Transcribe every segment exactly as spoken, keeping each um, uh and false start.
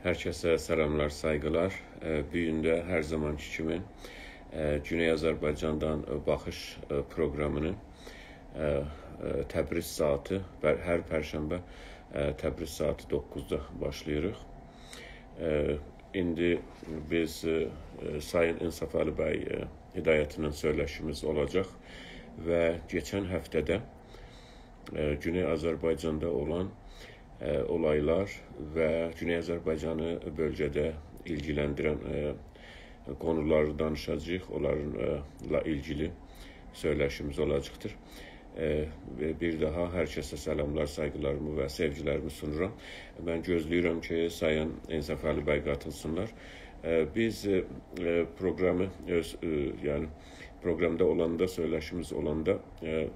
هر کسه سلاملار، سایغیلار. ائ، بو گون ده هر زامانکی کیمی، ائ، گونئی آذربایجاندان، ائ، باخیش، ائ، پروقرامینی، ائ، ائ، تبریز ساعاتی، بر-، هر پرشنبه، ائ، تبریز ساعاتی دوققوزدا باشلاییریق. ائ، ایندی بیز، ائ، ائ، سایین انصافعلی بی، ائ، هدایتینن سؤیله‌شیمیز اولاجاق و کئچن هفته‌ده ائ، گونئی آذربایجاندا اولان، ائ، اولایلار و گونئی آذربایجانی بؤلگه‌ده ایلگیلندیرن، ائ، قونولاری دانیشاجاغیق، اونلارلا ایلگیلی سؤیله‌شیمیز اولاجاقدیر. ائ، و بیر داها هر کسه سلاملار، سایغیلاریمی و سئوگیلریمی سونورام. من گؤزله‌ییرم کی، سایین انصافعلی بی قاتیلسینلار. ائ، بیز، ائ، ائ، پروقرامی اؤز، ائ، یعنی، پروقرامدا اولاندا، سؤیله‌شیمیز اولاندا، ائ،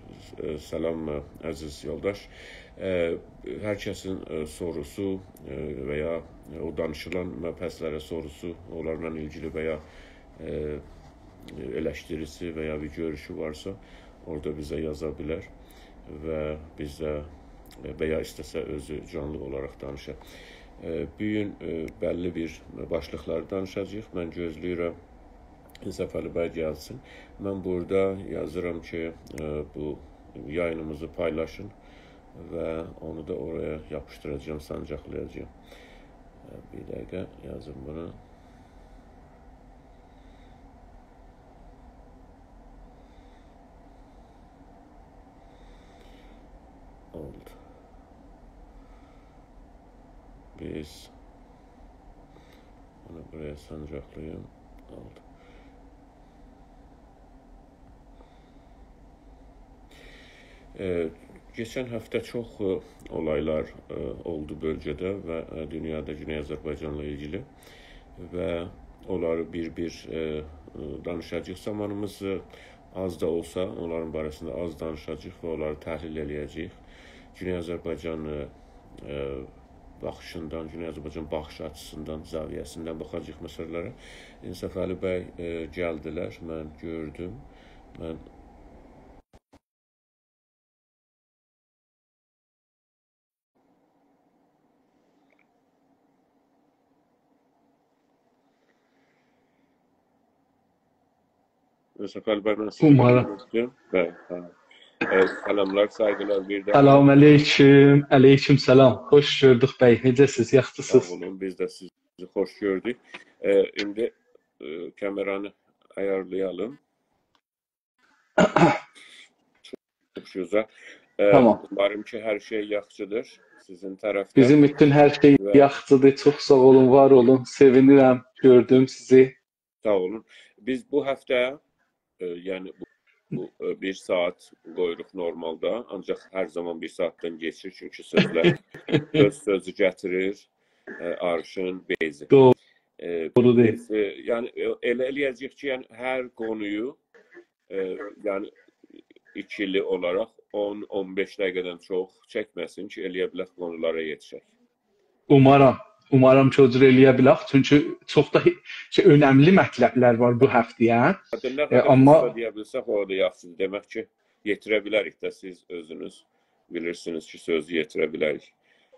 ائ، سلام، ائ، عزیز یولداش. ائ، هر کسین، ائ، سوروسو، ائ، و یا او دانیشیلان مبحثلره سوروسو، اونلارلا ایلگیلی و یا، ائ، ائلشتیریسی و یا بیر گؤروشو وارسا، اورادا بیزه یازا بیلر و بیزه، ائ، و یا ایسته‌سه اؤزو جانلی اولاراق دانیشا. ائ، بو گون، ائ، بللی بیر باشلیقلاری دانیشاجاغیق. من گؤزله‌ییرم، انصافعلی بی گلسین. من بورادا یازیرام کی، ائ، بو یایینیمیزی پایلاشین و اونو دا اورایا یاپیشدیراجاغام، سانجاقلایاجاغام. ائ، بیر دقیقه یازیم بونو. اولدو. بیز بونو بورایا سانجاقلاییم. اولدو. ائ، کئچن هفته چوخ، ائ، اولایلار، ائ، اولدو بؤلگه‌ده و، ائ، دونیادا گونئی آذربایجانلا ایلگیلی و اونلاری بیر-بیر، ائ، ائ، دانیشاجاغیق. زامانیمیز، ائ، آز دا اولسا، اونلارین باره‌سینده آز دانیشاجاغیق و اونلاری تحلیل ائله‌یه‌جه‌ییک. گونئی آذربایجان، ائ، ائ، باخیشیندان، گونئی آذربایجان باخیش آچیسیندان، زاویه‌سیندن باخاجاغیق مسئله‌لره. انصافعلی بی، ائ، گلدیلر، من گؤردوم. من انصافعلی بی، من سیزی اومارام. بلی، هه. ائ، سلاملار، سایغیلار بیر داها. سلام علیکم، علیکم سلام. خوش گؤردوک بی، نئجه‌سیز، ساغ یاخشیسینیز؟ اولون، بیز ده سیزی خوش گؤردوک. ائ، ایندی، ائ، کامئرانی آیارلایالیم. چوخ گؤزل. ائ، تامام. اوماریم کی، هر شئی یاخشیدیر سیزین طرفده. بیزیم اوچون هر شئی و یاخشیدیر. چوخ ساغ اولون، وار اولون. سئوینیرم، گؤردوم سیزی. ساغ اولون. بیز بو هفته، ائ، یعنی بو، بو، ائ، بیر ساعات قویوروق نورمالدا، آنجاق هر زامان بیر ساعاتدان کئچیر، چونکی سؤزلر اؤز سؤزو گتیریر، ائ، آرشین بیزی. دوغرو. ائ، دوغرودور. بیز، ائ، یعنی، ائ، ائله ائله‌یه‌جه‌ییک کی، یعنی هر قونویو، ائ، یعنی ایکیلی اولاراق اون، اون بئش دقیقه‌دن چوخ چکمه‌سین کی، ائلیه بیلک قونولارا یئتیشک. اومارام. اومارام کی، او جور ائلیه بیلک. چونکی چوخ دا هی-، شئی، اؤنملی مطلبلر وار بو هفته‌یه. حتی نه ائ، قدر آمما قیسا دئیه بیلسک، او دا یاخشیدیر. دئمک کی، یئتیره بیلریک ده، سیز اؤزونوز بیلیرسینیز کی، سؤزو یئتیره بیلریک،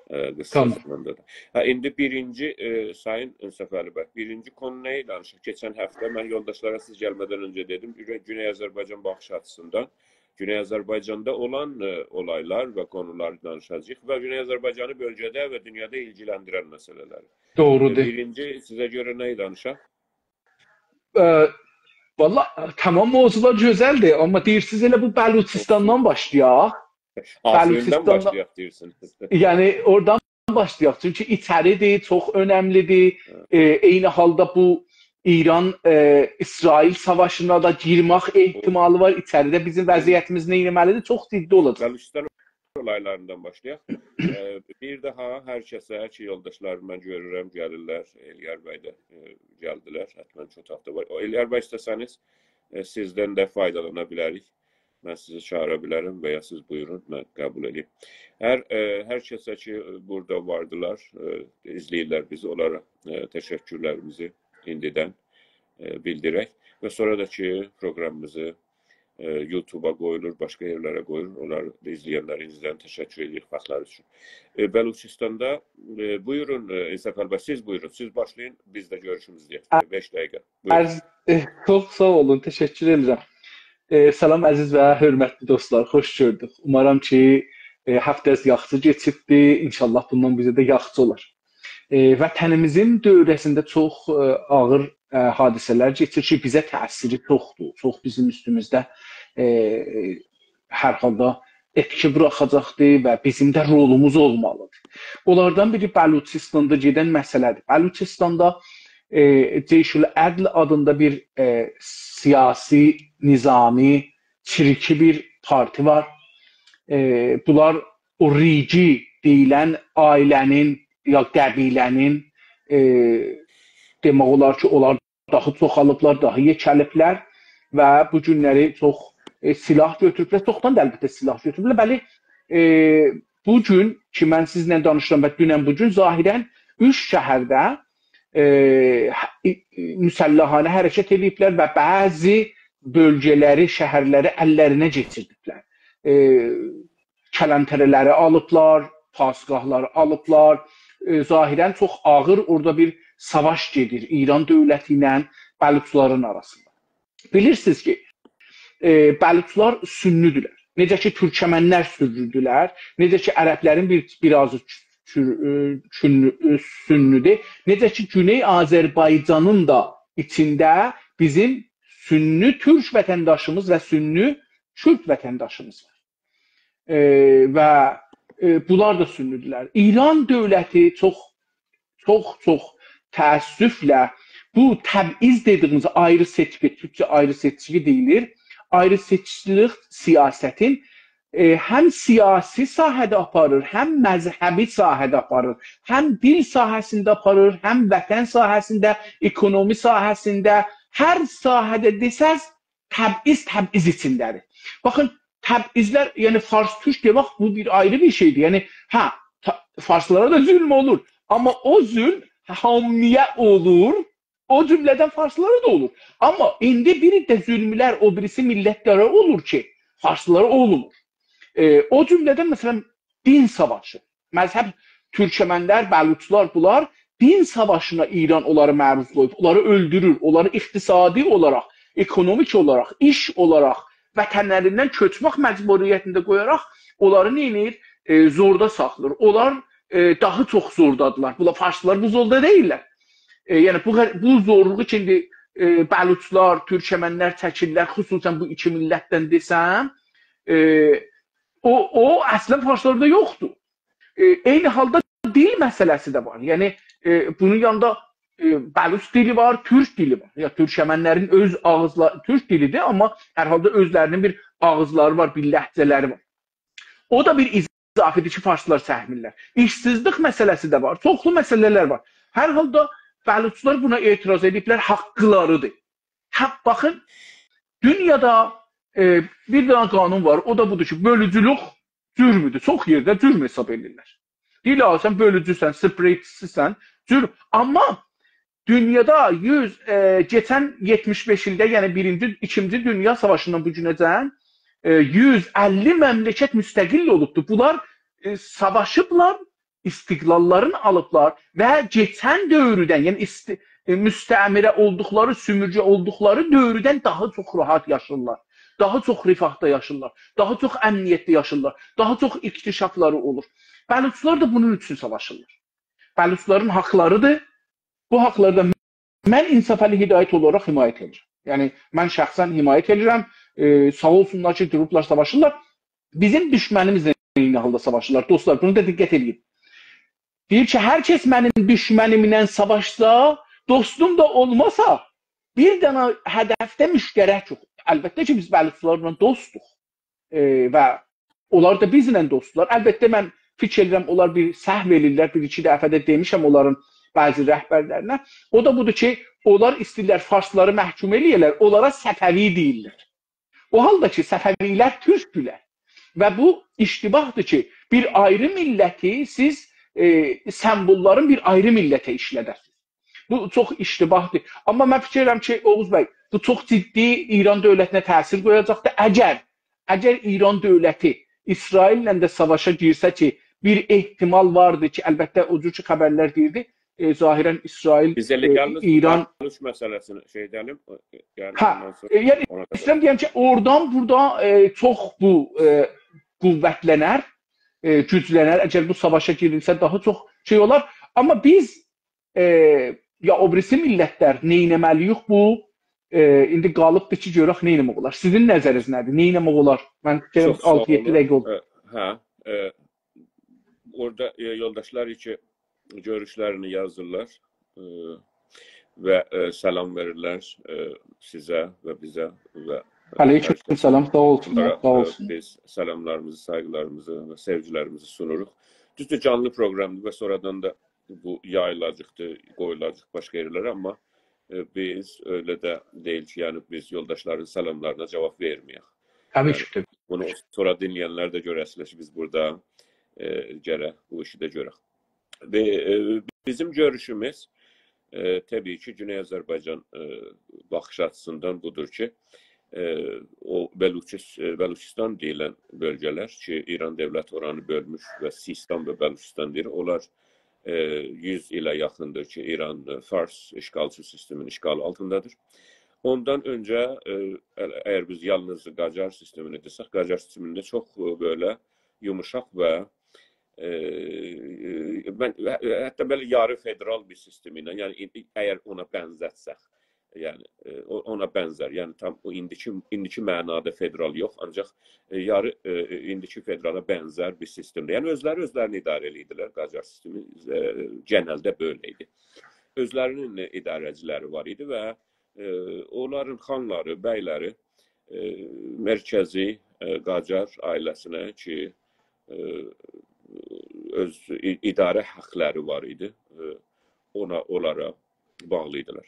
ائ، قیسا، تامام، زاماندا دا. هه، ایندی بیرینجی، ائ، سایین انصافعلی بی، بیرینجی قونو نه ایدی؟ دانیشیق. کئچن هفته من یولداشلارا سیز گلمه‌دن اؤنجه دئدیم، گونه-، گونئی آذربایجان باخیش آچیسیندان گونئی آذربایجاندا اولان، ائ، اولایلار و قونولاری دانیشاجاغیق و گونئی آذربایجانی بؤلگه‌ده و دونیادا ایلگیلندیرن مسئله‌لری. دوغرودور. ائ، بیرینجی سیزه گؤره نه‌یی دانیشاق؟ ائ، والله، تامام، موضوعلار گؤزلدیر، آمما دئییرسینیز ائله بو بلوچستاندان باشلایاق. آخیریندان بلوچستاندان باشلایاق دئییرسینیز. یعنی، اورادان باشلایاق. چونکی ایچریدیر، چوخ اؤنملیدیر. هه. ائ، عینی حالدا بو ایران، ائ، اسرائیل ساواشینا دا گیرمک احتمالی وار. ایچریده بیزیم وضعیتیمیز نه ائتمه‌لیدیر؟ چوخ جدی اولاجاق. بلوچستان اولایلاریندان باشلایاق. ائ، بیر داها هر کسه کی، یولداشلاریم، من گؤرورم، گلیرلر. ائلیار بی ده، ائ، گلدیلر. حتماً کی، اوتاقدا وار. او، ائلیار بی، ایسته‌سه‌نیز، ائ، سیزدن ده فایدالانا بیلریک. من سیزی چاغیرا بیلرم و یا سیز بویورون، من قبول ائدیم. هر، ائ، هر کسه کی، بورادا واردیلار، ائ، ایزله‌ییرلر بیزی، اونلارا، ائ، تشکرلریمیزی ایندیدن، ائ، بیلدیرک و سونرا دا کی، پروقرامیمیزی ائ، یوتوبا قویولور، باشقا یئرلره قویولور. اونلاری دا ایزله‌ینلرینیزدن تشکر ائدیریک واختلاری اوچون. ائ، بلوچستاندا، ائ، بویورون، ائ، انصافعلی بی، سیز بویورون، سیز باشلایین، بیز ده گؤروشوموزو دئیک. بئش دقیقه. بویورون. عرض، ائ، چوخ ساغ اولون، تشکر ائدیرم. ائ، سلام، عزیز و حؤرمتلی دوستلار، خوش گؤردوک. اومارام کی، ائ، هفته‌ز یاخشی کئچیبدی. انشاءالله بوندان بیزه ده یاخشی اولار. ائ، وطنیمیزین دؤوره‌سینده چوخ، ائ، آغیر، ائ، حادثه‌لر کئچیر کی، بیزه تأثیری چوخدور. چوخ بیزیم اوستوموزده، ائ، هر حالدا ائتکی بوراخاجاقدیر و بیزیم ده رولوموز اولمالیدیر. اونلاردان بیری بلوچستاندا گئدن مسئله‌دیر. بلوچستاندا، ائ، جیش‌العدل آدیندا بیر، ائ، سیاسی، نظامی، چیرکی بیر پارتی وار. ائ، بونلار او ریگی دئییلن عائله‌نین یا قبیله‌نین، ائ، دئمک اولار کی، اونلار داها چوخالیبلار، داها یئکه‌لیبلر و بو گونلری چوخ، ائ، سلاح گؤتوروبلر. چوخدان دا البته سلاح گؤتوروبلر. بلی، ائ، بو گون کی، من سیزله دانیشیرام و دونن بو گون ظاهراً اوچ شهرده، ائ، ه-، ائ، مسلحانه حرکت ائله‌ییبلر و بعضی بؤلگه‌لری، شهرلری اللرینه کئچیردیبلر. ائ، کلانتری‌لری آلیبلار، پاسگاه‌لاری آلیبلار. ائ، ظاهراً چوخ آغیر اورادا بیر ساواش گئدیر ایران دؤولتی ایله بلوچلارین آراسیندا. بیلیرسینیز کی، ائ، بلوچلار سنی‌دیرلر. نئجه کی، تورکمنلر سنی‌دیرلر، نئجه کی، عربلرین بیر، بیر آزی تور-، ائ، سنی-، ائ، سنی‌دیر، نئجه کی، گونئی آذربایجانین دا ایچینده بیزیم سنی تورک وطنداشیمیز و سنی کورد وطنداشیمیز وار. ائ، و، ائ، بونلار دا سنی‌دیرلر. ایران دؤولتی چوخ، چوخ، چوخ تأسفله بو تبعیض دئدیییمیز آیری سئچکی، تورکجه آیری سئچکی دئییلیر. آیری سئچکیلیک سیاستین، ائ، هم سیاسی ساحه‌ده آپاریر، هم مذهبی ساحه‌ده آپاریر، هم دیل ساحه‌سینده آپاریر، هم وطن ساحه‌سینده، اکونومی ساحه‌سینده، هر ساحه‌ده دئسز، تبعیض، تبعیض ایچینده‌دیر. باخین، تبعیضلر، یعنی فارس تورک دئمک، بو بیر آیری بیر شئیدیر. یعنی، هه، تا-، فارسلارا دا ظلم اولور. آمما او ظلم هامییا اولور، او جمله‌دن فارسلارا دا اولور. آمما ایندی بیر ده ظلملر او بیریسی میللتلره اولور کی، فارسلارا اولمور. ائ، او جمله‌دن، مثلا، دین ساواشی. مذهب، تورکمنلر، بلوچلار، بونلار دین ساواشینا ایران اونلاری معروض قویوب، اونلاری اؤلدورور، اونلاری اقتصادی اولاراق، اکونومیک اولاراق، ایش اولاراق، وطنلریندن کؤچمک مجبوریتینده قویاراق اونلاری نئینیر؟ ائ، زوردا ساخلیر. اونلار، ائ، داها چوخ زوردادیرلار. بونلار، فارسلار بو زوردا دئییللر. ائ، یعنی بو قد-، بو زورلوغو کی، ایندی، ائ، بلوچلار، تورکمنلر چکیرلر، خصوصا بو ایکی میللتدن دئسم، ائ، او، او اصلا فارسلاردا یوخدور. ائ، عینی حالدا دیل مسئله‌سی ده وار. یعنی، ائ، بونون یانیندا، ائ، بلوچ دیلی وار، تورک دیلی وار. یا تورکمنلرین اؤز آغیزلا-، تورک دیلیدیر، آمما هر حالدا اؤزلرینین بیر آغیزلاری وار، بیر لهجه‌لری وار. او دا بیر اضافه‌دیر کی، فارسلار چکمیرلر. ایشسیزلیک مسئله‌سی ده وار، چوخلو مسئله‌لر وار. هر حالدا بلوچلار بونا اعتراض ائدیبلر، حاقلاریدیر. هه، باخین، دونیادا، ائ، بیر دنه قانون وار، او دا بودور کی، بؤلوجولوک جرمدور. چوخ یئرده جرم حساب ائدیرلر. دئییرلر، «آ، سن بؤلوجوسن، سپرئیتچیسن، جرم.» آمما دونیادا یوز، ائ، کئچن یئتمیش بئش ایلده، یعنی بیرینجی، ایکینجی دونیا ساواشیندان بو گونه‌جن، ائ، یوز اللی مملکت مستقل اولوبدور. بونلار، ائ، ساواشیبلار، استقلاللارینی آلیبلار و کئچن دؤورودن، یعنی است-، ائ، مستعمره اولدوقلاری، سومورگه اولدوقلاری دؤورودن داها چوخ راحت یاشاییرلار. داها چوخ رفاهدا یاشاییرلار. داها چوخ امنیتده یاشاییرلار. داها چوخ انکشافلاری اولور. بلوچلار دا بونون اوچون ساواشیرلار. بلوچلارین حاقلاریدیر. بو حاقلاردا من انصافعلی هدایت اولاراق حمایت ائدیرم. یعنی، من شخصا حمایت ائدیرم. ائ، ساغ اولسونلار کی، دوروبلار، ساواشیرلار. بیزیم دوشمنیمیز ده عینی حالدا ساواشیرلار. دوستلار، بونو دا دقت ائدین. دئییر کی، «هر کس منیم دوشمنیمله ساواشسا، دوستوم دا اولماسا، بیر دنه هدفده مشترک یوخ.» البته کی، بیز بلوچلارلا دوستوق. ائ، و اونلار دا بیزله دوستدولار. البته، من فیکیر ائدیرم، اونلار بیر سهو ائله‌ییرلر، بیر ایکی دفعه ده دئمیشم اونلارین بعضی رهبرلرینه. او دا بودور کی، اونلار ایسته‌ییرلر فارسلاری محکوم ائله‌یه‌لر، اونلارا صفوی دئییرلر. او حالدا کی، صفوی‌لر تورکدولر. و بو اشتباهدیر کی، بیر آیری میللتی سیز، ائ، سمبوللارین بیر آیری میللته ایشلده‌سینیز. بو چوخ اشتباهدیر. آمما من فیکیر ائدیرم کی، اوغوز بی، بو چوخ جدی ایران دؤولتینه تأثیر قویاجاقدیر. اگر، اگر ایران دؤولتی اسرائیل‌له ده ساواشا گیرسه کی، بیر احتمال واردیر کی، البته، او جور کی، خبرلر دئییردی، ائ، ظاهراً اسرائیل، بیز ائله ائ، یالنیز ایران بلوچ مسئله‌سینی شئی ائده‌لیم، ائ، یعنی هه، اوندان سونرا ائ، یعنی اونا گؤره. ایسته‌ییرم دئیم کی، اورادان بورادا، ائ، چوخ بو، ائ، قوتلنر، ائ، گوجلنر. اگر بو ساواشا گیریلسه، داها چوخ شئی اولار. آمما بیز، ائ، یا او بیریسی میللتلر نئینه‌مه‌لی‌ییک بو، ائ، ایندی قالیبدیر کی، گؤرک نه ائتمک اولار. سیزین نظرینیز نه‌دیر؟ نه ائتمک اولار؟ من فیکریم چوخ ساغ آلتی-یئددی اولون. دقیقه اولدو. ائ، هه، ائ، اورادا، ائ، یولداشلار کی، گؤروشلرینی یازیرلار، ائ، و، ائ، سلام وئریرلر، ائ، سیزه و بیزه و علیکم هر کسه. سلام، ساغ اولسونلار، اونلارا، ساغ ائ، اولسون. بیز سلاملاریمیزی، سایغیلاریمیزی و سئوگیلریمیزی سونوروق. دوزدور، جانلی پروگرامدیر و سونرادان دا بو یاییلاجاقدیر، قویولاجاق باشقا یئرلره، آمما، ائ، بیز ائله ده دئییل کی، یعنی بیز یولداشلارین سلاملارینا جاواب وئرمه‌یک. طبیعی یعنی کی، طبیعی. بونو سونرا دینله‌ینلر ده گؤره‌سینلر کی، بیز بورادا، ائ، گرک بو ایشی ده گؤرک. و، ائ، بیزیم گؤروشوموز، ائ، طبیعی کی، گونئی آذربایجان، ائ، باخیش آچیسیندان بودور کی، ائ، او بلوچیس-، ائ، بلوچیستان دئییلن بؤلگه‌لر کی، ایران دؤولتی اورانی بؤلموش و سیستان و بلوچیستان دئییر، اونلار، ائ، یوز ایله یاخیندیر کی، ایران، ائ، فارس اشغالچی سیستمین اشغالی آلتیندادیر. اوندان اؤنجه، ائ، اگر بیز یالنیز قاجار سیستمینی دئسک، قاجار سیستمینده چوخ، ائ، بئله یوموشاق و، ائ، من، حتی بئله یاری فدرال بیر سیستم ایله، یعنی، اگر اونا بنزتسک، یعنی، ائ، او-، اونا بنزر، یعنی تام او ایندیکی، ایندیکی معنادا فدرال یوخ، آنجاق، ائ، یاری، ائ، ایندیکی فدرالا بنزر بیر سیستمده. یعنی اؤزلری اؤزلرینی اداره ائدیردیلر، قاجار سیستمی، ائ، گئنلده بئله ایدی. اؤزلرینین اداره‌چیلری وار ایدی و، ائ، اونلارین خانلاری، بی‌لری، ائ، مرکزی، ائ، قاجار عائله‌سینه کی، ائ، اؤز ای-، اداره حاقلاری وار ایدی. ائ، اونا، اونلارا باغلی ایدیلر.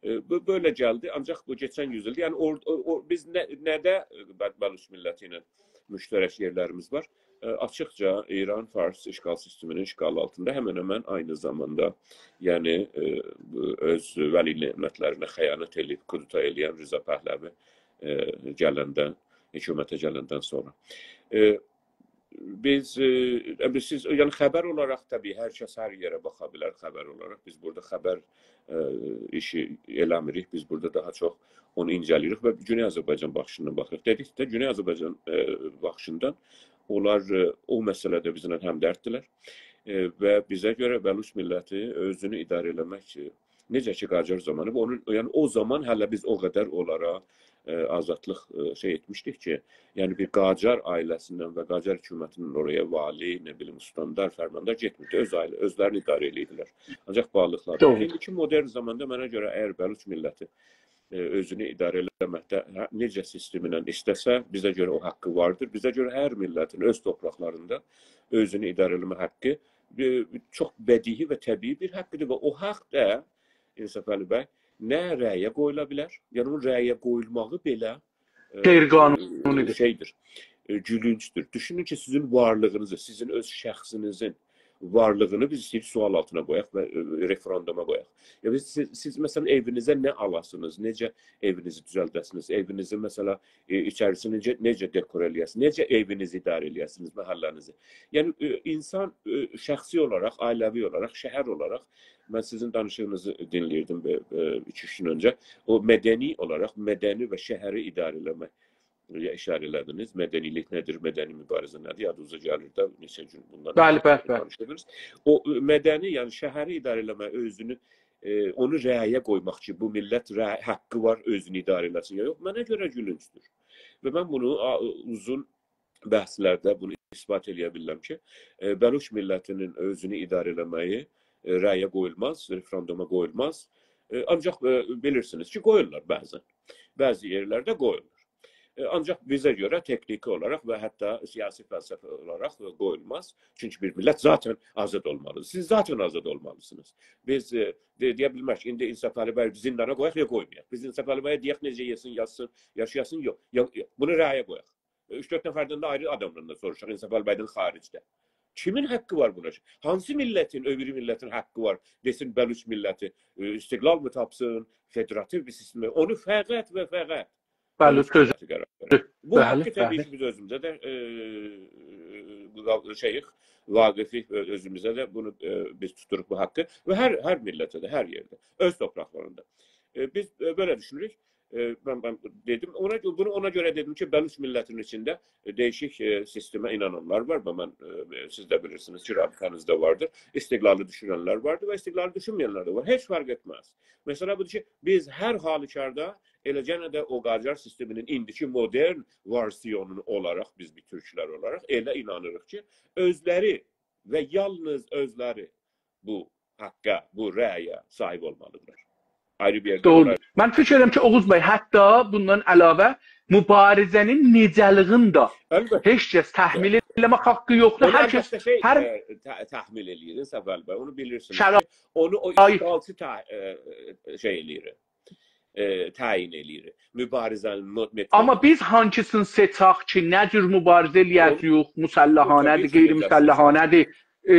ائ، بو بئله گلدی، آنجاق بو کئچن یوز ایلده، یعنی اور-، او-، او-، بیز نه، نه‌ده، ائ، بل-، بلوچ میللتی ایله مشترک یئرلریمیز وار؟ ائ، آچیقجا ایران فارس اشغال سیستمینین اشغالی آلتیندا همن همن عینی زاماندا، یعنی، ائ، بو اؤز ولی نعمتلرینه خیانت ائله‌ییب کودتا ائله‌ین رضا پهلوی، ائ، گلندن، حکومته گلندن سونرا. ائ، بیز، ائ، بیز، سیز، یعنی خبر اولاراق طبیعی هر کس هر یئره باخا بیلر خبر اولاراق. بیز بورادا خبر، ائ، ایشی ائله‌میریک. بیز بورادا داها چوخ اونو اینجه‌له‌ییریک و گونئی آذربایجان باخیشیندان باخیریق. دئدیک ده، گونئی آذربایجان، ائ، باخیشیندان اونلار، ائ، او مسئله‌ده بیزله همدرددیرلر. ائ، و بیزه گؤره بلوچ میللتی اؤزونو اداره ائله‌مک، ائ، نئجه کی قاجار زامانی، اونون، یعنی او زامان هله بیز او قدر اونلارا، ائ، آزادلیق، ائ، شئی ائتمیشدیک کی، یعنی بیر قاجار عائله‌سیندن و قاجار حکومتیندن اورایا والی، نه بیلیم، استاندار، فرماندار گئتمیردی. اؤز عائله، اؤزلرینی اداره ائدیردیلر. آنجاق باغلیلیقلاری وار. دوغرو. ایندیکی مدرن زاماندا منه گؤره اگر بلوچ میللتی، ائ، اؤزونو اداره ائله‌مکده، هه، نئجه سیستم ایله ایسته‌سه، بیزه گؤره او حاققی واردیر. بیزه گؤره هر میللتین اؤز تورپاقلاریندا اؤزونو اداره ائله‌مه حاققی بیر، بیر چوخ بدیهی و طبیعی بیر حاققیدیر و او حاق دا، انصافعلی بی، نه رأیه قویولا بیلر، یعنی اونون رأیه قویولماغی بئله، ائ، غیرقانونی‌دیر. شئیدیر، ائ، گولونجدور. دوشونون کی، سیزین وارلیغینیزی، سیزین اؤز شخصینیزین وارلیغینی بیز ایسته‌ییریک سؤال آلتینا قویاق و، ائ، رفراندوما قویاق. یا بیز، سیز، سیز، مثلا، ائوینیزه نه آلاسینیز، نئجه ائوینیزی دوزلده‌سینیز، ائوینیزی، مثلا، ائ، ایچریسینی نئجه، نئجه دکور ائله‌یه‌سینیز، نئجه ائوینیزی اداره ائله‌یه‌سینیز، محله‌نیزی. یعنی، ائ، اینسان، ائ، شخصی اولاراق، عائله‌وی اولاراق، شهر اولاراق، من سیزین دانیشیغینیزی دینله‌ییردیم بیر، ائ، ایکی-اوچ گون اؤنجه. او مدنی اولاراق، مدنی و شهری اداره ائله‌مک، ائ، اشاره ائله‌دینیز. مدنی‌لیک نه‌دیر، مدنی موباریزه نه‌دیر، یادینیزا گلیر ده، نئچه گون بوندان بلی، اؤنجه بلی، بلی. دانیشیردینیز. او، ائ، مدنی، یعنی شهری اداره ائله‌مک، اؤزونو، ائ، اونو رأیه قویماق کی، بو میللت رأ-، حاققی وار، اؤزونو اداره ائله‌سین یا یوخ، منه گؤره گولونجدور. و من بونو، آ، اوزون بحثلرده بونو اثبات ائله‌یه بیلیرم کی، ائ، بلوچ میللتینین اؤزونو اداره ائله‌مه‌یی، ائ، رأیه قویولماز، رفراندوما قویولماز. ائ، آنجاق، ائ، بیلیرسینیز کی، قویورلار بعضا. بعضی یئرلرده قویورلار. ائ، آنجاق بیزه گؤره تکنیکی اولاراق و حتی سیاسی فلسفه اولاراق قویولماز. چونکی بیر میللت ذاتا آزاد اولمالیدیر. سیز ذاتا آزاد اولمالیسینیز. بیز، ائ، دئ-، دئیه بیلمز کی، ایندی انصافعلی بیی زیندانا قویاق یا قویمایاق. بیز انصافعلی بیی دئیک، نئجه یئسین، یاتسین، یاشایاسین، یوخ. یا، یا، بونو رأیه قویاق. اوچ-دؤرد نفردن ده آیری آدامدان دا سوروشاق، انصافعلی بیدن خارجده. کیمین حاققی وار بونا؟ هانسی میللتین، او بیری میللتین حاققی وار؟ دئسین، بلوچ میللتی، ائ، استقلال می تاپسین، فدراتیو بیر سیستم؟ اونو فقط و فقط بلوچ، اؤز میللتی قرار وئرر. بو بلی، حاققی طبیعی بلی. کی، بیز اؤزوموزه ده، ائ، واقفیق، اؤ-، اؤزوموزه ده بونو، ائ، بیز توتوروق بو حاققی و هر، هر میللته ده، هر یئرده، اؤز تورپاقلاریندا. ائ، بیز، ائ، بئله دوشونوروک. ائ، من، من دئدیم، اونا گؤ-، بونو اونا گؤره دئدیم کی، بلوچ میللتینین ایچینده، ائ، دییشیک، ائ، سیستمه اینانانلار وار و من، ائ، سیز ده بیلیرسینیز کی، رابطه‌نیزده واردیر. استقلالی دوشوننلر واردیر و استقلالی دوشونمه‌ینلر ده وار. هئچ فرق ائتمز. مسئله بودور کی، بیز هر حالوکاردا ائله‌جه ده او قاجار سیستمینین ایندیکی مدرن وئرسیونو اولاراق، بیز بیر تورکلر اولاراق ائله اینانیریق کی، اؤزلری و یالنیز اؤزلری بو حاققا، بو رأیه صاحیب اولمالیدیرلار. آیری بیر یئرده... دوغرودور. اونلار... من فیکیر ائدیرم کی، اوغوز بی، حتی بوندان علاوه مبارزه‌نین نئجه‌لیگین ده... البته. هئچ کس تحمیل... البته. ائله‌مک حاققی یوخدور. اونو هر کس، البته، شئی، هر ائ، ته-، تحمیل ائله‌ییر، صفوی بی، اونو بیلیرسینیز. شرایط. اونو او اشغالچی ته-، ائ، شئی ائله‌ییر، ائ، تعیین ائله‌ییر. مبارزه‌نین مو-، متودو. آمما بیز هانسینی سئچک کی، نه جور مبارزه ائله‌یه‌جه‌ییک، مسلحانه‌دیر، غیر مسلحانه‌دیر. ائ،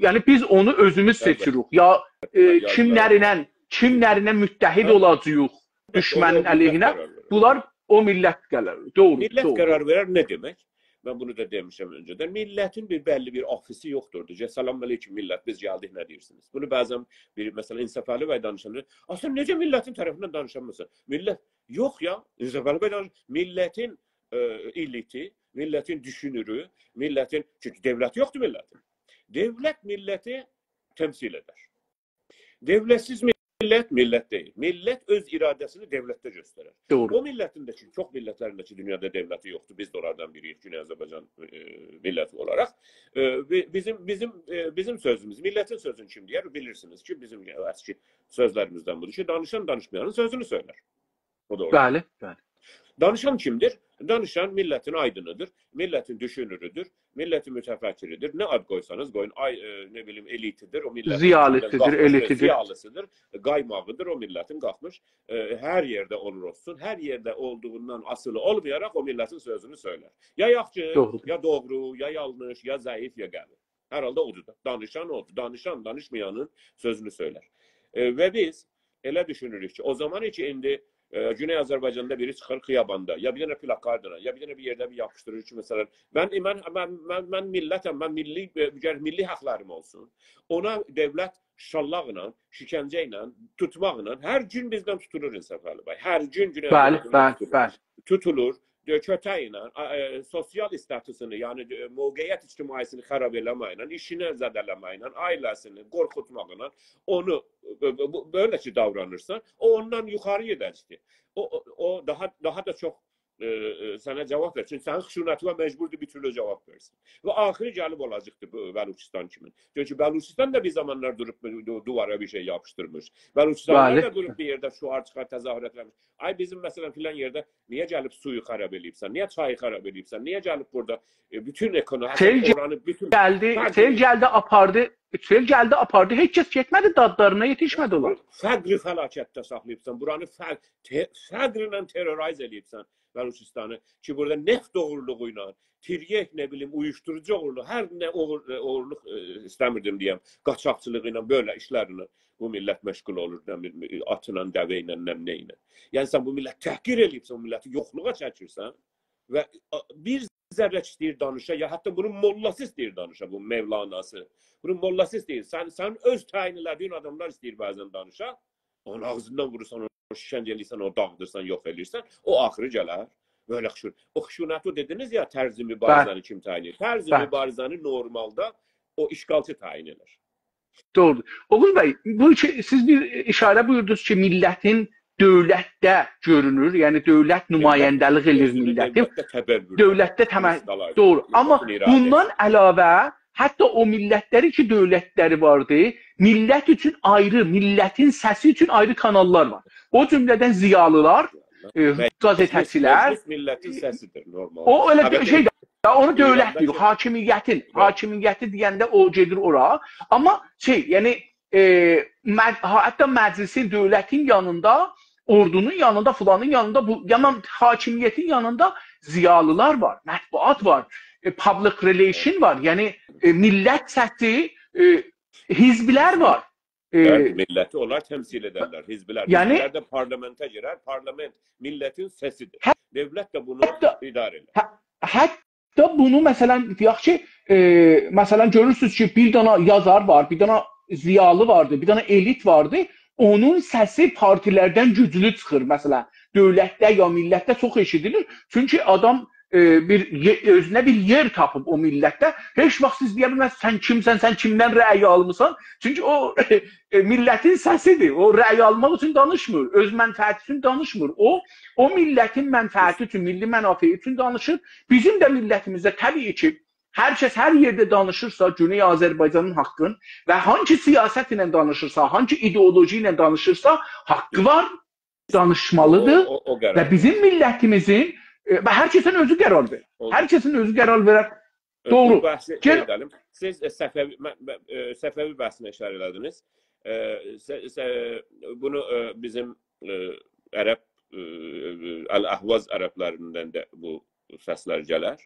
یعنی بیز اونو اؤزوموز سئچیریک. یا، ائ، کیملرله، کیملرله متحد اولاجاغیق دوشمنین علیهینه. بونلار او میللت قرار وئریر. دوغرو، دوغرو. میللت قرار وئرر نه دئمک؟ من بونو دا دئمیشم اؤنجه‌دن. میللتین بیر بللی بیر آفیسی یوخدور. دئیه‌جک، «سلام علیکم میللت، بیز گلدیک، نه دئییرسینیز؟» بونو بعضا بیر، مثلا، انصافعلی بی دانیشاندا، «آ، سن نئجه میللتین طرفیندن دانیشانمیسان؟» میللت، یوخ یا، انصافعلی بی دانیش-، میللتین، ائ، الیتی، میللتین دوشونورو، میللتین، چونکی دؤولتی یوخدور میللتین. دؤولت میللتی تمثیل ائدر. دؤولتسیز میللت، میللت دئییل. میللت اؤز اراده‌سینی دؤولتده گؤسترر. دوغرو. او میللتین ده کی، چوخ میللتلرین ده کی، دونیادا دؤولتی یوخدور. بیز ده اونلاردان بیری‌ییک، گونئی آذربایجان، ائ، میللتی اولاراق. ائ، بی-، بیزیم، بیزیم، ائ، بیزیم سؤزوموز، میللتین سؤزونو کیم دئیر؟ بیلیرسینیز کی، بیزیم اسکی سؤزلریمیزدن بودور کی، دانیشان دانیشمایانین سؤزونو سؤیلر. او دا اورادا. بلی، بلی. دانیشان کیمدیر؟ دانیشان میللتین آیدینیدیر، میللتین دوشونورودور، میللتین متفکریدیر. نه آد قویسانیز قویون، آی، ائ، نه بیلیم، الیتیدیر، او میللتین ایچیندن قالخمیشدیر، زیالیسیدیر، ائلیتیدیر، زیالیسیدیر، قایماغیدیر، او میللتین قالخمیش، ائ، هر یئرده اولور اولسون، هر یئرده اولدوغوندان آسیلی اولمایاراق او میللتین سؤزونو سؤیلر. یا یاخشی، دوغرودور، یا دوغرو، یا یانلیش، یا ضعیف، یا قوی. هر حالدا اودور دا. دانیشان اودور. دانیشان، دانیشمایانین سؤزونو سؤیلر. ائ، و بیز ائله دوشونوروک کی، او زامان کی، ایندی، ائ، گونئی آذربایجاندا بیری چیخیر خیاباندا، یا بیر دنه پلاکاردلا، یا بیر دنه بیر یئرده بیر یاپیشدیریر کی، مثلا، «من، من، من، من، من میللتم، من میللی، ائ، گرک میللی حاقلاریم اولسون.» اونا دؤولت شاللاقلا، شکنجه ایله، توتماقلا، هر گون بیزدن توتولور، انصافعلی بی. هر گون گونئی آذربایجاندا توتولور. بلی، بلی. توتولور، ائ، کؤتک ایله، آ، ائ، سوسیال استاتوسونو، یعنی، ائ، موقعیت اجتماعی‌سینی خراب ائله‌مکله، ایشینی زده‌له‌مکله، عائله‌سینی قورخوتماقلا اونو، ائ، بو، بو، بئله کی داورانیرسان، او اوندان یوخاری گئده‌جکدیر. او، او، او داها، داها دا چوخ، ائ، ائ، سنه جاواب وئریر. چونکی سنین خشونتینه مجبوردور بیر تورلو جاواب وئرسین. و آخیری گلیب اولاجاقدیر بو بلوچستان کیمی. چونکی بلوچستان دا بیر زامانلار دوروب دو-، دووارا بیر شئی یاپیشدیرمیش. بلوچستانلیلار، بلی، دا دوروب بیر یئرده شعار چیخار، تظاهرات ائله‌میش. آی، بیزیم، مثلا، فلان یئرده نییه گلیب سویو خراب ائله‌ییبسن؟ نییه چایی خراب ائلهییبسن؟ نییه گلیب بورادا، ائ، بوتون اکونومی، حتی سئل اورانی، بوتون گلدی، فقر-، سئل گلدی، آپاردی، سئل گلدی، آپاردی. هئچ کس گئتمه‌دی دادلارینا، یئتیشمه‌دی اونلار. فقر فلاکتده ساخلاییبسان، بورانی فقر، ته-، فقرله تروریزه ائلهییبسن بلوچستانی کی، بورادا نفت اوغورلوغو ایله، تریاک، نه بیلیم، اویوشدوروجو اوغورلوغو، هر نه اوغور-، ائ، اوغورلوق، ائ، ایسته‌میردیم دئیم، قاچاقچیلیغی ایله، بئله ایشلرله بو میللت مشغول اولور، نه بیلیم، آتلا، دوه ایله، نه، نه ایله. یعنی سن بو میللتی تحقیر ائلهییبسن، بو میللتی یوخلوغا چکیرسن و، آ، بیر ذره ایسته‌ییر دانیشا، یا حتی بونون موللاسی ایسته‌ییر دانیشا، بو مولاناسی. بونون موللاسی ایسته‌ییر. سن، سن اؤز تعیین ائله‌دیگین آداملار ایسته‌ییر بعضا دانیشا. اونون آغزیندان وورورسان، اونو شکنجه ائله‌ییرسن، اونو داغیدیرسان، یوخ ائله‌ییرسن، او آخیری گلر. بئله خشون-، او خشونتی، او دئدینیز یا، طرز مبارزه‌نی، بلی، کیم تعیین ائدیر؟ طرز، بلی، مبارزه‌نی نورمالدا او اشغالچی تعیین ائدیر. دوغرودور. اوغوز بی، بو کی، سیز بیر اشاره بویوردونوز کی، میللتین دؤولتده گؤرونور، یعنی دؤولت نماینده‌لیک ائله‌ییر میللتی. دؤولتده تبلور ائدیر. دؤولتده تمه-، دوغرو. آمما بوندان علاوه، حتی او میللتلری کی، دؤولتلری واردی، میللت اوچون آیری، میللتین سسی اوچون آیری کاناللار وار. او جمله‌دن ضیالیلار، ائ، مجلس، قازئته‌چیلر. مجلس میللتین سسیدیر نورمالدا. او ائله بیر شئی ده، اونو دؤولت دئییر، حاکمیتین، بلی، حاکمیتی دئینده او گئدیر اورا. آمما شئی، یعنی، ائ، مج-، ها-، حتی مجلسین، دؤولتین یانیندا، اوردونون یانیندا، فلانین یانیندا، بو، یعنی حاکمیتین یانیندا ضیالیلار وار، مطبوعات وار، ائ، public relation وار. یعنی، ائ، میللت سسی، ائ، حزبلر وار. ائ، بلی، میللتی اونلار تمثیل ائدرلر، حزبلر. یعنی حزبلر ده پارلامئنته گیرر، پارلامئنت میللتین سسیدیر. دؤولت ده بونو اداره ائدر. حتی بونو، مثلا، دئیک کی، ائ، مثلا، گؤرورسونوز کی، بیر دانا یازار وار، بیر دانا ضیالی واردی، بیر دانا ائلیت واردی، اونون سسی پارتیلردن گوجلو چیخیر، مثلا، دؤولتده یا میللتده چوخ ائشیدیلیر. چونکی آدام، ائ، بیر یئ-، اؤزونه بیر یئر تاپیب او میللتده. هئچ واخت سیز دئیه بیلمزسینیز، «سن کیمسن، سن کیمدن رأی آلمیسان؟» چونکی او، ائ، میللتین سسیدیر. او رأی آلماق اوچون دانیشمیر، اؤز منفعتی اوچون دانیشمیر. او، او میللتین منفعتی اوچون، میللی منافعی اوچون دانیشیر. بیزیم ده میللتیمیزده طبیعی کی، هر کس هر یئرده دانیشیرسا گونئی آذربایجانین حاققین و هانگی سیاست ایله دانیشیرسا، هانگی ایدئولوژی ایله دانیشیرسا، حاققی وار، دانیشمالیدیر. او، او، او قرار. و بیزیم میللتیمیزین، ائ، و هر کسین اؤزو قرار وئرر. او- هر کسین اؤزو قرار وئرر. ائ، دوغرو. بو بحثی گل- ائده‌لیم. سیز، ائ، صفوی، من، من، ائ، صفوی بحثینه اشاره ائله‌دینیز. ائ، سه-، سه-، بونو، ائ، بیزیم، ائ، عرب، ائ، الاحواز عربلریندن ده بو سسلر گلر.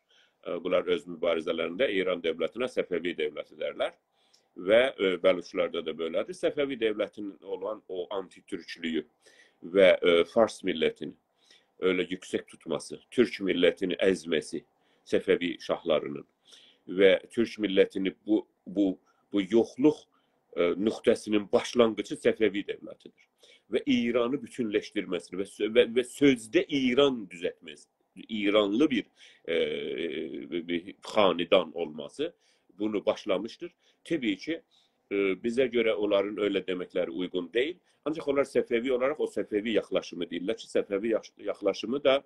ائ، بونلار اؤز مبارزه‌لرینده ایران دؤولتینه صفوی دؤولتی دئرلر. و، ائ، بلوچلاردا دا بئله‌دیر. صفوی دؤولتینین اولان او آنتی‌تورکلویو و، ائ، فارس میللتینی ائله یوکسک توتماسی، تورک میللتینی ازمه‌سی صفوی شاهلارینین و تورک میللتینی بو، بو، بو یوخلوق، ائ، نقطه‌سینین باشلانغیجی صفوی دؤولتیدیر. و ایرانی بوتونلشدیرمه‌سینی و سؤ-، و، و سؤزده ایران دوزلتمه‌سی، ایرانلی بیر، ائ، بیر، بیر خاندان اولماسی بونو باشلامیشدیر. طبیعی کی، ائ، بیزه گؤره اونلارین ائله دئمکلری اویغون دئییل. آنجاق اونلار صفوی اولاراق او صفوی یاخلاشیمی دئییرلر کی، صفوی یاخ-، یاخلاشیمی دا، ائ،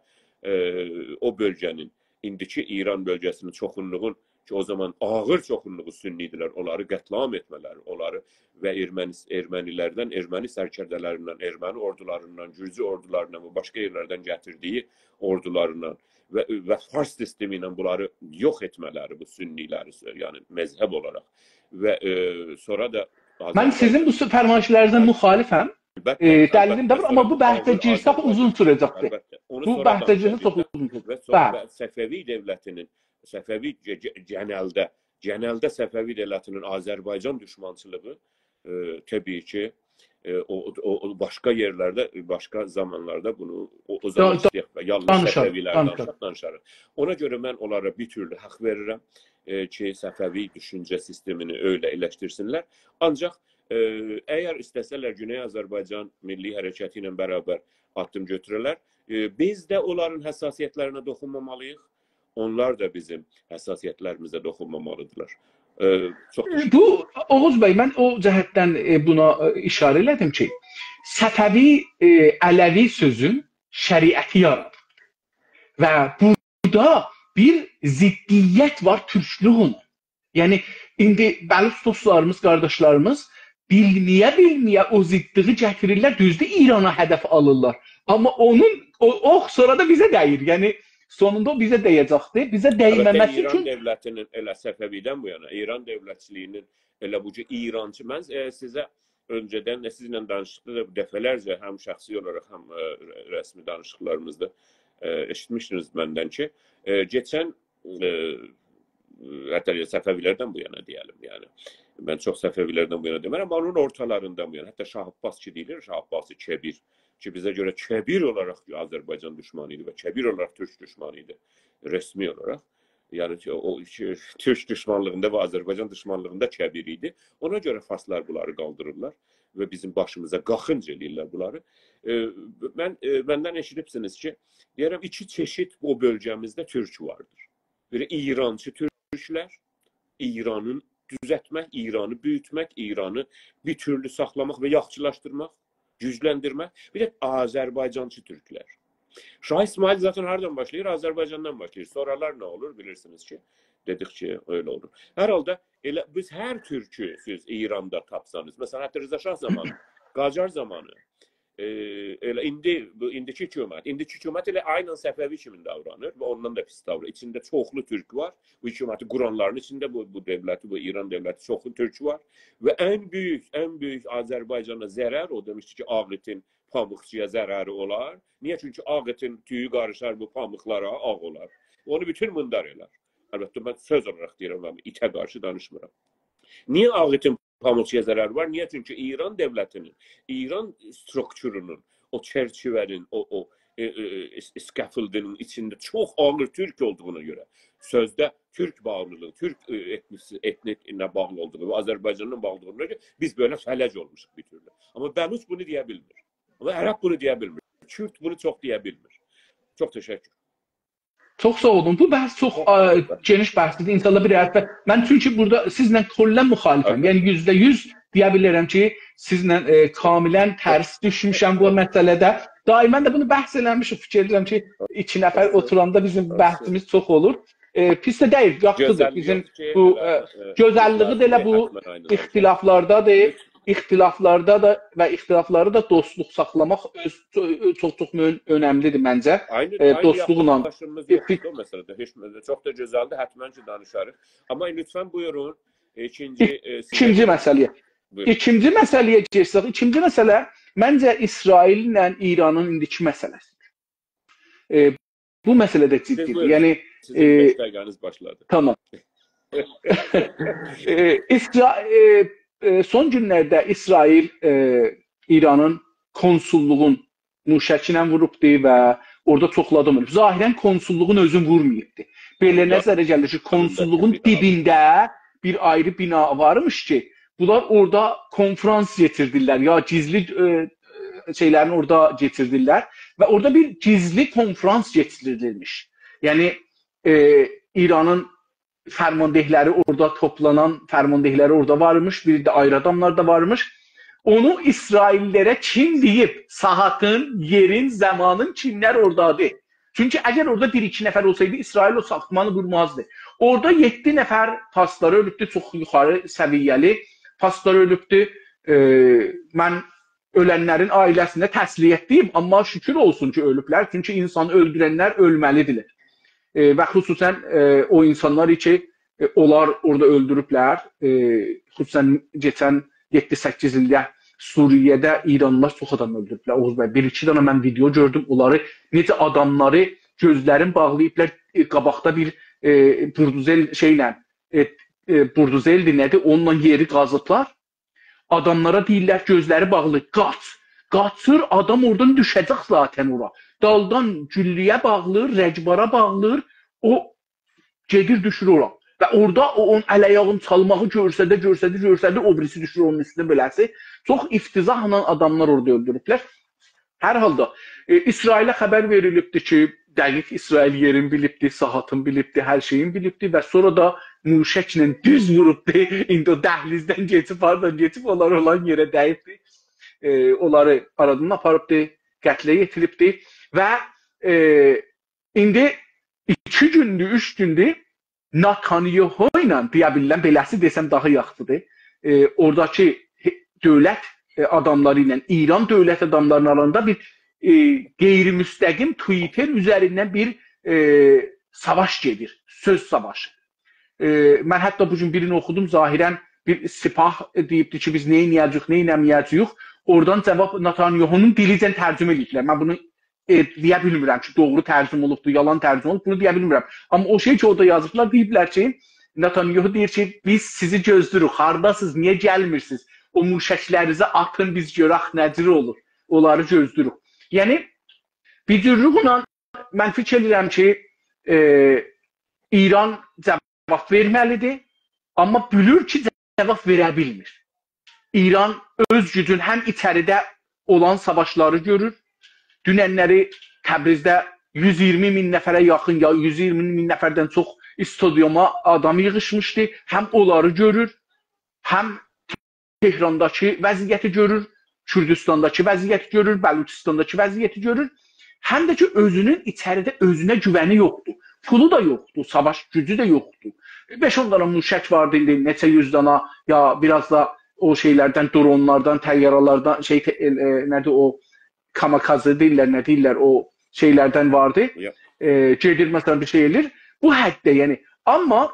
او بؤلگه‌نین، ایندیکی ایران بؤلگه‌سینین چوخونلوغون کی، او زامان آغیر چوخونلوغو سنی ایدیلر، اونلاری قتل‌عام ائتمه‌لری، اونلاری و ارمنی، ارمنیلردن، ارمنی سرکرده‌لریندن، ارمنی اوردولاریندان، گورجو اوردولاریندان و باشقا یئرلردن گتیردیگی اوردولاریندان و، و فارس سیستمی ایله بونلاری یوخ ائتمه‌لری، بو سنی‌لری، یعنی مذهب اولاراق. و، ائ، سونرا دا من سیزین بو فرمایشلرینیزه مخالفم. البته، ائ، البته. دلیلیم ده وار، آمما بو بحثه گیرسک اوزون سوره‌جکدیر. البته. اونو بو سونرا بحثه گیرسک دانیشاجاغیق. اوزون سوره‌جکدیر. و سونرا بلی. و صفوی دؤولتینین، صفوی گ-، گ-، گئنلده، گئنلده صفوی دؤولتینین آذربایجان دوشمانچیلیغی، ائ، طبیعی کی، ائ، او، او، او باشقا یئرلرده، باشقا زامانلاردا بونو او، او زامان دا-، ایسته‌یک و یالنیز دانیشاریق، صفوی‌لر دانیشاریق. دانیشاق، دانیشاریق. اونا گؤره من اونلارا بیر تورلو حاق وئریرم، ائ، کی، صفوی دوشونجه سیستمینی ائله ائلشدیرسینلر. آنجاق، ائ، اگر ایسته‌سه‌لر گونئی آذربایجان میللی حرکتی ایله برابر آددیم گؤتوره‌لر، ائ، بیز ده اونلارین حساسیت‌لرینه توخونمامالی‌ییق. اونلار دا بیزیم حساسیت‌لریمیزه توخونمامالی‌دیرلار. ائ، چوخ تشکر. بو، اوغوز بی، من او جهتدن، ائ، بونا، ائ، اشاره ائله‌دیم کی، صفوی، ائ، علوی سؤزون شریعتی یارادیر. و بورادا بیر ضدیت وار تورکلوگونه. یعنی، ایندی بلوچ دوستلاریمیز، قارداشلاریمیز بیلمه‌یه-بیلمه‌یه او ضدلیگی گتیریرلر، دوزدور، ایرانا هدف آلیرلار. آمما اونون، او اوخ سونرا دا بیزه دَییر. یعنی، سونوندا او بیزه دَیه‌جکدیر. بیزه البته، دَیمه‌مه‌سی ایران اوچون دؤولتینین ائله صفوی‌دن بو یانا، ایران دؤولتچیلیگینین ائله بو کی، ایرانچی، من، ائ، سیزه اؤنجه‌دن ده سیزله دانیشیقدا دا دفعه‌لرجه هم شخصی اولاراق، هم، ائ، ر-، رسمی دانیشیقلاریمیزدا، ائ، ائشیتمیشدینیز مندن کی، ائ، کئچن، ائ، حتی صفوی‌لردن بو یانا دئیه‌لیم، یعنی، من چوخ صفوی‌لردن بو یانا دئمه‌رم، آمما اونون اورتالاریندا بو یانا، حتی شاه عباس کی دئییلیر، شاه عباس کبیر، کی، بیزه گؤره کبیر اولاراق آذربایجان دوشمانی ایدی و کبیر اولاراق تورک دوشمانی ایدی، رسمی اولاراق. یعنی کی، او کی، تورک دوشمانلیغیندا و آذربایجان دوشمانلیغیندا کبیر ایدی. اونا گؤره فارسلار بونلاری قالدیریرلار و بیزیم باشیمیزا قاخینج ائله‌ییرلر بونلاری. ائ، من، ائ، مندن ائشیدیبسینیز کی، دئییرم، ایکی چئشید او بؤلگه‌میزده تورک واردیر. بیری ایرانچی تورکلر، ایرانی دوزلتمک، ایرانی بؤیوتمک، ایرانی بیر تورلو ساخلاماق و یاخشیلاشدیرماق، گوجلندیرمک. بیر ده آذربایجانچی تورکلر. شاه اسماعیل ذاتاً هاردان باشلاییر؟ آذربایجاندان باشلاییر. سونرالار نه اولور؟ بیلیرسینیز کی، دئدیک کی، ائله اولور. هر حالدا ائله بیز هر تورکو سیز ایراندا تاپسانیز، مثلا، حتی رضا شاه زامانی، قاجار زامانی، ائ، ائله ایندی، بو ایندیکی حکومت، ایندیکی حکومت ائله عیناً صفوی کیمی داورانیر و اوندان دا پیس داورانیر. ایچینده چوخلو تورک وار. بو حکومتی قورانلارین ایچینده بو، بو دؤولتی، بو ایران دؤولتی چوخلو تورک وار. و ان بؤیوک، ان بؤیوک آذربایجانا ضرر، او دئمیشدی کی، آغ ایتین پاموقچویا ضرری اولار. نییه؟ چونکی آغ ایتین تویو قاریشار بو پاموقلارا، آغ اولار. اونو بوتون موندار ائلر. البته، من سؤز اولاراق دئییرم، آمما ایته قارشی دانیشمیرام. نییه آغ ایتین پاموقچویا ضرری وار؟ نییه؟ چونکی ایران دؤولتینین، ایران ستروکتورونون، او چرچیوه‌نین، او، او ائ، ائ، ائ، اس-، اسکافولدینین ایچینده چوخ آغیر تورک اولدوغونا گؤره، سؤزده تورک باغلیلیغی، تورک، ائ، ائتنیسی، ائتنیک ایله باغلی اولدوغو و آذربایجانلا باغلی اولدوغونا گؤره بیز بئله فلج اولموشوق بیر تورلو. آمما بلوچ بونو دئیه بیلمیر. آمما عرب بونو دئیه بیلمیر. کورد بونو چوخ دئیه بیلمیر. چوخ تشکر. چوخ ساغ اولون. بو بحث چوخ، آ، گئنیش بحثدیر. انشاءالله بیر حرفه. من چونکی بورادا سیزله کلاً مخالفم. آها. یعنی یوزده یوز دئیه بیلرم کی، سیزله، ائ، کاملاً ترس دوشموشم بو مسئله‌ده. دائماً ده بونو بحث ائله‌میشیک. فیکیر ائدیرم کی، ایکی نفر اوتوراندا بیزیم بحثیمیز چوخ اولور. ائ، پیس ده دئییل، یاخشیدیر. گؤزل بیزیم یوخ کی، بو، ائله، ائ، گؤزللیگی ده ائله بو گؤزللیگی حتماً آینی اختلافلاردادیر. هئچ. اختلافلاردا دا و اختلافلاری دا دوستلوق ساخلاماق اؤز، چو-، چوخ چوخ مؤ-، اؤنملیدیر منجه. آینی، ائ، آینی دوستلوقلا. یاخینلیغیمیز یوخدور او مسئله‌ده. هئچ، چوخ دا گؤزلدیر، حتماً کی دانیشاریق. آمما لطفاً بویورون، ایکینجی، ائ، سیزه ایکینجی وئرین. مسئله‌یه. بویورون. ایکینجی مسئله‌یه کئچسک، ایکینجی مسئله منجه اسرائیل‌له ایرانین ایندیکی مسئله‌سیدیر. ائ، بو مسئله ده سیز جدی‌دیر. بویورون. یعنی، سیزین ائ، بئش دقیقه‌نیز باشلادی. تامام. ائ، اسرا-، ائ، ائ، سون گونلرده اسرائیل، ائ، ایرانین کنسوللوغون موشکله ووروبدو و اورادا چوخلو آدام اؤلوب. ظاهراً کنسوللوغون اؤزون وورماییبدی. بئله یا، نظره گلیر کی، کنسوللوغون بیر بنا وار. دیبینده بیر آیری بنا وارمیش کی، بونلار اورادا کنفرانس کئچیردیرلر، یا گیزلی، ائ، شئیلرین اورادا کئچیردیرلر و اورادا بیر گیزلی کنفرانس کئچیریلیرمیش. یعنی، ائ، ایرانین فرماندهلری اورادا توپلانان، فرماندهلری اورادا وارمیش، بیر ده آیری آداملار دا وارمیش. اونو اسرائیل‌لره کیم دئییب؟ ساعاتین، یئرین، زامانین، کیملر اورادادیر؟ چونکی اگر اورادا بیر-ایکی نفر اولسایدی، اسرائیل او ساختمانی قورمازدی. اورادا یئددی نفر پاسداری اؤلوبدو، چوخ یوخاری سویه‌لی پاسداری اؤلوبدو. ائ، من اؤلنلرین عائله‌سینه تسلیت دئییم، آمما شوکور اولسون کی، اؤلوبلر. چونکی اینسانی اؤلدورنلر اؤلمه‌لیدیرلر. ائ، و خصوصاً، ائ، او اینسانلار کی، ائ، اونلار اورادا اؤلدوروبلر. ائ، خصوصاً کئچن یئددی-سککیز ایلده سوریه‌ده ایرانلیلار چوخ آدام اؤلدوروبلر. اوغوز بی، بیر-ایکی دنه من ویدئو گؤردوم. اونلاری نئجه آداملاری گؤزلرین باغلاییبلار، ائ، قاباقدا بیر، ائ، بولدوزر شئیله، ائ، ائ، بولدوزردیر، نه‌دیر؟ اونونلا یئری قازیبلار. آداملارا دئییرلر، گؤزلری باغلی، قاچ. قاچیر، آدام اورادان دوشه‌جک ذاتاً اورا. دالدان گولله‌یه باغلیر، رگبارا باغلیر، او گئدیر، دوشور اورا. و اورادا او، اونون ال-آیاغینی چالماغی گؤرسده، گؤرسده، گؤرسده، او بیریسی دوشور اونون اوستونه بئله‌سی. چوخ افتضاحلا آداملار اورادا اؤلدوروبلر. هر حالدا، ائ، اسرائیله خبر وئریلیبدی کی، دقیق اسرائیل یئرین بیلیبدی، ساعاتین بیلیبدی، هر شئیین بیلیبدی و سونرا دا موشکله دوز ووروبدو. ایندی او دهلیزدن کئچیب، هاردان کئچیب، اونلار اولان یئره دَییبدی. ائ، اونلاری آرادان آپاریبدی، قتله یئتیریبدی و، ائ، ایندی ایکی گوندور، اوچ گوندور نتانیاهو ایله، دئیه بیلرم، بئله‌سی دئسم داها یاخشیدیر. ائ، اوراداکی هئ-، دؤولت، ائ، آداملاری ایله ایران دؤولت آداملارینین آراندا بیر، ائ، غیرمستقیم توییتر اوزریندن بیر، ائ، ساواش گئدیر. سؤز ساواشی. ائ، من حتی بو گون بیرینی اوخودوم، ظاهراً بیر سپاه دئییبدی کی، بیز نه ائده‌جه‌ییک، نه ائله‌مه‌یه‌جه‌ییک. اورادان جاواب نتانیاهونون دیلیجن ترجمه ائدیبلر. من بونو ائ، دئیه بیلمیرم کی، دوغرو ترجمه اولوبدور، یالان ترجمه اولوب، بونو دئیه بیلمیرم. آمما او شئی کی، اورادا یازیبلار، دئییبلر کی، نتانیاهو دئییر کی، بیز سیزی گؤزله‌ییریک، هارداسینیز، نییه گلمیرسینیز؟ او موشکلرینیزی آتین، بیز گؤرک نه جور اولور. اونلاری گؤزله‌ییریک. یعنی، بیر جورلوقلا من فیکیر ائدیرم کی، ائ، ایران جاواب وئرمه‌لیدیر، آمما بیلیر کی، جاواب وئره بیلمیر. ایران اؤز گوجون هم ایچریده اولان ساواشلاری گؤرور. دوننلری تبریزده یوز اییرمی مین نفره یاخین، یا یوز اییرمی مین نفردن چوخ استادیوما آدام ییغیشمیشدی. هم اونلاری گؤرور، هم تهرانداکی وضعیتی گؤرور، کوردوستانداکی وضعیتی گؤرور، بلوچستانداکی وضعیتی گؤرور. هم ده کی، اؤزونون ایچریده اؤزونه گوونی یوخدور. پولو دا یوخدور، ساواش گوجو ده یوخدور. بئش-اون دانا موشک واردی ایندی، نئچه یوز دانا، یا بیر آز دا او شئیلردن، درونلاردان، طیاره‌لردن، شئی، ائ، ائ، نه‌دیر او، کاماکازه دئییرلر، نه دئییرلر، او شئیلردن واردی. یا. ائ، گئدیر، مثلاً، بیر شئی ائله‌ییر. بو حدده، یعنی. آمما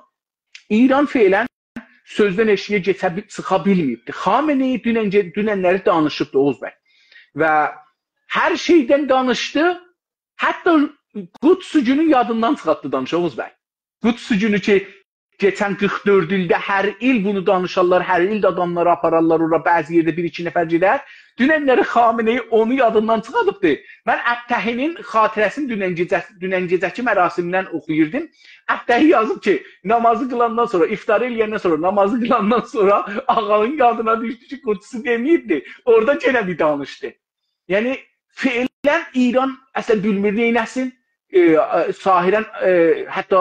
ایران فعلاً سؤزدن ائشییه کئچه بی-، چیخا بیلمه‌ییبدی. خامنه‌ای دونن گئ-، دوننلری دانیشیبدی، اوغوز بی. و هر شئیدن دانیشدی، حتی قدس گونون یادیندان چیخارتدی دانیشیق، اوغوز بی. قدس گونو کی، کئچن قیرخ دؤرد ایلده هر ایل بونو دانیشارلار، هر ایل ده آداملاری آپارارلار اورا، بعضی یئرده بیر-ایکی نفر گئدر. دوننلری خامنه‌ای اونو یادیندان چیخاردیبدی. من ابطحی‌نین خاطره‌سینی دونن گئجه، دونن گئجه‌کی مراسمدن اوخویوردوم. ابطحی یازیب کی، نامازی قیلاندان سونرا، افطاری ائله‌یندن سونرا، نامازی قیلاندان سونرا آغانین یادینا دوشدو کی، قدسی دئمه‌ییبدی. اورادا یئنه بیر دانیشدی. یعنی، فعلاً ایران اصلاً بیلمیر نئینه‌سین. ائ، ائ، ظاهراً، ائ، حتی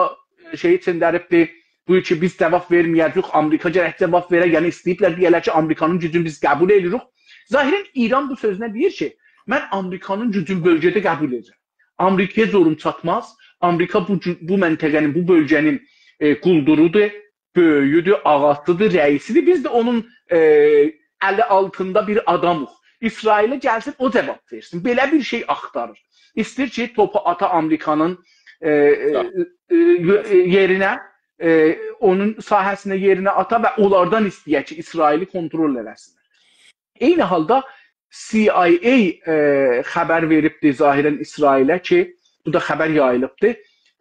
شئی چؤندریبدی، بو کی، بیز جاواب وئرمه‌یه‌جه‌ییک، آمریکا گرک جاواب وئره، یعنی ایسته‌ییبلر دئیه‌لر کی، آمریکانین گوجونو بیز قبول ائدیریک. ظاهراً ایران بو سؤزونه دئییر کی، من آمریکانین گوجونو بؤلگه‌ده قبول ائدیرم. آمریکایا زوروم چاتماز. آمریکا بو گو-، بو منطقه‌نین، بو بؤلگه‌نین، ائ، قولدورودور، بؤیویودور، آغاسیدیر، رئیسیدیر. بیز ده اونون، ائ، الی آلتیندا بیر آدامیق. اسرائیله گلسین، او جاواب وئرسین. بئله بیر شئی آختاریر. ایسته‌ییر کی، توپو آتا آمریکانین، ائ، ائ، ائ، ائ، یئرینه، ائ، اونون ساحه‌سینه یئرینه آتا و اونلاردان ایسته‌یه کی، اسرائیلی کنترل ائله‌سینلر. عینی حالدا C I A، ائ، خبر وئریبدی ظاهراً اسرائیله کی، بو دا خبر یاییلیبدی.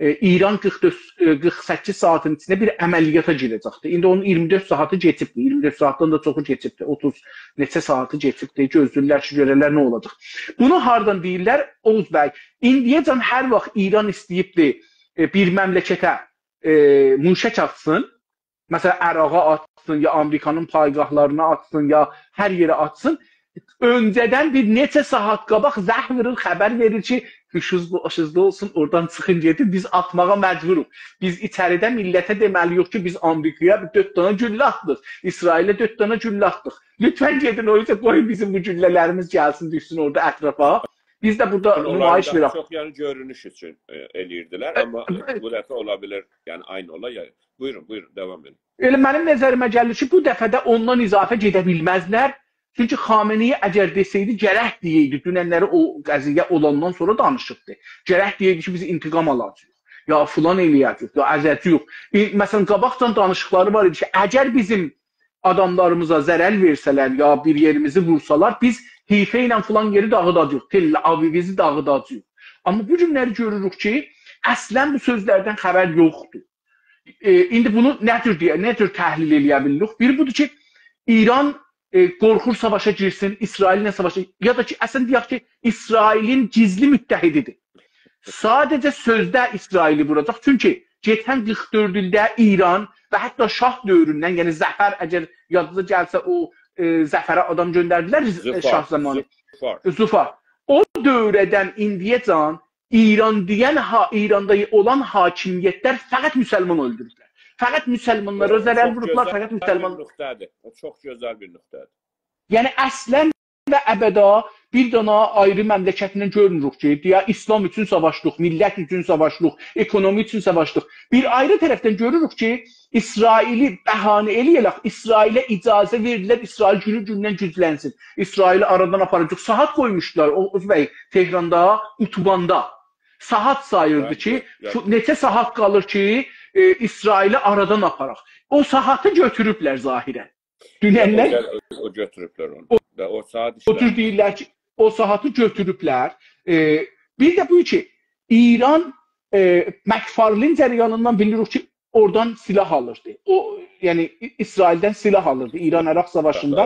ائ، ایران قیرخ دؤرد، ائ، قیرخ سککیز ساعاتین ایچینده بیر عملیاتا گیره‌جکدی. ایندی اونون اییرمی دؤرد ساعاتی کئچیبدی. اییرمی دؤرد ساعاتدان دا چوخو کئچیبدی. اوتوز نئچه ساعاتی کئچیبدی. گؤزله‌ییرلر کی، گؤره‌لر نه اولاجاق. بونو هاردان دئییرلر؟ اوغوز بی، ایندییه‌جن هر واخت ایران ایسته‌ییبدی، ائ، بیر مملکته، ائ، موشک آتسین، مثلاً، عراقا آتسین، یا آمریکانین پایگاهلارینا آتسین، یا هر یئره آتسین، اؤنجه‌دن بیر نئچه ساعات قاباق زنگ وورور، خبر وئریر کی، هوشوز باشیزدا اولسون، اورادان چیخین گئدین، بیز آتماغا مجبوروق. بیز ایچریده میللته دئمه‌لی‌ییک کی، بیز آمریکایا بیر دؤرد دنه گولله آتدیق، اسرائیله دؤرد دنه گولله آتدیق. لطفاً گئدین، او اوزه قویون بیزیم بو گولله‌لریمیز گلسین، دوشسون اورادا اطرافا. بیز ده بورادا اونلارین نمایش داها وئرک. چوخ، یعنی، گؤرونوش اوچون، ائ، ائله‌ییردیلر. ائ، آمما ائ، بو دفعه اولا بیلیر، یعنی، عینی اولا، یا-، بویورون، بویورون، داوام ائدین. ائله منیم نظریمه گلیر کی، بو دفعه ده اوندان اضافه گئده بیلمزلر. چونکی خامنه‌ای اگر دئسه‌یدی، گرک دئیه‌یدی، دوننلری او قضیه اولاندان سونرا دانیشیبدی. گرک دئیه‌یدی کی، بیز انتقام آلاجاغیق، یا فلان ائله‌یه‌جه‌ییک، یا ازه‌جه‌ییک. ائ، مثلاً، قاباقجان دانیشیقلاری وار ایدی کی، اگر بیزیم آداملاریمیزا ضرر وئرسه‌لر، یا بیر یئریمیزی وورسالار، بیز حیفه ایله فلان یئری داغیداجاغیق، تل‌آویوی داغیداجاغیق. آمما بو گونلری گؤروروک کی، اصلاً بو سؤزلردن خبر یوخدور. ائ، ایندی بونو نه جور دئیه، نه جور تحلیل ائله‌یه بیلیریک؟ بیری بودور کی، ایران، ائ، قورخور ساواشا گیرسین، اسرائیل‌له ساواشا، یا دا کی، اصلاً دئیک کی، اسرائیلین گیزلی متحدیدیر. ساده‌جه سؤزده اسرائیلی ووراجاق. چونکی کئچن قیرخ دؤرد ایلده ایران و حتی شاه دؤوروندن، یعنی ظفر، اگر یادینیزا گلسه، او، ائ، ظفره آدام گؤندردیلر، ائ، ظفار، شاه زامانی. ظفار. ظفار. او دؤوره‌دن ایندییه‌جن ایران دئین ها-، ایراندا اولان حاکمیتلر فقط مسلمان اؤلدوروبلر. فقط مسلمانلارا او، او ضرر چوخ ووروبلار، گؤزل فقط بیر مسلمان. نقطه‌دیر. او چوخ گؤزل بیر نقطه‌دیر. یعنی اصلاً و ابدا بیر دنه آیری مملکتله گؤرموروک کی، دئیه، اسلام اوچون ساواشدیق، میللت اوچون ساواشدیق، اکونومی اوچون ساواشدیق. بیر آیری طرفدن گؤروروک کی، اسرائیلی بهانه ائله‌یه‌لر، اسرائیله اجازه وئردیلر، اسرائیل گونو گوندن گوجلنسین. اسرائیلی آرادان آپاراجاق. ساعات قویموشدولار، او، اوز بی، تهراندا، اتوباندا. ساعات ساییردی کی، یاخشی، یاخشی. فو-، نئچه ساعات قالیر کی، ائ، اسرائیلی آرادان آپاراق. او ساعاتی گؤتوروبلر ظاهراً. دوننلر او، او گؤتوروبلر اونو. او، و او ساعات او جور ایشله‌میر. دئییرلر کی، او ساعاتی گؤتوروبلر. ائ، بیر ده بو کی، ایران، ائ، مک‌فارلین جریانیندان بیلیریک کی، اورادان سلاح آلیردی. او، یعنی، ای-، اسرائیلدن سلاح آلیردی. ایران-عراق ساواشیندا.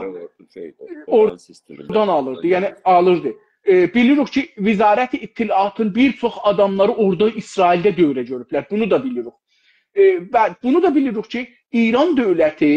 شی‌دی، اورادان سیستمیندن. اورادان آلیردی، یعنی آلیردی. ائ، بیلیریک کی، وزارت اطلاعاتین بیر چوخ آداملاری اورادا اسرائیلده دؤوره گؤروبلر. بونو دا بیلیریک. ائ، و بونو دا بیلیریک کی، ایران دؤولتی،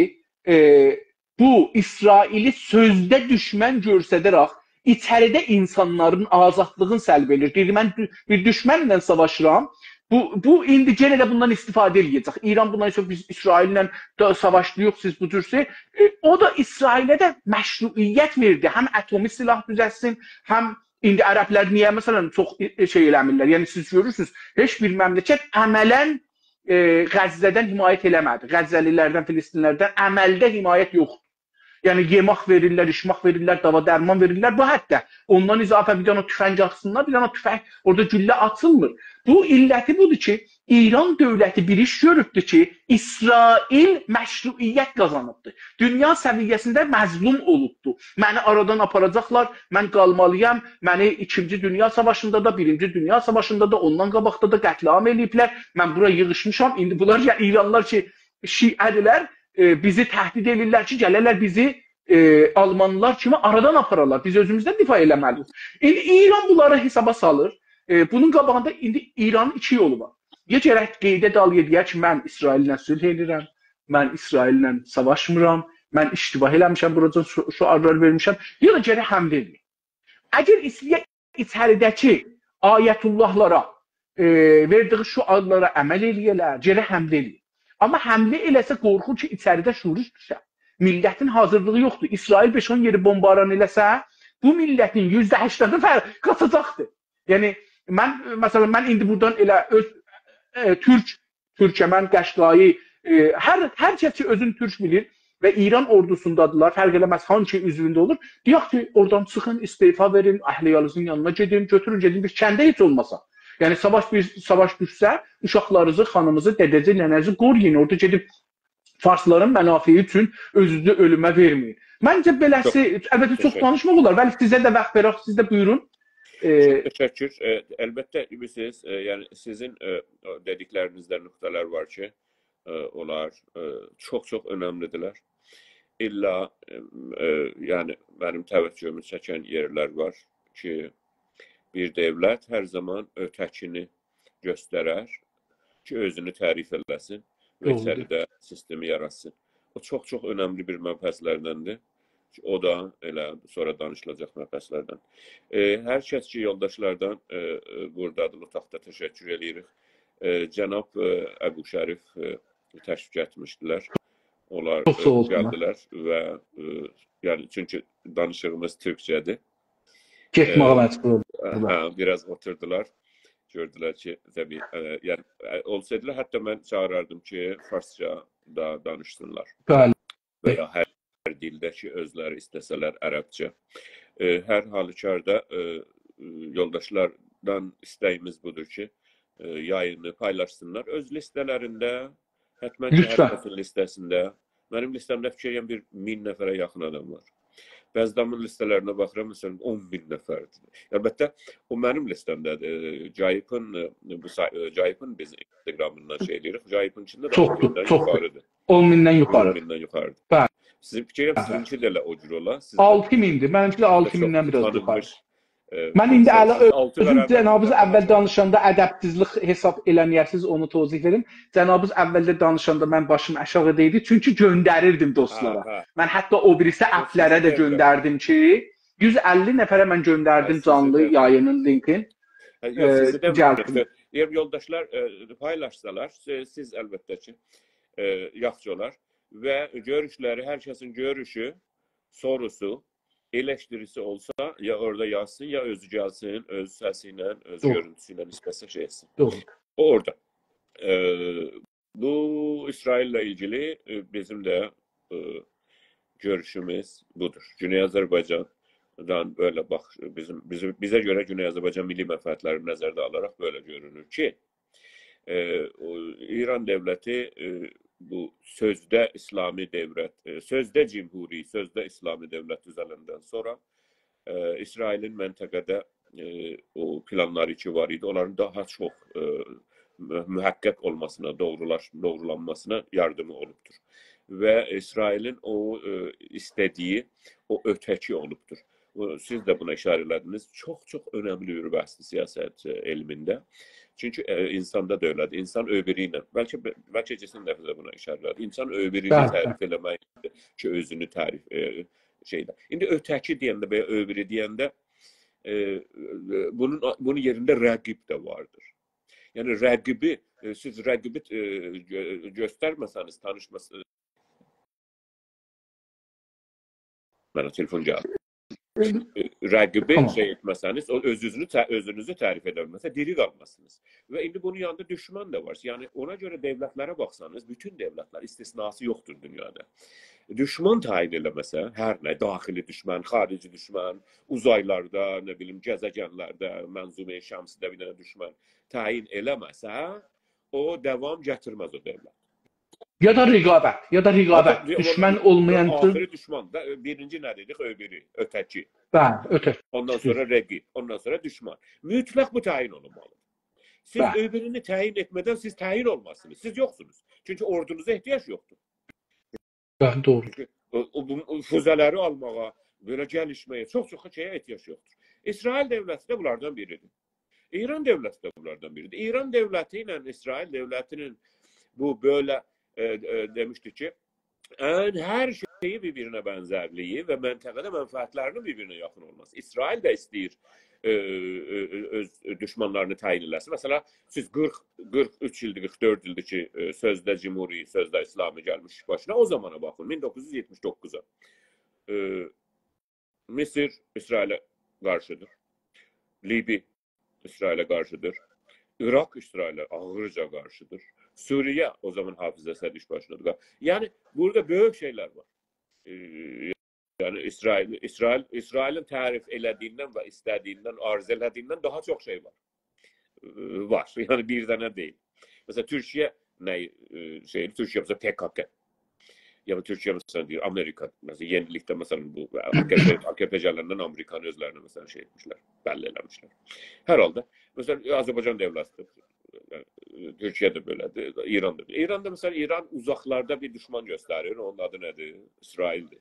ائ، بو اسرائیلی سؤزده دوشمن گؤستره‌رک ایچریده اینسانلارین آزادلیغینی سلب ائدیر. دئییر، «من دو-، بیر دوشمنله ساواشیرام.» بو، بو ایندی یئنه ده بوندان استفاده ائله‌یه‌جک. ایران بوندان سونرا «بیز اسرائیلله ده ساواشلییوخ، سیز بو جورسه.» ائ، او دا اسرائیله ده مشروعیت وئردی. هم اتمی سلاح دوزلتسین، هم ایندی عربلر نییه، مثلاً، چوخ، ائ، ائ، شئی ائله‌میرلر؟ یعنی، سیز گؤرورسونوز، هئچ بیر مملکت عملاً، ائ، غزه‌دن حمایت ائله‌مه‌دی. غزه‌لی‌لردن، فلسطینلی‌لردن عملده حمایت یوخدور. یعنی یئمک وئریرلر، ایچمک وئریرلر، داوا درمان وئریرلر. بو حدده. اوندان اضافه بیر دنه تفنگ آتسینلار، بیر دنه تفنگ، اورادا گولله آتیلمیر. بو علتی بودور کی، ایران دؤولتی بیر ایش گؤروبدور کی، اسرائیل مشروعیت قازانیبدیر. دونیا سویه‌سینده مظلوم اولوبدور. منی آرادان آپاراجاقلار، من قالمالییام، منی ایکینجی دونیا ساواشیندا دا، بیرینجی دونیا ساواشیندا دا، اوندان قاباقدا دا قتل‌عام ائله‌ییبلر. من بورا ییغیشمیشام. ایندی بونلار، یا ایرانلیلار کی، شیعه‌دیرلر، ائ، بیزی تهدید ائدیرلر کی، گله‌لر بیزی، ائ، آلمانلیلار کیمی آرادان آپارارلار. بیز اؤزوموزدن دفاع ائله‌مه‌لی‌ییک. ایندی ایران بونلاری حسابا سالیر. ائ، بونون قاباغیندا ایندی ایرانین ایکی یولو وار. یا گرک قئییده دالییا دئیه کی، من اسرائیل‌له صلح ائدیرم، من اسرائیل‌له ساواشمیرام، من اشتباه ائله‌میشم، بوراجان شو-، شعارلار وئرمیشم، یا دا گرک حمله ائله‌یه. اگر ایسته‌یه ایچریده‌کی آیت‌الله‌لارا، ائ، وئردیگی شعارلارا عمل ائله‌یه‌لر، گرک حمله ائله‌یه. آمما حمله ائله‌سه قورخور کی، ایچریده شورش دوشه. میللتین حاضیرلیغی یوخدور. اسرائیل بئش-اون یئری بمباران ائله‌سه، بو میللتین یوزده هشتادی فر-، قاچاجاقدیر. یعنی، من، مثلا، من ایندی بورادان ائله اؤز، ائ، تورک، تورکمن، قشقایی، ائ، هر، هر کس کی، اؤزونو تورک بیلیر و ایران اوردوسوندادیرلار، فرق ائله‌مز هانسی عضوونده اولور، دئیک کی، اورادان چیخین، استعفا وئرین، اهل عیالینیزین یانینا گئدین، گؤتورون، گئدین بیر کنده هئچ اولماسا. یعنی، ساواش، بیر ساواش دوشسه، اوشاقلارینیزی، خانیمیزی، دده‌زی، ننه‌زی قورویون، اورادا گئدیب فارسلارین منافعی اوچون اؤزونوزو اؤلومه وئرمه‌یین. منجه چوخ بئله‌سی، البته، چوخ تشکر. دانیشماق اولار. بلی، سیزه ده واخت وئرک، سیز ده بویورون. ائ، چوخ تشکر. ائ، البته، بیلیرسینیز، ائ، یعنی سیزین، ائ، او دئدیکلرینیزده نقطه‌لر وار کی، ائ، اونلار، ائ، چوخ-چوخ اؤنملی‌دیرلر. الّا، ائ، ائ، یعنی منیم توجهومو چکن یئرلر وار کی، بیر دؤولت هر زامان اؤته‌کینی گؤسترر کی، اؤزونو تعریف ائله‌سین و دوغرودور. ایچریده سیستمی یاراتسین. او چوخ-چوخ اؤنملی بیر مبحثلردندیر. او دا ائله سونرا دانیشیلاجاق مبحثلردن. ائ، هر کس کی، یولداشلاردان، ائ، ائ، بورادادیر، اوتاقدا، تشکر ائله‌ییریک. ائ، جناب، ائ، ابوشریف، ائ، تشریف گتیرمیشدیلر. اونلار، چوخ ساغ ائ، اولسونلار. گلدیلر و، ائ، یعنی، چونکی دانیشیغیمیز تورکجه‌دیر. گئتمه‌یه ائ، مجبور اولدولار. هه، بیر آز اوتوردولار. گؤردولر کی، طبیعی، ائ، یعنی، ائ، اولسایدیلار، حتی من چاغیراردیم کی، فارسجا دا دانیشسینلار. بلی. و یا هر دیلده کی، اؤزلری ایسته‌سه‌لر، عربجه. ائ، هر حالوکاردا، ائ، ائ، یولداشلاردان ایسته‌ییمیز بودور کی، ائ، یایینی پایلاشسینلار اؤز لیسته‌لرینده. حتماً کی، هر لطفاً. کسین لیسته‌سینده. منیم لیسته‌مده فیکیر ائلیرم بیر مین نفره یاخین آدام وار. بعضی آدامین لیسته‌لرینه باخیرام، مثلا، اون مین نفردیر. البته، او منیم لیسته‌مده‌دیر. ائ، جایپین، ائ، بو سای-، ائ، جایپین بیز اینستاگرامیندان شئی ائله‌ییریک. جایپین ایچینده ده چوخدور، اون میندن چوخدور. یوخاریدیر. اون میندن یوخاریدیر. اون میندن یوخاریدیر. بلی. سیزین فیکیر ائلیرم، بلی. سیزینکی ده ائله او جور اولا. سیز ده، آلتی میندیر. منیمکی ده سیز ده آلتی میندن چوخ بیر آز یوخاری. تانینمیش، ائ، بلی، من ایندی فارسلار. اله، سیز آلتی اؤزوم قرار جنابیز وئردینیز اول آداما. دانیشاندا ادبسیزلیک حساب ائله‌مه‌یه‌سینیز، اونو توضیح وئریم. جنابیز اولده دانیشاندا من باشیم آشاغیدا ایدی، چونکی گؤندریردیم دوستلارا. هه، هه. من حتی او بیریسی اپلره ده گؤندردیم کی، یوز اللی نفره من گؤندردیم جانلی یایینین لینکین. هه، یوخ، ائ، سیزی ده گلدیم. دئییرم، یولداشلار، ائ، پایلاشسالار، سیز، سیز البته کی، ائ، یاخشی اولار. و گؤروشلری، هر کسین گؤروشو، سوروسو، ائلشتیریسی اولسا، یا اورادا یازسین، یا اؤزو گلسین، اؤز سسی ایله، اؤز، دوغرو، گؤرونتوسو ایله، ایسته‌سه شئی ائتسین. دوغرو. او اورادا. ائ، بو اسرائیل‌له ایلگیلی، ائ، بیزیم ده، ائ، گؤروشوموز بودور. گونئی آذربایجاندان بئله باخ، بیزیم، بیزیم، بیزه گؤره گونئی آذربایجان میللی منفعتلرینی نظرده آلاراق بئله گؤرونور کی، ائ، او، ایران دؤولتی، ائ، بو سؤزده اسلامی دؤولت، ائ، سؤزده جمهوری، سؤزده اسلامی دؤولت دوزلندن سونرا، ائ، اسرائیلین منطقه‌ده، ائ، او پلانلاری کی وار ایدی، اونلارین داها چوخ، ائ، مو-، محقق اولماسینا، دوغرولاش-، دوغرولانماسینا یاردیمی اولوبدور. و اسرائیلین او، ائ، ایسته‌دیگی او اؤته‌کی اولوبدور. بو، سیز ده بونا ایشاره ائله‌دینیز. چوخ-چوخ اؤنملی بیر بحثدیر سیاست، ائ، علمینده. چونکی، ائ، اینساندا دا ائله‌دیر. اینسان اؤبورو ایله، بلکه، بلکه کئچن دفعه ده بونا ایشاره ائله‌دیک. اینسان اؤبورونو، بلی، تعریف، بلی، ائله‌مک کی، اؤزونو تعریف، ائ، شئیده. ایندی اؤته‌کی دئینده و یا اؤبورو دئینده، ائ، ائ، بونون، بونون یئرینده رقیب ده واردیر. یعنی رقیبی، ائ، سیز رقیبی، ائ، گؤ-، گؤسترمه‌سه‌نیز، تانیشماس-، منه تلفن گلدی. ائ، رقیبی، تامام، شئی ائتمه‌سه‌نیز، او اؤزونوزو ته-، اؤزونوزو تعریف ائده بیلمه‌سه، دیری قالمازسینیز. و ایندی بونون یانیندا دوشمن ده وار. یعنی، اونا گؤره دؤولتلره باخسانیز، بوتون دؤولتلر، استثناسی یوخدور دونیادا. دوشمن تعیین ائله‌مه‌سه، هر نه، داخلی دوشمن، خارجی دوشمن، اوزایلاردا، نه بیلیم، گزه‌گنلرده، منظومه‌ی شمسیده بیر دنه دوشمن تعیین ائله‌مه‌سه، او داوام گتیرمز او دؤولت. یا دا رقابت، یا دا رقابت. آخی-، دوشمن او-، اولمایان... آخیری دوشمن دا، ائ، بیرینجی نه‌دیر؟ او بیری، اؤته‌کی. بلی، اؤته‌کی. اوندان سونرا رقیب، اوندان سونرا دوشمن. مطلق بو تعیین اولونمالیدیر. سیز، بلی، او بیرینی تعیین ائتمه‌دن سیز تعیین اولمازسینیز. سیز یوخسونوز. چونکی اوردونوزا احتیاج یوخدور. بلی، دوغرو. او، او، بو، او فوزه‌لری آلماغا، بئله گلیشمه‌یه چوخ-چوخ شئیه احتیاج یوخدور. اسرائیل دؤولتی ده بونلاردان بیریدیر. ایران دؤولتی ده بونلاردان بیریدیر. ایران دؤولتی ایله اسرائیل دؤولتی‌نین بو بئله، ائ، ائ، دئمیشدی کی، ان هر شئیی بیر-بیرینه بنزرلیگی و منطقه‌ده منفعتلری‌نین بیر-بیرینه یاخین اولماسی. اسرائیل ده ایسته‌ییر، ائ، ائ، ائ، اؤز دوشمنلرینی تعیین ائله‌سین. مثلا، سیز قیرخ، قیرخ اوچ ایلدیر، قیرخ دؤرد ایلدیر کی، ائ، سؤزده جمهوری، سؤزده اسلامی گلمیش باشینا. او زامانا باخین، مین دوققوز یوز یئتمیش دوققوزا. ائ، مصر اسرائیله قارشیدیر. لیبی اسرائیله قارشیدیر. عراق اسرائیله آغیرجا قارشیدیر. سوریه، او زامان حافظ اسد ایش باشیندادیر. یعنی، بورادا بؤیوک شئیلر وار. ائ، یعنی، اسرائیل، اسرائیل، اسرائیلین تعریف ائله‌دیگیندن و ایسته‌دیگیندن، آرزو ائله‌دیگیندن داها چوخ شئی وار. ائ، وار. یعنی، بیر دنه دئییل. مثلا، تورکیه نه، ائ، شئی، تورکیه، مثلا، پ‌ک‌ک. یا تورکیه، مثلا، دئییر، آمریکا، مثلا، یئنیلیکده، مثلا، بو آ ک پ، آ ک پ گلندن آمریکانی اؤزلرینه، مثلا، شئی ائتمیشلر، بللی ائله‌میشلر. هر حالدا، مثلا، آذربایجان دؤولتی‌دیر. تورکیه ده بئله‌دیر، ایران دا. ایران دا، مثلا، ایران اوزاقلاردا بیر دوشمن گؤستریر. اونون آدی نه‌دیر؟ اسرائیل‌دیر.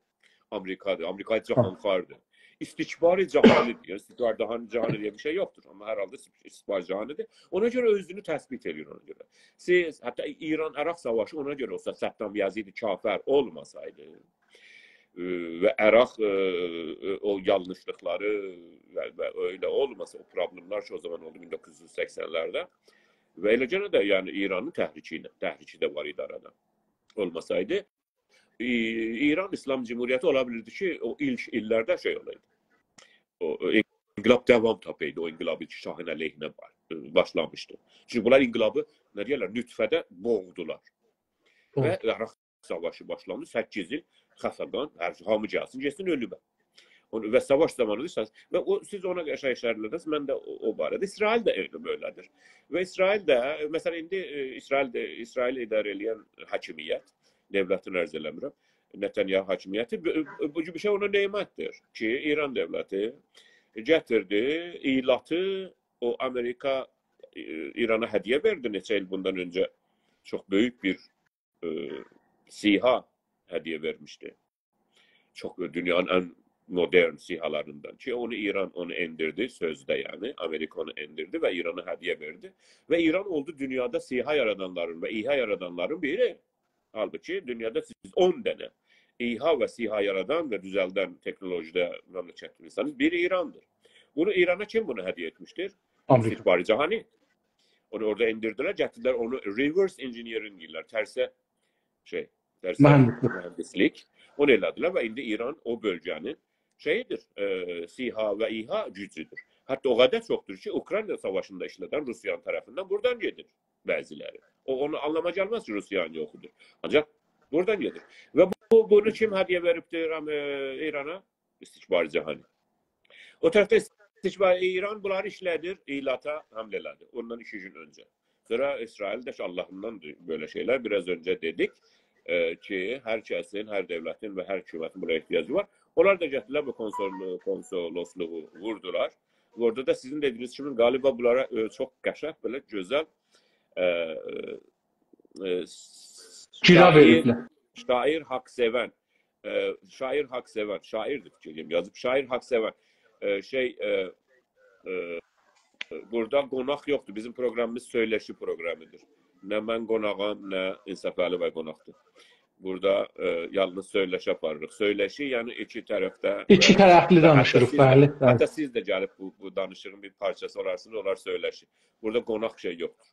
آمریکادیر. آمریکا جهانخواردیر. استکبار جهانی‌دیر. یعنی، استکبار جهان-، جهانی دئیه بیر شئی یوخدور. آمما هر حالدا استکبار جهانی‌دیر. اونا گؤره اؤزونو تثبیت ائدیر، اونا گؤره. سیز، حتی ایران-عراق ساواشی اونا گؤره اولسا، صدام یزیدی کافر اولماسایدی، ائ، و عراق، ائ، ائ، او یانلیشلیقلاری و، و ائله اولماسا، او پروبلئملر کی، او زامان اولدو مین دوققوز یوز سکسن‌لرده. و ائله‌جه ده، یعنی، ایرانین تحریکی ایله، تحریکی ده وار ایدی آرادا. اولماسایدی، ای-، ایران ایسلام جمهوریتی اولا بیلیردی کی، او ایلک ایللرده شئی اولایدی. او، او انقلاب داوام تاپایدی، او انقلابی کی، شاهین علیهینه با-، باشلامیشدی. چونکی بونلار انقلابی، نه دئیرلر، نطفه‌ده بوغدولار. و، دوغرو، عراق ساواشی باشلاندی، سککیز ایل خفقان، هر شئی، هامی گلسین، گئتسین اؤلومه. اونو، و ساواش زامانی دا ساز-، و او، سیز اونا قشنگ ایشاره ائله‌دینیز، من ده او، او باره‌ده. اسرائیل ده ائله بئله‌دیر. و اسرائیل ده، مثلا، ایندی، ائ، اسرائیل ده، اسرائیل اداره ائله‌ین حاکمیت، دؤولتین عرض ائله‌میرم، نتانیاهو حاکمیتی، بو، بو جور بیر شئی اونا نعمت‌دیر کی، ایران دؤولتی گتیردی، ایلاتی، او آمریکا، ائ، ایرانا هدیه وئردی نئچه ایل بوندان اؤنجه. چوخ بؤیوک بیر، ائ، سی‌ها هدیه وئرمیشدی. چوخ، دونیانین ان مدرن سی‌هالاریندان کی، اونو ایران اونو ائندیردی، سؤزده یعنی، آمریکا اونو ائندیردی و ایرانا هدیه وئردی. و ایران اولدو دونیادا سی‌ها یارادانلارین و ای‌ها یارادانلارین بیری. حالبوکی دونیادا سیز اون دنه ای‌ها و سی‌ها یارادان و دوزلدن تکنولوژیده مملکتدن ایسته‌سه‌نیز، بیری ایراندیر. بونو ایرانا کیم بونو هدیه ائتمیشدیر؟ آمریکا. استکبار جهانی. اونو اورادا ائندیردیلر، گتیردیلر اونو reverse engineering دئییرلر، ترسه شئی، ترسه مهندسلیک. مهندسلیک. اونو ائله‌دیلر و ایندی ایران او بؤلگه‌نین شئیی‌دیر، ائ، سی‌ها و ای‌ها گوجودور. حتی او قدر چوخدور کی، اوکراینا ساواشیندا ایشله‌دن روسیانین طرفیندن بورادان گئدیر بعضی‌لری. او، اونو آنلاما گلمز کی، روسیانین یوخودور. آنجاق بورادان گئدیر. و بو، بونو کیم هدیه وئریبدیر، ائ، ایرانا؟ استکبار جهانی. او طرفده استکبار، ایران بونلاری ایشله‌دیر، ایلاتا حمله ائله‌دی. اوندان ایکی گون اؤنجه. سونرا اسرائیل ده کی، آللاهیندان بئله شئیلر. بیر آز اؤنجه دئدیک، ائ، کی، هر کسین، هر دؤولتین و هر حکومتین بونا احتیاجی وار. اونلار دا گتیردیلر بو کنسول-، کنسولوسلوغو ووردولار. اورادا دا سیزین دئدیگینیز کیمی غالیبا بونلارا، ائ، چوخ قشنگ، بئله گؤزل، ائ، ائ، گیرا شاعیر، وئریبلر. شاعیر حاق‌سئون، ائ، شاعیر حاق‌سئون، شاعیردیر فیکیر ائدیرم، یازیب. شاعیر حاق‌سئون، ائ، شئی، ائ، ائ، بورادا قوناق یوخدور. بیزیم پروگرامیمیز سؤیله‌شی پروگرامی‌دیر. نه من قوناغام، نه انصافعلی بی قوناقدیر. بورادا، ائ، یالنیز سؤیله‌شی آپاریریق. سؤیله‌شی، یعنی ایکی طرفده، ایکی طرفلی، ائ، حتی دانیشیریق، سیز ده، بلی، بلی. حتی سیز ده گلیب بو، بو دانیشیغین بیر پارچاسی اولارسینیز، اولار سؤیله‌شی. بورادا قوناق شئی یوخدور.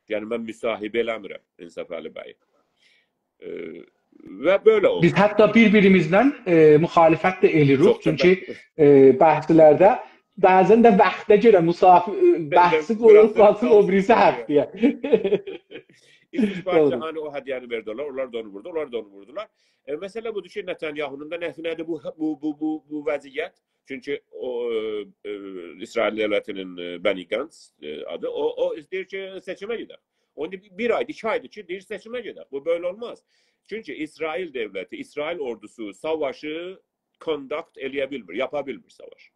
یعنی من مصاحبه ائله‌میرم انصافعلی بیی. ائ، و بئله اولدو. بیز حتی بیر-بیریمیزله، ائ، مخالفت ده ائله‌ییریک. چوخ، چوخ. چونکی، ائ، بحثلرده بعضا ده واختا گؤره مسافر، ائ، بحثی قویوب قالسین او بیریسی هفته‌یه. ایستیخباراتچی هانی او هدیه‌نی وئردی اونلار، اونلار دا اونو ووردو، اونلار دا اونو ووردولار. ائ، مسئله بودور کی، نتانیاهونون دا نفعینه‌دیر بو، بو، بو، بو، بو وضعیت. چونکی او، ائ، ائ، اسرائیل دؤولتی‌نین، ائ، بنی گانتز، ائ، آدی، او، او ایسته‌ییر کی، سئچیمه گئدک. اوندا بیر، بیر آیدیر، ایکی آیدیر کی، دئییر، سئچیمه گئدک. بو بئله اولماز. چونکی اسرائیل دؤولتی، اسرائیل اوردوسو ساواشی conduct ائله‌یه بیلمیر، یاپا بیلمیر ساواش.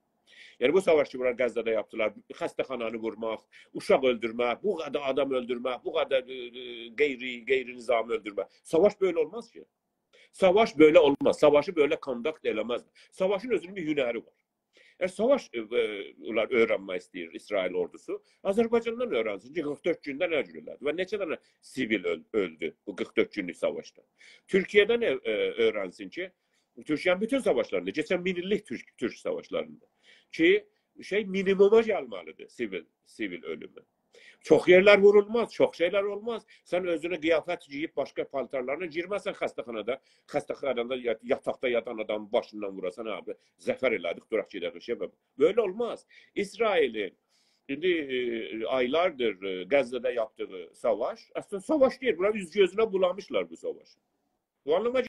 یعنی، بو ساواش کی، بونلار غزه‌ده یاپدیلار، خسته‌خانانی وورماق، اوشاق اؤلدورمک، بو قدر آدام اؤلدورمک، بو قدر، ائ، ائ، غیر، غیر نظامی اؤلدورمک. ساواش بئله اولماز کی. ساواش بئله اولماز. ساواشی بئله conduct ائله‌مز. ساواشین اؤزونون بیر هنری وار. اگر ساواش، ائ، ائ، اونلار اؤیرنمک ایسته‌ییر اسرائیل اوردوسو، آذربایجاندان اؤیرنسین کی، قیرخ دؤرد گونده نه جور ائله‌دی و نئچه دنه سیویل اؤل-، اؤلدو بو قیرخ دؤرد گونلوک ساواشدا. تورکیه‌دن ائ-، ائ، اؤیرنسین کی، تورکیه‌نین بوتون ساواشلاریندا، کئچن مین ایللیک تورک، تورک ساواشلاریندا کی، شئی مینیموما گلمه‌لیدیر سیویل، سیویل اؤلومو. چوخ یئرلر وورولماز، چوخ شئیلر اولماز. سن اؤزونه قیافت گئییب باشقا پالتارلارلا گیرمه‌سن خسته‌خانادا، خسته‌خانادا یات-، یاتاقدا یاتان آدامین باشیندان ووراسان، «آبی، ظفر ائله‌دیک، دوراق گئدک ایشه.» بئله اولماز. اسرائیلین ایندی، ائ، آیلاردیر، ائ، غزه‌ده یاپدیغی ساواش، اصلینده ساواش دئییل، بونلار اوز گؤزونه بولامیشلار بو ساواشی. بو آنلاما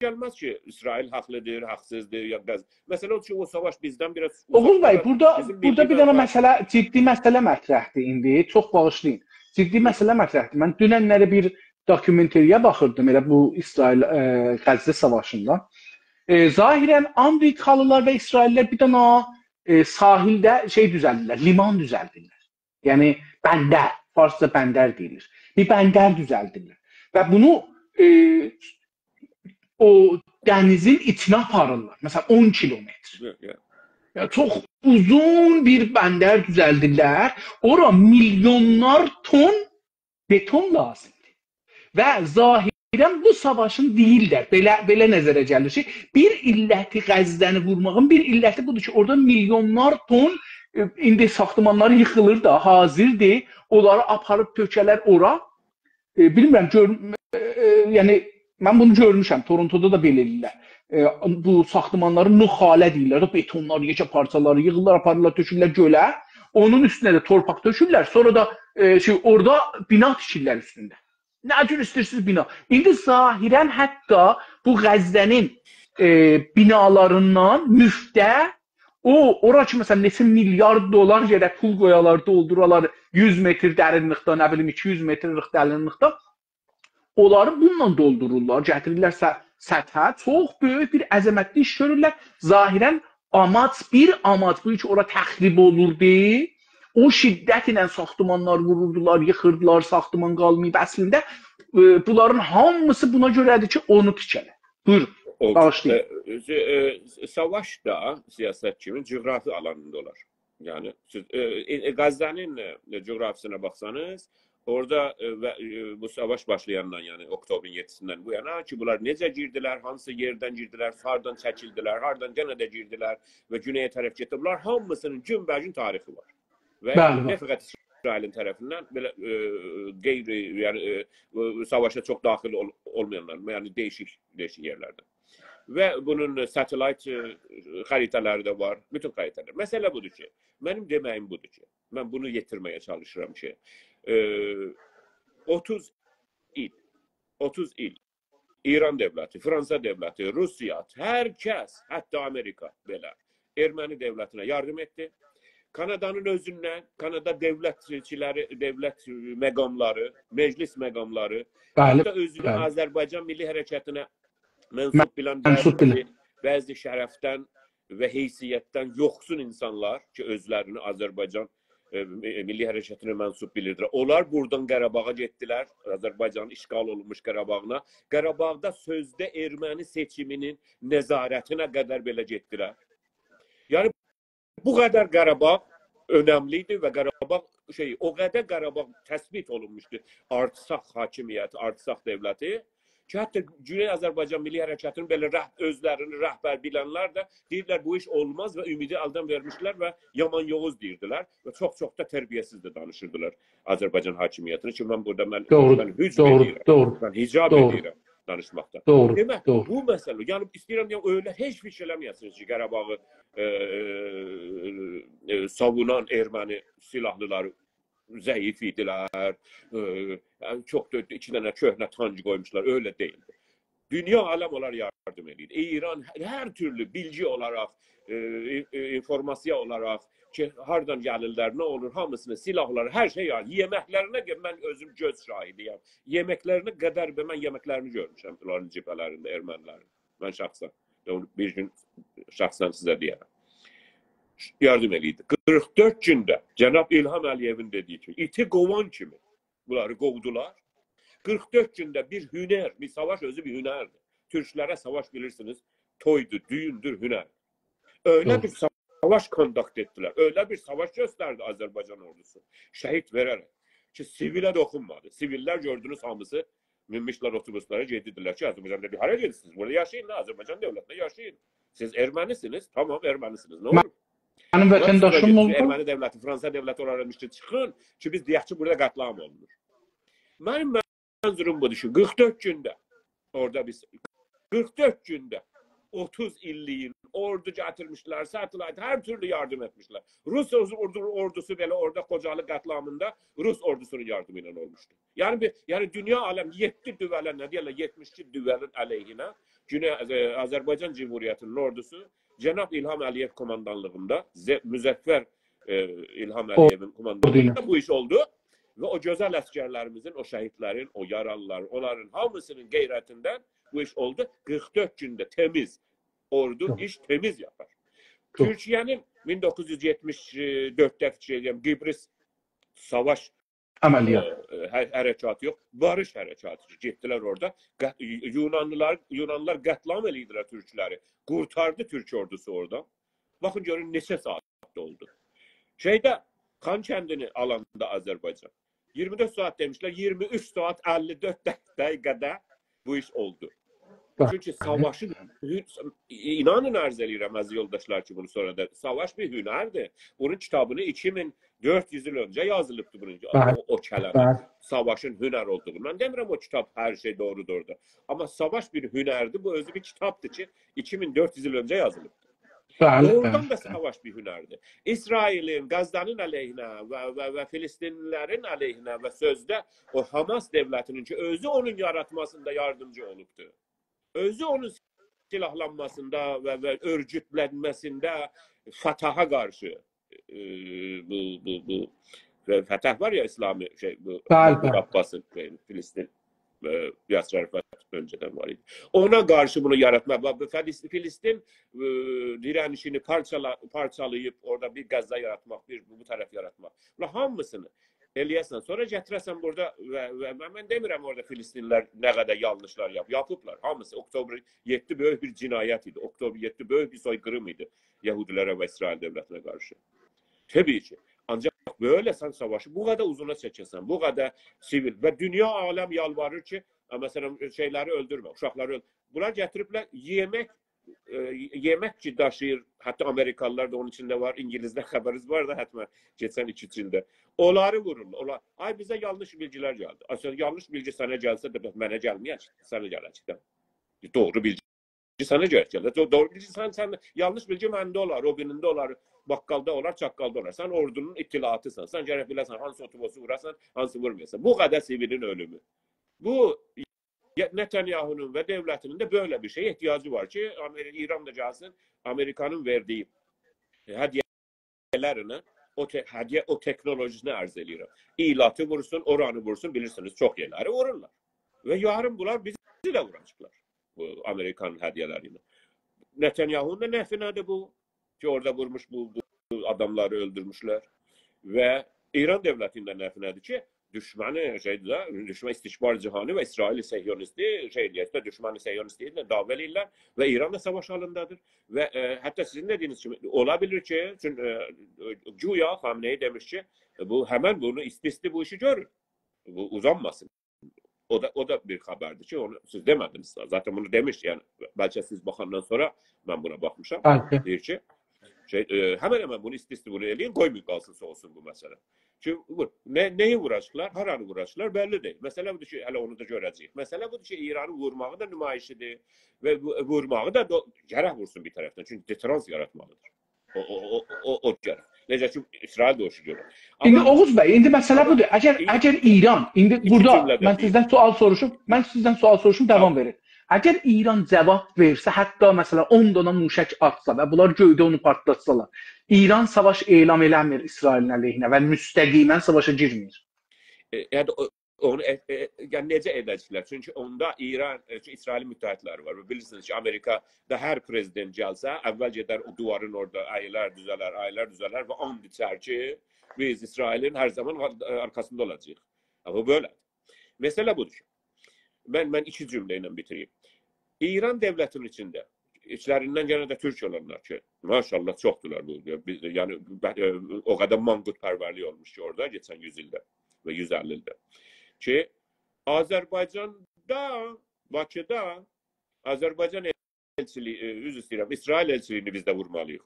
گلمز کی، اسرائیل حاقلیدیر، حاقسیزدیر، یا غز-، مسئله اودور کی، او ساواش بیزدن بیر آز اوزاقدا، بیزیم اوغول بی، بورادا، بورادا بیر دنه مسئله، جدی مسئله مطرحدیر ایندی. چوخ باغیشلایین. جدی مسئله مطرحدیر. من دوننلری بیر داکیومنتری‌یه باخیردیم، ائله بو اسرائیل، ائ، غزه ساواشیندا. ائ، ظاهراً آمریکالیلار و اسرائیللی‌لر بیر دنه، ائ، ساحیلده شئی دوزلدیرلر، لیمان دوزلدیرلر. یعنی بندر، فارسجا بندر دئییلیر. بیر بندر دوزلدیرلر. و بونو، ائ، او دنیزین ایچینه آپاریرلار. مثلا، اون کیلومتر. یا، چوخ اوزون بیر بندر دوزلدیرلر. اورا میلیونلار تون بتون لازیمدیر. و ظاهراً بو ساواشین دئییرلر، بئله، بئله نظره گلیر کی، بیر علتی غزه‌نی وورماغین، بیر علتی بودور کی، اورادا میلیونلار تون، ائ، ایندی ساختمانلار ییخیلیر دا، حاضردیر، اونلاری آپاریب تؤکه‌لر اورا. ائ، بیلمیرم، گؤر-، ائ، ائ، یعنی، من بونو گؤرموشم، تورونتودا دا بئله ائله‌ییرلر. ائ، بو ساختمانلاری نوخاله دئییرلر، او بتونلار، یئکه پارچالاری ییغیرلار، آپاریرلار، تؤکورلر گؤله. اونون اوستونه ده تورپاق تؤکورلر، سونرا دا، ائ، شئی، اورادا بینا تیکیرلر اوستونده. نه جور ایسته‌ییرسینیز بینا. ایندی ظاهراً حتی بو غزه‌نین، ائ، بینالاریندان مفته او، اورا کی، مثلا، نئچه میلیارد دلار یئره پول قویالار، دولدورالار یوز متر درینلیکده، نه بیلیم، ایکی یوز متر درینلیکده. اونلاری بونونلا دولدورورلار، گتیریرلر س-، سطحه. چوخ بؤیوک بیر عظمتلی ایش گؤرورلر. ظاهراً آماج، بیر آماج بو کی، اورا تخریب اولوردو. او شدت ایله ساختمانلار ووروردولار، ییخیردیلار، ساختمان قالماییب. اصلینده، ائ، بونلارین هامیسی بونا گؤره‌دیر کی، اونو تیکه‌لر. بویورون، او، باغیشلایین. ائ، ائ، ائ، ساواش دا سیاست کیمی جغرافی آلانیندا اولار. یعنی، سیز، ائ، ائ، ائ، غزه‌نین، ائ، جغرافیسینه باخسانیز، اورادا، ائ، و، ائ، بو ساواش باشلایاندان، یعنی اکتبرین یئددیسیندن بو یانا کی، بونلار نئجه گیردیلر، هانسی یئردن گیردیلر، هاردان چکیلدیلر، هاردان یئنه ده گیردیلر و گونئیه طرف گئتدیلر. بونلار هامیسینین گون‌به‌گون تاریخی وار. و بلی، نه بلی. فقط اسرائیلین طرفیندن، بئله، ائ، غیر، یعنی، ائ، بو ساواشا چوخ داخیل اول-، اولمایانلار، یعنی دییشیک، دییشیک یئرلردن. و بونون ساتلایت، ائ، خریطه‌لری ده وار، بوتون خریطه‌لر. مسئله بودور کی، منیم دئمه‌ییم بودور کی، من بونو یئتیرمه‌یه چالیشیرام کی، ائ، اوتوز ایل، اوتوز ایل ایران دؤولتی، فرانسا دؤولتی، روسیا، هر کس، حتی آمریکا بئله ارمنی دؤولتینه یاردیم ائتدی. کانادانین اؤزوندن، کانادا دؤولتچیلری، دؤولت مقاملاری، مجلس مقاملاری، بلی، حتی اؤزونو بلی. آذربایجان میللی حرکتینه منسوب بیلن منسوب بعضی، بیلن. بعضی شرفدن و حیثیتدن یوخسون اینسانلار کی، اؤزلرینی آذربایجان، ائ، می-، میللی حرکتینه منسوب بیلیردیلر. اونلار بورادان قاراباغا گئتدیلر، آذربایجانین اشغال اولونموش قاراباغینا. قاراباغدا سؤزده ارمنی سئچیمینین نظارتینه قدر بئله گئتدیلر. یعنی، بو قدر قاراباغ اؤنملی ایدی و قاراباغ، شئی، او قدر قاراباغ تثبیت اولونموشدو. آرتساخ حاکمیتی، آرتساخ دؤولتی کی، حتی گونئی آذربایجان میللی حرکتینی بئله رهب-، اؤزلرینی رهبر بیلنلر ده دئییرلر، بو ایش اولماز و امیدی الدن وئرمیشدیلر و یامان یوووز دئییردیلر و چوخ-چوخ دا تربیه‌سیز ده دانیشیردیلار آذربایجان حاکمیتینه کی، من بورادا من، دوغرو، من حجاب دوغرو، ائدیرم. دوغرو. من حجاب دوغرو. ائدیرم دانیشماقدا. دوغرو، دئمک، دوغرو. بو مسئله، یعنی ایسته‌ییرم دئیم، ائله هئچ فیکیر ائله‌مه‌یه‌سینیز کی، قاراباغی، ائ، ائ، ساوونان ارمنی سیلاحلیلاری ضعیف ایدیلر. ائ، یعنی چوخ دا ایکی دنه کؤهنه تانک قویموشلار، ائله دئییلدی. دونیا عالم اونلارا یاردیم ائله‌ییر. ایران هر، هر تورلو بیلگی اولاراق، ائ، ائ، اینفورماسیا اولاراق کی، هاردان گلیرلر، نه اولور، هامیسینی، سیلاحلاری، هر شئی یاردیم. یئمکلرینه گئ-، من اؤزوم گؤز شاهیدی‌یم. یئمکلرینه قدر، به، من یئمکلرینی گؤرموشم بونلارین جبهه‌لرینده، ارمنی‌لرین. من شخصاً، اونو بیر گون شخصاً سیزه دئیه‌رم. یاردیم ائله‌ییردی. قیرخ دؤرد گونده جناب الهام علی‌یئوین دئدیگی کیمی، ایتی قووان کیمی بونلاری قوودولار. قیرخ دؤرد گونده بیر هنر، بیر ساواش اؤزو بیر هنردیر. تورکلره ساواش بیلیرسینیز، تویدور، دویوندور، هنر. ائله دوغرو. بیر ساواش کانداکت ائتدیلر، ائله بیر ساواش گؤستردی آذربایجان اوردوسو، شهید وئره‌رک کی، سیویله توخونمادی. سیویللر گؤردونوز هامیسی مینمیشلر اوتوبوسلارا، گئدیردیلر کی، آذربایجاندا بیر هارا گئدیرسینیز؟ بورادا یاشایین دا، آذربایجان دؤولتینده یاشایین. سیز ارمنی‌سینیز، تامام، ارمنی‌سینیز. نه اولور؟ منیم وطنداشیم اولدو. ارمنی دؤولتی، فرانسا دؤولتی اونلارا دئمیشدی، چیخین کی، بیز دئیک کی، بورادا قتل‌عام اولونور. منیم منظوروم بودور کی، قیرخ دؤرد گونده اورادا بیز، قیرخ دؤرد گونده اوتوز ایللیگین اوردو گتیرمیشلر، ساتلایت، هر تورلو یاردیم ائتمیشلر. روس اوردو-، اوردو-، اوردوسو بئله اورادا خوجالی قتل‌عامیندا روس اوردوسونون یاردیمی ایله اولموشدو. یعنی بیر، یعنی دونیا عالم یئددی دؤوله، نه دئیرلر، یئتمیش ایکی دؤولین علیهینه گونئی آذ-، آذربایجان جمهوریتی‌نین اوردوسو جناب الهام علی‌یئو کوماندانلیغیندا ز-، مظفر، ائ، الهام علی‌یئوین کوماندانلیغیندا بو ایش اولدو. و او گؤزل عسگرلریمیزین، او شهیدلرین، او یارالیلارین، اونلارین هامیسینین غیرتیندن بو ایش اولدو. قیرخ دؤرد گونده تمیز اوردو، ایش تمیز یاپار. تورکیه‌نین مین دوققوز یوز یئتمیش دؤردده، فیکیر ائدیرم، قیبریس ساواش عملیات. ائ، ائ، حر-، حرکاتی یوخ، باریش حرکاتی کی، گئتدیلر اورادا. قت-، یونانلیلار، یونانلیلار قتل‌عام ائله‌ییردیلر تورکلری. قورتاردی تورک اوردوسو اورادان. باخین، گؤرون، نئچه ساعاتدا اولدو. شئیده، خانکندینی آلاندا آذربایجان. اییرمی دؤرد ساعات دئمیشلر، اییرمی اوچ ساعات اللی دؤرد دق-، دقیقه‌ده بو ایش اولدو. باخ. چونکی ساواشین، اینانین، عرض ائله‌ییرم، عزیز یولداشلار، کی، بونو سونرا دا، ساواش بیر هنردیر. بونون کیتابینی ایکی مین دؤرد یوز ایل اؤنجه یازیلیبدی بونون، بلی. او، او کلمه. بلی. ساواشین هنر اولدوغونو. من دئمیرم او کیتاب هر شئی دوغرودور اورادا. آمما ساواش بیر هنردیر. بو اؤزو بیر کیتابدیر کی، ایکی مین دؤرد یوز ایل اؤنجه یازیلیبدیر. بلی، دوغرودان بلی، دا بلی. ساواش بیر هنردیر. اسرائیلین، غزه‌نین علیهینه و، و، و فلسطینلی‌لرین علیهینه و سؤزده او حماس دؤولتی‌نین کی، اؤزو اونون یاراتماسیندا یاردیمجی اولوبدو. اؤزو اونون سیلاحلانماسیندا و، و اؤرگوتلنمه‌سینده فتحه قارشی، ائ، بو، بو، بو، و فتح وار یا، اسلامی شئی، بو، بلی، محمود، بلی. عباسین، شئی، فلسطین، ائ، یاسر عرفات اؤنجه‌دن وار ایدی. اونا قارشی بونو یاراتماق، باخ، بو فلس-، فلسطین، ائ، دیرنیشینی پارچالا-، پارچالاییب اورادا بیر غزه یاراتماق، بیر بو، بو طرف یاراتماق. بونلار هامیسینی ائله‌یه‌سن، سونرا گتیره‌سن بورادا و، و، و من دئمیرم اورادا فلسطینلی‌لر نه قدر یانلیشلار یاپ-، یاپیبلار. هامیسی، اکتبر یئددی بؤیوک بیر جنایت ایدی. اکتبر یئددی بؤیوک بیر سوی‌قیریم ایدی یهودی‌لره و اسرائیل دؤولتینه قارشی. طبیعی کی. آنجاق بئله سن ساواشی بو قدر اوزونا چکه‌سن، بو قدر سیویل و دونیا عالم یالواریر کی، ها، مثلا، شئیلری اؤلدورمه، اوشاقلاری اؤل-، بونلار گتیریبلر یئمک، ائ، یئمک کی داشیییر، حتی آمریکالیلار دا اونون ایچینده وار، اینگیلیزدن خبرینیز وار دا، حتما کئچن ایکی اوچ ایلده. اونلاری وورورلار. اونلار، آی، بیزه یانلیش بیلگیلر گلدی. آی، سن یانلیش بیلگی سنه گلسه ده، منه گلمه‌یه‌جک، سنه گله‌جک ده. دوغرو بیلگی سنه گله‌جک. دو-، دوغرو بیلگی سن، سن، یانلیش بیلگی منده اولار، او بیرینده اولار، باققالدا اولار، چاققالدا اولار. سن اوردونون اطلاعاتیسان. سن گرک بیله‌سن هانسی اوتو ووراسان، هانسی وورمایاسان. بو قدر سیویلین اؤلومو. بو، یا-، نتانیاهونون و دؤولتینین ده بئله بیر شئیه احتیاجی وار کی، آمری-، ایران دا گلسین، آمریکانین وئردیگی هدیه‌لرینی، او ته-، هدیه، او تکنولوژی‌سینی عرض ائله‌ییرم. ایلاتی وورسون، اورانی وورسون، بیلیرسینیز، چوخ یئرلری وورورلار. و یارین بونلار بیزی ده ووراجاقلار بو آمریکانین هدیه‌لری ایله. نتانیاهونون دا نفعینه‌دیر بو کی، اورادا وورموش بو، بو آداملاری اؤلدورموشلر. و ایران دؤولتینین ده نفعینه‌دیر کی، دوشمنی، شئیدیر ده، دوشمن استکبار جهانی و اسرائیل صهیونیستی، شئی ائله‌یک ده، دوشمن صهیونیستی ایله دعوا ائله‌ییرلر و ایران دا ساواش حالیندادیر. و، ائ، حتی سیزین دئدیگینیز کیمی، اولا بیلیر کی، چون، ائ، ائ، گویا خامنه‌ای دئمیش کی، بو، همن بونو ایسته‌ییر، بو ایشی گؤرور. بو اوزانماسین. او دا، او دا بیر خبردیر کی، اونو سیز دئمه‌دینیز. ذاتاً بونو دئمیش، یعنی، بلکه سیز باخاندان سونرا من بونا باخمیشام. بلکه. دئییر کی، شئی، ائ، همن، همن بونو ایسته‌ییر، بونو ائله‌یین، قویمایین قالسین، سووسون بو مسئله. کی، وور. نه، نه‌یی ووراجاقلار، هارانی ووراجاقلار، بللی دئییل. مسئله بودور کی، هله اونو دا گؤره‌جه‌ییک. مسئله بودور کی، ایرانین وورماغی دا نمایشی‌دیر و وو-، وورماغی دا دو-، گرک وورسون بیر طرفدن. چونکی دئترانس یاراتمالی‌دیر. او، او، او، او، او گرک. نئجه کی، اسرائیل ده او ایشی گؤرور. ایندی آمما اوغوز بی، ایندی مسئله آمما بودور. اگر، ایکی، اگر ایران، ایندی ایکی بورادا جمله من دئییم. سیزدن سوال سوروشوم، من سیزدن سوال سوروشوم، داوام تامام. وئرین. اگر ایران جاواب وئرسه، حتی، مثلا، اون دانا موشک آتسا و بونلار گؤیده اونو پارتلاتسالار، ایران ساواش اعلان ائله‌میر اسرائیلین علیهینه و مستقیما ساواشا گیرمیر. ائ، یعنی، او، اونو، ائ، ائ، یعنی، نئجه ائده‌جکلر؟ چونکی اوندا ایران، ائ، چونکی اسرائیلین متحدلری وار. و بیلیرسینیز کی، آمریکادا هر پرزیدنت گلسه، اول گئدر او دیوارین اورادا اییلر، دوزه‌لر، اییلر، دوزه‌لر و آند ایچر کی، بیز اسرائیلین هر زامان آر-، آرخاسیندا اولاجاغیق. آمما بو بئله‌دیر. مسئله بودور کی، من، من ایکی جمله ایله بیتیریم. ایران دؤولتینین ایچینده، ایچلریندن یئنه ده تورک اولانلار کی، ماشاءالله چوخدولار بو، بیز، یعنی، به-، ائ، او قدر مانقورت‌پرورلیک اولموش کی، اورادا کئچن یوز ایلده و یوز اللی ایلده کی، آذربایجاندا، باکیدا آذربایجان ائلچیلیگی، ائ، عذر ایسته‌ییرم، اسرائیل ائلچیلیگینی بیز ده وورمالی‌ییق.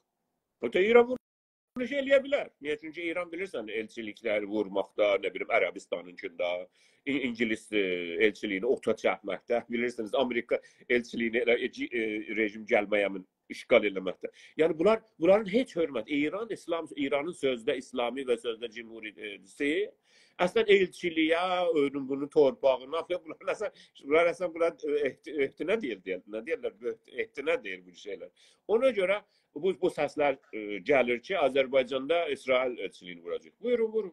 او دا ایران بونو شئی ائله‌یه بیلر. نییه؟ چونکی ایران، بیلیرسن، ائلچیلیکلری وورماقدا، نه بیلیم، عربستانینکیندا، این-، اینگیلیس، ائ، ائلچیلیگینی اوتا چکمکده، بیلیرسینیز، آمریکا ائلچیلیگینی ائله، ائ، جی-، ائ، رژیم گلمه‌یه همین اشغال ائله‌مکده. یعنی بونلار، بونلارین هئچ حؤرمت، ایران، اسلام، ایرانین سؤزده اسلامی و سؤزده جمهوری‌سی، اصلا ائلچیلیگه، اؤزون بونون تورپاغینا، بونلار اصلا، بونلار اصلا، بونلار، ائ، احت-، احتنا دئییل، دئییل، نه دئییرلر، بؤ-، احتنا دئییل بو شئیلر. اونا گؤره بو، بو سسلر، ائ، گلیر کی، آذربایجاندا اسرائیل ائلچیلیگینی ووراجاق. بویورون، وورون.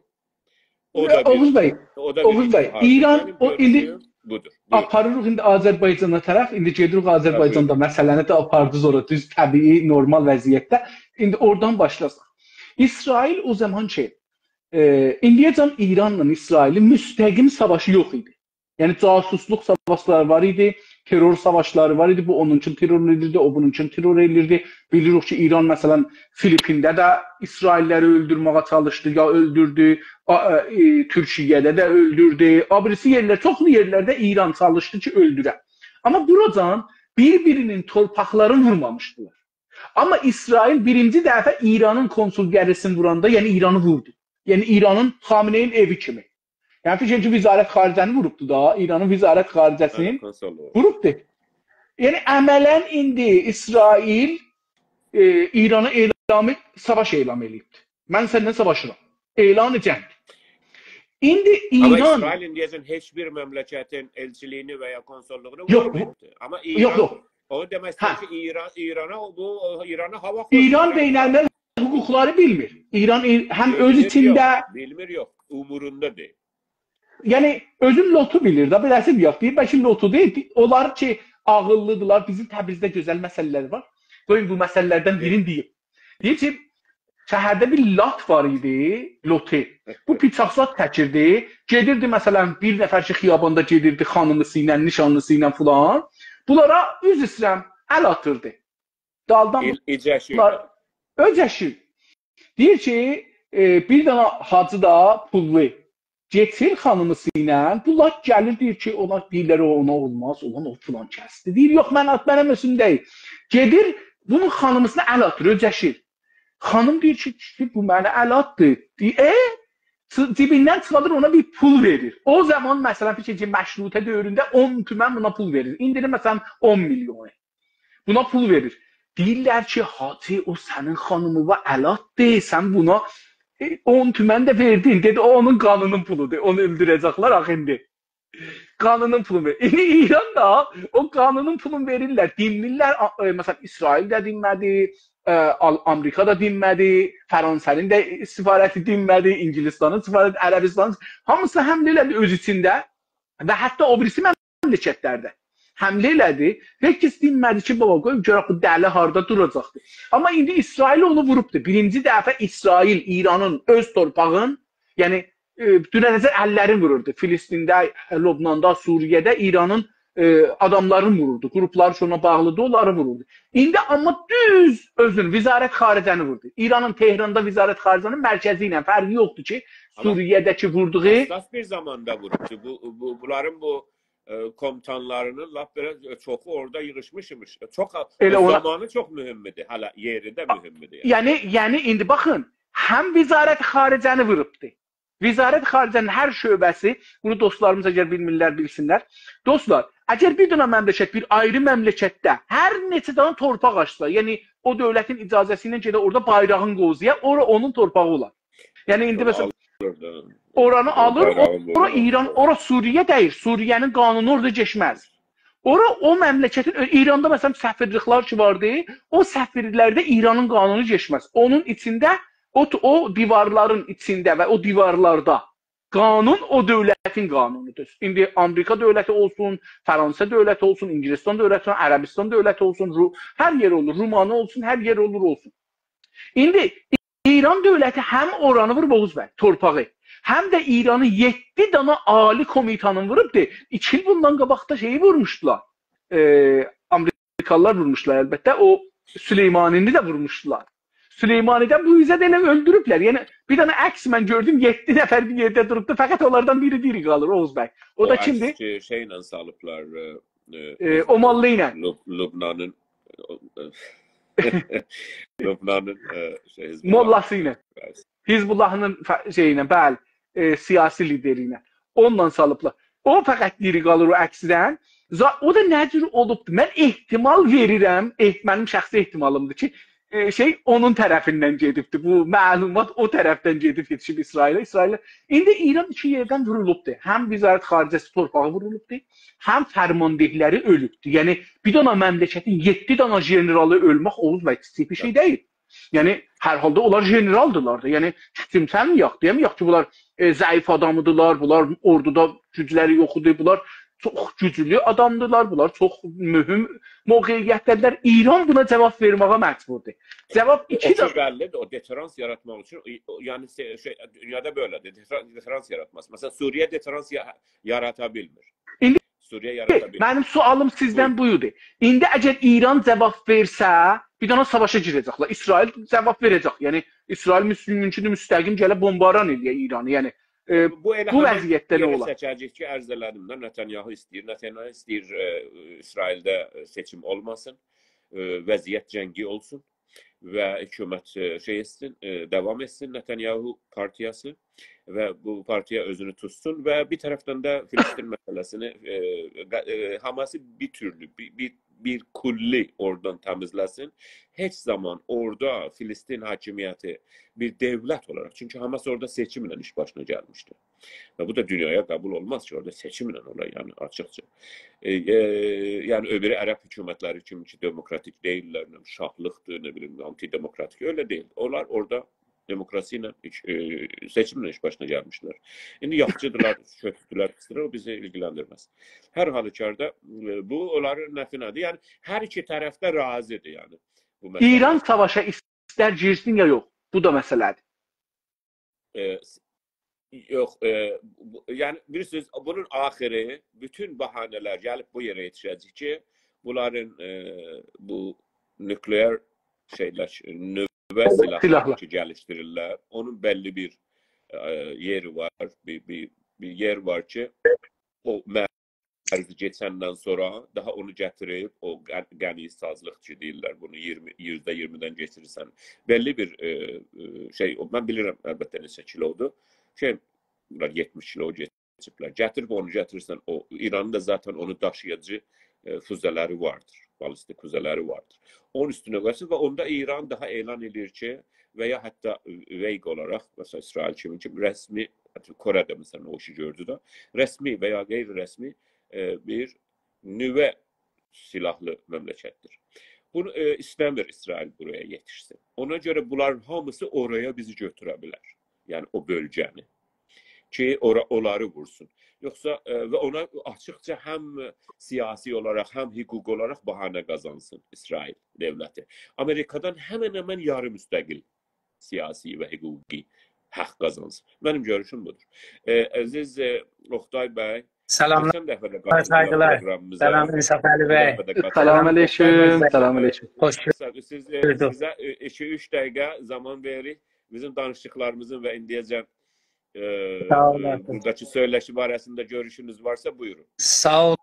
او یا، دا بیر، اوغوز بی، او دا بیر اوغوز بی، ایتیحاددیر. ایران، منیم او ایندی گؤردویوم بودور. بویور. آپاریریق ایندی آذربایجانا طرف، ایندی گئدیریک آذربایجاندا، هه، بویور. مسئله‌نی ده آپاردینیز اورا، دوز، طبیعی، نورمال وضعیتده. ایندی اورادان باشلاساق. اسرائیل او زامان کی، ائ، ایندییه‌جن ایرانلا اسرائیلین مستقیم ساواشی یوخ ایدی. یعنی، جاسوسلوق ساواشلاری وار ایدی، ترور ساواشلاری وار ایدی. بو اونونکون ترور ائدیردی، او بونونکون ترور ائدیردی. بیلیریک کی، ایران، مثلا، فیلیپینده ده اسرائیللری اؤلدورمه‌یه چالیشدی، یا اؤلدوردو، آ-، ائ، ائ، تورکیه‌ده ده اؤلدوردو. او بیریسی یئرلر، چوخلو یئرلرده ایران چالیشدی کی، اؤلدوره. آمما بوراجان بیر-بیرینین تورپاقلارینی وورمامیشدیلار. آمما اسرائیل بیرینجی دفعه ایرانین کنسولگری‌سینی ووراندا، یعنی ایرانی ووردو. یعنی ایرانین خامنه‌ای‌نین ائوی کیمی. یعنی فیکیر کی، وزارت خارجه‌نی ووروبدو دا، ایرانین وزارت خارجه‌سینی، بلی، کنسولو ووروبدو. یعنی عملا ایندی اسرائیل، ائ، ایرانا اعلامی، ساواش اعلان ائله‌ییبدی. من سنینن ساواشیرام. اعلان جنگ. ایندی آمما ایران اسرائیل ایندییه‌جن هئچ بیر مملکتین ائلچیلیگینی و یا کنسوللوغونو، یوخ، وورماییبدی. آمما یوخ، ایران، یوخ، او دئمک ایسته‌ییر، هه، کی، ایران، ایرانا بو، ایرانا هاوا، ایران خوشلاییر. بین‌الملل حقوقلاری بیلمیر. ایران ای-، هم اؤز، بیلمیر، ایچینده، یوخ، بیلمیر، یوخ، اوموروندا دئییل. یعنی اؤزون لوطو بیلیر ده، بئله‌سی یوخ. دئییر، بلکه لوطو دئییل. اونلار کی، عاغیللی‌دیرلار، بیزیم تبریزده گؤزل مسئله‌لر وار. قویون بو مسئله‌لردن، هه، بیرینی دئییم. دئییر کی، شهرده بیر لات وار ایدی، لوطو. بو پیچاق‌زاد چکیردی. گئدیردی، مثلا، بیر نفر کی، خیاباندا گئدیردی، خانیمیسی ایله، نیشانلیسی ایله فلان. بونلارا، عذر ایسته‌ییرم، ال آتیردی. دالدان، ال-، اؤجه‌شیر. بونلار، اؤجه‌شیر. دئییر کی، ائ، بیر دنه حاجی دا پوللو گئچیر خانیمیسی ایله. بو لات گلیر، دئییر کی، اونا دئییرلر، او اونا اولماز، اولان او فلان کسدیر. دئییر، یوخ، من آت-، منیم اؤزوم دئییل. گئدیر، بونون خانیمیسینا ال آتیر، اؤجه‌شیر. خانیم دئییر کی، کیشی، بو منه ال آتدی. دئییر، ائ؟ چی-، جیبیندن چیخادیر، اونا بیر پول وئریر. او زامان، مثلا، فیکیر کی، مشروطه دؤورونده اون تومن بونا پول وئریر. ایندی ده، مثلا، اون میلیونو. بونا پول وئریر. دئییرلر کی، حاجی، او سنین خانیمیوا ال آتدی، سن بونا، ائ، اون تومن ده وئردین. دئدی، او اونون قانی‌نین پولودور، اونو اؤلدوره‌جکلر آخی ایندی. قانی‌نین پولونو وئر. ایندی ایران دا او قانی‌نین پولونو وئریرلر، دینمیرلر. آ-، ائ، مثلا، اسرائیل ده دینمه‌دی، ائ، آل-، آمریکا دا دینمه‌دی، فرانسه‌نین ده سفارتی دینمه‌دی، انگلستانین سفارتی، عربستانین، هامیسی حمله ائله‌دی اؤز ایچینده و حتی او بیریسی مملکتلرده حمله ائله‌دی. هئچ کس دینمه‌دی کی، بابا، قوی گؤرک بو دلی هاردا دوراجاقدی. آمما ایندی اسرائیل اونو ووروبدو. بیرینجی دفعه اسرائیل ایرانین اؤز تورپاغین، یعنی، ائ، دوننه‌جه اللرین ووروردو. فلسطینده، لبناندا، سوریه‌ده ایرانین، ائ، آداملارینی ووروردو. گروپلار کی، اونا باغلیدیر، اونلاری ووروردو. ایندی آمما دوز اؤزون، وزارت خارجه‌نی ووردو. ایرانین تهراندا وزارت خارجه‌نین مرکزی ایله فرقی یوخدور کی، آمما سوریه‌ده‌کی ووردوغو حساس بیر زاماندا ووروبدو. بو، بو، بونلارین بو، ائ، کوموتانلارینین لاپ بئله، ائ، چوخو اورادا ییغیشمیشمیش. چوخ، ائله اونا زامانی چوخ مهم ایدی، هله یئری ده مهم ایدی، یعنی. یعنی، یعنی ایندی باخین، هم وزارت خارجه‌نی ووروبدو، وزارت خارجه‌نین هر شعبه‌سی، بونو دوستلاریمیز اگر بیلمیرلر، بیلسینلر. دوستلار، اگر بیر دنه مملکت، بیر آیری مملکتده هر نئچه دنه تورپاق آچسا، یعنی او دؤولتین اجازه‌سی ایله گئده اورادا بایراغین قووزویا، اورا اونون تورپاغی اولار. یعنی ایندی، اونو مثلا، آلیر دا. اورانی آلیر، بایراغین اورا قووزویا. ایران، اورا سوریه دئییل. سوریه‌نین قانونو اورادا کئچمز. اورا او مملکتین، اؤ-، ایراندا، مثلا، سفیرلیکلر کی واردی، او سفیرلیکلرده ایرانین قانونو کئچمز. اونون ایچینده، او ت-، او دیوارلارین ایچینده و او دیوارلاردا قانون او دؤولتین قانونودور. ایندی آمریکا دؤولتی اولسون، فرانسه دؤولتی اولسون، انگلستان دؤولتی اولسون، عربستان دؤولتی اولسون، رو-، هر یئر اولور، رومانی اولسون، هر یئر اولور اولسون. ایندی ایران دؤولتی هم اورانی ووروب، اوغوز بی، تورپاغی، هم ده ایرانین یئددی دانا عالی کومیتانین ووروبدور. ایکی ایل بوندان قاباق دا شئیی وورموشدولار. ائ، آمریکالیلار وورموشدولار البته. او سلیمانی‌نی ده وورموشدولار. سلیمانی‌دن بو اوزه ده ائله اؤلدوروبلر. یعنی، بیر دنه عکس من گؤردوم، یئددی نفر بیر یئرده دوروبدو. فقط اونلاردان بیری دیری قالیر، اوغوز بی. او او دا عکس کیمدیر؟ کی، شئیله سالیبلار، ائ، ائ، ائ، او موللا ایله. لب-، لبنانین، او، لبنانین، ائ، شئی، حزب‌الله موللاسی ایله. رئیسی. حزب‌اللهین ف-، شئیی ایله، بلی، ائ، سیاسی لیدری ایله. اونونلا سالیبلار. او فقط دیری قالیر او عکسدن. ز-، او دا نه جور اولوبدور؟ من احتمال وئریرم، اح-، منیم شخصی احتمالیمدیر کی، ائ، شئی اونون طرفیندن گئدیبدیر. بو معلومات او طرفدن گئدیب یئتیشیب اسرائیله. اسرائیله. ایندی ایران ایکی یئردن وورولوبدور. هم وزارت خارجه‌سی تورپاغی وورولوبدور، هم فرماندهلری اؤلوبدور. یعنی، بیر دنه مملکتین یئددی دنه ژنرالی اؤلمک، اوغوز بی، کیچیک بیر شئی دئییل. یعنی، هر حالدا اونلار ژنرالدیلار دا. یعنی، کوچومسه‌مه‌یک، دئمه‌یک کی، بونلار، ائ، ضعیف آدامدیلار، بونلار اوردودا گوجلری یوخ ایدی، بونلار چوخ گوجلو آدامدیلار، بونلار چوخ مهم موقعیتده‌دیرلر. ایران بونا جواب وئرمه‌یه مجبوردور. جواب او ایکی کی ده بللی‌دیر، او دئترانس یاراتماق اوچون، او، او، یعنی، شئی، شئی، دونیادا بئله‌دیر، دئترا-، دئترانس یاراتماز. مثلا، سوریه دئترانس یا-، یارادا بیلمیر. ایندی سوریه یارادا بیلمیر. منیم سؤالیم سیزدن بویوردو. بویور. ایندی اگر ایران جواب وئرسه، بیر دنه ساواشا گیره‌جکلر. اسرائیل جواب وئره‌جک. یعنی، اسرائیل مس-، مومکوندور مستقیم گله بومباران ائله‌یه ایرانی. یعنی، ائ، بو ائله بو همن وضعیتده نه یئره اولار؟ چکه‌جک کی، عرض ائله‌دیم ده، نتانیاهو ایسته‌ییر، نتانیاهو ایسته‌ییر، ائ، اسرائیلده، ائ، سئچیم اولماسین، ائ، وضعیت جنگی اولسون و حکومت، ائ، شئی ائتسین، ائ، داوام ائتسین نتانیاهو پارتیاسی و بو پارتیا اؤزونو توتسون و بیر طرفدن ده فلسطین مسئله‌سینی، ائ، ق-، ائ، حماسی بیر تورلو، بیر، بیر، بیر کلی اورادان تمیزله‌سین. هئچ زامان اورادا فلسطین حاکمیتی بیر دؤولت اولاراق، چونکی حماس اورادا سئچیمله ایش باشینا گلمیشدی. و بو دا دونیایا قبول اولماز کی، اورادا سئچیمله اولا، یعنی آچیقجا. ائ، ائ، یعنی او بیری عرب حکومتلری کیمی کی، دموکراتیک دئییللر، نه بیلیم، شاهلیقدیر، نه بیلیم، آنتی‌دموکراتیک، ائله دئییل. اونلار اورادا دموکراسی ایله، ائ، سئچیمله ایش باشینا گلمیشلر. ایندی یاخچیدیرلار، کؤتودولر، پیسدیرلر، او بیزی ایلگیلندیرمز. هر حالوکاردا، ائ، بو اونلارین نفعینه‌دیر. یعنی هر ایکی طرف ده راضیدیر، یعنی بو مسئله. ایران ساواشا ایستر گیرسین یا یوخ، بو دا مسئله‌دیر. ائ، س-، یوخ، ائ، بو، یعنی، بیلیرسینیز، بونون آخیری، بوتون بهانه‌لر گلیب بو یئره یئتیشه‌جک کی، بونلارین، ائ، بو نوکلئر شئیلر، نووه سیلاحلاری سیلاحلار کی، گلیشدیریرلر، اونون بللی بیر، ائ، یئری وار، بیر، بیر، بیر یئر وار کی، او مرزی کئچندن سونرا داها اونو گتیریب، او غ-، غنی‌سازلیق کی دئییرلر بونو، اییرمی، یوزده اییرمی‌دن کئچیریرسن. بللی بیر، ائ، ائ، شئی، او، من بیلیرم، البته، نئچه کیلودور. شئی، بونلار یئتمیش کیلو کئچیبلر. گتیریب اونو گتیریرسن، او، ایرانین دا ذاتاً اونو داشییاجی، ائ، فوزه‌لری واردیر، بالیستیک فوزه‌لری واردیر. اونون اوستونه قویاسان و اوندا ایران داها اعلان ائدیر کی، و یا حتی وئیق اولاراق، مثلا، اسرائیل کیمی کی، رسمی، کره ده، مثلا، او ایشی گؤردو ده، رسمی و یا غیررسمی، ائ، بیر نووه سیلاحلی مملکتدیر. بونو، ائ، ایسته‌میر اسرائیل بورایا یئتیشسین. اونا گؤره بونلارین هامیسی اورایا بیزی گؤتوره بیلر. یعنی او بؤلگه‌نی. کی، اورا-، اونلاری وورسون. یوخسا، ائ، و اونا آچیقجا هم سیاسی اولاراق، هم حقوقی اولاراق بهانه قازانسین اسرائیل دؤولتی. آمریکادان همن همن یاری مستقل سیاسی و حقوقی حق قازانسین. منیم گؤروشوم بودور. ائ، عزیز، ائ، اوقتای بی، سلاملار، کئچن دفعه ده قاتیلدیلار سایغیلار. پروقرامیمیزا. سلام، انصافعلی بی. بو دفعه ده قاتیلدیلار. سلام علیکم، اوقتای بی، سلام علیکم. خوش سیز، سیز، ائ، گؤردوک. سیزه، ائ، ایکی-اوچ دقیقه زامان وئریریک. بیزیم دانیشیقلاریمیزین و ایندیه‌جن، ائ، ساغ اولون. ائ، بوراداکی سؤیلشی باره‌سینده گؤروشونوز وارسا، بویورون. ساغ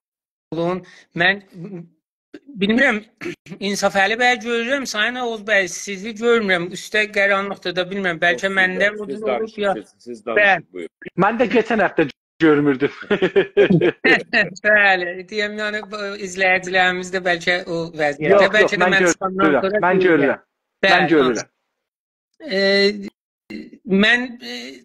اولون. من بیلمیرم، انصافعلی بی گؤرورم، سایین اوغوز بی، سیزی گؤرمورم. اوسته قارانلیقدیر دا، بیلمیرم، بلکه یوخ، سیز منده دان-، او سیز جور اولوب دانیشین، یا. سیز، سیز بلی. دانیشین، بویورون. من ده کئچن هفته گؤرموردوم. بلی، دئیم، یعنی، بو ایزله‌ییجیلریمیز ده بلکه او وضعیتده، یوخ، یوخ، بلکه ده من من چیخاندان گؤرورم، سونرا من گؤرورلر. گؤرورم. من بلی، گؤرورم. ائ، من، ائ،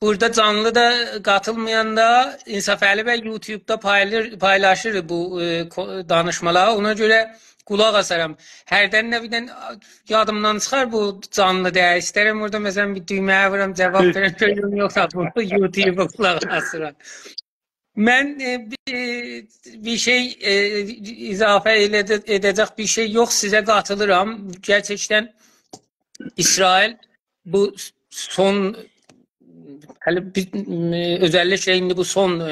بورادا جانلی دا قاتیلمایاندا انصافعلی بی یوتیوبدا پایلیر-، پایلاشیر بو، ائ، کو-، دانیشمالاری. اونا گؤره قولاق آسارام. هردن ده بیر دنه یادیمدان چیخار بو جانلی‌دیر. ایسترم اورادا، مثلا، بیر دویمه‌یه وورام، جاواب وئرم، گؤروم یوخسا بو یوتیوبا قولاق آسیرام. من، ائ، بیر، بیر شئی، ائ، اضافه ائله‌ده-، ائده‌جک بیر شئی یوخ، سیزه قاتیلیرام. گئرچکدن اسرائیل بو سون، هله بیز، م، اؤزللیکله ایندی بو سون، ائ،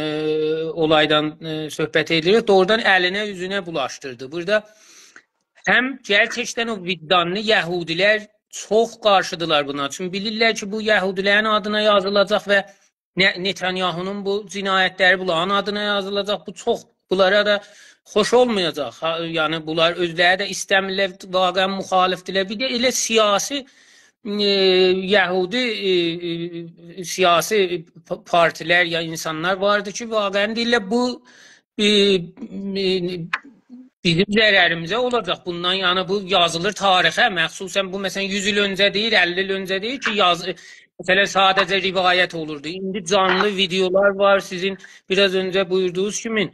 اولایدان، ائ، صحبت ائدیریک. دوغرودان الینه، اوزونه بولاشدیردی. بورادا هم گئرچکدن او وجدانلی یهودی‌لر چوخ قارشیدیرلار بونا. چونکی بیلیرلر کی، بو یهودی‌لرین آدینا یازیلاجاق و نه-، نتانیاهونون بو جنایتلری بونلارین آدینا یازیلاجاق. بو چوخ، بونلارا دا خوش اولمایاجاق. ها، یعنی، بونلار اؤزلری ده ایسته‌میرلر، واقعا مخالفدیرلر. بیر ده ائله سیاسی، ائ، یهودی، ائ، ائ، سیاسی پ-، پارتی‌لر یا اینسانلار واردی کی، واقعا دئییرلر، بو، ائ، ائ، بیزیم ضرریمیزه اولاجاق. بوندان، یعنی، بو یازیلیر تاریخه، مخصوصا بو، مثلا، یوز ایل اؤنجه دئییل، اللی ایل اؤنجه دئییل کی، یاز-، مثلا، ساده‌جه روایت اولوردو. ایندی جانلی ویدئولار وار، سیزین بیر آز اؤنجه بویوردوغونوز کیمین،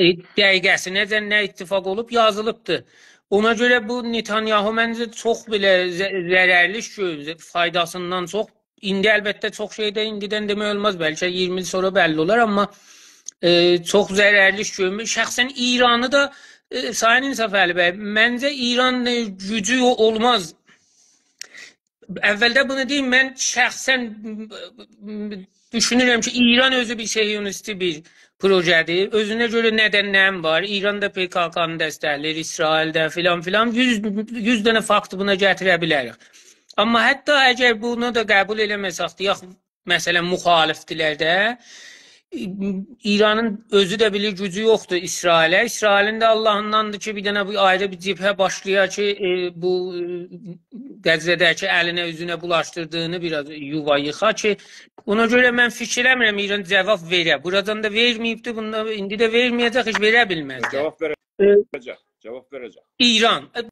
ائ، دقیقه‌سینه‌جن نه اتفاق اولوب، یازیلیبدی. اونا گؤره بو نتانیاهو منجه چوخ بئله ض-، ضررلی ایش گؤرور، فایداسیندان چوخ. ایندی البته چوخ شئی ده ایندیدن دئمک اولماز، بلکه ایگیرمی ایل سونرا بللی اولار، آمما، ائ، چوخ ضررلی ایش گؤرمور. شخصا ایرانی دا، ائ، سایین انصافعلی بی، منجه ایران، ائ، گوجو اولماز. اولده بونو دئییم، من شخصا، م، م، دوشونورم کی، ایران اؤزو بیر صهیونیستی بیر پروژه‌دیر. اؤزونه گؤره ندن‌لری وار. ایران دا پ‌ک‌ک‌نی دستکله‌ییر، اسرائیل ده فلان فلان. یوز، یوز دنه فاکتی بونا گتیره بیلریک. آمما حتی اگر بونو دا قبول ائله‌مه‌سک، دئیک، مثلا، مخالفدیرلر ده، ایرانین اؤزو ده بیلیر گوجو یوخدور اسرائیله. اسرائیلین ده آللاهینداندیر کی، بیر دنه بو آیری بیر جبهه باشلایا کی، ائ، بو، ائ، غزه‌ده‌کی الینه اوزونه بولاشدیردیغینی بیر آز یووا ییخا کی، اونا گؤره من فیکیر ائله‌میرم ایران جاواب وئره. بورادان دا وئرمه‌ییبدی، بوندا ایندی ده وئرمه‌یه‌جک، هئچ وئره بیلمز ده. جاواب ائ، وئره‌جک، جاواب وئره‌جک. ایران، ائ،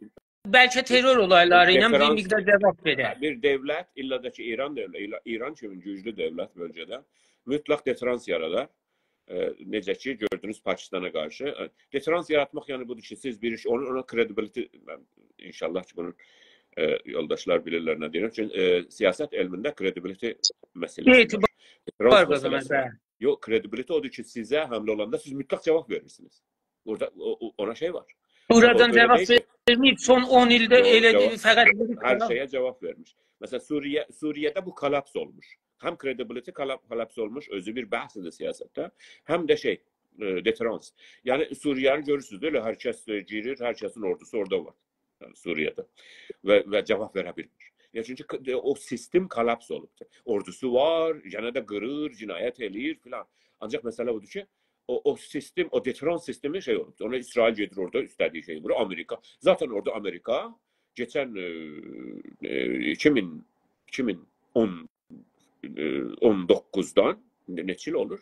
بلکه ترور اولایلاری ایله بیر رفرانس، مقدار جاواب وئره. هه، بیر دؤولت، ایللا دا کی، ایران دؤولتی، ایلا-، ایران کیمی گوجلو دؤولت بؤلگه‌ده مطلق دترانس یارادار. ائ، نئجه کی، گؤردونوز پاکستانا قارشی. ائ، دترانس یاراتماق، یعنی، بودور کی، سیز بیر ایش، اونون، اونا credibility، من، انشاءالله کی، بونون، ائ، یولداشلار بیلیرلر نه دئییرم. چونکی، ائ، سیاست علمینده credibility مسئله‌سی وار. اعتبار دترانس قازانار، مسئله‌سی وار. بلی. یوخ، credibility اودور کی، سیزه حمله اولاندا سیز مطلق جاواب وئریرسینیز. اورادا او، او، اونا شئی وار. او، بورادان اؤیله جاواب دئییل کی، وئرمه‌ییب، سون اون ایلده یوخ، ائله جاواب، فقط هر شئیه جاواب وئرمیش. مثلا، سوریه، سوریه‌ده بو کالاپس اولموش. هم credibility کالاپ-، کالاپس اولموش، اؤزو بیر بحثدیر سیاستده، هم ده شئی، ائ، دترانس. یعنی، سوریه‌نی گؤرورسونوز، ائله هر کس، ائ، گیریر، هر کسین اوردوسو اورادا وار. یعنی، سوریه‌ده. و، و جاواب وئره بیلمیر. نییه؟ چونکی ک-، او سیستم کالاپس اولوبدور. اوردوسو وار، یئنه ده قیریر، جنایت ائله‌ییر فلان. آنجاق مسئله بودور کی، او، او سیستم، او دترانس سیستمی شئی اولوبدور. اونا اسرائیل گئدیر اورادا ایسته‌دیگی شئیی وورور. آمریکا، ذاتاً اورادا آمریکا کئچن، ائ، ائ، ایکی مین، ایکی مین اون، ائ، اون دوققوزدان، نه-، نئچه ایل اولور؟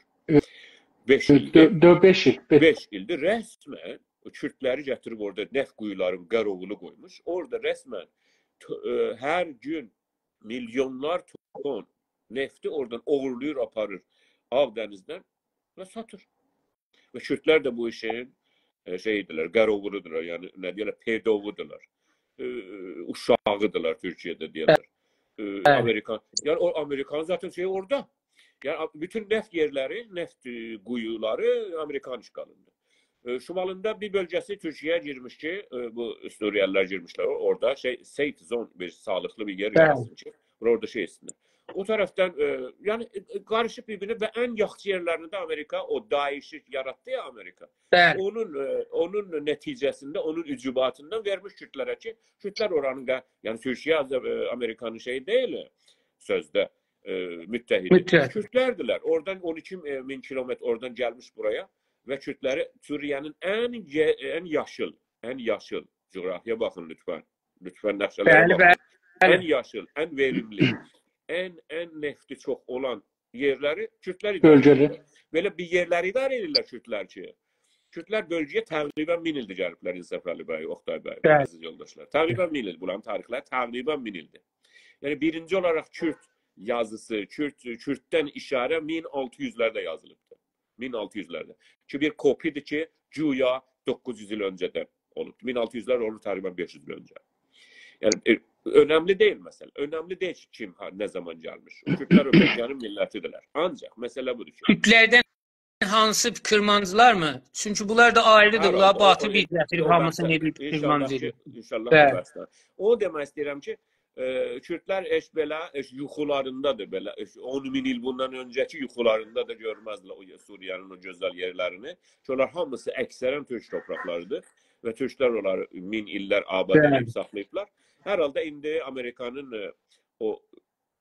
بئش ایلدیر. دؤ-، دؤ-، بئش ایل. بئ- بئش ایلدیر رسماً او کوردلری گتیریب اورادا نفت قویولاری، قاراوولو قویموش. اورادا رسماً تو-، ائ، هر گون میلیونلار تون نفتی اورادان اوغورلاییر، آپاریر آغ دنیزدن و ساتیر. و کوردلر ده بو ایشین، ائ، شئیدیرلر، قاراوولودورلار، یعنی، نه دئیرلر، پئدووودورلار. ائ، اوشاغیدیرلار، تورکیه‌ده دئیرلر. ائ، بلی. آمریکا، یعنی، او آمریکانین ذاتاً شئیی اورادا. یعنی، آ-، بوتون نفت یئرلری، نفت، ائ، قویولاری آمریکانین اشغالیندا. ائ، شمالیندا بیر بؤلگه‌سی تورکیه‌یه گیرمیش کی، ائ، بو سوریه‌لی‌لر گیرمیشلر. او، اورادا شئی، safe zone، بیر ساغلیقلی بیر یئر، بلی، یاراتسین کی، بونلار اورادا شئی ائتسینلر. او طرفدن، ائ، یعنی، ائ، ائ، قاریشیب بیر-بیرینه و ان یاخشی یئرلرینده آمریکا او داعشی یاراتدی یا آمریکا. بلی. اونون، ائ، اونون نتیجه‌سینده، اونون عجوباتیندان وئرمیش کوردلره کی، کوردلر اورانین دا، یعنی تورکیه آذر-، ائ، آمریکانین شئیی دئییل، سؤزده، ائ، متحدی. متحد. کوردلردیلر. اورادان اون ایکی مین کیلومتر اورادان گلمیش بورایا و کوردلری سوریه‌نین ان یئ-، ان یاشیل ان یاشیل، جغرافیایا باخین لطفاً. لطفاً نقشه‌لره باخین. بلی، بلی. ان یاشیل، ان وئریملی، ان، ان نفتی چوخ اولان یئرلری کوردلر اداره بؤلگه‌لری ائدیرلر. بئله بیر یئرلری اداره ائدیرلر کوردلر کی، کوردلر بؤلگه‌یه تقریباً مین ایلدیر گلیبلر، انصافعلی بی، اوکتای بی، بلی، عزیز یولداشلار. تقریباً مین ایل، بونلارین تاریخلری تقریباً مین ایلدیر. یعنی بیرینجی اولاراق کورد یازیسی، کورد، کورددن اشاره مین آلتی یوزلرده یازیلیبدیر. مین آلتی یوزلرده. کی بیر کپی‌دیر کی، گویا دوققوز یوز ایل اؤنجه‌دن اولوبدور. مین آلتی یوزلر اولور تقریباً بئش یوز ایل اؤنجه. یعنی، ائ، اؤنملی دئییل مثلا. اؤنملی دئییل کی، کیم، ها، نه زامان گلمیش. کوردلر او بؤلگه‌نین میللتی‌دیرلر. آنجاق مسئله بودور کی، کوردلردن هانسی کرمانجیلارمی؟ چونکی بونلار دا آیری‌دیر. هر بونلار حالدا او، باتی او، بیر گتیریب او هامیسینی بحثدن. ائدیب انشاءالله کرمانجی کی، ائدیب. انشاءالله او، بلی، بحثدن. اونو دئمک ایسته‌ییرم کی، ائ، کوردلر هئچ بئله، هئچ یوخولاریندادیر بئله، هئچ اون مین ایل بوندان اؤنجه‌کی یوخولاریندادیر گؤرمزلر او سوریه‌نین او گؤزل یئرلرینی. کی اونلار هامیسی اکثراً تورک تورپاقلاری‌دیر و تورکلر اونلاری مین ایللر آباد، بلی، ائدیب ساخلاییبلار. هر حالدا ایندی آمریکانین، ائ، او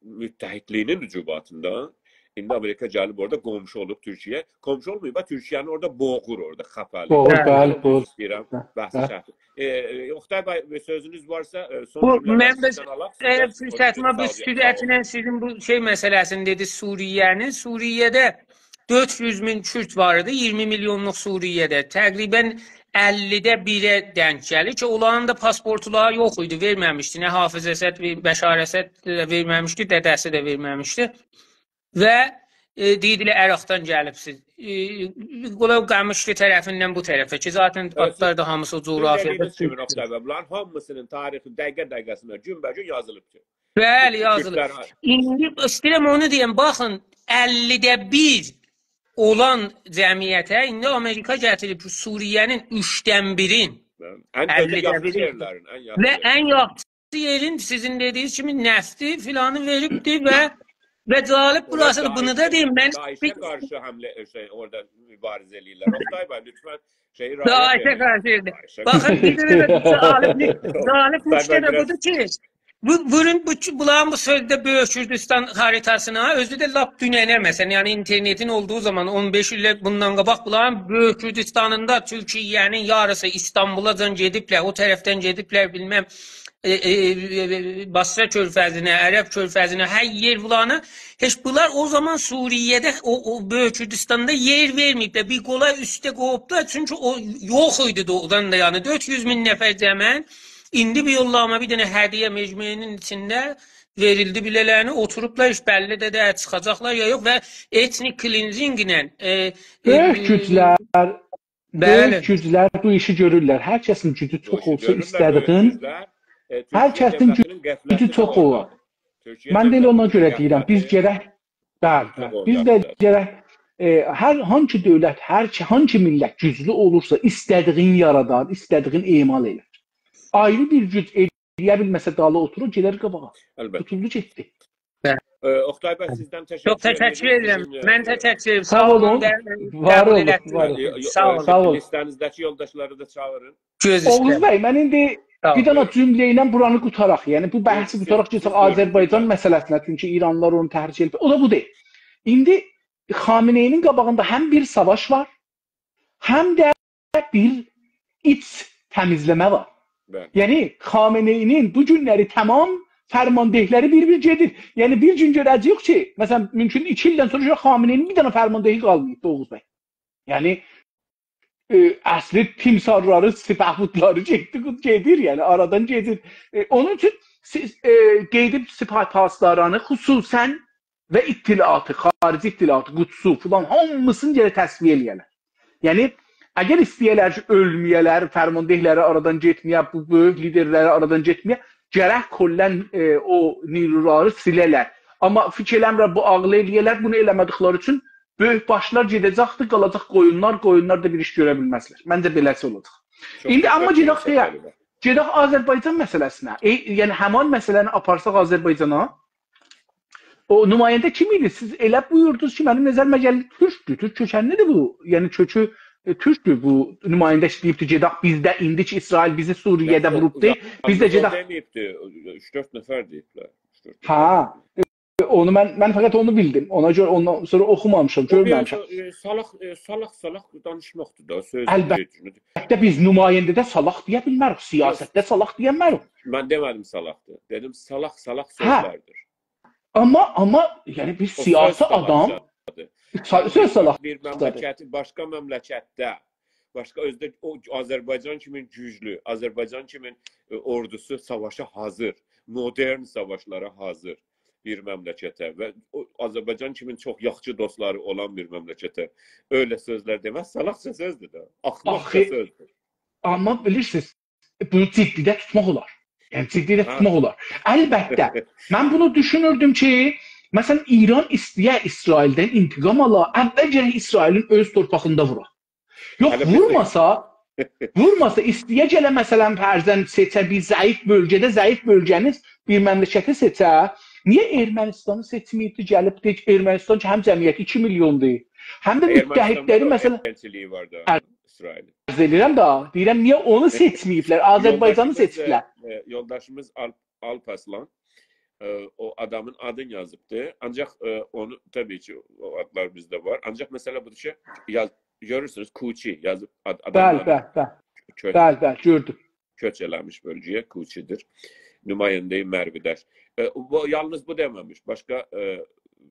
متحدلیگینین وجوباتیندا ایندی آمریکا گلیب اورادا قونشو اولوب تورکیه‌یه. قونشو اولماییب، باخ، تورکیه‌نی اورادا بوغور اورادا، خاپالاییر. بوغور، بلی، بوغور. ایسته‌ییرم بحثی، بلی، شرحی. ائ، ائ، اوختای بی، سؤزونوز وارسا، ائ، سون بو، جمله‌لری من ده، سیزدن آلاق، ائ، سیزدن سونرا فرصتیمه بو ساغ اول، ساغ اولون. سرعتله سیزین بو شئی مسئله‌سینی دئدی، سوریه‌نین. سوریه‌ده دؤرد یوز مین کورد وار ایدی، اییرمی میلیونلوق سوریه‌ده. تقریباً اللی‌ده بیره دنک گلیر کی، اونلارین دا پاسپورتلاری یوخ ایدی، وئرمه‌میشدی. نه حافظ اسد، وئر-، بشار اسد ده وئرمه‌میشدی، دده‌سی ده وئرمه‌میشدی. و، ائ، دئییردیلر، عراقدان گلیبسیز. ائ، قولای قامیشلی طرفیندن بو طرفه کی، ذاتاً، ائ، سیز، آدلار دا هامیسی او سیز جغرافیادا دئدیگینیز کیمی، تورکدور. اوختای بی، بونلارین هامیسینین تاریخی دقیقه دقیقه‌سینه، گون‌به‌گون یازیلیب کی، بلی، یازیلیب. تورکلر ها- ایندی ایسته‌ییرم اونو دئیم، باخین، اللی‌ده بیر اولان جمعیته ایندی آمریکا گتیریب سوریه‌نین اوچدن بیرین. بلی. ان اؤزه اللی‌ده یاخشی بیرین. یئرلرین، ان یاخشی و یئرلرین. ان یاخشی یئرین، سیزین دئدیگینیز کیمی، نفتی فلانی وئریبدی و، و جالب بوراسی‌دیر. بونو دا دئییم، من داعشه قارشی حمله، شئی، اورادا مبارزه ائله‌ییرلر. اوختای بی، لطفاً شئیی رعایت ائدین. داعشه قارشی. داعشه قارشی. باخین، بیر دنه ده جالب نک-، جالب نکته ده بودور کی، بو، بونون، بو، بونلارین بو سؤزده بؤیوک کوردوستان خریطاسینا، اؤزو ده لاپ دوننه، مثلا، یعنی اینترنتین اولدوغو زامان، اون بئش ایل بوندان قاباق بونلارین بؤیوک کوردوستانیندا تورکیه‌نین یاریسی ایستانبولاجان گئدیبلر، او طرفدن گئدیبلر، بیلمم، ائ، ائ، ائ، بصره کؤرفزینه، عرب کؤرفزینه، هر یئر بولارینی، هئچ بونلار او زامان سوریه‌ده، او، او بؤیوک کوردوستاندا یئر وئرمه‌ییبلر. بیر قولای اوسته قویوبلار، چونکی او یوخ ایدی دوغرودان دا، یعنی دؤرد یوز مین نفر جمعاً. ایندی بیر یولنامه، بیر دنه هدیه مجمعینین ایچینده وئریلدی بیله‌لرینه، اوتوروبلار، هئچ بللی ده دئییل، چیخاجاقلار یا یوخ و ethnic cleansing ایله، ائ، بؤیوک، ائ، گوجلر، بلی، بؤیوک گوجلر بو ایشی گؤرورلر. هر کسین گوجو بو چوخ ایشی اولسا، گؤرورلر، بؤیوک ایسته‌دیگین، گوجلر. ائ، هر تورکیه کسین دؤولتینین غفلتی ده اورادا. گوجو چوخ اولار. تورکیه دؤولتینین غفلتی. من ده ائله اونا گؤره دئییرم، بیز گرک، بلی، بیز ده گرک، ائ، هر هانسی دؤولت، هر کی، هانسی میللت گوجلو اولورسا، ایسته‌دیگین یارادار، ایسته‌دیگین اعمال ائلر. آیری بیر گوج ائلیه بیلمه‌سه، دالی اوتورور، گئدر قاباغا. البته. توتولدو، گئتدی. بلی. ائ، اوختای بی، سیزدن تشکر ائدیرم. چوخ تشکر ائدیرم. سیزین، ائ، من تشکر ائدیرم. ساغ اولون، ساغ اولون، قبول ائله‌دینیز. وار اولون، وار اولون. یو-، یو-، ساغ اولون. ساغ اولون. لیسته‌نیزده‌کی یولداشلاری دا چاغیرین. گؤز اوسته. اوغوز بی، من ایندی، ساغ اولون، بیر دنه، بویورون، جمله ایله بورانی قوتاراق. یعنی، بو بحثی، بویورون، قوتاراق، سیز، کئچک، سیز بویورون، آذربایجان، بویورون، مسئله‌سینه، چونکی ایرانلیلار اونو تحریک ائدیب. او دا بودور. ایندی خامنه‌ای‌نین قاباغیندا هم بیر ساواش وار، هم ده بیر ایچ تمیزله‌مه وار. بلی. یعنی، خامنه‌ای‌نین بو گونلری تمام فرماندهلری بیر-بیر گئدیر. یعنی، بیر گون گؤره‌جه‌ییک کی، مثلا، مومکون ایکی ایلدن سونرا گؤرک خامنه‌ای‌نین بیر دنه فرماندهی قالماییب، اوغوز بی. یعنی، ائ، اصلی تیمسارلاری، سپهبدلاری گئتدی، گئدیر، یعنی، آرادان گئدیر. ائ، اونون اوچون سیز، ائ، قئییدیب سپاه پاسدارانی، خصوصاً و اطلاعاتی، خارجی اطلاعاتی، قودسو فلان، هامیسینی گرک تصفیه ائله‌یه‌لر. یعنی، اگر ایسته‌یه‌لر کی، اؤلمه‌یه‌لر، فرماندهلری آرادان گئتمه‌یه، بو بؤیوک لیدرلری آرادان گئتمه‌یه، گرک کلاً، ائ، او نیرولاری سیله‌لر. آمما فیکیر ائله‌میرم، بو عاغیل ائله‌یه‌لر، بونو ائله‌مه‌دیکلری اوچون بؤیوک باشلار گئده‌جکدیر، قالاجاق قویونلار، قویونلار دا بیر ایش گؤره بیلمزلر. منجه، بئله‌سی اولاجاق. چوخ، ایندی، چوخ آمما تشکر گئدک ائدیرم، شئیه، ساغ اولون. گئدک آذربایجان مسئله‌سینه. ائ، یعنی، همان مسئله‌نی آپارساق آذربایجانا، او نماینده کیم ایدی؟ سیز ائله بویوردونوز کی، منیم نظریمه گلیر، تورکدور، تورک کؤکنلی‌دیر بو. یعنی، کؤکو، ائ، تورکدور بو نماینده کی، دئییبدی، گئدک، بیز ده ایندی کی، اسرائیل بیزی سوریه‌ده ووروبدو، بیز ده گئدک. یوخ، یوخ، اوزاقدان دئمه‌ییبدی. اوچ-دؤرد نفر دئییبلر. اوچ-دؤرد نفر. هه. اونو من، من فقط اونو بیلدیم. اونا گؤره اوندان سونرا اوخومامیشام، او بیر گؤرمه‌میشم. ائ، سالاق، ائ، سالاق، سالاق دانیشماقدیر دا، سؤز البته. دئییل. بیز نماینده‌ده سالاق دئیه بیلمریک، سیاستده سالاق دئیه بیلمریک. من دئمه‌دیم سالاقدیر. دئدیم سالاق، سالاق، هه، سؤزلردیر. آمما، آمما، یعنی بیر او سؤز سیاسی آدام، سالاقجادیر. سا-، یعنی سؤز بیر، سالاق بیر سادیر. مملکتی، باشقا مملکتده، باشقا اؤزو ده او آذربایجان کیمی گوجلو، آذربایجان کیمی، ائ، اوردوسو ساواشا حاضر، مدرن ساواشلارا حاضر بیر مملکته و او آذربایجان کیمی چوخ یاخشی دوستلاری اولان بیر مملکته ائله سؤزلر دئمک سالاقجا سؤزدور ده. احمقجا آخی، سؤزدور. آمما بیلیرسینیز، بونو جدیده توتماق اولار. یعنی، جدیده هه. توتماق اولار. البته، من بونو دوشونوردوم کی، مثلا، ایران ایسته‌یه اسرائیلدن انتقام آلا، اول گرک اسرائیلین اؤز تورپاغیندا وورا. یوخ، هله بیز ده وورماسا، وورماسا، ایسته‌یه گله، مثلا، فرضاً سئچه بیر ضعیف بؤلگه‌ده، ضعیف بؤلگه‌نی بیر مملکتی سئچه، نییه ارمنستانی سئچمه‌ییبدی، گلیبدی، ارمنستان کی، هم جمعیتی ایکی میلیوندور، هم ده ارمنستاندا متحدلری، دا مثلا، ائلچیلیگی وار دا. هه. اسرائیلین. عرض ائدیرم ده، دئییرم، نییه اونو سئچمه‌ییبلر؟ آذربایجانی یولداشیمیز، سئچیبلر. ائ، یولداشیمیز آلپ، آلپ آرسلان، ائ، او آدامین آدینی یازیبدی. آنجاق، ائ، اونو، طبیعی کی، او آدلار بیزده وار. آنجاق مسئله بودور کی، یاز-، گؤرورسونوز، کوچی یازیب آد-، بلی، آداملارین بلی، بلی. کؤ-، بلی، بلی، گؤردوم. کؤچ ائله‌میش بؤلگه‌یه کوچی‌دیر. نماینده‌ی مروی‌دش. ائ، بو، یالنیز بو دئمه‌میش. باشقا، ائ،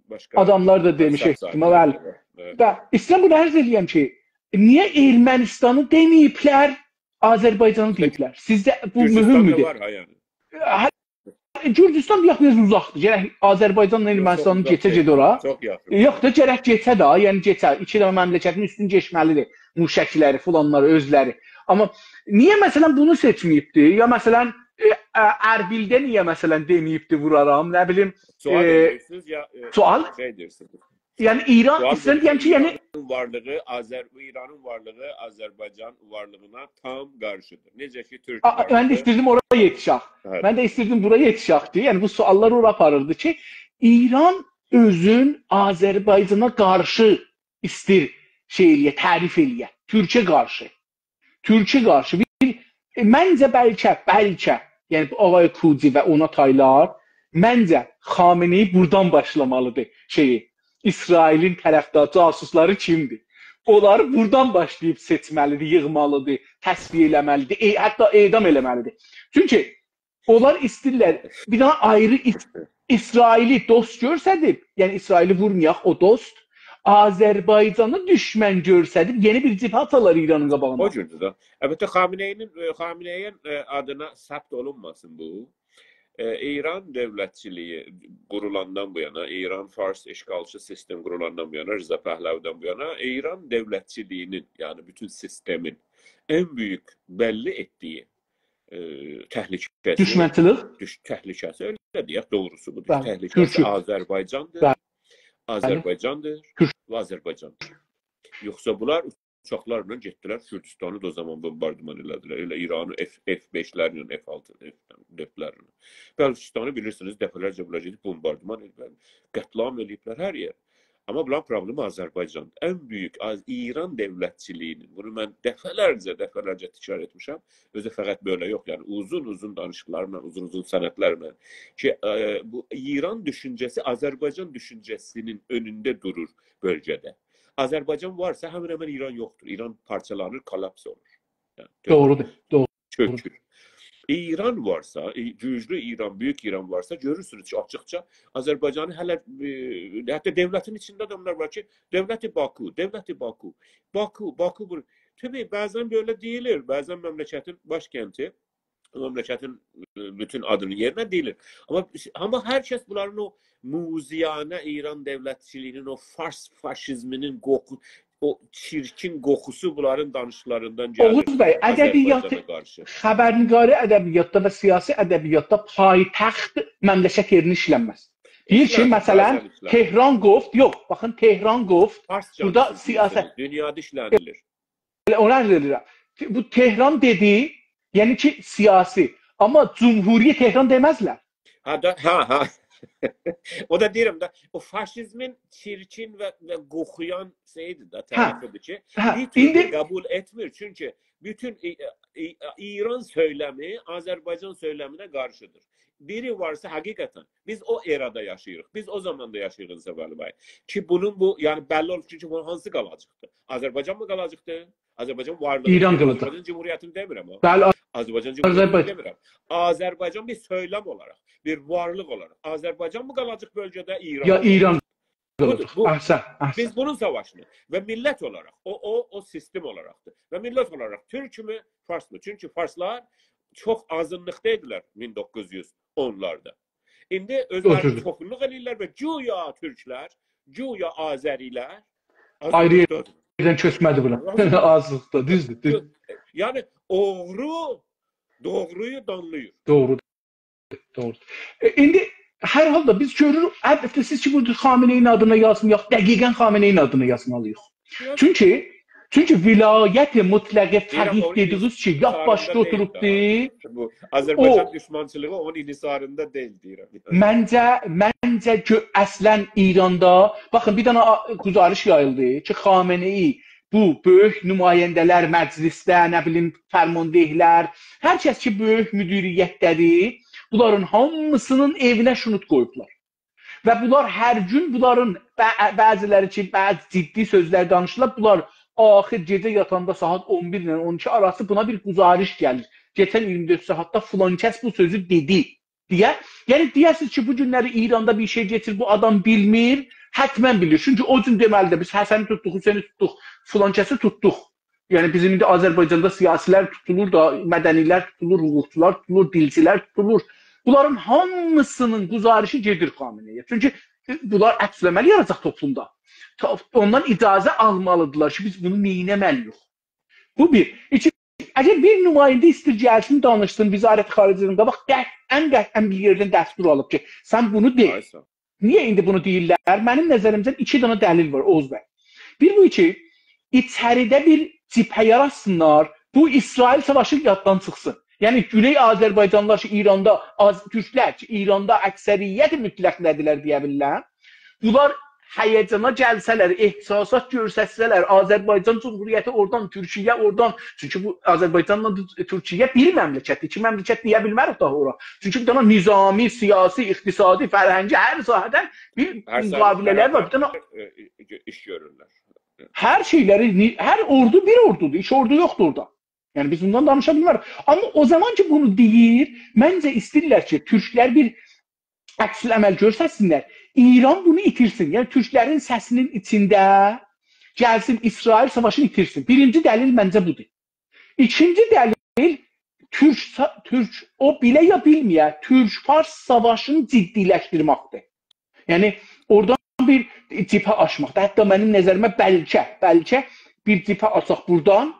باشقا آداملار دا دئمیش، احتمال، بلی. ائ. دا، ایسته‌ییرم بونو عرض ائله‌یم کی، نییه ارمنستانی دئمه‌ییبلر، آذربایجانی دئییبلر؟ سیزجه بو گورجوستاندا مهم‌دور؟ وار ها، یعنی. هه، گورجوستان، یوخ، بیر آز اوزاقدیر. گرک آذربایجانلا، یوخ، چوخ ارمنستان اوزاق کئچه دئییل. گئده اورا. چوخ یاخین. یوخ دا، گرک کئچه ده، یعنی کئچه. ایکی دنه مملکتین اوستون کئچمه‌لی‌دیر. موشکلری، فلانلاری، اؤزلری. آمما نییه، مثلا، بونو سئچمه‌ییبدی؟ یا، مثلا، ائ، ا-، اربیلده نییه، مثلا، دئمه‌ییبدی وورارام، نه بیلیم، سؤال ائ، ائدیرسینیز یا، ائ، سؤال؟ شئی دئییرسینیز؟ یعنی ایران، سؤال ایسته‌ییرم بودور دئیم کی، کی، یعنی ایرانین وارلیغی، آذر-، ایرانین وارلیغی آذربایجان وارلیغینا تام قارشی‌دیر. نئجه کی، تورک آ، وارلیغی. من ده ایستیردیم اورا یئتیشک. هه. من ده ایستیردیم بورا یئتیشک کی، یعنی بو سؤاللار اورا آپاریردی کی، ایران اؤزون آذربایجانا قارشی ایستیر شئی ائله‌یه، تعریف ائله‌یه. تورکه قارشی. تورکه قارشی بیر، ائ، منجه بلکه، بلکه، یعنی بو آقای کوجی و اونا تایلار، منجه خامنه‌ای بورادان باشلامالی‌دیر. شئیی، اسرائیلین طرفدار جاسوسلاری کیمدیر؟ اونلاری بورادان باشلاییب سئچمه‌لی‌دیر، ییغمالی‌دیر، تصفیه ائله‌مه‌لی‌دیر، ائ-، حتی اعدام ائله‌مه‌لی‌دیر. چونکی اونلار ایسته‌ییرلر بیر دنه آیری اس-، اسرائیلی دوست گؤرسدیب، یعنی اسرائیلی وورمایاق، او دوست، آذربایجانی دوشمن گؤرسدیب، یئنی بیر جبهه آتالار ایرانین قاباغینا. او جوردور ده. البته، خامنه‌ای‌نین، ائ، خامنه‌ای‌نین، ائ، آدینا ثبت اولونماسین بو. ائ، ایران دؤولتچیلیگی قورولاندان بو یانا، ایران فارس اشغالچی سیستم قورولاندان بو یانا، رضا پهلوی‌دن بو یانا ایران دؤولتچیلیگی‌نین، یعنی بوتون سیستمین ان بؤیوک بللی ائتدیگی، ائ، تهلکه‌سی، دوشمنچیلیک؟ دوش-، تهلکه‌سی، ائله دئیک، دوغروسو بودور. بلی، تهلکه‌سی تورکو. آذربایجاندیر، بلی. آذربایجاندیر، تورک. و آذربایجاندیر. یوخسا بونلار اوچاقلارلا گئتدیلر، کوردوستانی دا او زامان بومباردیمان ائله‌دیلر. ائله ایرانی اف، اف بئشلرله، اف آلتی، اف دؤردلرله. بلوچستانی بیلیرسینیز، دفعه‌لرجه بونلار گئدیب بومباردیمان ائله‌ییبلر، قتل‌عام ائله‌ییبلر هر یئر. آمما بونلارین پروبلئمی آذربایجاندیر. ان بؤیوک آذ-، ایران دؤولتچیلیگی‌نین، بونو من دفعه‌لرجه، دفعه‌لرجه تکرار ائتمیشم. اؤزو فقط بئله یوخ، یعنی اوزون-اوزون دانیشیقلارلا، اوزون-اوزون سندلرله کی، ائ، بو ایران دوشونجه‌سی آذربایجان دوشونجه‌سی‌نین اؤنونده دورور بؤلگه‌ده. آذربایجان وارسا، همن-همن ایران یوخدور. ایران پارچالانیر، کولاپس اولور. یعنی، دوغرودور، دوغرو. چؤکور. ایران وارسا، ای-، گوجلو ایران، بؤیوک ایران وارسا، گؤرورسونوز کی، آچیقجا آذربایجانی هله، ائ، حتی دؤولتین ایچینده ده بونلار وار کی، دؤولت باکو، دؤولت باکو، باکو، باکو بو. طبیعی، بعضا بئله دئییلیر، بعضا مملکتین باشکندی، مملکتین، ائ، بوتون آدینین یئرینه دئییلیر. آمما، آمما هر کس بونلارین او موذیانه ایران دؤولتچیلیگی‌نین، او فارس فاشیزمی‌نین قوخو-، او چیرکین قوخوسو بونلارین دانیشیقلاریندان گلیر. اوغوز بی، ادبیات، آذربایجانا قارشی. خبرنگاری ادبیاتدا و سیاسی ادبیاتدا پایتخت مملکت یئرینه ایشلنمز. دئییر کی، ایشلنمز، مثلا، بعضا ایشلنمز. تهران گفت، یوخ، باخین، تهران گفت، هارس بورادا جانلی‌سینیز سیاست. دئییرسینیز، دونیادا ایشلنیلیر. ائله اونو عرض ائدیرم. بو تهران دئدی، یعنی کی، سیاسی. آمما جمهوری تهران دئمزلر. هه ده، هه، هه. او دا دئییرم ده، او فاشیزمین چیرکین و، و قوخویان شئییدیر ده، هه. طرفیدیر کی، هه، بیر تورلو ایندی قبول ائتمیر. چونکی بوتون ای-، ای-، ایران سؤیلمی آذربایجان سؤیلمینه قارشیدیر. بیری وارسا، حقیقتاً بیز او ارادا یاشاییریق. بیز او زاماندا یاشاییریق، انصافعلی بی. کی بونون بو، یعنی بللی اولور کی، بونون هانسی قالاجاقدیر؟ آذربایجان می قالاجاقدیر؟ آذربایجان وارلیغی، ایران قالاجاق. آذربایجان جمهوریتینی دئمیرم ها. بلی، آ- آذربایجان جمهوریتینی آذربایجان. دئمیرم. آذربایجان بیر سؤیلم اولاراق، بیر وارلیق اولاراق. آذربایجان می قالاجاق بؤلگه‌ده، ایران یا می ایران قالاجاق؟ قالاجاق. بودور، بو. احسن، احسن. بیز بونون ساواشینی و میللت اولاراق، او، او، او سیستم اولاراق دا. و میللت اولاراق تورک مو، فارس مو؟ چونکی فارسلار چوخ آزینلیقدا ایدیلر مین دوققوز یوز اونلاردا. ایندی اؤزلری اوتوردو. چوخونلوق ائله‌ییرلر و گویا تورکلر، گویا آذری‌لر آیری آزینلیقدا اولور. یئردن کؤچمه‌دی بورا. آزینلیق. آزلیقدا، دوزدور، دوز. یعنی اوغرو دوغرویو دانلاییر. دوغرو، دوغرو. ائ، ایندی هر حالدا بیز گؤروروک، البته سیز کی بورادا خامنه‌ای‌نین آدینا یازمایاق، دقیقاً خامنه‌ای‌نین آدینا یازمالی‌ییق. یوخ. چونکی، چونکی ولایت مطلق دئییرم، فقیه اونون دئدیگینیز کی، لاپ انحصاریندا باشدا دئییل اوتوروبدو. داها. بو آذربایجان او دوشمانچیلیغی اونون انحصاریندا دئییل دئییرم. منجه، منجه گؤ-، اصلاً ایراندا، باخین، بیر دنه آ-، گزارش یاییلدی کی، خامنه‌ای بو بؤیوک نماینده‌لر، مجلسده، نه بیلیم، فرمانده‌لر، هر کس کی، بؤیوک مدیریتده‌دیر، بونلارین هامیسینین ائوینه شنود قویوبلار. و بونلار هر گون، بونلارین بع-، بعضی‌لری کی، بعضی جدی سؤزلر دانیشیرلار، بونلار آخیر گئجه یاتاندا ساعت اون بیر ایله اون ایکی آراسی بونا بیر گزارش گلیر. کئچن اییرمی دؤرد ساعاتدا فلان کس بو سؤزو دئدی دئیه. یعنی دئیه‌سینیز کی، بو گونلری ایراندا بیر شئی کئچیر، بو آدام بیلمیر، حتماً بیلیر. چونکی او گون دئمه‌لیدیر، بیز حسنی توتدوق، حسینی توتدوق، فلان کسی توتدوق. یعنی بیزیم ایندی آذربایجاندا سیاسی‌لر توتولور دا، مدنی‌لر توتولور، حقوقچولار توتولور، دیلچی‌لر توتولور. بونلارین هامیسینین گزارشی گئدیر خامنه‌ای‌یه. چونکی بونلار عکس‌العمل یاراداجاق توپلومدا. تا-، اوندان اجازه آلمالیدیرلار کی، بیز بونو نئینه‌مه‌لی‌ییک؟ بو بیر. ایکی، اگر بیر نماینده ایستیر گلسین، دانیشسین، وزارت خارجه‌دن قاباق قطعاً، قطعاً بیر یئردن دستور آلیب کی، سن بونو دئ. آی، ساغ اول. نییه ایندی بونو دئییرلر؟ منیم نظریمجه ایکی دنه دلیل وار، اوغوز بی. بیر بو کی، ایچریده بیر جبهه یاراتسینلار، بو اسرائیل ساواشی یاددان چیخسین. یعنی، گونئی آذربایجانلیلار کی، ایراندا، آز-، تورکلر کی، ایراندا اکثریت مطلق‌ده‌دیرلر، دئیه بیلیرم. بونلار هیجانا گلسه‌لر، احساسات گؤسترسه‌لر، آذربایجان جمهوریتی اورادان، تورکیه اورادان، چونکی بو آذربایجانلا تورکیه بیر مملکت، ایکی مملکت دئیه بیلمه‌ریک داها اورا. چونکی بیر دنه نظامی، سیاسی، اقتصادی، فرهنگی، هر ساحه‌دن بیر هر ساحه‌ده مقابله‌لر وار. بیر دنه برابر، ائ، ائ، ایش گؤرورلر. هر شئیلری، نی-، هر اوردو بیر اوردودور، ایکی اوردو یوخدور اورادا. یعنی بیز بوندان دانیشا بیلمریک. آمما او زامان کی، بونو دئییر، منجه ایسته‌ییرلر کی، تورکلر بیر عکس‌العمل گؤسترسینلر. ایران بونو ایتیرسین. یعنی تورکلرین سسینین ایچینده گلسین، اسرائیل ساواشینی ایتیرسین. بیرینجی دلیل منجه بودور. ایکینجی دلیل تورک سا-، تورک، او بیله یا بیلمه‌یه، تورک-فارس ساواشینی جدی‌لشدیرمکدیر. یعنی اورادان بیر جبهه آچماق. حتی منیم نظریمه بلکه، بلکه بیر جبهه آچاق بورادان،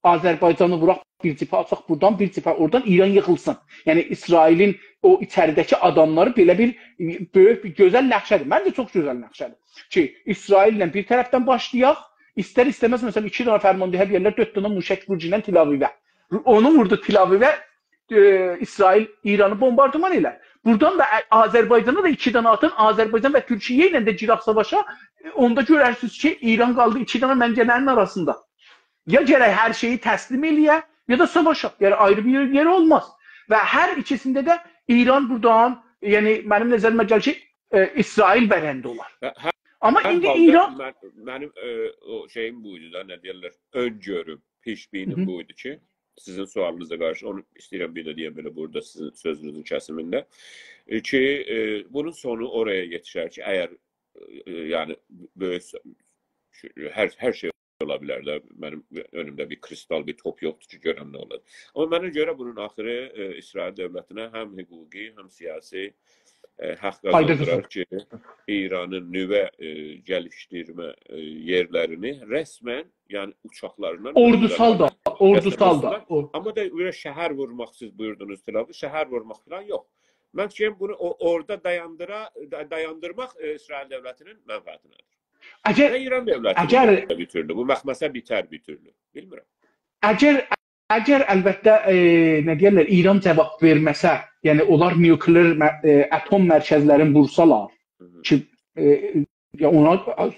آذربایجانی ووراق، بیر جبهه آچاق بورادان، بیر جبهه اورادان، ایران ییخیلسین. یعنی اسرائیلین او ایچریده‌کی آداملاری بئله بیر، ائ، بؤیوک بیر گؤزل نقشه‌دیر. منجه چوخ گؤزل نقشه‌دیر. کی، اسرائیل‌له بیر طرفدن باشلایاق، ایستر-ایسته‌مز، مثلا، ایکی دنه فرمانده‌یه دئیرلر، دؤرد دنه موشک وور گیلن تل‌آویوه. اونو ووردو تل‌آویوه، ائ، اسرائیل ایرانی بومباردیمان ائلر. بورادان دا، ائ، آذربایجانا دا ایکی دنه آتین، آذربایجان و تورکیه ایله ده گیرک ساواشا، ائ، اوندا گؤررسینیز کی، ایران قالدی ایکی دنه منجه‌نین آراسیندا. یا گرک هر شئیی تسلیم ائله‌یه، یا دا ساواشا. یعنی آیری بیر یئر، یئر اولماز. و هر ایکیسینده ده ایران بورادان، یعنی منیم نظریمه گلیر کی، ائ، اسرائیل برنده اولار. هه، هه، آمما هر ایندی حالدا ایران من-، منیم، ائ، او شئییم بویدو دا، نه دئیرلر، اؤن‌گؤروم، پیش‌بینیم هی هی. بویدو کی، سیزین سؤالینیزا قارشی، اونو ایسته‌ییرم بیر ده دئیم بئله بورادا سیزین سؤزونوزون کسیمینده، ائ، کی، ائ، بونون سونو اورایا یئتیشر کی، اگر، ائ، یعنی، بؤیوک س-، هر، هر شئی اولا بیلر ده، منیم اؤنومده بیر کریستال بیر توپ یوخدور کی، گؤرم نه اولاجاق. آمما منه گؤره بونون آخیری، ائ، اسرائیل دؤولتینه هم حقوقی، هم سیاسی، ائ، حق فایدا قازاندیرار قازانیر. کی، ایرانین نووه، ائ، گلیشدیرمه، ائ، یئرلرینی رسماً، یعنی اوچاقلارینان، اوردوسال دا، اورودوسال دا، یاسالاسینلار. او- آمما دا بئله شهر وورماق، سیز بویوردونوز، تل‌آویو، شهر وورماق فلان یوخ. من فیکریم بونو او، اورادا دایاندیرا-، دا-، دایاندیرماق، ائ، اسرائیل دؤولتینین منفعتینه‌دیر. اگر، نه ایران دؤولتینین اگر بیتر بیر تورلو. بو مخمسه بیتر بیر تورلو. بیلمیرم. اگر اگر، البته، ائ، نه دئیرلر، ایران جواب وئرمه‌سه، یعنی اونلار نوکلئر مه-، ائ، اتم مرکزلرینی وورسالار، هی هی. کی، ائ، یا اونا،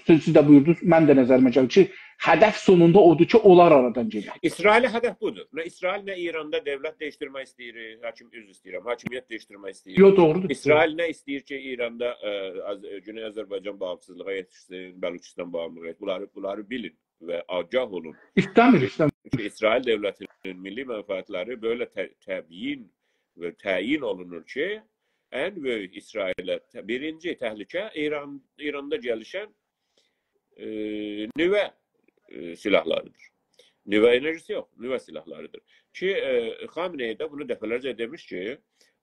سیز، سیز ده بویوردونوز، من ده نظریمه گلیر کی، هدف سونوندا اودور کی، اونلار آرادان گئدر. اسرائیله هدف بودور. نه اسرائیل، نه ایراندا دولت دییشدیرمک ایسته‌ییر، حاکم، عذر ایسته‌ییرم، حاکمیت دییشدیرمک ایسته‌ییر. یوخ، دوغرودور. اسرائیل نه ایسته‌ییر کی، ایراندا، ائ، آذ-، گونئی آذربایجان باغیمسیزلیغا یئتیشسین، بلوچستان باغیمسیزلیغا یئتیشسین، بونلاری، بونلاری بیلین و آگاه اولون. ایسته‌میر، ایسته‌میر. چونکی اسرائیل دولتی‌نین میللی منفعتلری بئله ته-، تبیین و تعیین اولونور کی، ان بؤیوک اسرائیله ته-، بیرینجی تهلکه ایران، ایراندا گلیشن، ائ، نووه، ائ، سلاحلاریدیر. نووه انرژیسی یوخ، نووه سلاحلاریدیر. کی، ائ، خامنه‌ای ده بونو دفعه‌لرجه دئمیش کی،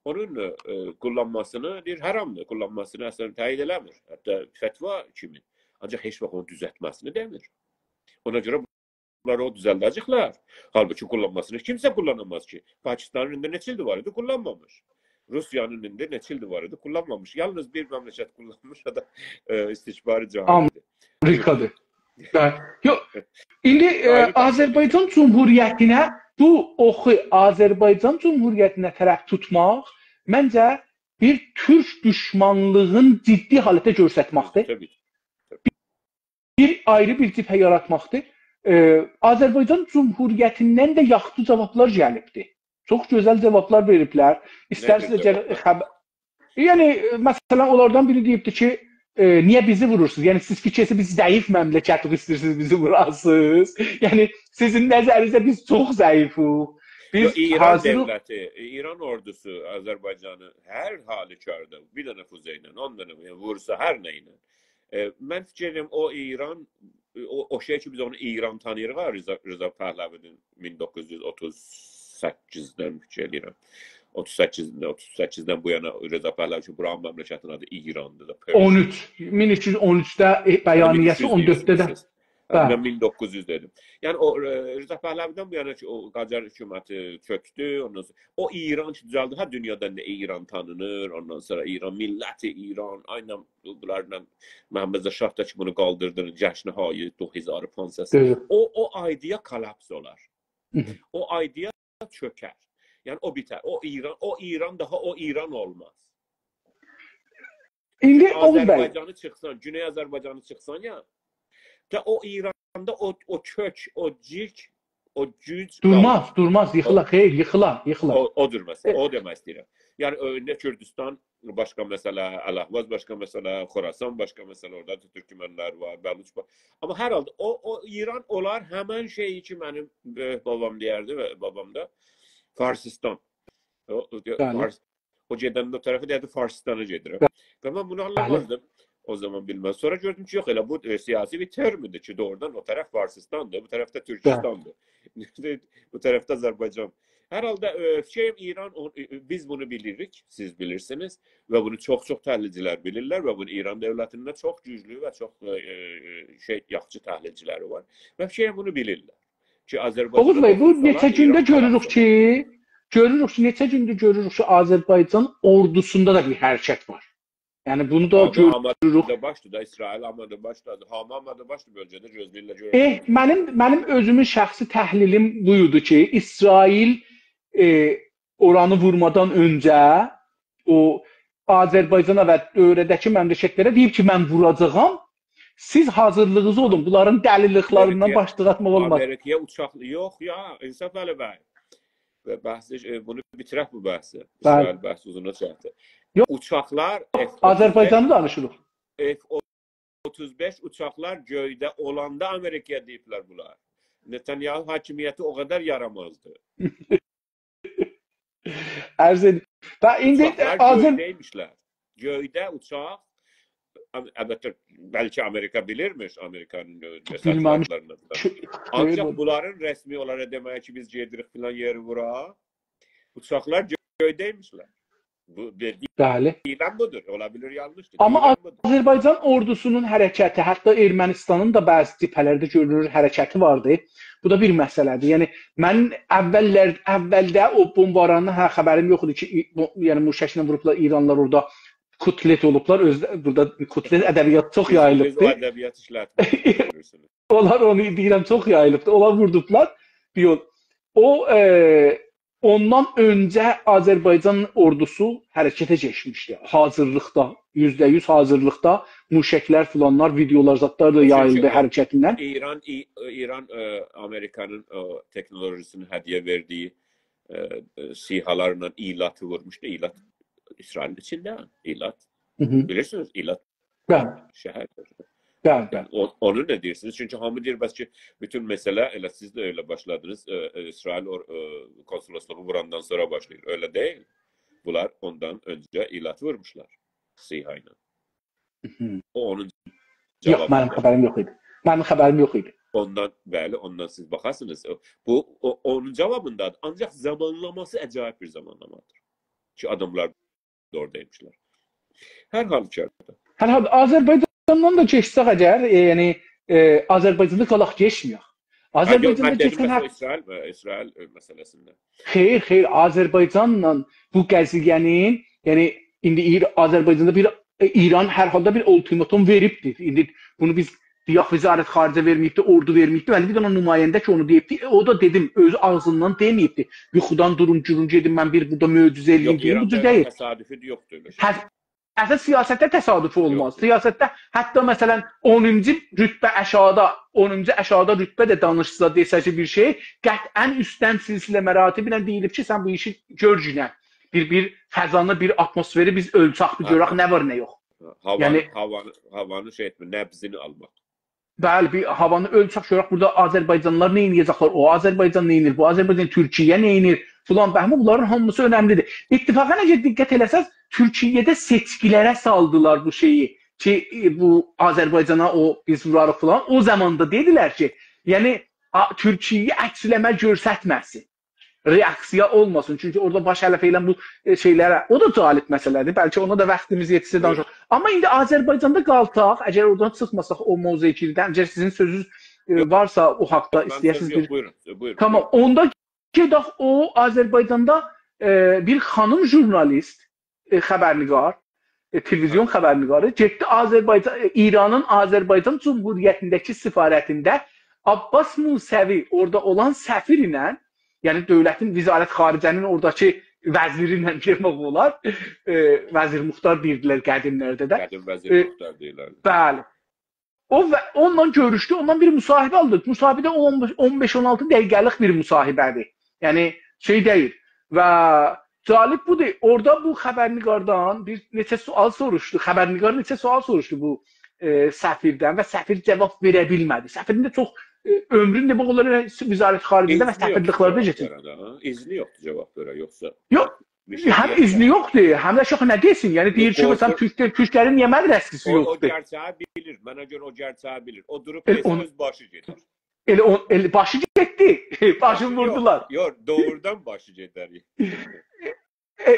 اونون، ائ، قوللانماسینی، دئییر، حرامدیر، قوللانماسینی اصلا تأیید ائله‌میر. حتی فتوا کیمی. آنجاق هئچ واخت اونو دوزلتمه‌سینی دئمیر. اونا گؤره بونلار او دوزلده‌جکلر. حالبوکی قوللانماسینی کیمسه قوللاناماز کی. پاکستانین ایندی نئچه ایلدیر وار ایدی، قوللانمامیش. روسیانین ایندی نئچه ایلدیر وار ایدی، قوللانمامیش. یالنیز بیر مملکت قوللانمیش، او دا، ائ، استکبار جهانیدیر. آمریکادیر. هه، یوخ، ایندی، ائ، آیری بحث. آذربایجان جمهوریتینه، بو اوخو آذربایجان جمهوریتینه طرف توتماق، منجه، بیر تورک دوشمانلیغین جدی حالتده گؤسترمکدیر. طبیعی. بیر آیری بیر جبهه یاراتماقدیر. ائ، آذربایجان جمهوریتیندن ده یاخشی جاوابلار گلیبدیر. چوخ گؤزل جاوابلار وئریبلر. ایسترسینیز، نئجه جاوابلار؟ خب-، یعنی، ائ، مثلا، اونلاردان بیری دئییبدی کی، ائ، «نییه بیزی وورورسونوز؟ یعنی، سیز فیکیرسیز بیز ضعیف مملکتیک، ایسته‌ییرسینیز بیزی ووراسینیز؟ یعنی، سیزین نظرینیزده بیز چوخ ضعیفیک. بیز یوخ، ایران حاضریق.» دولتی، ایران اوردوسو آذربایجانی هر حالوکاردا بیر دنه فوزه ایله، اون دنه، یعنی وورسا هر نه ایله. ائ، من فیکیر ائدیرم، او ایران، او، او شئی کی، بیز اونو ایران تانیییریق ها، رضا، رضا پهلوی‌نین مین دوققوز یوز اوتوز سککیزدن فیکیر ائدیرم. اوتوز سککیزدن، اوتوز سککیزدن بو یانا رضا پهلوی کی، بورانین مملکتین آدی ایراندیر دا، پرس. اون اوچ، مین اوچ یوز اون اوچده، ائ، بیانیه‌سی، مین اوچ یوز، اون دؤردده ده. مین اوچ یوز. هه. من مین دوققوز یوز دئدیم. یعنی او، ائ، رضا پهلوی‌دن بو یانا کی، او قاجار حکومتی چؤکدو، اوندان سونرا او ایران کی دوزلدی، هه، دونیادا ایندی ایران تانینیر، اوندان سونرا ایران میللتی، ایران، آینان بونلارلا محمد رضا شاه دا کی بونو قالدیردی، جشن‌های دو هزار و پانصد. دوغرو. او، او ایده‌یا کلاپس اولار. هی هی. او ایده‌یا چؤکر. یعنی او بیتر. او ایران، او ایران داها او ایران اولماز. ایندی اوغوز بی. آذربایجانی چیخسان، گونئی آذربایجانی چیخسان یا، دا او ایراندا او، او کؤک، او جیک، او گوج دورماز، قالماز. دورماز، ییخیلار، او، خئیر، ییخیلار، ییخیلار. او، او دورماز، ائ، او دئمک ایسته‌ییرم. یعنی، ائ، نه کوردوستان باشقا مسئله، الاحواز باشقا مسئله، خراسان باشقا مسئله، اورادا دا تورکمنلر وار، بلوچ وار. آمما هر حالدا او، او ایران اولار همن شئیی کی، منیم بؤیوک بابام دئیردی و بابام دا، فارسیستان. او، او، بلی. فارس-، او گئدنده او طرفه دئیردی، فارسیستانا گئدیرم. بلی. و من بونو آنلامازدیم. او زامان بیلمز. سونرا گؤردوم کی، یوخ، ائله بو، ائ، سیاسی بیر ترمدیر کی، دوغرودان او طرف فارسیستاندیر، بو طرف ده تورکوستاندیر. بو طرف ده آذربایجان. هر حالدا، ائ، فیکریم ایران، او، ائ، ائ، بیز بونو بیلیریک، سیز بیلیرسینیز و بونو چوخ-چوخ تحلیلچیلر بیلیرلر و بونو ایران دؤولتینده چوخ گوجلو و چوخ، ائ، ائ، شئی، یاخشی تحلیلچیلری وار. و فیکریم بونو بیلیرلر کی، آذربایجان اوغوز بی، بو وورسالار، نئچه گونده ایران گؤروروک قازانار. کی، گؤروروک کی، نئچه گوندور گؤروروک کی، آذربایجان اوردوسوندا دا بیر حرکت وار. یعنی بونو دا آمما گؤروروک. آماده باشدیر دا، اسرائیل آماده باشدادیر. هامی آماده باشدیر بؤلگه‌ده، گؤزلرله گؤرور. ائه، منیم، منیم اؤزومون شخصی تحلیلیم بویدو کی، اسرائیل، ائ، اورانی وورمادان اؤنجه او آذربایجانا و دؤوره‌ده‌کی مملکتلره دئییب کی، «من ووراجاغام، سیز حاضیرلیغینیزی اولون، بونلارین دلیلیکلریندن آمریکایا، باشلیق آتماق اولماز.» آمریکایا اوچاق، یوخ یا، انصاف علی بی. و بحث، ائ، بونو بیتیرک بو بحثی. بلی. اسرائیل بحثی اوزونا چکدی. یوخ. اوچاقلار، اف اوتوز بئش، آذربایجانی دانیشیریق. اف اوتوز بئش اوچاقلار گؤیده اولاندا آمریکایا دئییبلر بونلار. نتانیاهو حاکمیتی او قدر یارامازدی. عرض ائدیم. و ایندی اوچاقلار آذر- گؤیده ایمیشلر. گؤیده اوچاق، ال-، البته، بلکه آمریکا بیلیرمیش، آمریکانین، ائ، بیلمه‌میش. جسارتلرینی فلان. شو-، آنجاق شویه بو. بونلارین رسمی اولاراق دئمه‌یی کی، بیز گئدیریک فلان یئری ووراق، اوچاقلار گؤ-، گؤیده ایمیشلر. بو، دئ-، بلی. دئییلن بودور. اولا بیلیر، یانلیشدیر. آمما دئییلن بودور. آذربایجان اوردوسونون حرکتی، حتی ارمنیستانین دا بعضی جبهه‌لرده گؤرونور حرکتی واردی. بو دا بیر مسئله‌دیر. یعنی، من اوللر، اولده او بومبارانی، هه، خبریم یوخ ایدی کی، ای-، بو، یعنی، موشکله ووروبلار، ایرانلیلار اورادا کوتلت اولوبلار. اؤز، بورادا کوتلت ادبیاتی چوخ یاییلیبدی. بیز، بیز او ادبیاتی ایشلتمیریک، بیلیرسینیز. اونلار اونو دئییرم، چوخ یاییلیبدی. اونلار ووردوبلار. بیر یول. او، ائ، اوندان اؤنجه آذربایجان اوردوسو حرکته کئچمیشدی. حاضیرلیقدا، یوزده یوز حاضیرلیقدا موشکلر فلانلار، ویدئولار، زادلار دا یاییلدی حرکتیندن. ایران، ای-، ایران، ائ، آمریکانین او تکنولوژی‌سینی هدیه وئردیگی، ائ، ائ، سی‌هالارلا ایلاتی وورموشدو. ایلات اسرائیلین ایچینده، ایلات. بیلیرسینیز، ایلات شهردیر. بلی، بلی. او، اونو نه دئییرسینیز؟ چونکی هامی دئییر، بس کی، بوتون مسئله، ائله سیز ده ائله باشلادینیز، ائ، ائ، اسرائیل اور-، ائ، کونسولوسلوغو ووراندان سونرا باشلاییر. ائله دئییل. بونلار اوندان اؤنجه ایلاتی وورموشلار سی‌ها ایله. او اونون یوخ، منیم خبریم یوخ ایدی. منیم خبریم یوخ ایدی. اوندان، بلی، اوندان سیز باخاسینیز. او، بو، او، اونون جاوابیندادیر. آنجاق زامانلاماسی عجایب بیر زامانلامادیر. کی، آداملار اوردایمیشلار. هر حالوکاردا. هر حالدا آذربایجاندان دا کئچسک اگر، ائ، یعنی، ائ، آذربایجاندا قالاق کئچمه‌یک. ها، یوخ، آذربایجاندا من دئدیم، کئچن مثلا، هف- اسرائیل، ائ، اسرائیل، ائ، مسئله‌سینده. خیر، خیر، آذربایجانلا بو قضیه‌نین، یعنی ایندی ایر-، آذربایجاندا بیر، ائ، ایران هر حالدا بیر اولتیماتوم وئریبدیر. ایندی بونو بیز، دئیک، وزارت خارجه وئرمه‌ییبدی، اوردو وئرمه‌ییبدی، ولی بیر دنه نماینده کی، اونو دئییبدی، ائ، او دا دئدیم، اؤزو آغزیندان دئمه‌ییبدی. یوخودان دورون، گورون گئدیم، من بیر بورادا معجزه ائله‌ییم یوخ، دئییم، بو ایراندا جور دئییل. تصادفی یوخدور ائله شئی. هه، اصلا سیاستده تصادفی اولماز. یوخ. سیاستده حتی مثلا اونونجو رتبه آشاغیدا، اونونجو آشاغیدا رتبه ده دانیشسا، دئسه کی بیر شئی، قطعا اوستدن سلسله مراتب ایله دئییلیب کی، سن بو ایشی گؤر گینه. بیر، بیر فضانی، بیر آتموسفری بیز اؤلچک، بیر گؤرک آها. نه وار، نه یوخ. هاوانی، یعنی هاوانی، هاوانی شئی ائتمه، نبضینی آلماق. بلی، بیر هاوانی اؤلچک، گؤرک بورادا آذربایجانلیلار نه ائده‌جکلر، او آذربایجان نه ائدیر، بو آذربایجان، تورکیه نه ائدیر، فلان بهمان، بونلارین هامیسی اؤنملیدیر. اتفاقا اگر دقت ائله‌سز، تورکیه‌ده سئچکی‌لره سالدیلار بو شئیی کی، ائ، بو آذربایجانا او بیز ووراریق فلان. او زاماندا دئدیلر کی، یعنی، آ، تورکیه عکس‌العمل گؤسترمه‌سین. رئاکسیا اولماسین. چونکی اورادا باش علف ائلن بو، ائ، شئی‌لره. او دا جالب مسئله‌دیر. بلکه اونا دا واختیمیز یئتسه دانیشاق. آمما ایندی آذربایجاندا قالساق، اگر اورادان چیخماساق او موضوع ایچیندن، اگر سیزین سؤزونوز، ائ، وارسا او حاقدا، ایسته‌یه‌سینیز بیر... بویورون، بویورون. تامام، اوندا گئدک او آذربایجاندا، ائ، بیر خانیم ژورنالیست، ائ، خبرنگار، ائ، تلویزیون خبرنگاری گئتدی آذربایجان، ائ، ایرانین آذربایجان جمهوریتینده‌کی سفارتینده عباس موسوی، اورادا اولان سفیر ایله، یعنی دؤولتین، وزارت خارجه‌نین اوراداکی وزیری ایله دئمک اولار، ائ، وزیر مختار دئییردیلر قدیملرده ده. قدیم وزیر مختار دئییرلردی. بلی. او و اونونلا گؤروشدو، اوندان بیر مصاحبه آلدی. مصاحبه ده اون، اون بئش، اون آلتی دقیقه‌لیک بیر مصاحبه‌دیر. یعنی شئی دئییل. و جالب بودور، اورادا بو خبرنگاردان بیر نئچه سؤال سوروشدو. خبرنگار نئچه سؤال سوروشدو بو، ائ، سفیردن و سفیر جاواب وئره بیلمه‌دی. سفیرین ده چوخ، ائ، عؤمرون دئمک اولار ائله وزارت خارجه‌ده و سفیرلیکلرده کئچیر. اذنی یوخدور جاواب وئره، یوخسا. یوخ، هم اذنی یوخدور، هم ده شوخ نه دئسین. یعنی دئییر کی، مثلا، تورکلر، تورکلرین نییه مدرسه‌سی یوخدور؟ او گئرچه‌یی بیلیر. منه گؤره او گئرچه‌یی بیلیر. او دوروب دئسه، اؤز باشی گئدر. ائله او، ائله باشی گئتدی. باشینی ووردولار. یوخ، دوغرودان باشی گئدر. ائ،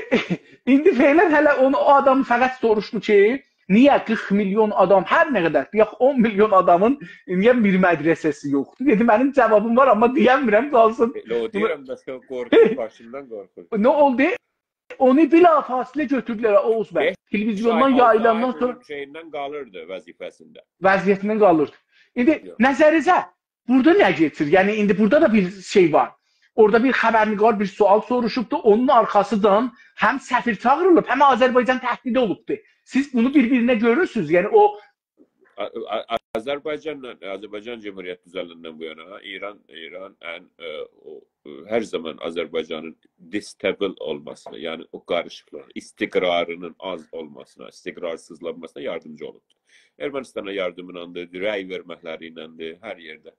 ایندی فعلا هله اونو، او آدام فقط سوروشدو کی، نییه قیرخ میلیون آدام، هر نه قدر، دئیک، اون میلیون آدامین نییه بیر مدرسه‌سی یوخدور؟ دئدی، منیم جاوابیم وار، آمما دئیه‌میرم، قالسین. ائله او دئییرم، بس قورخور، باشیندان قورخور. نه اولدو؟ اونو بلافاصله گؤتوردولر، اوغوز بی. تلویزیوندان یاییلاندان سونرا شئییندن قالیردی وظیفه‌سینده. وضعیتیندن قالیردی. ایندی نظرینیزه بورادا نه کئچیر؟ یعنی ایندی بورادا دا بیر شئی وار. اورادا بیر خبرنگار بیر سؤال سوروشوبدو، اونون آرخاسیندان هم سفیر چاغیریلیب، هم آذربایجان تهدید اولوبدو. سیز بونو بیر-بیرینه گؤرورسونوز؟ یعنی او آ-، آ-، آذربایجانلا، آذربایجان جمهوریتی دوزلندن بو یانا، ها، ایران، ایران ان، ائ، او، ائ، هر زامان آذربایجانین destability اولماسینا، یعنی او قاریشیقلیق، استقرارینین آز اولماسینا، استقرارسیزلانماسینا یاردیمجی اولوبدور. ارمنیستانا یاردیمیناندیر، رأی وئرمکلری ایلندیر، هر یئرده.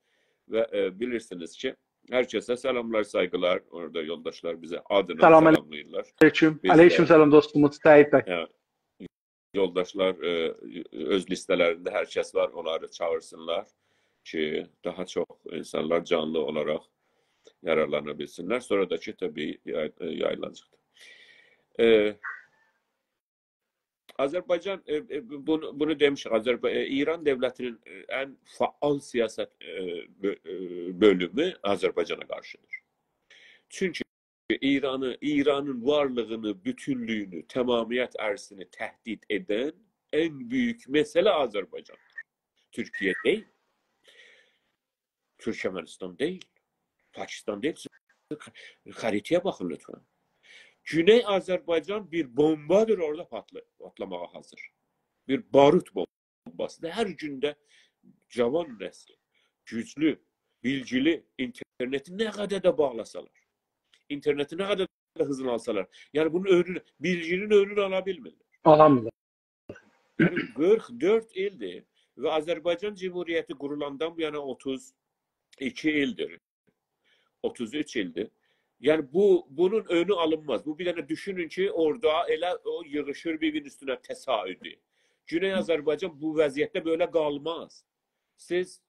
و، ائ، بیلیرسینیز کی، هر کسه سلاملار، سایغیلار، اورادا یولداشلار بیزی آدینا سلاملاییرلار. علیکم. علیکم سلام دوستوموز سعید بی. یولداشلار، ائ، اؤز لیسته‌لرینده هر کس وار، اونلاری چاغیرسینلار کی، داها چوخ اینسانلار جانلی اولاراق یارارلانا بیلسینلر. سونرا دا کی، طبیعی یای-، ائ، یاییلاجاقدیر. ائ، آذربایجان، ائ، ائ، بونو، بونو دئمیشیک، آذربا-، ائ، ایران دؤولتینین، ائ، ان فعال سیاست، ائ، بؤ-، ائ، بؤلومو آذربایجانا قارشیدیر. چونکی ایرانی، ایرانین وارلیغینی، بوتونلویونو، تمامیت ارضینی تهدید ائدن ان بؤیوک مسئله آذربایجاندیر. تورکیه دئییل. تورکمنیستان دئییل. پاکیستان دئییل. خریطه‌یه باخین لطفاً. گونئی آذربایجان بیر بومبادیر، اورادا پاتلا-، پاتلاماغا حاضیر. بیر باروت بومباسیدیر. هر گونده جاوان نسلی، گوجلو، بیلگیلی، اینترنتی نه قدر ده باغلاسالار، اینترنتی نه قدر ده هیزینی آلسالار، یعنی بونون اؤنونو، بیلگی‌نین اؤنونو آلا بیلمیرلر. آلامیرلار. یعنی قیرخ دؤرد ایلدیر و آذربایجان جمهوریتی قورولاندان بو یانا اوتوز ایکی ایلدیر. اوتوز اوچ ایلدیر. یعنی بو، بونون اؤنو آلینماز. بو بیر دنه دوشونون کی، اورادا ائله او ییغیشیر بیر-بیرینین اوستونه، تصاعدی. گونئی آذربایجان بو وضعیتده بئله قالماز. سیز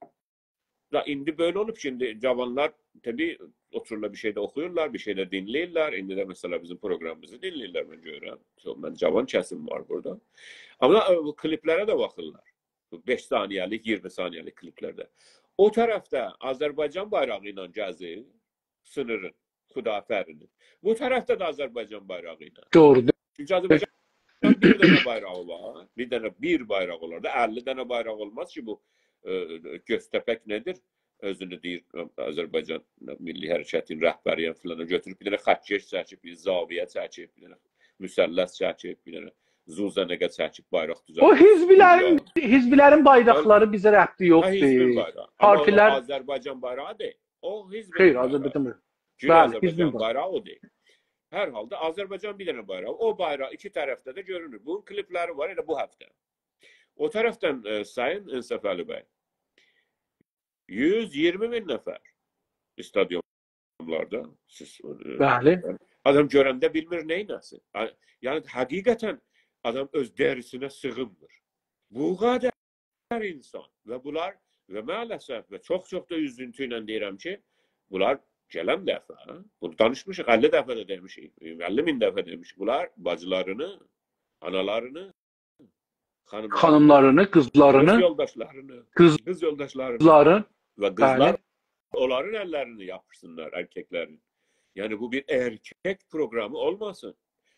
دا ایندی بئله اولوب کی، ایندی جاوانلار طبیعی اوتورورلار، بیر شئی ده اوخویورلار، بیر شئی ده دینله‌ییرلر. ایندی ده مثلا بیزیم پروقرامیمیزی دینله‌ییرلر، من گؤرورم. چوخ، من جاوان کسیم وار بورادا. آمما، ائ، بو کلیپلره ده باخیرلار. بو بئش ثانیه‌لیک، اییرمی ثانیه‌لیک کلیپلرده. او طرفده آذربایجان بایراغی ایله گزیر، سینیرین، خدافرینین. بو طرفده ده آذربایجان بایراغی ایله. دوغرودور. چونکی آذربایجان بیر دنه بایراغی وار. بیر دنه، بیر بایراق اولار دا، اللی دنه بایراق اولماز کی، بو، ائ، گؤزتپک نه‌دیر؟ اؤزونو دئییر، آذربایجان میللی حرکتین رهبری‌یم فلان، گؤتوروب بیر دنه خط‌کش چکیب، بیر زاویه چکیب، بیر دنه مثلث چکیب، بیر دنه زوزنگه چکیب، بایراق دوزلدیب. او حزبلرین، حزبلرین بایراقلاری بیزه ربطی هه، حزبین یوخدور. بایراغی. آمما او پارتیلر آذربایجان بایراغی دئییل. او حزبین خیر، بایراغی. آذربایجان بایراغی. گونئی بلی، آذربایجان حزبین بایراغی. بایراغی او دئییل. هر حالدا آذربایجان بیر دنه بایراق. او بایراق ایکی طرفده ده گؤرونور. بونون کلیپلری وار ائله بو هفته. او طرفدن، ائ، سایین انصافعلی بی، یوز اییرمی مین نفر استادیوملاردا. سیز، ائ، بلی. آدام گؤرنده بیلمیر نئینه‌سین. آ-، یعنی حقیقتاً آدام اؤز دریسینه سیغینمیر. بو قدر انسان و بونلار و مع‌الاسف و چوخ-چوخ دا اوزونتو ایله دئییرم کی، بونلار گلن دفعه، بونو دانیشمیشیق، اللی دفعه ده دئمیشیک، اللی مین دفعه دئمیشیک. بونلار باجیلارینی، آنالارینی، خانیملارینی، خانیملارینی، قیزلارینی، قیز یولداشلارینی، قیز- قیز یولداشلارینی قیزلارین، و قیزلار بلی. اونلارین اللرینی یاپیشسینلار ارککلرین. یعنی بو بیر ارکک پروقرامی اولماسین.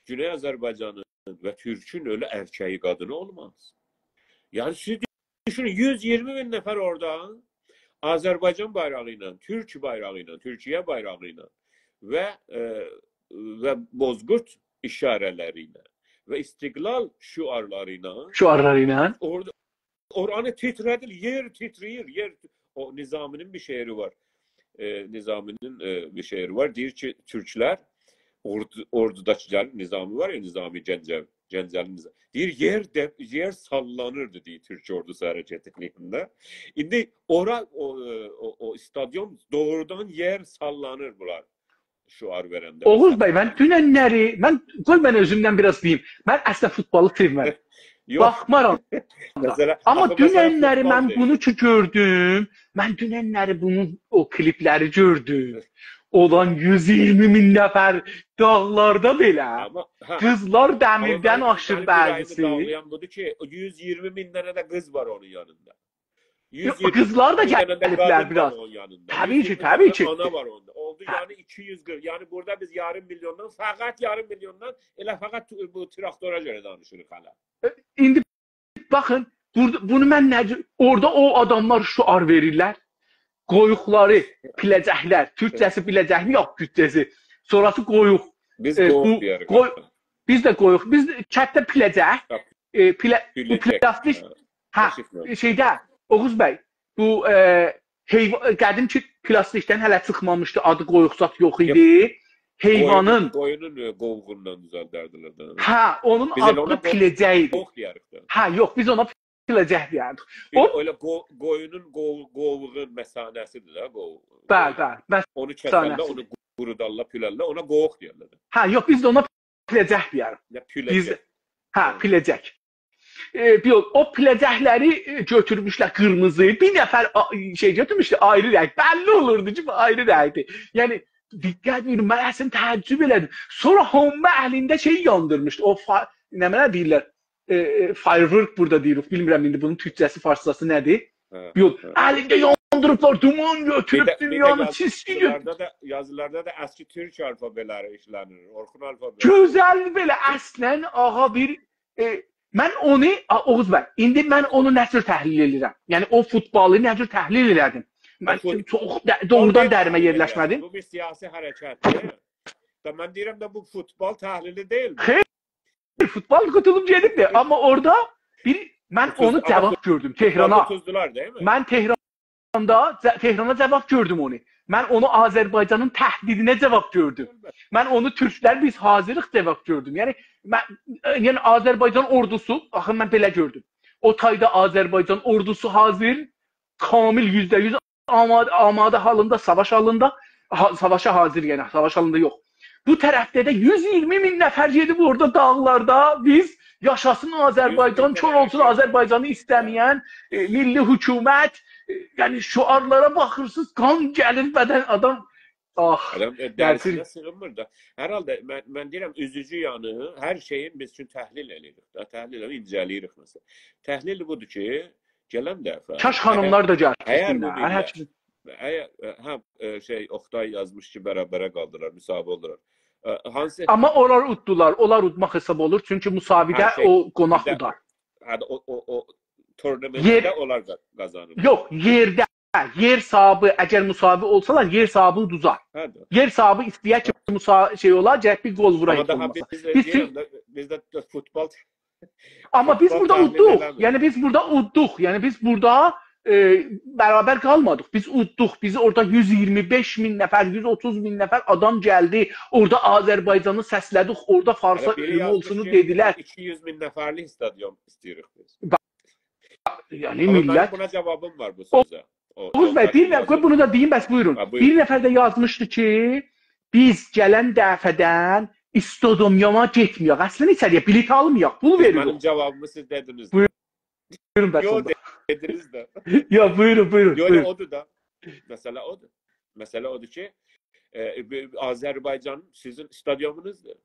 گونئی آذربایجانین و تورکون ائله ارکه‌یی قادینی اولماز. یعنی سیز دوشونون، یوز اییرمی مین نفر اورادا آذربایجان بایراغی ایله، تورک بایراغی ایله، تورکیه بایراغی ایله و، ائ، و بوزقورت ایشاره‌لری ایله و استقلال شعارلاری ایله شعارلاری ایله. اورادا اورانی تیتره‌دیر، یئر تیتره‌ییر، یئر. او نظامی‌نین بیر شعری وار. ائ، نظامی‌نین، ائ، بیر شعری وار. دئییر کی، تورکلر اوردو، اوردوداکیلار، نظامی وار یا، نظامی گنجوی، گنجوی نظامی. دئییر، یئر ده، یئر ساللانیردی، دئییر، تورک اوردوسو حرکت ائتدیگینده. ایندی اورا، او، ائ، او، او استادیون دوغرودان یئر ساللانیر بونلار شعار وئرنده. اوغوز بی، من دوننلری، من، قوی من اؤزومدن بیر آز دئییم. من اصلینده فوتبالی سئومرم. یوخ. باخمارام. مثلا، آمما آخی مثلا دوننلری فوتبال من دئییل. بونو کی گؤردوم، من دوننلری بونون او کلیپلری گؤردوم. اولان یوز اییرمی مین نفر داغلاردا بئله. آمما، هه، قیزلار آمما دمیردن منیم، آشیر منیم اوره‌ییمی بعضیسی. داغلایان بودور کی، او یوز اییرمی مین دنه ده قیز وار اونون یانیندا. یوز اییرمی یوخ، قیزلار دا مین دنه ده گلیبلر قادین بیر آز. وار اونون یانیندا. طبیعی کی، یوز اییرمی مین طبیعی دنه کی. آنا وار اوندا. اولدو، هه. یعنی ایکی یوز قیرخ. یعنی بورادا بیز یاریم میلیوندان، فقط یاریم میلیوندان، ائله فقط تو-، بو تراکتورا گؤره دانیشیریق هله. ایندی باخین، بورادا، بونو من نه جور، اورادا او آداملار شعار وئریرلر. قویوقلاری، پیله‌جکلر، تورکجه‌سی پیله‌جک، یوخ، تورکجه‌سی. سونراسی قویوق. بیز ائ، قویوق بو دئیه‌ریک قوی-، آخی. بیز ده قویوق. بیز کتده پیله‌جک، یوخ. ائ، پیله-، بو پیله‌جک. پلاستیک، هه. هه، تشریف یوخ. شئیده، اوغوز بی، بو، ائ، حیوا-، قدیم کی، پلاستیکدن هله چیخمامیشدی، آدی قویوق زاد یوخ ایدی. قویونون، حیوانین، قویونون، ائ، قووغوندان دوزلدردیلر ده. هه، اونون بیز ائله اونا آدی پیله‌جک ایدی. قووق دئیه‌ریک ده. هه، یوخ، بیز اونا پیله‌جک دئیردیک. بیر او ده ائله قو-، قویونون قو-، قووغون مثانه‌سیدیر ده، قووق. بلی، بلی، مثانه‌سی. اونو کسرلر، اونو قورودارلار، پولرلر، اونا قووق دئیرلر ده. هه، یوخ، بیز ده اونا پیله‌جک دئیریک. یا بیز، پیله‌جک. هه، پیله‌جک. ائ، یوخ، او پیله‌جکلری، ائ، گؤتورموشلر قیرمیزی. بیر نفر آ-، شئی گؤتورموشدو، آیری رنگ. بللی اولوردو کی، بو آیری رنگدیر. یعنی، دقت بویورون، من اصلینده تعجب ائله‌دیم. سونرا هامی الینده شئی یاندیرمیشدی. او فا-، نمنه دئییرلر؟ ائ، ائ، firework بورادا دئییریک. بیلمیرم ایندی بونون تورکجه‌سی، فارسجاسی نه‌دیر؟ هه، یوخ، هه. الینده یاندیریبلار، دومان بیر گؤتوروب ده، بیر ده دونیانی چیسکی گؤتوروب. یازیلاردا دا، یازیلاردا دا اسکی تورک آلفابئلری ایشله‌نیر. اورخون آلفابئسی. گؤزل بئله، اصلاً، آغا، بیر، ائ، من اونو، آ، اوغوز بی، ایندی من اونو نه جور تحلیل ائدیرم؟ یعنی، او فوتبالی نه جور تحلیل ائله‌دیم؟ من چوخ ده، دوغرودان دریمه یئرلشمه‌دیم. بو بیر سیاسی حرکتدیر. دا من دئییرم ده، بو فوتبال تحلیلی دئییل. خیر، فوتبال قوتولوب گئدیبدی. آمما اورادا بیر، من اونو جاواب گؤردوم تهرانا. فوتبالدا اوتوزدولار، دئییلمی؟ من تهراندا، ج-، تهرانا جاواب گؤردوم اونو. من اونو آذربایجانین تهدیدینه جاواب گؤردوم. من اونو تورکلر بیز حاضریق جاواب گؤردوم. یعنی، من، یعنی آذربایجان اوردوسو، آخی من بئله گؤردوم. او تایدا آذربایجان اوردوسو حاضر، کامل یوزده یوز آماده، آماده حالیندا، ساواش حالیندا، ها-، ساواشا حاضر، یعنی ساواش حالیندا یوخ. بو طرفده ده یوز اییرمی مین نفر گئدیب اورادا داغلاردا، بیز یاشاسین آذربایجان، کور اولسون آذربایجانی ایسته‌مه‌ین، ائ، میللی حکومت، ائ، یعنی شعارلارا باخیرسینیز، قان گلیر بدن، آدام، آه، آدام، ائ، دریسینه سیغینمیر دا. هر حالدا من، من دئییرم، اوزوجو یانی، هر شئیین بیز چون تحلیل ائله‌ییریک دا، تحلیل ائله‌ییریک، اینجه‌له‌ییریک مثلا. تحلیل بودور کی، گلن دفعه، کاش خانیملار دا گلسین. اگر بو میللت، اگر، هه، ائ، شئی، اوقتای یازمیش کی، برابره قالدیلار، مساوی اولدولار. ائ، هانسی... آمما اونلار اوددولار، اونلار اودماق حساب اولور، چونکی مساویده او قوناق اودار. هه، او، او، او تورنمنتده اونلار قا-، قازانیرلار. یوخ، یئرده، یئر صاحیبی، اگر مساوی اولسالار، یئر صاحیبی اودوزار. هه ده. یئر صاحیبی ایسته‌یر کی، مسا-، شئی اولار، گرک بیر گل وورا هئچ اولماسا. بیز ده، بیز ده فوتبال آمما بیز بورادا اودوق. یعنی بیز بورادا اودوق. یعنی بیز بورادا، ائ، برابر قالمادیق. بیز اودوق. بیزی اورادا یوز اییرمی بئش مین نفر، یوز اوتوز مین نفر آدام گلدی. اورادا آذربایجانی سسله‌دیک. اورادا فارسا اولوم اولسونو دئدیلر. ایکی یوز مین نفرلیک استادیوم ایسته‌ییریک بیز. یعنی آمما منیم میللت بونا جاوابیم وار بو سؤزه. اوغوز بی، بیر نفر، قوی بونو دا دئییم، بس بویورون. هه، بویورون. بیر نفر ده یازمیشدی کی، بیز گلن دفعه‌دن استادیوما گئتمه‌یک. اصلا ایچری‌یه بلیط آلمایاق، پول وئریریک. منیم جاوابیمی سیز دئدینیز. بویورون، بس اوندا. یوخ، دئدینیز ده. یوخ، بویورون، بویورون، بویورون. یوخ، یوخ، اودور دا. مسئله اودور. مسئله اودور کی، ائ، آذربایجان سیزین استادیومونوزدور.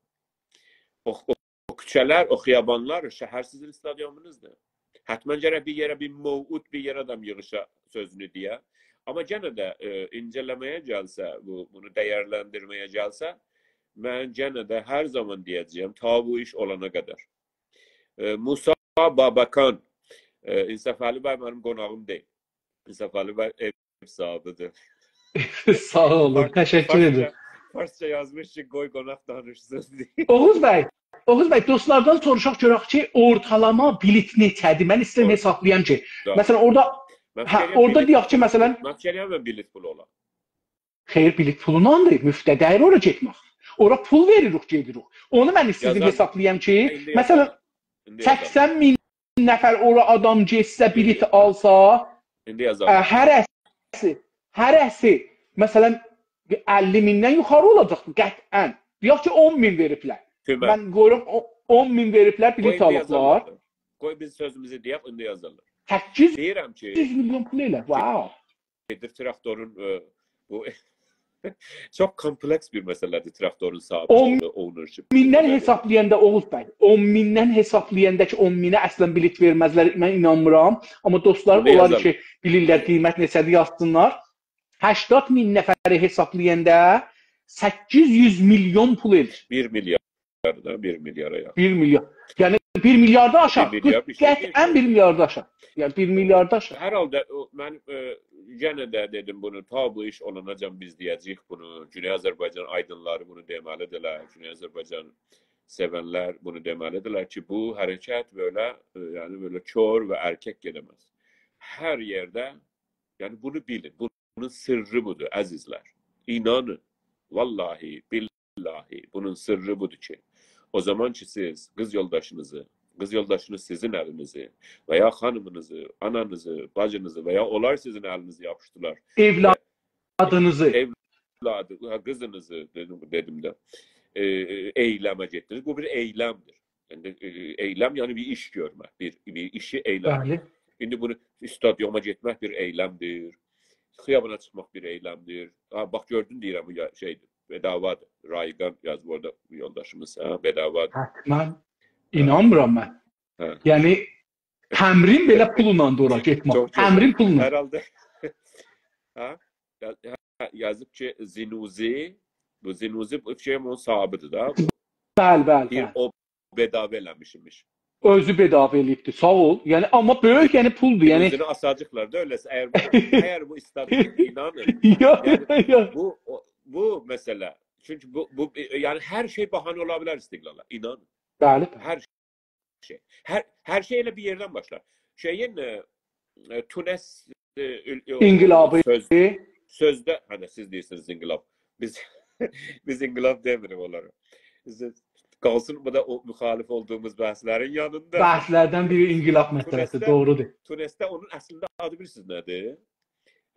او، او او کوچه‌لر، او خیابانلار، او شهر سیزین استادیومونوزدور. حتما گرک بیر یئره، بیر موعود، بیر یئره آدام ییغیشا سؤزونو دئیه. آمما یئنه ده، ائ، اینجه‌له‌مه‌یه گلسه، بو، بونو دیرلندیرمه‌یه گلسه، من یئنه ده هر زامان دئیه‌جه‌یم، تا بو ایش اولانا قدر. ائ، موسی باباکان، ائ، انصافعلی بی منیم قوناغیم دئییل. انصافعلی بی ائو صاحیبیدیر. ساغ اولون، تشکر ائدیرم. فارسجا، فارسجا یازمیش کی، قوی قوناق دانیشسین دئیه. اوغوز بی، اوغوز بی، دوستلاردان سوروشاق گؤرک کی، اورتالاما بلیط نئچه‌دیر؟ من ایسته‌ییرم حسابلایام کی، مثلا، اورادا، هه، اورادا دئیک کی، مثلا، من فیکیر ائلیرم، من بلیط پولو اولا. خیر، بلیط پولوندان‌دیر، مفته دئییل اورا گئتمک. اورا پول وئریریک، گئدیریک. اونو من ایسته‌ییرم حسابلایام کی، مثلا، سکسن مین نفر اورا آدام گئتسه، بلیط آلسا، ایندی یازالار. ا، هره‌سی، هره‌سی، مثلا، بیر اللی میندن یوخاری اولاجاق قطعا. دئیک کی، اون مین وئریبلر. تومن. من قویوروم، او-، اون مین وئریبلر، بلیط آلیبلار. قوی ایندی یازالار. قوی بیز سؤزوموزو دئیک، ایندی یازالار. سککیز یوز میلیون پول ائله. دئییرم کی، واو. گئدیر تراکتورون، ائ، بو چوخ کومپلکس بیر مسئله‌دیر، تراکتورون صاحیبی، اونرشیپ. اون میندن حسابلایاندا، اوغوز بی، اون میندن حسابلایاندا کی، اون مینه اصلا بلیط وئرمزلر، من اینانمیرام. آمما دوستلاریم، اونلار کی بیلیرلر قیمت نئچه‌دیر، یازسینلار. هشتاد مین نفری حسابلایاندا سککیز یوز میلیون پول ائدیر. بیر میلیارد دا، بیر میلیارا یاخین. بیر میلیارد. یعنی، بیر میلیاردی آشار. بیر میلیارد بیر شئی دئییل. قطعا بیر میلیاردی آشار. یعنی، بیر میلیاردی آشار. هر حالدا او، من، ائ، یئنه ده دئدیم بونو، تا بو ایش اولاناجان بیز دئیه‌جه‌ییک بونو. گونئی آذربایجان آیدینلاری بونو دئمه‌لیدیرلر. گونئی آذربایجان سئونلر بونو دئمه‌لیدیرلر کی، بو حرکت بئله، ائ، یعنی بئله کور و ارکک گئده‌مز. هر یئرده، یعنی بونو بیلین. بونون سیرّی بودور، عزیزلر. اینانین. واللهی، بیللهی، بونون سیرّی بودور کی، او زامان کی، سیز قیز یولداشینیزی، قیز یولداشینیز سیزین الینیزی و یا خانیمینیزی، آنانیزی، باجینیزی و یا اونلار سیزین الینیزی یاپیشدیلار. ائولادینیزی. ائولادی، هه، قیزینیزی، دئدیم، دئدیم ده، ائ، ائیلمه گئتدینیز. بو بیر ائیلمدیر. یعنی، ائ، ائیلم، یعنی بیر ایش گؤرمک، بیر، بیر ایشی ائیلمک. بلی. ایندی بونو استادیوما گئتمک بیر ائیلمدیر. خیابانا چیخماق بیر ائیلمدیر. ها، باخ، گؤردون، دئییرم، بو یا-، شئیدیر، بداوادیر. رایگان یازیب اورادا، بو یولداشیمیز، هه، بداوادیر. حتما. هه. اینانمیرام من. هه. یعنی، تمرین بئله پولوناندی اورا گئتمک. چوخ گؤزل. تمرین پولونان. هر حالدا. هه؟ یا-، هه، یازیب کی، زینوزی، بو زینوزی، بو شئی، اونون صاحیبیدیر دا. بلی، بلی، بلی. دئییر، او بداوا ائله‌میشمیش. اؤزو بداوا ائله‌ییبدی، ساغ اول. یعنی، آمما بؤیوک، یعنی، پولدور، یعنی. اؤزونو آساجاقلار دا ائله‌سه. اگر بو، اگر بو ایستاتیستیک، اینانین. یوخ، یعنی، یوخ. بو، او، بو مسئله. چونکی بو، بو، یعنی، هر شئی بهانه اولا بیلر استقلالا، اینانین. بلی، بلی. هر شئی. هر، هر شئی ائله بیر یئردن باشلار. شئیین، ائ، ائ، تونس، ائ، اول-، او، انقلابی. سؤز، سؤزده، هه، سیز دئییرسینیز انقلاب. بیز، بیز انقلاب دئمیریک اونلارا. بیز، قالسین بو دا او مخالف اولدوغوموز بحثلرین یانیندا. بحثلردن بیری انقلاب مسئله‌سی، تونسده، دوغرودور. تونسده اونون اصلینده آدی بیلیرسینیز نه‌دیر؟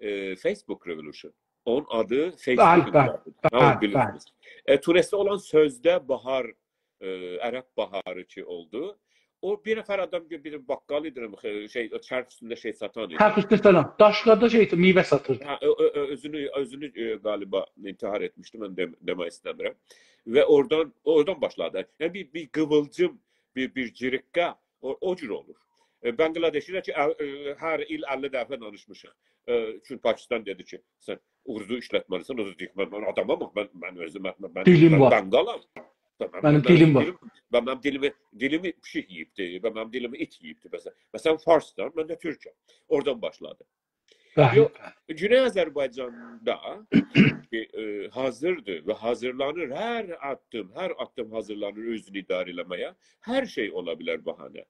ائ، Facebook Revolution. اونون آدی Facebook بلی، بلی، انقلابی‌دیر. هه، اونو بلی، بیلیرسینیز. ائ، تونسده اولان سؤزده باهار، ائ، عرب باهاری کی اولدو. او بیر نفر آدام، بیر باققال ایدی، خ-، شئی، او چرخ اوستونده شئی ساتان ایدی. هه، خوشدور سلام. داشقادا شئی، میوه ساتیردی. هه، او، او، او، اؤزونو، اؤزونو، ائ، غالیبا انتحار ائتمیشدی، من دئم-، دئمک ایسته‌میرم. و اورادان، اورادان باشلادی. یعنی بیر، بیر قیویلجیم، بیر، بیر جیریققه او، او جور اولور. ائ، بنگلادشی ده کی، ا-، ائ، هر ایل اللی دفعه دانیشمیشیق. ائ، چونکی پاکستان دئدی کی، سن اردو ایشلتمه‌لیسن، اردو دئییر، من، من آدامام، من، من اؤزوم، من، من، دیلیم من وار. بنگالام. من، منیم من دیلیم وار. دیلیم، من، منیم دیلیمی، دیلیمی پیشیک یئییبدی، و منیم دیلیمی ایت یئییبدی. مثلا، من فارسدان، من ده تورکم. اورادان باشلادی. بلی. یوخ، گونئی آذربایجاندا کی، ائ، حاضیردیر و حاضیرلانیر، هر آددیم، هر آددیم حاضیرلانیر اؤزونو اداره ائله‌مه‌یه. هر شئی اولا بیلر بهانه.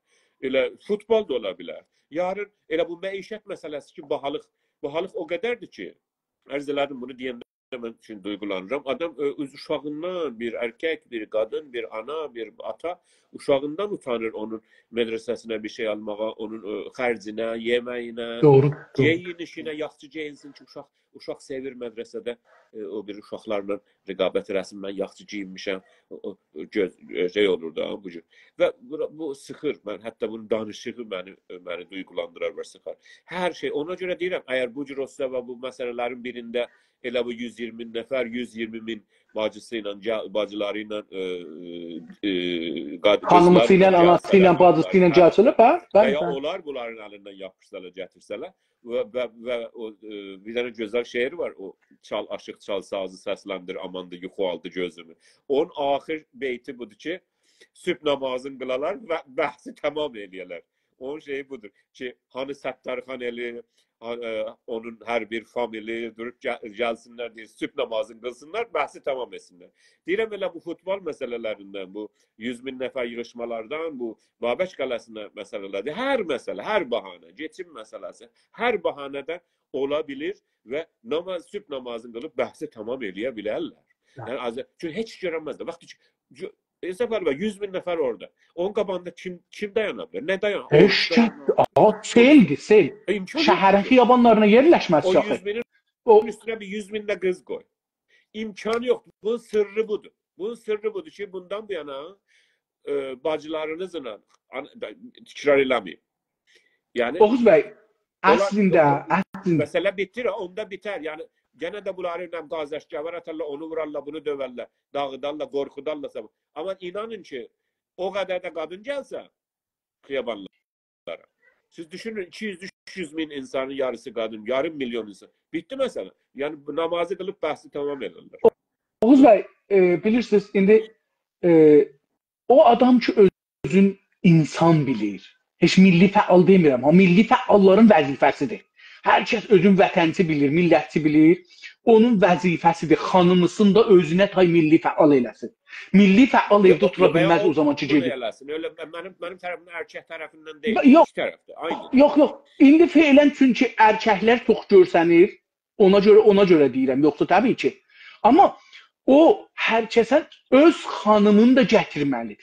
ائله فوتبال دا اولا بیلر. یارین ائله بو معیشت مسئله‌سی کی، باهالیق، باهالیق او قدردیر کی، عرض ائله‌دیم، بونو دئینده من چون دویغولانیرام. آدام، اؤ، اؤز اوشاغیندان، بیر ائرکک، بیر قادین، بیر آنا، بیر آتا اوشاغیندان اوتانیر اونون مدرسه‌سینه بیر شئی آلماغا، اونون، اؤ، خرجینه، یئمه‌یینه، دوغرو، دوغرو. گئیینیشینه، یاخشی گئیینسین کی، اوشاق، اوشاق سئویر مدرسه‌ده، ائ، او بیر اوشاقلارلا رقابت ائله‌سین، من یاخشی گئیینمیشم، او، او، گؤز، ائ، شئی اولور دا، بو جور. و بو، بو سیخیر، من، حتی بونون دانیشیغی منی، منی دویغولاندیرار و سیخار. هر شئی، اونا گؤره دئییرم، اگر بو جور اولسا و بو مسئله‌لرین بیرینده ائله بو یوز اییرمی نفر، یوز اییرمی مین باجیسی ایله، گل-، باجیلاری ایله، ائ، ائ، قاد-، خانیمیسی قیزلاری ایله، ایله آناسی ایله، گلسه‌لر، باجیسی ایله بونلار، هه، گلسه‌لر، بلی، و بلی، یا بلی. اونلار بونلارین الیندن یاپیشسالار، گتیرسه‌لر و، و، و او، ائ، بیر دنه گؤزل شعر وار، او «چال عاشیق، چال سازی، سسلندیر، آماندی، یوخو آلدی گؤزومو». اونون آخیر بیتی بودور کی، صبح نامازین قیلالار و بحثی تمام ائله‌یه‌لر. اونون شئیی بودور کی، هانی ستارخان ائلی، ها-، ائ، اونون هر بیر فامیلی دوروب گل-، گلسینلر، دئییر، صبح نامازین قیلسینلار، بحثی تمام ائتسینلر. دئییرم، ائله بو فوتبال مسئله‌لریندن، بو یوز مین نفر ییغیشمالاردان، بو بابک قلعه‌سینه مسئله‌لردیر. هر مسئله، هر بهانه، کئچیم مسئله‌سی، هر بهانه‌دن اولا بیلیر و ناماز، صبح نامازین قیلیب بحثی تامام ائله‌یه بیلرلر. هه. یعنی، آذ-، چونکی هئچ گؤرنمزلر. واخت کی، جو-، حساب ائله باخ، یوز مین نفر اورادا. اونون قاباغیندا کیم، کیم دایانا بیلر؟ نه دایانا؟ هئچ کس، آ، سئلدیر، سئل. امکان شهرین یوخدور. خیابانلارینا یئرلشمز او شاخی. یوز مینین او اوستونه بیر یوز مین ده قیز قوی. امکانی یوخدور. بونون سرّی بودور. بونون سرّی بودور کی، بوندان بو یانا، ائ، باجیلارینیزلا، آن-، دا، تکرار ائله‌مه‌یین. یعنی، اوغوز بی، اونلار، اصلینده، یوخ، یوخ، اصلینده. مسئله بیتیر، اوندا بیتر. یعنی، یئنه ده بونلاری، نه بیلیم، گازش گاوار آتارلار، اونو وورارلار، بونو دؤورلر، داغیدارلار، قورخودارلار. آمما اینانین کی، او قدر ده قادین گلسه خیابانلارا، سیز دوشونون، ایکی یوز، اوچ یوز مین اینسانین یاریسی قادین، یاریم میلیون اینسان. بیتدی مسئله. یعنی، بو نامازی قیلیب بحثی تامام ائدیرلر. اوغوز بی، ائ، بیلیرسینیز، ایندی، ائ، او آدام کی، اؤزون اینسان بیلیر. هئچ میللی فعال دئمیرم، ها، میللی فعاللارین وظیفه‌سیدیر. هر کس اؤزون وطنچی بیلیر، میللتچی بیلیر. اونون وظیفه‌سیدیر، خانیمیسین دا اؤزونه تای میللی فعال ائله‌سین. میللی فعال ائوده اوتورا بیلمز او زامان کی، بونو گئدیر. ائله‌سین. ائله من-، منیم، منیم طرفیمدن، ارکک طرفیندن دئییل، یوخ. ایکی طرفده، عینی. یوخ، یوخ. ایندی فعلاً چونکی ارککلر چوخ گؤرسنیر، اونا گؤره، اونا گؤره دئییرم، یوخسا طبیعی کی. آمما او هر کسه اؤز خانیمینی دا گتیرمه‌لیدیر.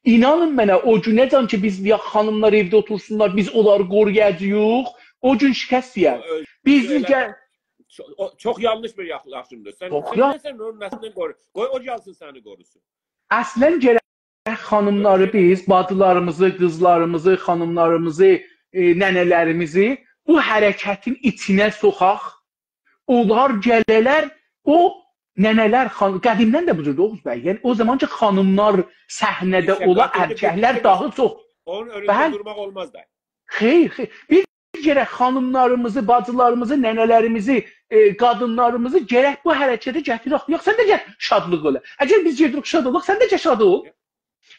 اینانین منه، او گونه‌جن کی، بیز دئیک، خانیملار ائوده اوتورسونلار، بیز اونلاری قورویاجاغیق، او گون شکست یئر. او، او، بیزی ائله گل- چو-، او، چوخ یانلیش بیر یاخلاشیمدیر. سن، چوخ سن یا- نه‌سن اونون نه‌سیندن قورو-، قوی او گلسین سنی قوروسون. اصلاً گرک خانیملاری بیز، باجیلاریمیزی، قیزلاریمیزی، خانیملاریمیزی، ائ، ننه‌لریمیزی بو حرکتین ایچینه سوخاق. اونلار گله‌لر، او ننه‌لر، خان-، قدیمدن ده بو جوردور، اوغوز بی. یعنی، او زامان کی، خانیملار صحنه‌ده اولا، ارککلر داها چوخ. اونون اؤنونده دورماق اولماز دا. خیر، خیر. بیز گرک خانیملاریمیزی، باجیلاریمیزی، ننه‌لریمیزی، ائ، قادینلاریمیزی گرک بو حرکته گتیرک. یوخ، سن ده گل شادلیق ائله. اگر بیز گئدیریک شاد اولاق، سن ده گل شاد اول.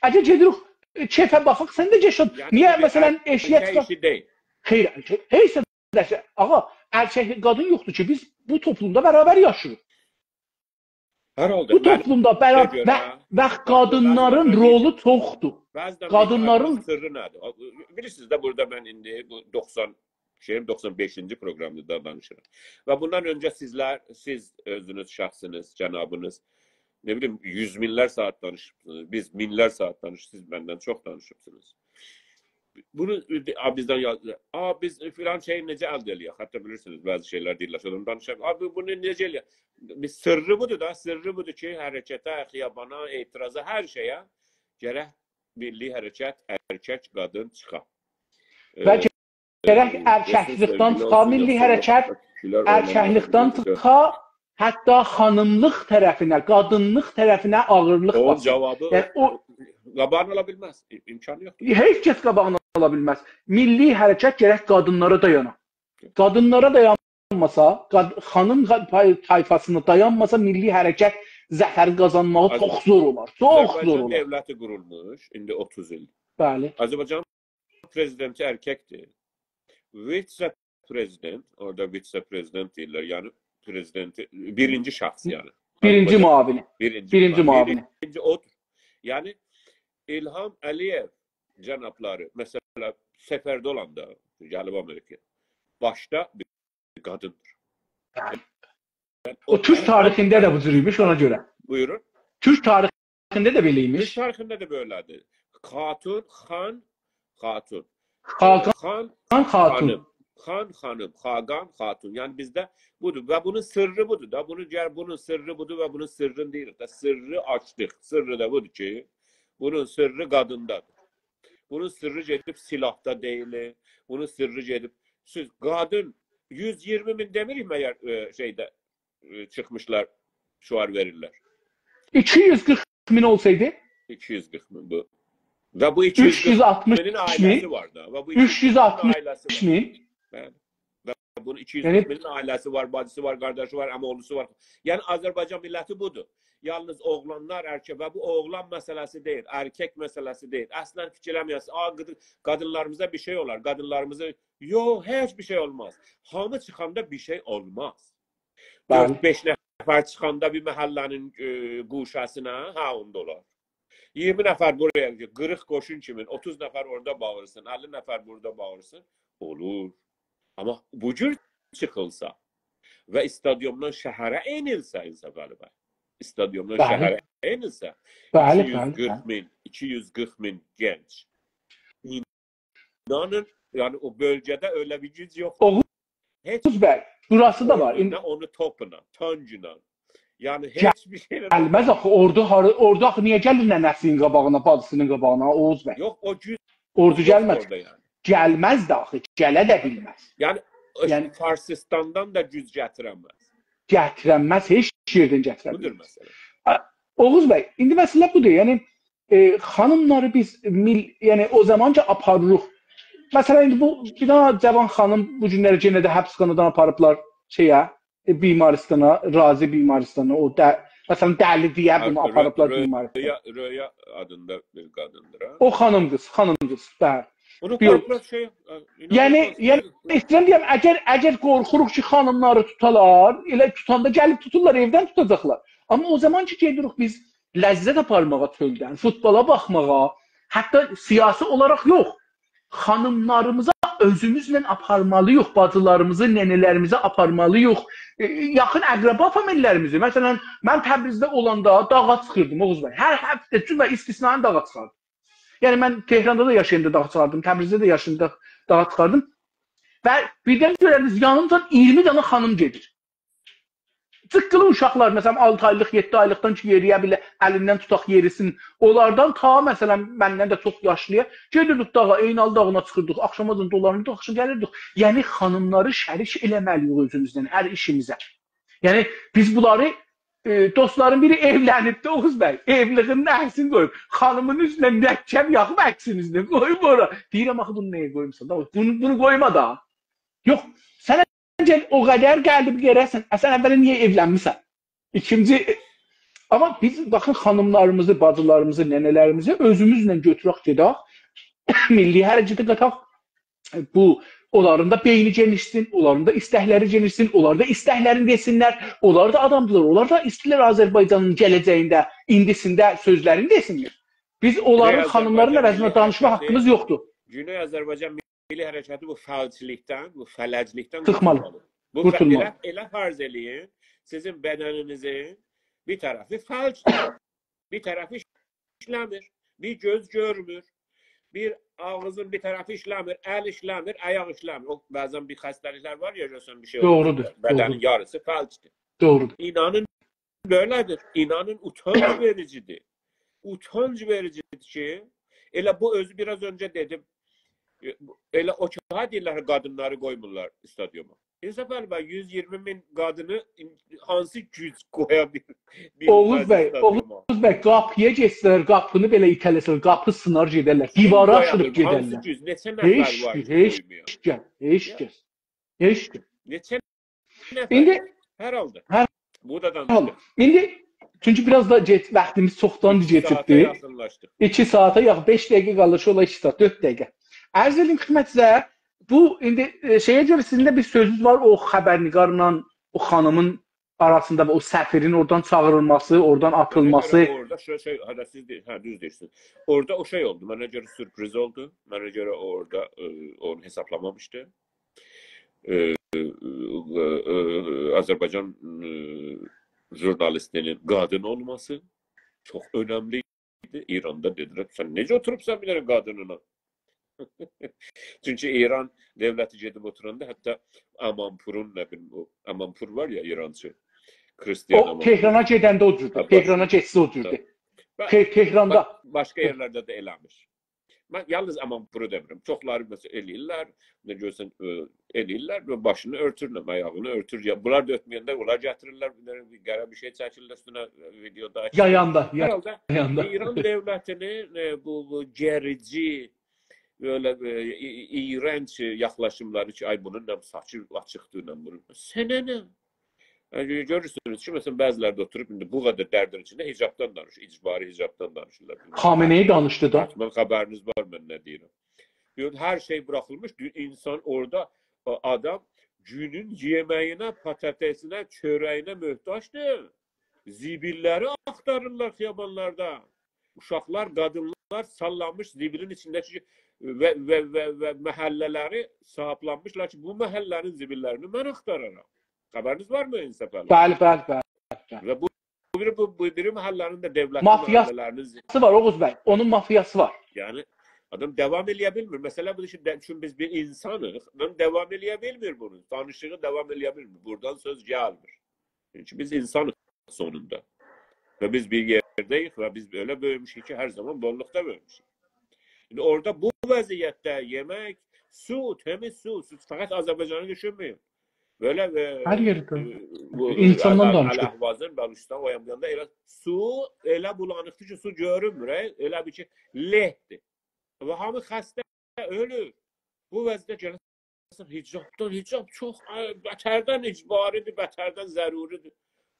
اگر گئدیریک ائ، کئفه باخاق، سن ده گئت اوتور. یعنی، نییه، بو بیر مثلا، ائشییه ائرکک چیخاق؟ ایشی دئییل. خیر، ائرکک، هئچ نه. آغا، ائرکک قادین یوخدور کی، بیز بو توپلومدا برابر یاشاییریق. هر حالدا بو توپلومدا برابر، منیمه گؤره و، و قادینلارین قادینلار رولو چوخدور. بعضاً قادینلارین سرّی نه‌دیر؟ بیلیرسینیز ده، بورادا من ایندی بو دوخسان، شئییم، دوخسان بئشینجی پروگرامدا دانیشیرام. و بوندان اؤنجه سیزلر، سیز اؤزونوز، شخصینیز، جنابینیز، نه بیلیم، یوز مینلر ساعات دانیشیبسینیز، بیز مینلر ساعات دانیشیب، سیز مندن چوخ دانیشیبسینیز. بونو، آ، بیزدن یاز-، آ، بیز فلان شئیی نئجه الده ائله‌یک؟ حتی بیلیرسینیز، بعضی شئیلر دئییرلر، آدام دانیشیر. آ، بو، بونو نئجه ائله‌یک؟ بیر سرّی بودور دا، سرّی بودور کی، حرکته، خیابانا، اعتراضا، هر شئیه گرک میللی حرکت، ائرکک، قادین چیخا. و ائ، گرک ائ، ائرککلیکدن چیخا، میللی حرکت، ائرککلیکدن چیخا، حتی خانیملیق طرفینه، قادینلیق طرفینه آغیرلیق باسین. اونون جوابی، یعنی او قاباغینی آلا بیلمز. ای-، امکانی یوخدور. هئچ کس قاباغینی آلا بیلمز. میللی حرکت گرک قادینلارا دایانا. قادینلارا دایانماسا، قاد-، خانیم قا-، پای-، طایفاسینا دایانماسا، میللی حرکت ظفری قازانماغی آذر-، چوخ زور اولار. چوخ زور اولار. آذربایجان دؤولتی قورولموش ایندی اوتوز ایل. بلی. آذربایجان پرزیدنتی ائرککدیر. ویسه پرزیدنت، اورادا ویسه پرزیدنت دئییرلر، یعنی پرزیدنتی، بیرینجی شخص، یعنی. بیرینجی آذربایجان معاونی. بیرینجی، بیرینجی معاونی. بیرینجی اودور. یعنی الهام علی‌یئو جنابلاری، مثلا، سفرده اولاندا، گلیب آمریکایا، باشدا بیر قادیندیر. بلی. یعنی او او تورک تاریخینده ده بو جور ایمیش، اونا گؤره. بویورون. تورک تاریخینده ده بئله ایمیش. تورک تاریخینده ده بئله‌دیر. خاتون، خان، خاتون. خاقان، خان، خاتون. خانیم. خان، خانیم، خاقان، خاتون. یعنی بیزده بودور. و بونون سرّی بودور دا. بونو گل، بونون سرّی بودور و بونون سرّینی دئییریک ده. سرّی آچدیق. سرّی ده بودور کی، بونون سرّی قادیندادیر. بونون سرّی گئدیب سلاحدا دئییل. بونون سرّی گئدیب، سیز قادین یوز اییرمی مین دئمیریک مگر، ائ، شئیده، ائ، چیخمیشلار، شعار وئریرلر. ایکی یوز قیرخ مین اولسایدی؟ ایکی یوز قیرخ مین بو. و بو اوچ یوز آلتمیش مین. ایکی یوز قیرخ مینین عائله‌سی وار دا. و بو اوچ یوز آلتمیش مین. ایکی یوز قیرخ مینین عائله‌سی وار. بلی. و بونون ایکی یوز قیرخ مینین، یعنی، عائله‌سی وار، باجیسی وار، قارداشی وار، عم‌اوغلوسو وار. یعنی آذربایجان میللتی بودور. یالنیز اوغلانلار، ائرکک، و بو اوغلان مسئله‌سی دئییل، ائرکک مسئله‌سی دئییل. اصلا فیکیر ائله‌مه‌یه‌سینیز، «آ، قادین-، قادینلاریمیزا بیر شئی اولار، قادینلاریمیزا»، یوخ، هئچ بیر شئی اولماز. هامی چیخاندا بیر شئی اولماز. بلی. دؤرد-بئش نفر چیخاندا بیر محله‌نین، ائ، گوشه‌سینه، هه، اوندا اولار. اییرمی نفر بورایا، قیرخ قوشون کیمین، اوتوز نفر اورادا باغیرسین، اللی نفر بورادا باغیرسین، اولور. آمما بو جور چیخیلسا و استادیومدان شهره ائنیلسه، انصافعلی بی، استادیومدان، بلی، شهره ائنیلسه، بلی، بلی، بلی، ایکی یوز قیرخ مین، ایکی یوز قیرخ مین گنج، اینانین، یعنی او بؤلگه‌ده ائله بیر گوج یوخدور. اوغوز، هئچ، بی، بوراسی دا وار. اوردو، ایندی نه اونو توپلا، تانکلا. یعنی گل-، هئچ بیر شئیله گلمز آخی. اوردو هاری-، اوردو آخی نییه گلیر ننه‌سینین قاباغینا، باجیسینین قاباغینا، اوغوز بی؟ یوخ، او گوج اوردو یوخدور گلمز. اورادا، یعنی. گلمز ده آخی، گله ده بیلمز. یعنی، یعنی، فارسیستاندان دا گوج گتیرنمز. گتیرنمز، هئچ یئردن گتیرنمز. بودور مسئله. آ، اوغوز بی، ایندی مسئله بودور. یعنی، ائ، خانیملاری بیز میل-، یعنی او زامان کی آپاریریق. مثلا، ایندی بو بیر دنه جاوان خانیم بو گونلری یئنه ده حبسخانادان آپاریبلار شئیه، ائ، بیمارستانا، رازی بیمارستانا، او ده، مثلا، دلی دئیه، هه، بونو رؤ-، آپاریبلار رؤ-، بیمارستانا. رؤیا، رؤیا آدیندا بیر قادیندیر، هه؟ او خانیم قیز، خانیم قیز، بلی. بونو، یوخ، قویوبلار شئی، ائ، یعنی، اینانیرسینیز، یعنی، قویوبلار. ایسته‌ییرم دئیم، اگر، اگر قورخوروق کی خانیملاری توتالار، ائله توتاندا گلیب توتورلار، ائودن توتاجاقلار. آمما او زامان کی گئدیریک بیز لذت آپارماغا چؤلدن، فوتبالا باخماغا، حتی سیاسی اولاراق یوخ، خانیملاریمیزی اؤزوموزله آپارمالیییق، باجیلاریمیزی، ننه‌لریمیزی آپارمالیییق. ائ، یاخین اقربا فامیللریمیزی. مثلا، من تبریزده اولاندا داغا چیخیردیم، اوغوز بی. هر هفته، جمعه، استثناً داغا چیخاردیم. یعنی، من تهراندا دا یاشایاندا داغا چیخاردیم، تبریزده ده یاشایاندا داغا چیخاردیم. و بیردن گؤرردینیز، یانیمجا اییرمی دنه خانیم گئدیر. جیققیلی اوشاقلار، مثلا، آلتی آیلیق، یئددی آیلیقدان کی یئرییه بیله، الیندن توتاق یئریسین. اونلاردان تا، مثلا، مندن ده چوخ یاشلییا، گئدیردیک داغا، عینالی داغینا چیخیردیق، آخشاماجان دولانیردیق، آخشام گلیردیک. یعنی، خانیملاری شریک ائله‌مه‌لی‌ییک اؤزوموزله هر ایشیمیزه. یعنی، بیز بونلاری، ائ، دوستلارین بیری ائولنیبدی، اوغوز بی، ائولیگینین عکسینی قویوب، خانیمین اوزونه مرکب یاخیب عکسین اوزونه قویوب اورا. دئییرم، آخی بونو نییه قویموسان دا؟ بونو، بونو قویما دا. یوخ، سن گل او قدر قلبی گره‌سن. اصلا، اولا نییه ائولنمیسن؟ ایکینجی، آمما بیز، باخین، خانیملاریمیزی، باجیلاریمیزی، ننه‌لریمیزی اؤزوموزله گؤتورک، گئدک، میللی حرکته قاتاق. بو، اونلارین دا بئینی گئنیشسین، اونلارین دا ایستکلری گئنیشسین، اونلار دا ایستکلرینی دئسینلر. اونلار دا آدامدیلار، اونلار دا ایسته‌ییرلر آذربایجانین گله‌جه‌یینده، ایندیسینده سؤزلرینی دئسینلر. بیز اونلارین، گونئی خانیملارین آذربایجان عوضینه میللی دانیشما حرکتی، حاققیمیز یوخدور. گونئی آذربایجان میللی حرکتی بو فلجلیکدن، بو فلجلیکدن چیخمالی. قورتولمالی. بو فه-، قورتولمالی. ائله، ائله فرض ائله‌یین، سیزین بدنینیزین بیر طرفی فلجدیر، بیر طرفی ایشله‌میر، بیر گؤز گؤرمور، بیر آغیزین بیر طرفی ایشله‌میر، ال ایشله‌میر، آیاق ایشله‌میر. او، بعضا بیر خسته‌لیکلر وار یا، گؤرسن بیر شئی اولور، دوغرودور، بدنین دوغرودور. یاریسی فلجدیر. دوغرودور. اینانین بئله‌دیر. اینانین اوتانج وئریجیدیر. اوتانج وئریجیدیر کی، ائله بو اؤزو، بیر آز اؤنجه دئدیم، ائ، ائله او کی، ها دئییرلر، قادینلاری قویمورلار استادیوما. انصافعلی بی، یوز اییرمی مین قادینی هانسی گوج قویا بیلیر بیر اوغوز بی، استادیوما؟ اوغوز بی، قاپییا گئتسه‌لر، قاپینی بئله ایته‌له‌سه‌لر، قاپی سینار گئدرلر. کیم دیوارا قویا آشیلیب بیلیر؟ هانسی گئدرلر. گوج؟ نئچه نفر هئچ وار بیر، کی هئچ قویمایا؟ کس، هئچ کس، هئچ کس. هئچ کس. نئچه نفر؟ ایندی هر حالدا. هر بو دا حالدا. دانیشدیق. ایندی، چونکی بیر آز دا گئج، واختیمیز چوخدان ایکی ساعاتا کئچیبدی. یاخینلاشدیق. ایکی ساعاتا یاخین، بئش دقیقه قالیر، اولا ایکی ساعات، دؤرد دقیقه. عرض ائدیم خدمتینیزه، بو، ایندی، ائ، شئیه گؤره سیزین ده بیر سؤزونوز وار، او خبرنگارلا او خانیمین آراسیندا، او سفیرین اورادان چاغیریلماسی، اورادان منه گؤره آتیلماسی. اورادا شئی، شئی، هه، سیز دئ-، هه، دوز دئییرسینیز. اورادا او شئی اولدو، منه گؤره سورپریز اولدو. منه گؤره اورادا، ائ، اونو حسابلامامیشدی. ائ، ائ، ائ، آذربایجان، ائ، ژورنالیستینین قادین اولماسی چوخ اؤنملی ایدی. ایراندا دئدیلر، «سن نئجه اوتوروبسان بیر دنه قادینلا؟» چونکی ایران دؤولتی گئدیب اوتوراندا حتی آمانپورون، نه بیلیم، او آمانپور وار یا، ایرانچی، کریستیان او آمانپور. تهرانا گئدنده او جوردور. هه، باش-، تهرانا گئتسه او جوردور. هه. ته-، تهراندا. با-، باشقا یئرلرده ده ائله‌میر. من یالنیز آمانپورو دئمیرم. چوخلاری، مثلا، ائله‌ییرلر، نه گؤرسن، ائ، ائله‌ییرلر و باشینی اؤرتورلر، آیاغینی اؤرتور. یا، بونلار دا اؤتمه‌ینده اونلار گتیریرلر، بیر دنه بیر قره بیر شئی چکیرلر اوستونه، ائ، ویدیودا آچیرلار. یایاندا، هر حالدا یایاندا. ایران دؤولتینی، ائ، بو، بو گئریجی، بئله، ائ، ای-، ای-، ایرنج یاخلاشیملاری کی، آی، بونون دا ساچی آچیقدیر، نه بونون. سنه نه؟ یعنی، گؤ-، گؤرورسونوز کی، مثلا، بعضیلری ده اوتوروب، ایندی بو قدر دردین ایچینده حجابدان دانیشیر، اجباری حجابدان دانیشیرلار. خامنه‌ای دانیشدی دا. حتما خبرینیز وار، من نه دئییرم. یوخ، هر شئی بوراخیلمیش، دو-، اینسان اورادا، او آدام گونون یئمه‌یینه، پاتاتئسینه، چؤره‌یینه محتاجدیر. زیبیللری آختاریرلار خیابانلاردا. اوشاقلار، قادینلار ساللانمیش زیبیلین ایچینده کی، و، و، و، و محله‌لری صاحیبلنمیشلار کی، بو محله‌نین زیبیللرینی من آختارارام. خبرینیز وارمی، انصافعلی؟ بلی، بلی، بلی، بلی. و بو، بو بیری، بو، بو بیری محله‌نین ده دؤولتین مافیاسی محله‌لرینین زی- وار، اوغوز بی. اونون مافیاسی وار. یعنی، آدام داوام ائله‌یه بیلمیر. مسئله بودور کی، ده-، چون بیز بیر اینسانیق، آدام داوام ائله‌یه بیلمیر بونو. دانیشیغی داوام ائله‌یه بیلمیر. بورادان سؤز گلمیر. چونکی بیز اینسانیق سونوندا. و بیز بیر یئرده‌ییک و بیز بئله بؤیوموشوک کی، هر زامان بوللوقدا بؤیوموشوک. ایندی اورادا بو وضعیتده یئمک، سو، تمیز سو، سو، فقط آذربایجانی دوشونمه‌یین. بئله، ائ، هر یئرده. ائ، بو، اینساندان ال-، دانیشیر. الاحوازین، بلوچستان، او یان بو یاندا ائله سو، ائله بولانیقدیر کی، سو گؤرونمور، ائ، ائله بیل کی، لهدیر. و هامی خسته، اؤلور. بو وضعیتده گلن حجابدان، حجاب چوخ، ائ، بتردن اجباریدیر، بتردن ضروریدیر.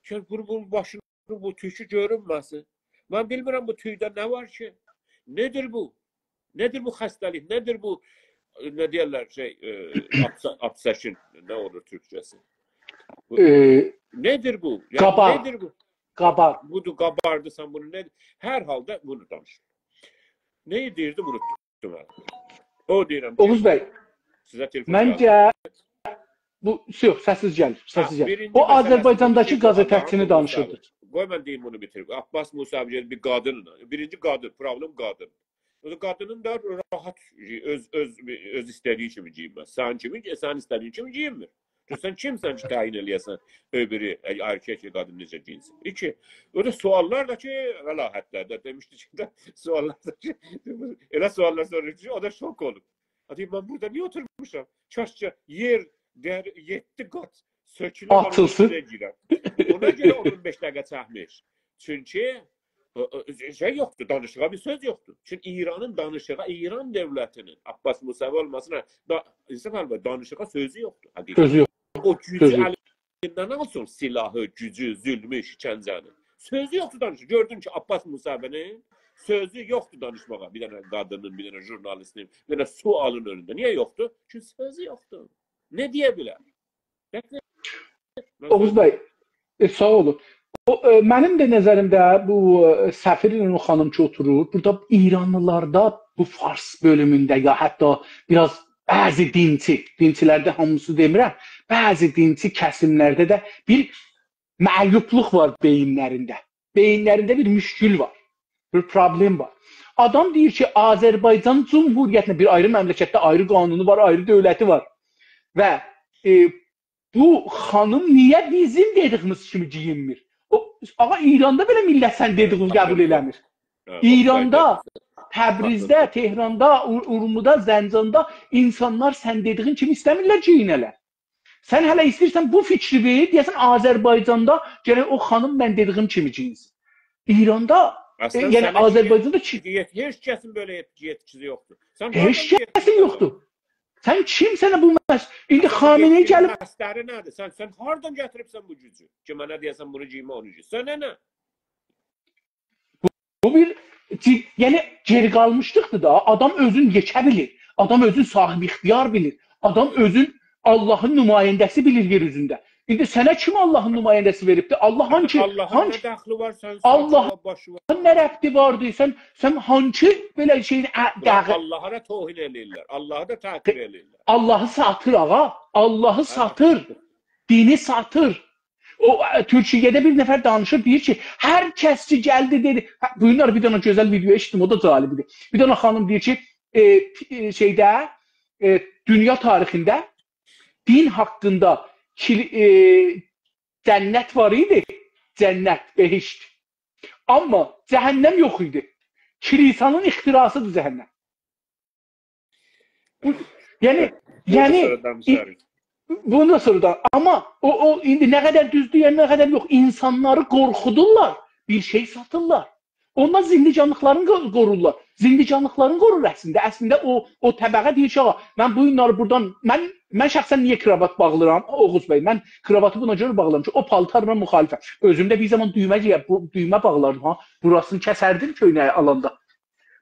کی، بو، بو باشین، بو توکو گؤرونمه‌سین. من بیلمیرم بو توکده نه وار کی؟ نه‌دیر بو؟ نه‌دیر بو خسته‌لیک؟ نه‌دیر بو، ائ، نه دئیرلر، شئی، ائ، آپسا-، آپساشین، نه اولور تورکجه‌سی؟ بو، ائ، نه‌دیر بو؟ یعنی، قابار. نه‌دیر بو؟ قابار. بودور، قاباردی، سن بونو نه؟ هر حالدا بونو دانیشیر. نه دئییردیم، اونوتدوم. او دئییرم کی، اوغوز بی، سیزه تلفن منجه گلدی. بو، یوخ، سسیز گلیر، هه، سسیز گلیر. بیرینجی او مسئله‌سی آذربایجانداکی بودور کی، قازئته‌چینی آدام دانیشیردی. موساوی. قوی من دئییم بونو بیتیریم. عباس موسوی، بیر قادین، بیرینجی قادین، پروبلئم قادین. او دا قادینین دا راحت، اؤز، اؤز، اؤز ایسته‌دیگی کیمی گئیینمز. سن کیمی، سن ایسته‌دیگین کیمی گئیینمیر. سن کیمسن کی، تعیین ائله‌یه‌سن، اؤبورو، ائ، ائرکک یا قادین نئجه گئیینسین؟ ایکی، او دا سؤاللار دا کی، ولاحتلرده دئمیشدی کی، ده، سؤاللار دا کی، ائله سؤاللار سوروشور کی، او دا شوک اولوب. آدی، من بورادا نییه اوتورموشام؟ کاش کی، یئر، دئییر، یئددی قات سؤکولوب، من اونون آچیلسین. ایچینه گیرم. اونا گؤره اون بئش دقیقه چکمیش. چونکی، ائ، ائ، شئی یوخدور، دانیشیغا بیر سؤز یوخدور. چونکی ایرانین دانیشیغا، ایران دؤولتینین، عباس موسوی اولماسینا، دا، انصافعلی بی، دانیشیغا سؤزو یوخدور، حقیقتاً. سؤزو یوخ. او گوجو سؤزو یوخ. الیندن آلسین، سلاحی، گوجو، ظلمو، شکنجه‌نی. سؤزو یوخدور دانیشیر. گؤردون کی، عباس موسوی‌نین سؤزو یوخدور دانیشماغا بیر دنه قادینین، بیر دنه ژورنالیستین، بیر دنه سؤالین اؤنونده. نییه یوخدور؟ چونکی سؤزو یوخدور. نه دئیه بیلر؟ اوغوز بی، ائ، ساغ اولون. او، ائ، منیم ده نظریمده بو، ائ، سفیر ایله او خانیم کی اوتورور، بورادا ایرانلیلاردا بو فارس بؤلومونده یا حتی بیر آز بعضی دینچی، دینچی‌لرده هامیسی دئمیرم، بعضی دینچی کسیم‌لرده ده بیر معیوبلوق وار بئیین‌لرینده. بئیین‌لرینده بیر مشکل وار، بیر پروبلئم وار. آدام دئییر کی، آذربایجان جمهوریتینده بیر آیری مملکتده آیری قانونو وار، آیری دؤولتی وار. و، ائ، بو خانیم نییه بیزیم دئدیگیمیز کیمی گئیینمیر؟ او، آغا، ایراندا بئله میللت سن دئدیگینی قبول ائله‌میر. ایراندا، تبریزده، تهراندا، اور-، اورمودا، زنجاندا اینسانلار سن دئدیگین کیمی ایسته‌میرلر گئیینه‌لر. سن هله ایسته‌ییرسن بو فیکری وئر، دئیه‌سن آذربایجاندا گرک او خانیم من دئدیگیم کیمی گئیینسین. ایراندا، ائ، یعنی آذربایجاندا کی، هئچ کسین بئله یئت-، یئتکیسی یوخدور. سن هئچ کسین یوخدور. سن کیمسن بو مس-، ایندی خامنه‌ای گلیب مصدری نه‌دیر؟ سن، سن هاردان گتیریبسن بو گوجو کی، منه دئیه‌سن بونو گئیمه، اونو گئی. سنه نه؟ بو بیر جد-، یعنی گئری قالمیشلیقدیر دا. آدام اؤزون یئکه بیلیر. آدام اؤزون صاحب اختیار بیلیر. آدام اؤزون آللاهین نماینده‌سی بیلیر یئر اوزونده. ایندی سنه کیم آللاهین نماینده‌سی وئریبدی؟ آللاهین کی، آللاهین نه دخلی وار؟ سن آللاهین نه ربطی واردی؟ سن، سن هانسی بئله شئیین ا-، داغی- آللاها دا توهین ائله‌ییرلر. آللاهی دا تحقیر ائله‌ییرلر. آللاهی ساتیر، آغا. آللاهی ساتیر. دینی ساتیر. او، ا، تورکیه‌ده بیر نفر دانیشیر، دئییر کی، هر کس کی گلدی دئدی، هه، بو گونلر بیر دنه گؤزل ویدئو ائشیتدیم، او دا جالب ایدی. بیر دنه خانیم دئییر کی، ائ، پ-، ائ، شئیده، ائ، دونیا تاریخینده دین حاقیندا کیل-، ائ، جنت وار ایدی، جنت، بهشت. آمما جهنم یوخ ایدی. کلیسانین اختراعی‌دیر جهنم. بو، یعنی، یعنی، بونو دا سونرادان. آمما او، او ایندی نه قدر دوزدور، یعنی نه قدر یوخ، اینسانلاری قورخودورلار، بیر شئی ساتیرلار. اونلار زندگانلیقلارینی قو-، قورورلار. زندگانلیقلارینی قورور اصلینده. اصلینده او، او طبقه دئییر کی، «آغا، من بو گونلری بورادان، من، من شخصا نییه کراوات باغلیرام، اوغوز بی؟ من کراواتی بونا گؤره باغلیرام کی، او پالتارلا مخالفم. اؤزوم ده بیر زامان دویمه گئیه-، بو، دویمه باغلاردیم ها. بوراسینی کسردیم کؤینه‌یی آلاندا.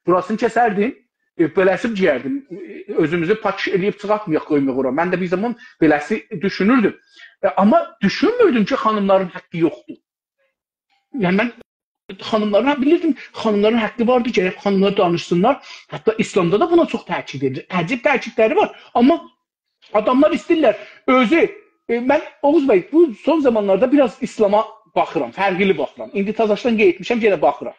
بوراسینی کسردیم، ائ، بئله‌سینی گئیردیم. ائ، اؤزوموزو پاک ائله‌ییب چیخارتمایاق، قویمایاق اورا.» من ده بیر زامان بئله‌سی دوشونوردوم. ائ، آمما دوشونموردوم کی، خانیملارین حاققی یوخدور. یعنی من خانیملارین، بیلیردیم، خانیملارین حاققی واردی، گرک خانیملار دانیشسینلار. حتی ایسلامدا دا بونا چوخ تأکید ائدیلیر. عجیب تأکیدلری وار. آمما آداملار ایسته‌ییرلر اؤزو، ائ، من، اوغوز بی، بو سون زامانلاردا بیر آز ایسلاما باخیرام، فرقلی باخیرام. ایندی تازاشدان قئییتمیشم، یئنه باخیرام.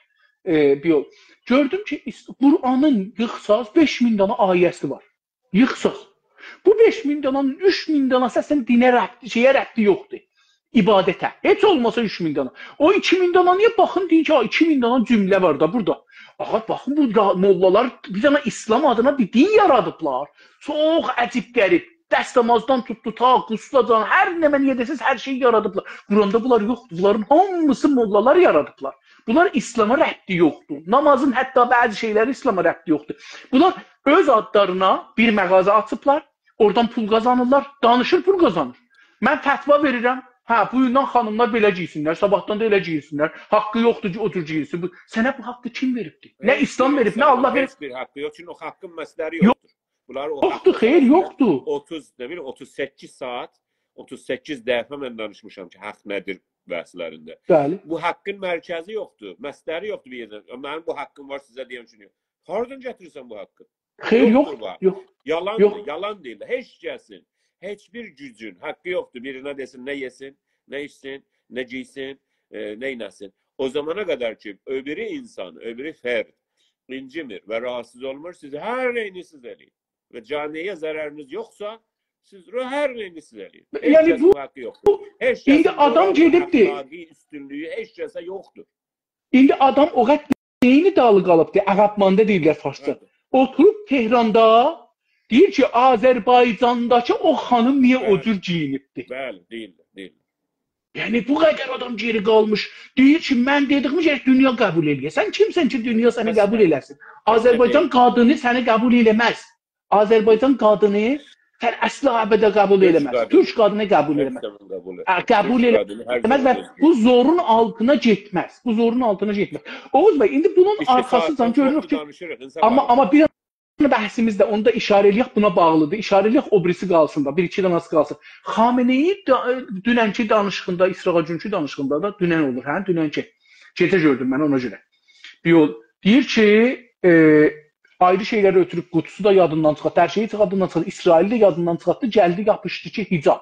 ائ، بیر یول. گؤردوم کی، ایس-، قرآنین ییغساز بئش مین دانا آیه‌سی وار. ییغساز. بو بئش مین دانانین اوچ مین داناسی اصلینده دینه ربط، شئیه ربطی یوخدور. عبادته. هئچ اولماسا اوچ مین دانا. او ایکی مین دانا نییه؟ باخین، دئیین کی، «آ، ایکی مین دانا جمله وار دا بورادا.» آغا، باخین، بو دا موللالار بیر دنه ایسلام آدینا بیر دین یارادیبلار. چوخ عجیب غریب. دستمازدان توتدو، تا غسلاجان، هر نمنه‌یه دئسز، هر شئیی یارادیبلار. قرآندا بونلار یوخدور. بونلارین هامیسی موللالار یارادیبلار. بونلار ایسلاما ربطی یوخدور. نامازین حتی بعضی شئیلری ایسلاما ربطی یوخدور. بونلار اؤز آدلارینا بیر مغازه آچیبلار، اورادان پول قازانیرلار، دانیشیر، پول قازانیر. من فتوا وئریرم، هه، بو گوندن خانیملار بئله گئیسینلر، صاباحدان دا ائله گئیسینلر. حاققی یوخدور کی، او جور گئیینسین. بو، سنه بو حاققی کیم وئریبدی؟ نه ایسلام وئریب، نه آللاه وئریب. هئچ بیر حاققی یوخ، چونکی او حاققین مصدری یوخدور. بونلار او حاققی... یوخدور، خئیر، یوخدور. اوتوز، نه بیلیم، اوتوز سککیز ساعات، اوتوز سککیز دفعه من دانیشمیشام کی، حاق نه‌دیر بحث‌لرینده. بلی. بو حاققین مرکزی یوخدور، مصدری یوخدور بیر یئرده. منیم بو حاققیم وار، سیزه دئیم کی، یوخ. هاردان گتیریرسن بو حاققی؟ خئیر، یوخ، یوخدور بو حاق. یوخ. یالان، یوخ. یالان دئییرلر. هئچ کسین، هئچ بیر گوجون حاققی یوخدور بیرینه دئسین نه یئسین، نه ایچسین، نه گئیسین، ائ، نه ائله‌سین. او زامانا قدر کی، او بیری اینسان، او بیری فرد اینجیمیر و راحاتسیز اولمور، سیز هر نئینیرسیز ائله‌یین. و جامعه‌یه ضررینیز یوخسا، سیز رو هر نئینیرسیز ائله‌یین. هئچ کسین بو حاققی یوخدور. بو، هئچ کسین ایندی آدام گئدیبدی. اخلاقی اوستونلویو هئچ کسه یوخدور. ایندی آدام او قدر بئینی دالی قالیبدی، عقب‌مانده دئییرلر فارسجا. بلی. اوتوروب تهراندا دئییر کی، آذربایجانداکی او خانیم نییه او جور گئیینیبدی؟ بلی، دئییرلر، دئییرلر. یعنی، بو قدر آدام گئری قالمیش. دئییر کی، من دئدیگیمی گرک دونیا قبول ائله‌یه. سن کیمسن کی، دونیا سنی قبول ائله‌سین؟ آذربایجان قادینی سنی قبول ائله‌مز. آذربایجان قادینی سن اصلا ابدا قبول ائله‌مز. تورک قادینی قبول ائله‌مز. هه، قبول ائله‌مز و بو زورون آلتینا گئتمز. بو زورون آلتینا گئتمز. اوغوز بی، ایندی بونون آرخاسیجان گؤروروک کی، آمما، آمما بیر دنه بحثیمیز ده، اونو دا ایشاره ائله‌یک، بونا باغلیدیر. ایشاره ائله‌یک، او بیریسی قالسین دا، بیر ایکی دنه‌سی قالسین. خامنه‌ای دا، دوننکی دانیشیغیندا، ایسراغا گونکو دانیشیغیندا دا، دونن اولور، هه، دوننکی. گئجه گؤردوم من اونا گؤره. بیر یول. دئییر کی، ائ، آیری شئیلری اؤتوروب، قودسو دا یادیندان چیخارتدی، هر شئیی یادیندان چیخارتدی، اسرائیلی ده یادیندان چیخارتدی، گلدی، یاپیشدی کی، حجاب.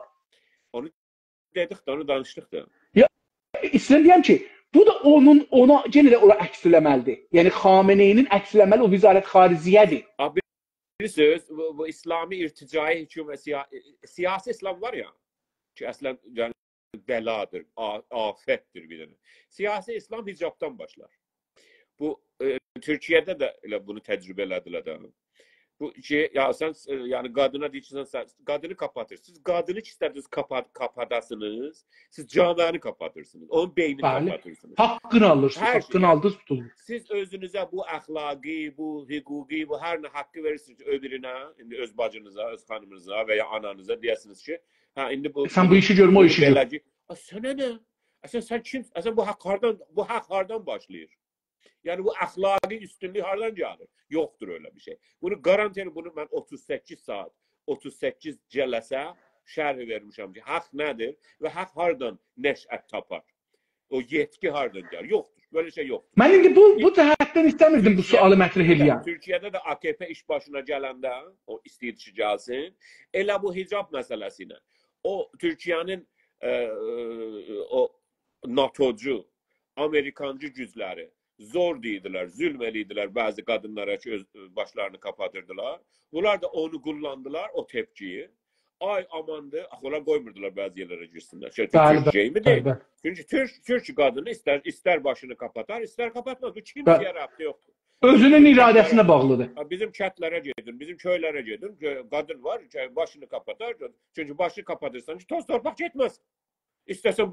اونو دئدیک ده، اونو دانیشدیق دا. یا، ایسته‌ییرم دئیم کی، بو دا اونون، اونا، یئنه ده اورا عکس ائله‌مه‌لیدیر. یعنی، خامنه‌ای‌نین عکس ائله‌مه‌لی او وزارت خارجیه‌دیر. آبی، بیر سؤز، بو، بو اسلامی ارتجاعی حکومت، سیا-، سیاسی اسلام وار یا، کی، اصلا، یعنی، بلادیر، آ-، آفتدیر بیر دنه. سیاسی اسلام حجابدان باشلار. بو، ائ، تورکیه‌ده ده ائله بونو تجربه ائله‌دیلر ده. بو کی، یا سن، ائ، یعنی قادینا دئییر کی، سن، سن قادینی قاپاتیرسینیز. قادینی کی ایسته‌دینیز قاپات-، قاپاداسینیز، سیز جامعه‌نی قاپاتیرسینیز. اونون بئینینی قاپاتیرسینیز. بلی. حاققینی آلیرسینیز، هر شئی، حاققینی یعنی آلدینیز، توتولدونوز. سیز اؤزونوزه بو اخلاقی، بو حقوقی، بو هر نه حاققی وئریرسینیز کی، او بیرینه، ایندی اؤز باجینیزا، اؤز خانیمینیزا و یا آنانیزا دئیه‌سینیز کی، هه، ایندی بو، سن بو بونو، ایشی گؤرمه، او بونو ایشی گؤر. بئله‌جه-، آ، سنه نه؟ اصلا سن کیم؟ اصلا بو حاق هاردان، بو حاق هاردان باشلاییر؟ یعنی بو اخلاقی اوستونلوک هاردان گلیر؟ یوخدور ائله بیر شئی. بونو گارانتی، بونو من اوتوز سککیز ساعات، اوتوز سککیز جلسه شرح وئرمیشم کی، حاق نه‌دیر و حاق هاردان نشأت تاپار؟ او یئتکی هاردان گلیر؟ یوخدور. بئله شئی یوخدور. من ایندی بو، بو جهتدن ایسته‌میردیم بو سؤالی مطرح ائله‌یم. تورکیه‌ده ده آ ک پ ایش باشینا گلنده، او ایسته‌ییر کی، گلسین، ائله بو حجاب مسئله‌سی ایله او تورکیه‌نین، ائ، او ناتوجو، آمریکانجی گوجلری زور دئییردیلر، ظلم ائله‌ییردیلر بعضی قادینلارا کی، اؤز باشلارینی قاپادیردیلار. بونلار دا اونو قوللاندیلار، او تپکی‌یی. آی آماندی، آخی اونلار قویموردولار بعضی یئرلره گیرسینلر. شئی، بلی، تورک بلی، گئیمی بلی، دئییل. بلی. چونکی تورک، تورک قادینی ایستر، ایستر باشینی قاپاتار، ایستر قاپاتماز. بو بلی. کیمسه‌یه ربطی یوخدور. اؤزونون اراده‌سینه باغلیدیر. ها، بیزیم کتلره گئدین، بیزیم کؤیلره گئدین. گؤ-، قادین وار کی، باشینی قاپاتار. چونکی باشینی قاپادیرسان کی، توز تورپاق گئتمز. ایسته‌سن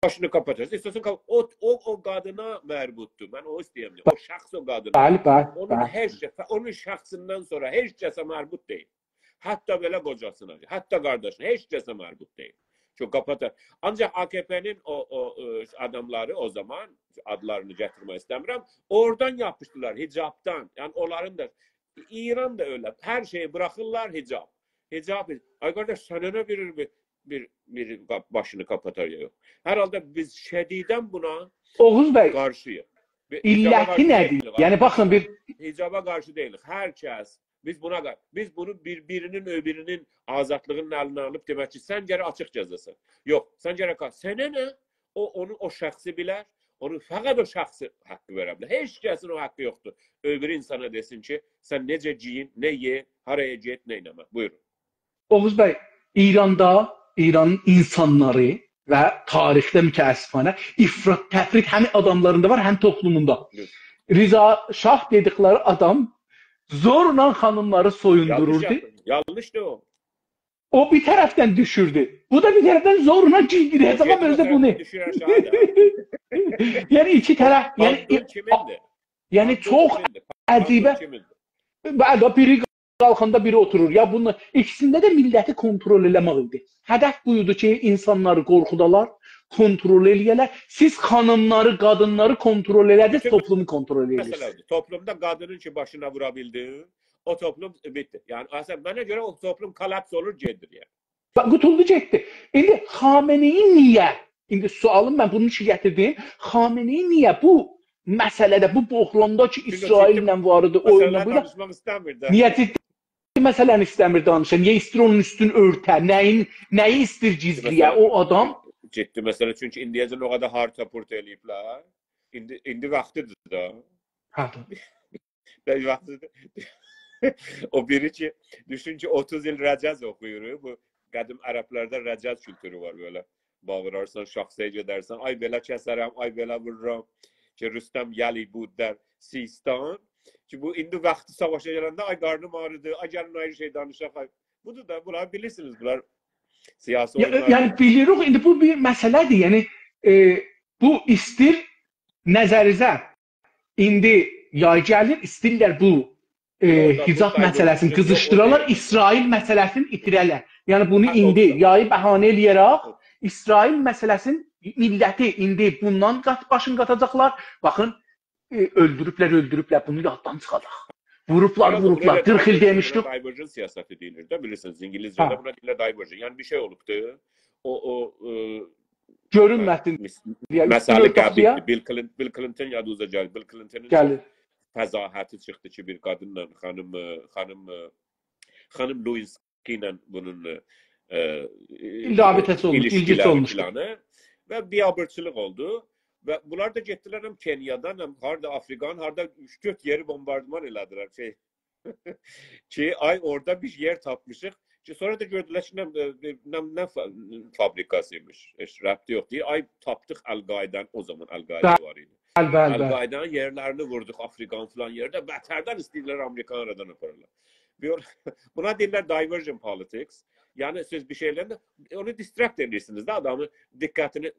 باشینی قاپاتاسان، ایسته‌سن قاپ-، او، او، او قادینا مربوطدور. من او ایسته‌ییرم دئیم. او شخص او قادینا. بلی، بلی، اونون بلی. هئچ کسه، اونون شخصیندن سونرا هئچ کسه مربوط دئییل. حتی بئله قوجاسینا، حتی قارداشینا، هئچ کسه مربوط دئییل. چونکی قاپاتا-، آنجاق آ ک پ-نین او، او، ائ، آداملاری او زامان، آدلارینی گتیرمک ایسته‌میرم، اورادان یاپیشدیلار، حجابدان. یعنی اونلارین دا، ایران دا ائله، هر شئیی بوراخیرلار، حجاب. حجاب، آی قارداش، سنه نه بیر، بیر، بیر، بیر قاپ-، باشینی قاپاتار یا یوخ؟ هر حالدا بیز شدیداً بونا، اوغوز بی، قارشی‌ییق. بیر حجابا علتی قارشی نه‌دیر؟ دئییلیک، یعنی، آرتیق باخین، بیر حجابا قارشی دئییلیک. هر کس، بیز بونا قار-، بیز بونو بیر-، بیرینین، او بیرینین آزادلیغینین الینه آلیب دئمک کی، سن گرک آچیق گزه‌سن. یوخ، سن گرک قا-، سنه نه؟ او، اونو او شخصی بیلر، اونون فقط او شخصی حاققی وئره بیلر. هئچ کسین او حاققی یوخدور. او بیری اینسانا دئسین کی، سن نئجه گئیین، نه یئ، هارایا گئت، نه ائله‌مه. بویورون. اوغوز بی، ایراندا، ایرانین اینسانلاری و تاریخده متأسفانه افراط تفریط هم آداملاریندا وار، هم توپلوموندا. یوخ. رضا شاه دئدیکلری آدام زورلا خانیملاری سویوندوروردو. یانلیش یاپدین. یانلیشدیر او. او بیر طرفدن دوشوردو. بو دا بیر طرفدن زورلا گئیدیریر. او گئدیر، او طرفدن دوشور آشاغی دا. یعنی ایکی طرف، یعنی، باندون کیمیندیر؟ یعنی باندون چوخ کیمیندیر؟ باندون عجیبه. کیمیندیر؟ بلی، بیری قالخاندا بیری اوتورور. یا بونو ایکیسینده ده میللتی کنترل ائله‌مک ایدی. هدف بو ایدی کی، اینسانلاری قورخودالار، کنترل ائله‌یه‌لر. سیز خانیملاری، قادینلاری کنترل ائله‌دینیز، بوتون توپلومو کنترل ائله‌ییرسینیز. مسئله بودور. توپلومدا قادینین کی، باشینا وورا بیلدین، او توپلوم بیتدی. یعنی، اصلا، منه گؤره او توپلوم کلاپس اولور، گئدیر، یعنی. باخ، قوتولدو گئتدی. ایندی خامنه‌ای نییه؟ ایندی سؤالیم، من بونون اوچون گتیردیم. خامنه‌ای نییه بو مسئله‌ده، بو بحراندا کی، چونکی اسرائیل جدی ایله واریدی، او ایله مسئله‌لری بو ایله، دانیشماق ایسته‌میر ده. نییه جدی مسئله‌نی ایسته‌میر دانیشا؟ نییه ایسته‌ییر اونون اوستون اؤرته؟ نه‌یین، نه‌یی ایسته‌ییر گیزله‌یه مسئله، او آدام؟ جدی مسئله، چونکی ایندیه‌جن او قدر هارتا-پورتا ائله‌ییبلر. ایندی، ایندی واختیدیر دا. هه. بلی، واختیدیر. او بیری کی، دوشون کی، اوتوز ایل رجز اوخویور. بو قدیم عربلرده رجز کولتورو وار بئله. باغیرارسان، شاخسه‌یه گئدرسن، «آی بئله کسرم، آی بئله وورورام.» کی، رستم یلی بود در سیستان. کی، بو ایندی واختی ساواشا گلنده، «آی قارنیم آغریدی، آی گلین آیری شئی دانیشاق، آی.» بودور دا، بونلاری بیلیرسینیز، بونلار سیاسی یا، اویونلار. یعنی بیلیریک، ایندی بو بیر مسئله‌دیر. یعنی، ائ، بو ایستیر نظرینیزه ایندی یای گلیر، ایستیرلر بو، ائ، حجاب مسئله‌سینی قیزیشدیرالار، اسرائیل مسئله‌سینی ایتیره‌لر. یعنی بونو ایندی یایی بهانه ائله‌یه‌رک اسرائیل مسئله‌سینی، میللتی ایندی بوندان قات باشین قاتاجاقلار. باخین، ائ، اؤلدوروبلر، اؤلدوروبلر، بونو یاددان چیخارداق. ووروبلار، ووروبلار. قیرخ ایل دئمیشدیک. Diversion سیاستِ دئییلیر ده، بیلیرسینیز، اینگیلیسجه‌ده بونا دئییرلر diversion. یعنی بیر شئی اولوبدو. او، او، ائ، گؤرونمه‌سین دئیه، مسئله قبیحدیر. بیل کلین-، بیل کلینتون یادینیزا گلیر. بیل کلینتونون فضاحتی چیخدی کی، بیر قادینلا خانیم، ائ، خانیم، ائ، خانیم لوئیس کی ایله بونون، ائ، رابطه‌سی اولموش، ایلیشکیلری فلانی و بیابرچیلیق اولدو. و بونلار دا گئتدیلر هم کنیادان، هم هاردا آفریقانین، هاردا اوچ-دؤرد یئری بومباردمان ائله‌دیلر. شئی، کی، آی، اورادا بیر یئر تاپمیشیق. کی، سونرا دا گؤردولر کی، نه، نه، نه فا-، فابریکاسی‌یمیش. هئچ ربطی یوخ. دئییر، آی، تاپدیق القاعده‌نی، او زامان القاعده وار ایدی. بلی، بلی، بلی. القاعده‌نین یئرلرینی ووردوق آفریقانین فلان یئرده. بتردن ایسته‌ییرلر آمریکانی آرادان آپارالار. بیر-، بونا دئییرلر diversion politics. یعنی سیز بیر شئیلرله اونو distract ائدیرسینیز ده، آدامین دقتینی، ائ،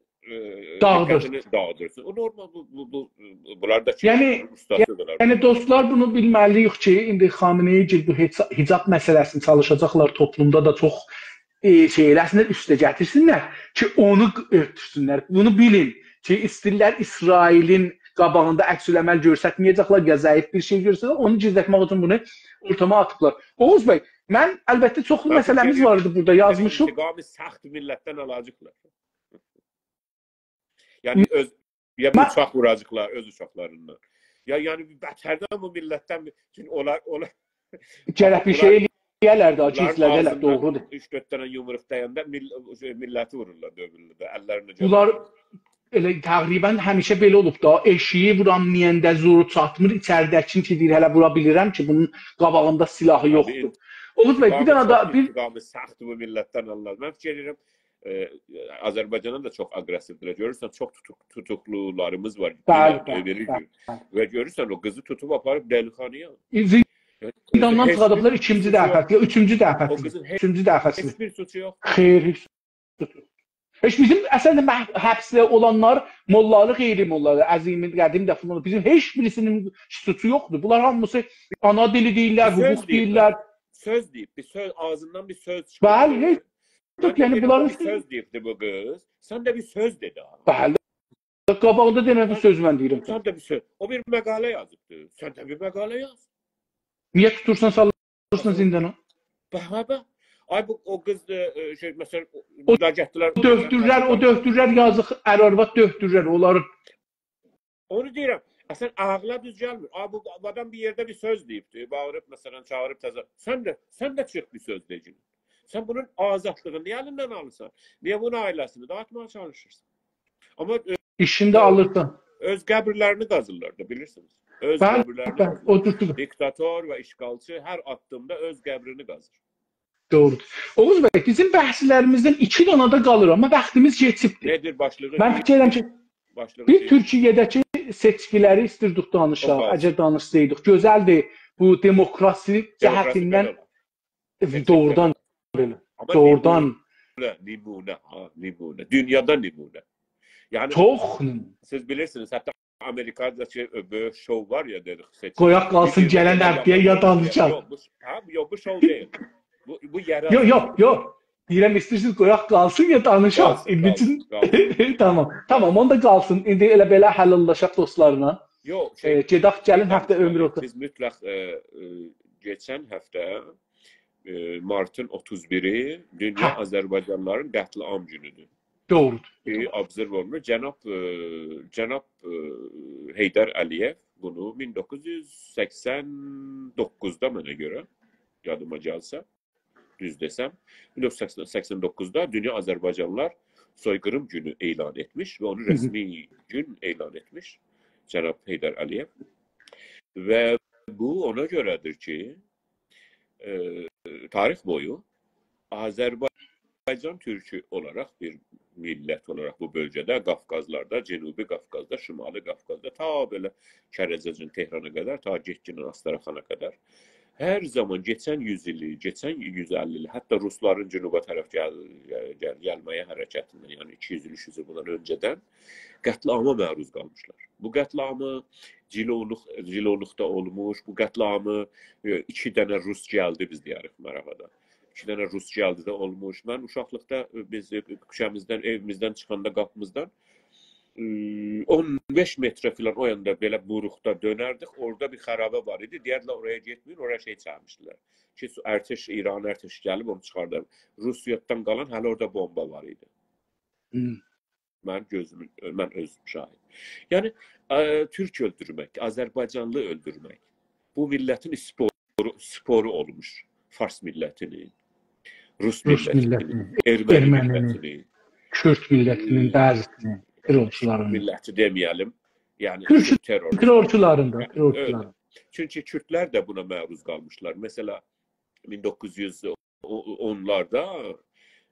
داغیدیر. دقتینی داغیدیرسینیز. او نورمال، بو، بو، بو، بونلار دا کی، یعنی، اوستادیدیرلار. یعنی دوستلار، بونو بیلمه‌لی‌ییک کی، ایندی خامنه‌ای گیل بو حجا-، حجاب مسئله‌سینی چالیشاجاقلار توپلومدا دا چوخ، ائ، شئی ائله‌سینلر، اوسته گتیرسینلر کی، اونو ق-، اؤرتسونلر. بونو بیلین کی، ایسته‌ییرلر اسرائیلین قاباغیندا عکس‌العمل گؤسترمه‌یه‌جکلر، یا ضعیف بیر شئی گؤسترسه‌لر، اونو گیزلتمک اوچون بونو اورتاما آتیبلار. اوغوز بی، من، البته، چوخلو مسئله‌میز وار ایدی بورادا، یازمیشیق. انتقام سخت میللتدن آلاجاقلار. یعنی اؤز، یا بیر اوچاق ووراجاقلار اؤز اوچاقلاریندان. یا، یعنی، بتردن بو میللتدن بیر، چونکی اونلار، اونلار گرک بیر شئی ائله‌یه‌لر ده، گیزلده‌لر، دوغرودور. اوچ-دؤرد دنه یومروق دَینده میل-، شئی، میللتی وورورلار، دؤیورلر ده، اللرینه گؤره. بونلار ائله تقریباً همیشه بئله اولوب دا، ائشیگی وورانمایاندا زورو چاتمیر، ایچریده‌کین کی، دئییر، هله وورا بیلیرم کی، بونون قاباغیندا سلاحی یوخدور. اوغوز بی، بیر دنه ده بیر انتقام سخت بو میللتدن آلینار. من فیکیر ائدیرم، ائ، آذربایجاندان دا چوخ آگرسیودیرلر. گؤرورسن، چوخ توتوق-، توتوقلولاریمیز وار. بلی، بلی، بلی. و گؤرورسن، او قیزی توتوب آپاریب دلیخانایا. زینداندان چیخاردیبلار ایکینجی دفعه، یا اوچونجو دفعه. او قیزین هئچ، اوچونجو دفعه‌سی. هئچ بیر سوچو یوخ. خیر، هئچ سوچو یوخ. هئچ بیزیم، اصلاً، مح-، حبسده اولانلار، موللاری، غیر موللاری، عظیمی، قدیم ده فلان، بیزیم هئچ بیریسینین سوچو یوخدور. بونلار هامیسی آنا دیلی دئییرلر، حقوق دئییرلر. سؤز دئییب، بیر سؤز، آغزیندان بیر سؤز چیخیب. بلی، هئچ یوخ، یعنی، بونلارین بیر سؤز دئییبدی بو قیز. سن ده بیر سؤز دئ ده. بلی. قاباغیندا دئمه‌دی، سؤزو من دئییرم. سن ده بیر سؤز. او بیر مقاله یازیبدی. سن ده بیر مقاله یاز. نییه توتورسان، سالیرسان زیندانا؟ به، به، به. آی، بو، او قیز دا، ائ، شئی، مثلاً، او، او دا گتیردیلر، او دؤکتورلر، او دؤکتورلر یازیق، ار-آرواد دؤکتورلر، اونلارین. اونو دئییرم. اصلاً، عاغلا دوز گلمیر. آی، بو، بو آدام بیر یئرده بیر سؤز دئییبدی، باغیریب، مثلاً، چاغیریب تازا. سن ده، سن ده چیخ بیر سؤز دئگین. سن بونون آزادلیغینی نییه الیندن آلیرسان؟ نییه بونون عائله‌سینی داغیتماغا چالیشیرسان؟ آمما، ائ، ایشینی ده آلیرسان. اؤز قبیرلرینی قازیرلار دا، بیلیرسینیز. اؤز قبیرلرینی قازیرلار. بلی، بلی، اودور، اودور. دیکتاتور و اشغالچی هر آددیمدا اؤز قبرینی قازیر. دوغرودور. اوغوز بی، بیزیم بحثلریمیزدن ایکی دانا دا قالیر، آمما واختیمیز کئچیبدیر. نه‌دیر باشلیغی؟ من فیکیر ائدیرم کی، باشلیغی بیر دئییل. تورکیه‌ده‌کی سئچکیلری ایستیردیک دانیشاق، اجر دانیشسایدیق. گؤزلدیر، بو دموکراسی جهتیندن بئله اولار. دوغرودان بئله. آمما دوغرودان. نمونه، نمونه، ها، نمونه. دونیادا نمونه. یعنی، چوخ. سیز بیلیرسینیز، حتی آمریکاداکی بؤیوک شوو وار یا، دئدیک، سئچیم. قویاق قالسین، گلن هفته‌یه یا دانیشاق. یوخ، بو، هه، یوخ، بو شوو دئییل. بو، بو یئرل. یوخ، یوخ، یوخ. دئییرم، ایسته‌ییرسینیز قویاق قالسین یا دانیشاق. قالسین، ایندی قالسین، اوچون قالسین. تامام، تامام، اوندا قالسین. ایندی ائله بئله حلاللاشاق دوستلارلا. یوخ، شئی، ائ، گئدک، گلین هفته اؤمور اولسون. سیز مطلق، ائ، ائ، کئچن هفته، ائ، مارتین اوتوز بیری دونیا آذربایجانلیلارین قتل‌عام گونودور. دوغرودور. ائ، observe اولونور. جناب، ائ، جناب، ائ، حیدر علی‌یئو بونو مین دوققوز یوز سکسن دوققوزدا، منه گؤره، یادیما گلسه، دوز دئسم، مین دوققوز یوز سکسن دوققوزدا دونیا آذربایجانلیلار سوی‌قیریم گونو اعلان ائتمیش و اونو رسمی گون اعلان ائتمیش جناب حیدر علی‌یئو. و بو اونا گؤره‌دیر کی، ائ، تاریخ بویو آذربایجان تورکو اولاراق، بیر میللت اولاراق بو بؤلگه‌ده، قافقازلاردا، جنوبی قافقازدا، شمالی قافقازدا، تا بئله کرجه‌جن تهرانا قدر، تا گئتگینن آستاراخانا قدر، هر زامان کئچن یوز ایلی، کئچن یوز اللی ایلی، حتی روسلارین جنوبا طرف گل-، گل-، گلمه‌یه حرکتیندن، یعنی ایکی یوز ایل، اوچ یوز ایل بوندان اؤنجه‌دن قتل‌عاما معروض قالمیشلار. بو قتل‌عامی جیلولوق، جیلولوقدا اولموش، بو قتل‌عامی، ائ، ایکی دنه روس گلدی، بیز دئیه‌ریک ماراغادا. ایکی دنه روس گلدی ده اولموش. من اوشاقلیقدا، ائ، بیز، ائ، کوچه‌میزدن، ائویمیزدن چیخاندا قاپیمیزدان، ائ، اون بئش متره فلان او یاندا بئله بوروقدا دؤنردیک. اورادا بیر خرابه وار ایدی. دئیردیلر، «اورایا گئتمه‌یین»، اورایا شئی چکمیشدیلر. کی، سو-، ارتش، ایران ارتشی گلیب اونو چیخاردار. روسیادان قالان هله اورادا بومبا وار ایدی. هوم. من گؤزومون، من اؤزوم شاهید. یعنی، ائ، تورک اؤلدورمک، آذربایجانلی اؤلدورمک، بو میللتین اسپورو، اسپورو اولموش. فارس میللتینین، روس روس میللتینین، میللتینین، ائرمنی ائرمنینین، میللتینین، کورد میللتینین ائ، بعضیسینین، ترورچولارینین. میللتی دئمه‌یه‌لیم. یعنی، تورک تورک ترور-، ترورچولارین دا، یعنی، ترورچولارین. ائوت. چونکی کوردلر ده بونا معروض قالمیشلار. مثلا، مین دوققوز یوز اونلاردا،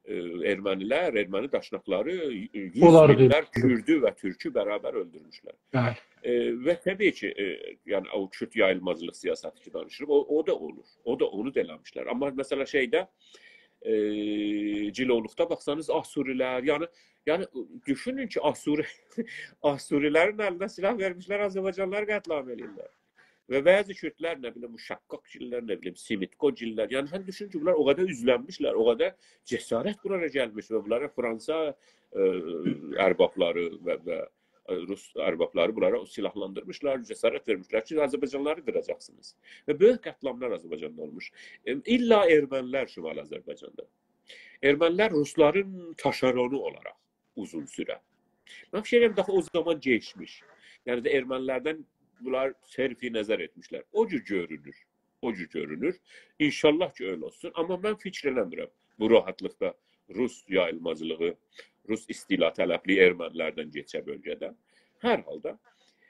ائ، ائرمنیلر، ائرمنی داشناقلاری، یوز مینلر کوردو و تورکو برابر اؤلدورموشلر. بلی. ائ، و طبیعی کی، ائ، یعنی او کورد یاییلماجیلیق سیاستی کی دانیشیریق، او، او دا اولور. او دا اونو دا ائله‌میشلر. آمما مثلا شئیده، ائ، جیلولوقدا باخسانیز آسوریلر، یعنی، یعنی دوشونون کی، آسوری، آسوریلرین الینه سلاح وئرمیشلر، آذربایجانلیلاری قتل‌عام ائله‌ییرلر. و بعضی کوردلر، نه بیلیم، بو شقاق‌گیللر، نه بیلیم، سیمیتقو‌گیللر. یعنی، هن دوشون کی، بونلار او قدر اوزلنمیشلر، او قدر جسارت بونلارا گلمیش و بونلارا فرانسا، ائ، اربابلاری و، و، ائ، روس اربابلاری بونلارا سلاحلاندیرمیشلار، جسارت وئرمیشلر کی، آذربایجانلیلاری قیراجاقسینیز. و بؤیوک قتل‌عاملار آذربایجاندا اولموش. ائم، الا ائرمنیلر شمالی آذربایجاندا. ائرمنیلر روسلارین تاشارونو اولاراق اوزون سوره. من فیکیر ائدیرم، داخی او زامان کئچمیش. یعنی ده ائرمنیلردن بونلار صرف نظر ائتمیشلر. او جور گؤرونور. او جور گؤرونور. انشاءالله کی، ائله اولسون. آمما من فیکیر ائله‌میرم بو راحتلیقدا روس یاییلماجیلیغی، روس استعلاطلب‌لیگی ائرمنیلردن کئچه بؤلگه‌ده. هر حالدا،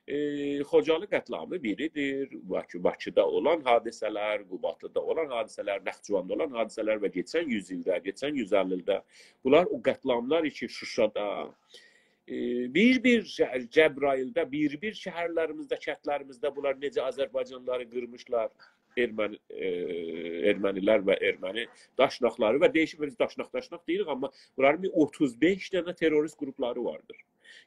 ائ، خوجالی قتل‌عامی بیریدیر. باکی، باکیدا اولان حادثه‌لر، قوبادلیدا اولان حادثه‌لر، ناخچیواندا اولان حادثه‌لر و کئچن یوز ایلده، کئچن یوز اللی ایلده بونلار او قتل‌عاملار کی، شوشادا، ائ، بیر-بیر شهر، جبرائیلده، بیر-بیر شهرلریمیزده، کندلریمیزده بونلار نئجه آذربایجانلیلاری قیرمیشلار، ائرمنی، ائ، ائرمنیلر و ائرمنی داشناقلاری و دییشیک، بیز داشناق، داشناق دئییریک، آمما بونلارین بیر اوتوز بئش دنه تروریست قروپلاری واردیر.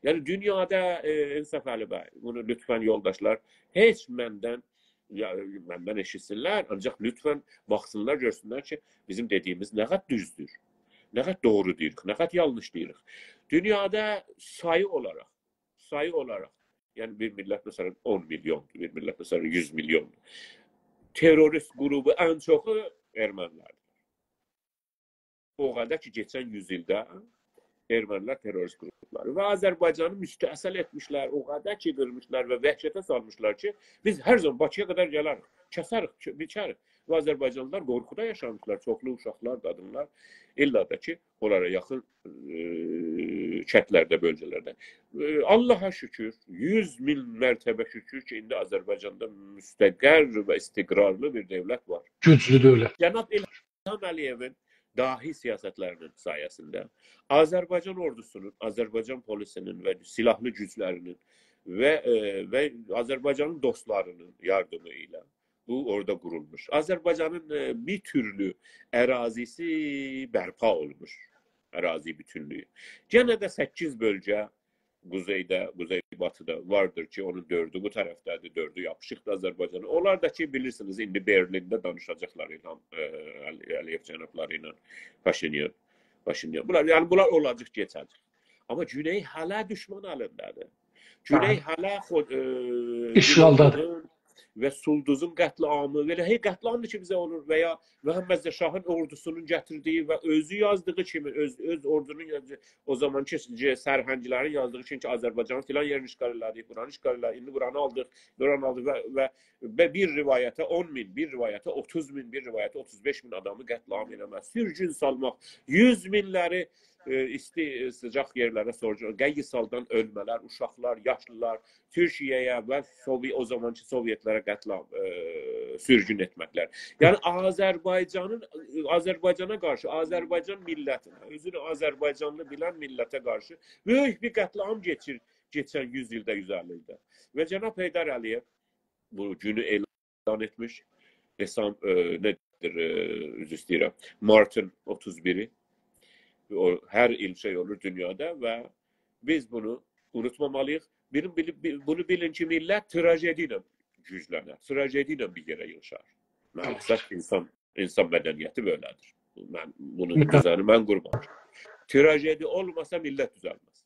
یعنی دونیادا، ائ، انصافعلی بی، بونو لطفا یولداشلار هئچ مندن، یا، مندن ائشیتسینلر، آنجاق لطفا باخسینلار، گؤرسونلر کی، بیزیم دئدیییمیز نه قدر دوزدور، نه قدر دوغرو دئییریک، نه قدر یانلیش دئییریک. دونیادا سایی اولاراق، سایی اولاراق، یعنی بیر میللت، مثلا، اون میلیوندور، بیر میللت، مثلا، یوز میلیوندور. تروریست قروپو ان چوخو ائرمنیلردیر. او قدر کی، کئچن یوز ایلده ائرمنیلر تروریست قروپلاری و آذربایجانی مستأصل ائتمیشلر، او قدر کی، قیرمیشلار و وحشته سالمیشلار کی، بیز هر زامان باکییا قدر گلریک، کسریک، چؤ-، بیچریک. و آذربایجانلیلار قورخودا یاشامیشلار، چوخلو اوشاقلار، قادینلار، الا دا کی، اونلارا یاخین، ائ، کندلرده، بؤلگه‌لرده. ائ، آللاها شوکور، یوز مین مرتبه شوکور کی، ایندی آذربایجاندا مستقر و استقرارلی بیر دؤولت وار. گوجلو دؤولت. جناب الهام علی‌یئوین داهی سیاستلرینین سایه‌سینده آذربایجان اوردوسونون، آذربایجان پلیسینین و سیلاحلی گوجلرینین و، ائ، و آذربایجانین دوستلارینین یاردیمی ایله بو اورادا قورولموش. آذربایجانین، ائ، بیر تورلو اراضیسی برپا اولموش. اراضی بوتونلویو. یئنه ده سککیز بؤلگه قوزئیده، قوزئی باتیدا واردیر کی، اونون دؤردو بو طرفده‌دیر، دؤردو یاپیشیقدیر آذربایجانا. اونلار دا کی، بیلیرسینیز، ایندی برلینده دانیشاجاقلار الهام، ائ، علی-، علی‌یئو جنابلاری ایله پاشینیان، پاشینیان. بونلار، یعنی بونلار اولاجاق، کئچه‌جک. آمما گونئی هله دوشمن الینده‌دیر. گونئی بلی. هله خو-، ائ، اشغالدادیر. گونئی‌گرودون و سولدوزون قتل‌عامی، بئله هئی قتل‌عامدیر کی، بیزه اولور و یا محمدرضا شاهین اوردوسونون گتیردیگی و اؤزو یازدیغی کیمی، اؤز، اؤز اوردونون یاز-، او زامانکی ج-، سرهنگلرین یازدیغی کیمی کی، آذربایجانین فلان یئرینی اشغال ائله‌دیک، بورانی اشغال ائله‌دیک، ایندی بورانی آلدیق، بورانی آلدیق و، و به بیر روایته اون مین، بیر روایته اوتوز مین، بیر روایته اوتوز بئش مین آدامی قتل‌عام ائله‌مک، سورگون سالماق، یوز مینلری، ائ، ایستی، ائ، سیجاق یئرلره سورجو-، قیّ سالدان اؤلمه‌لر، اوشاقلار، یاشلیلار، تورکیه‌یه و سووی-، او زامانکی سووئتلره قتل‌عام، ائ، سورگون ائتمکلر. یعنی آذربایجانین، آذربایجانا قارشی، آذربایجان میللتینه، اؤزونو آذربایجانلی بیلن میللته قارشی بؤیوک بیر قتل‌عام کئچیر، کئچن یوز ایلده، یوز اللی ایلده. و جناب حیدر علی‌یئو بو گونو اعلان ائتمیش. دسام-، ائ، نه‌دیر، ائ، عذر ایسته‌ییرم، مارتین اوتوز بیری. او، هر ایل شئی اولور دونیادا و بیز بونو اونوتمامالی‌ییق. بیلین، بیلی-، بی-، بونو بیلین کی، میللت تراژدی ایله گوجلنر، تراژدی ایله بیر یئره ییغیشار. مقصد اینسان، اینسان مدنیتی بئله‌دیر. من بونو، متأ- دوزنی من قورمامیشام. تراژدی اولماسا میللت دوزلمز.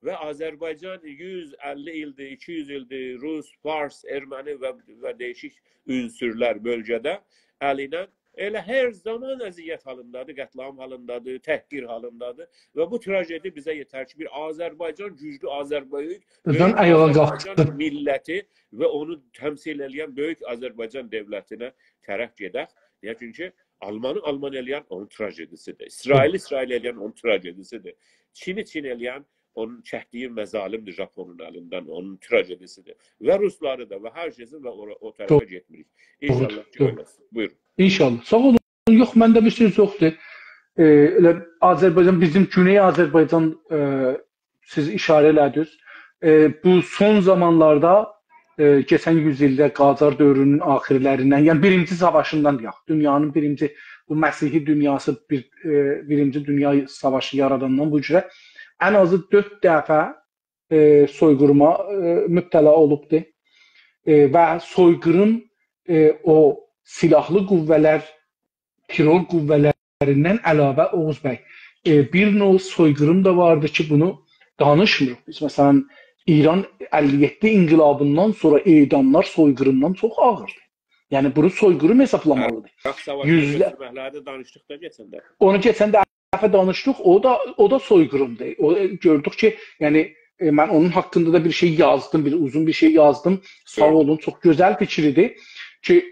و آذربایجان یوز اللی ایلدیر، ایکی یوز ایلدیر، روس، فارس، ارمنی و، و دییشیک عنصرلر بؤلگه‌ده الی ایله ائله هر زامان اذیت حالیندادیر، قتل‌عام حالیندادیر، تحقیر حالیندادیر. و بو تراژدی بیزه یئتر کی، بیر آذربایجان، گوجلو آذربایجان، بؤیوک بوردان آیاغا آذربایجان قالخسین. میللتی و اونو تمثیل ائله‌ین بؤیوک آذربایجان دؤولتینه طرف گئدک. نییه؟ چونکی آلمانی آلمان ائله‌ین اونون تراژدیسی‌دیر. اسرائیلی اسرائیل ائله‌ین اونون تراژدیسی‌دیر. چینی چین ائله‌ین اونون چکدیگی مظالم‌دیر ژاپونون الیندن، اونون تراژدیسی‌دیر. و روسلاری دا و هر کسین و اورا، او طرفه دوغرو. گئتمیریک. دوغرو، انشاءالله کی، دوغرو. اؤیله اولسون. بویورون. انشاءالله. ساغ اولون. یوخ، منده بیر سؤز یوخدور. ائ، ائله آذربایجان، بیزیم گونئی آذربایجان، ائ، سیز ایشاره ائله‌دینیز. ائ، بو سون زامانلاردا، ائ، کئچن یوز ایلده قاجار دؤورونون آخیرلریندن، یعنی بیرینجی ساواشیندان دئیک، دونیانین بیرینجی، بو مسیحی دونیاسی بیر، ائ، بیرینجی دونیا ساواشی یاراداندان بو اوزره ان آزی دؤرد دفعه، ائ، سویقیریما، ائ، مبتلا اولوبدو. ائ، و سویقیریم، ائ، او سیلاحلی قوه‌لر، ترور قوه‌لریندن علاوه، اوغوز بی، ائ، بیر نوع سویقیریم دا واردی کی، بونو دانیشمیریق. بیز، مثلا، ایران اللی یئددی انقلابیندان سونرا اعداملار سویقیریمدان چوخ آغیردیر. یعنی، بونو سویقیریم حسابلامالیدیر. عراق ساواشینی یوزله- گؤتورمکلری ده دانیشدیق دا کئچن دفعه. اونو کئچن دفعه دانیشدیق، او دا، او دا سویقیریمدیر. او، ائ، گؤردوک کی، یعنی، ائ، من اونون حاقیندا دا بیر شئی یازدیم، بیر اوزون بیر شئی یازدیم. ساغ گؤردوم. اولون، چوخ گؤزل فیکیر ایدی کی،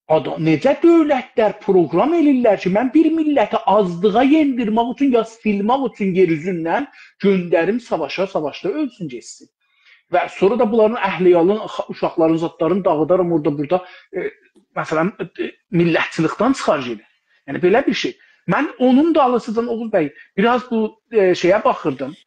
آدام، نئجه دؤولتلر پروگرام ائله‌ییرلر کی، من بیر میللتی آزلیغا یئندیرمک اوچون، یا سیلمک اوچون یئر اوزوندن گؤندریم ساواشا، ساواشدا اؤلسون، گئتسین. و سونرا دا بونلارین اهل عیالین، اوخا-، اوشاقلارین، زادلارین داغیدارام اورادا، بورادا، ائ، مثلا، ائ، میللتچیلیکدن چیخار گئدر. یعنی، بئله بیر شئی. من اونون دالیسیجان، اوغوز بی، بیر آز بو، ائ، شئیه باخیردیم.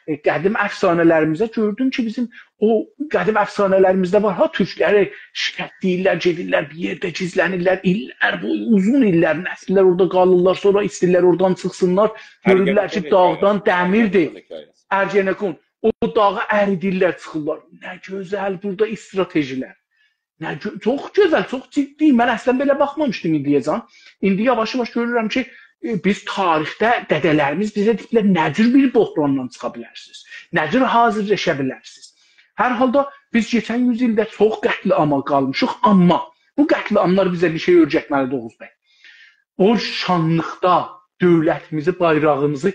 ائ، قدیم افسانه‌لریمیزه، گؤردوم کی، بیزیم او قدیم افسانه‌لریمیزده وار ها، تورکلری شکست یئییرلر، گئدیرلر، بیر یئرده گیزلنیرلر، ایللر بویو، اوزون ایللر، نسیللر اورادا قالیرلار، سونرا ایسته‌ییرلر اورادان چیخسینلار، گؤرورلر کی، ارگنکون داغدان حکایه‌سی، دمیردیر. ارگنکون حکایه‌سی. ارگنکون. او داغی اریدیرلر، چیخیرلار. نه گؤزل بورادا استراتژی‌لر. نه گؤ-، چوخ گؤزل، چوخ جدی. من اصلا بئله باخمامیشدیم ایندییه‌جن. ایندی یاواش-یاواش گؤرورم کی، ائ، بیز تاریخده دده‌لریمیز بیزه دئییبلر، نه جور بیر بحراندان چیخا بیلرسینیز؟ نه جور حاضیرلاشا بیلرسینیز؟ هر حالدا بیز کئچن یوز ایلده چوخ قتل‌عاما قالمیشیق، آمما بو قتل‌عاملار بیزه بیر شئی اؤیرتمه‌لیدیر، اوغوز بی. او شانلیقدا دؤولتیمیزی، بایراغیمیزی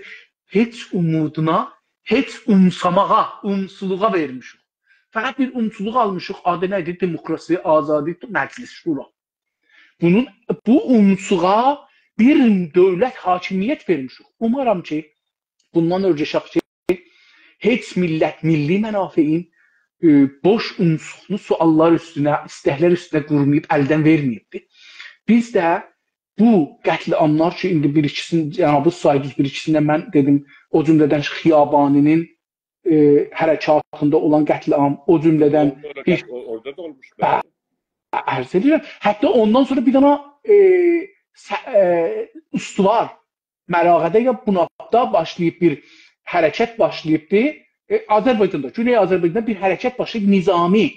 هئچ اومودونا، هئچ اومساماغا، اومسولوغا وئرمیشیک. فقط بیر اومسولوق آلمیشیق، آدی نه ایدی؟ دموکراسی، آزادی، مجلس، شورا. بونون، بو اومسوغا بیر دؤولت حاکمیت وئرمیشیک. اومارام کی، بوندان اؤرگشک کی، هئچ میللت میللی منافعین، ائ، بوش اومسوغونو سؤاللار اوستونه، ایستکلر اوستونه قورماییب، الدن وئرمه‌ییبدیر. بیز ده بو قتل‌عاملار کی، ایندی بیر ایکیسینی، جنابینیز سایدینیز، بیر ایکیسینی ده من دئدیم، او جمله‌دن خیابانی‌نین، ائ، حرکاتیندا اولان قتل‌عام، او جمله‌دن اوندا دا بیر قت-، او-، اورادا دا اولموش، بلی. عرض ائدیرم. حتی اوندان سونرا بیر دنه، ائ، سه-، ائ، استوار، مراغه‌ده یا بنابدا باشلاییب بیر حرکت باشلاییبدی. ائ، آذربایجاندا، گونئی آذربایجاندا بیر حرکت باشلاییب، نظامی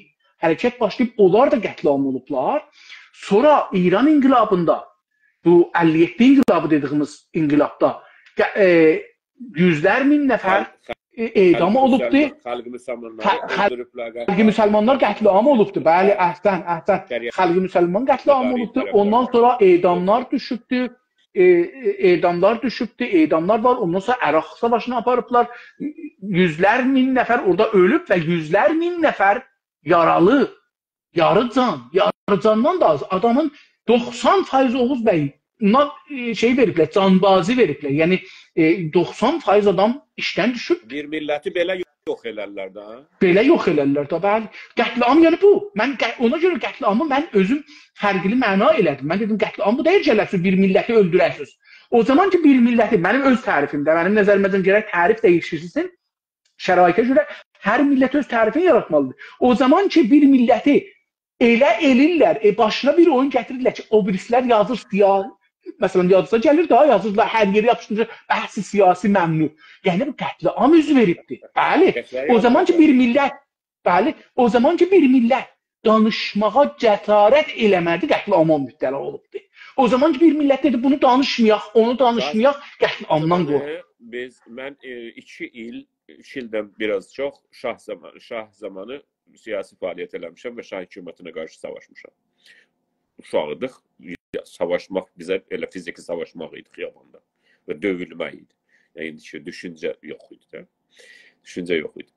حرکت باشلاییب، اونلار دا قتل‌عام اولوبلار. سونرا ایران انقلابیندا، بو اللی یئددی انقلابی دئدیگیمیز انقلابدا، ق-، ائ، یوزلر مین نفر، خلق، خلق، ائ، اعدام اولوبدو. مسلمان، خلق مسلمانلاری خ-، خلق اؤلدوروبلر، خلق مسلمانلار قتل‌عام اولوبدو. بلی، احسن، احسن. شریعت خلق مسلمان قتل‌عام اولوبدو. اوندان سونرا اعداملار دوشوبدو. ائ، ائ، اعداملار دوشوبدو، اعداملار وار. اوندان سونرا عراق ساواشینی آپاریبلار. یوزلر مین نفر اورادا اؤلوب و یوزلر مین نفر یارالی. یاری جان، یاری جاندان دا آز. آدامین دوخسان فایض، اوغوز بی، بونا، ائ، شئی وئریبلر، جانبازی وئریبلر. یعنی، ائ، دوخسان فایض آدام ایشدن دوشوب. بیر میللتی بئله یوخ ائلرلر ده، هه؟ بئله یوخ ائلرلر ده، بلی. قتل‌عام، یعنی بو. من ق-، اونا گؤره قتل‌عامی من اؤزوم فرقلی معنا ائله‌دیم. من دئدیم، قتل‌عام بو دئییل کی، ائله سیز بیر میللتی اؤلدوره‌سینیز. او زامان کی، بیر میللتی، منیم اؤز تعریفیمده، منیم نظریمه‌جن گرک تعریف دییشیلسین. شرایطه گؤره هر میللت اؤز تعریفینی یاراتمالیدیر. او زامان کی، بیر میللتی ائله ائله‌ییرلر، ائ، باشینا بیر اویون گتیریرلر کی، او بیریسی‌لر یازیر سیا-، مثلا، یادینیزا گلیر ده، یازیردیلار، هر یئری یاپیشدیریر، بحث سیاسی ممنوع. یعنی، بو قتل‌عام اوز وئریبدی. بلی، او زامان کی، بیر میللت، بلی، او زامان کی، بیر میللت دانیشماغا جسارت ائله‌مه‌دی، قتل‌عاما مبتلا اولوبدو. او زامان کی، بیر میللت دئدی، «بونو دانیشمایاق، اونو دانیشمایاق»، قتل‌عامدان قورخدو. بیز، من، ائ، ایکی ایل، ایکی ایلدن بیر آز چوخ شاه زامانی، شاه زامانی سیاسی فعالیت ائله‌میشم و شاه حکومتینه قارشی ساواشمیشام. اوشاغیدیق، ساواشماق بیزه ائله فیزیکی ساواشماق ایدی خیاباندا و دؤیولمک ایدی. یعنی ایندیکی دوشونجه یوخ ایدی ده. دوشونجه یوخ ایدی.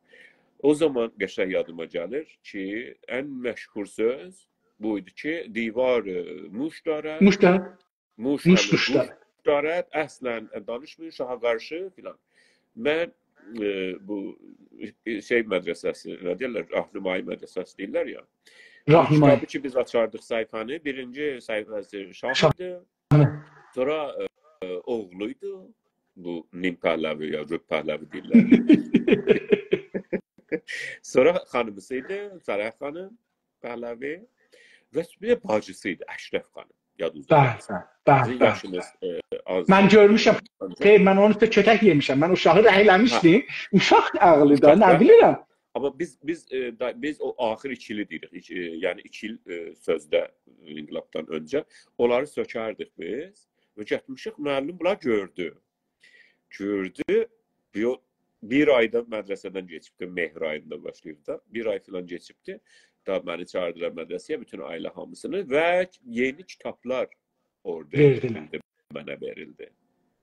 او زامان قشنگ یادیما گلیر کی، ان مشهور سؤز بو ایدی کی، «دیوار، ائ، موش دارد.» موش دارد. موش، موش، همی موش موش دارد. دارد، اصلا دانیشمایین شاها قارشی فلان. من، ائ، بو، ائ، شئی مدرسه‌سی، نه دئییرلر، راهنمایی مدرسه‌سی دئییرلر یا. بو راهنمایی. کیتابی کی، بیز آچاردیق صفحه‌نی، بیرینجی صفحه‌سی شاه، شاه ایدی. هه. سونرا، ائ، ائ، اوغلو ایدی. بو نیم پهلوی یا ربع پهلوی دئییرلر. سونرا خانیمیسی ایدی، فرح خانیم پهلوی. و بیر ده باجیسی ایدی، اشرف خانیم. یادینیزدا قالسین. بلی، بلی، بلی، بلی. سیزین یاشینیز، ائ، آز. من گؤرموشم. آنجاق. خیر، من اونو دا کؤتک یئمیشم. من اوشاغی رنگله‌میشدیم. هه. اوشاق عاغلی دا، نه بیلیرم. اوشاق دا. آمما بیز، بیز، ائ، دا، بیز او آخر ایکیلی دئییریک. ایکی، ائ، یعنی ایکی ایل، ائ، سؤزده انقلابدان اؤنجه اونلاری سؤکردیک بیز. و گتیرمیشیک، معلم بونلاری گؤردو. گؤردو، بیر، بیر آی دا مدرسه‌دن کئچیبدی، مهر آییندا باشلاییب دا. بیر آی فلان کئچیبدی. دا منی چاغیردیلار مدرسه‌یه، بوتون عائله هامیسینی و یئنی کیتابلار اورادا وئردیلر. وئریلدی، منه وئریلدی.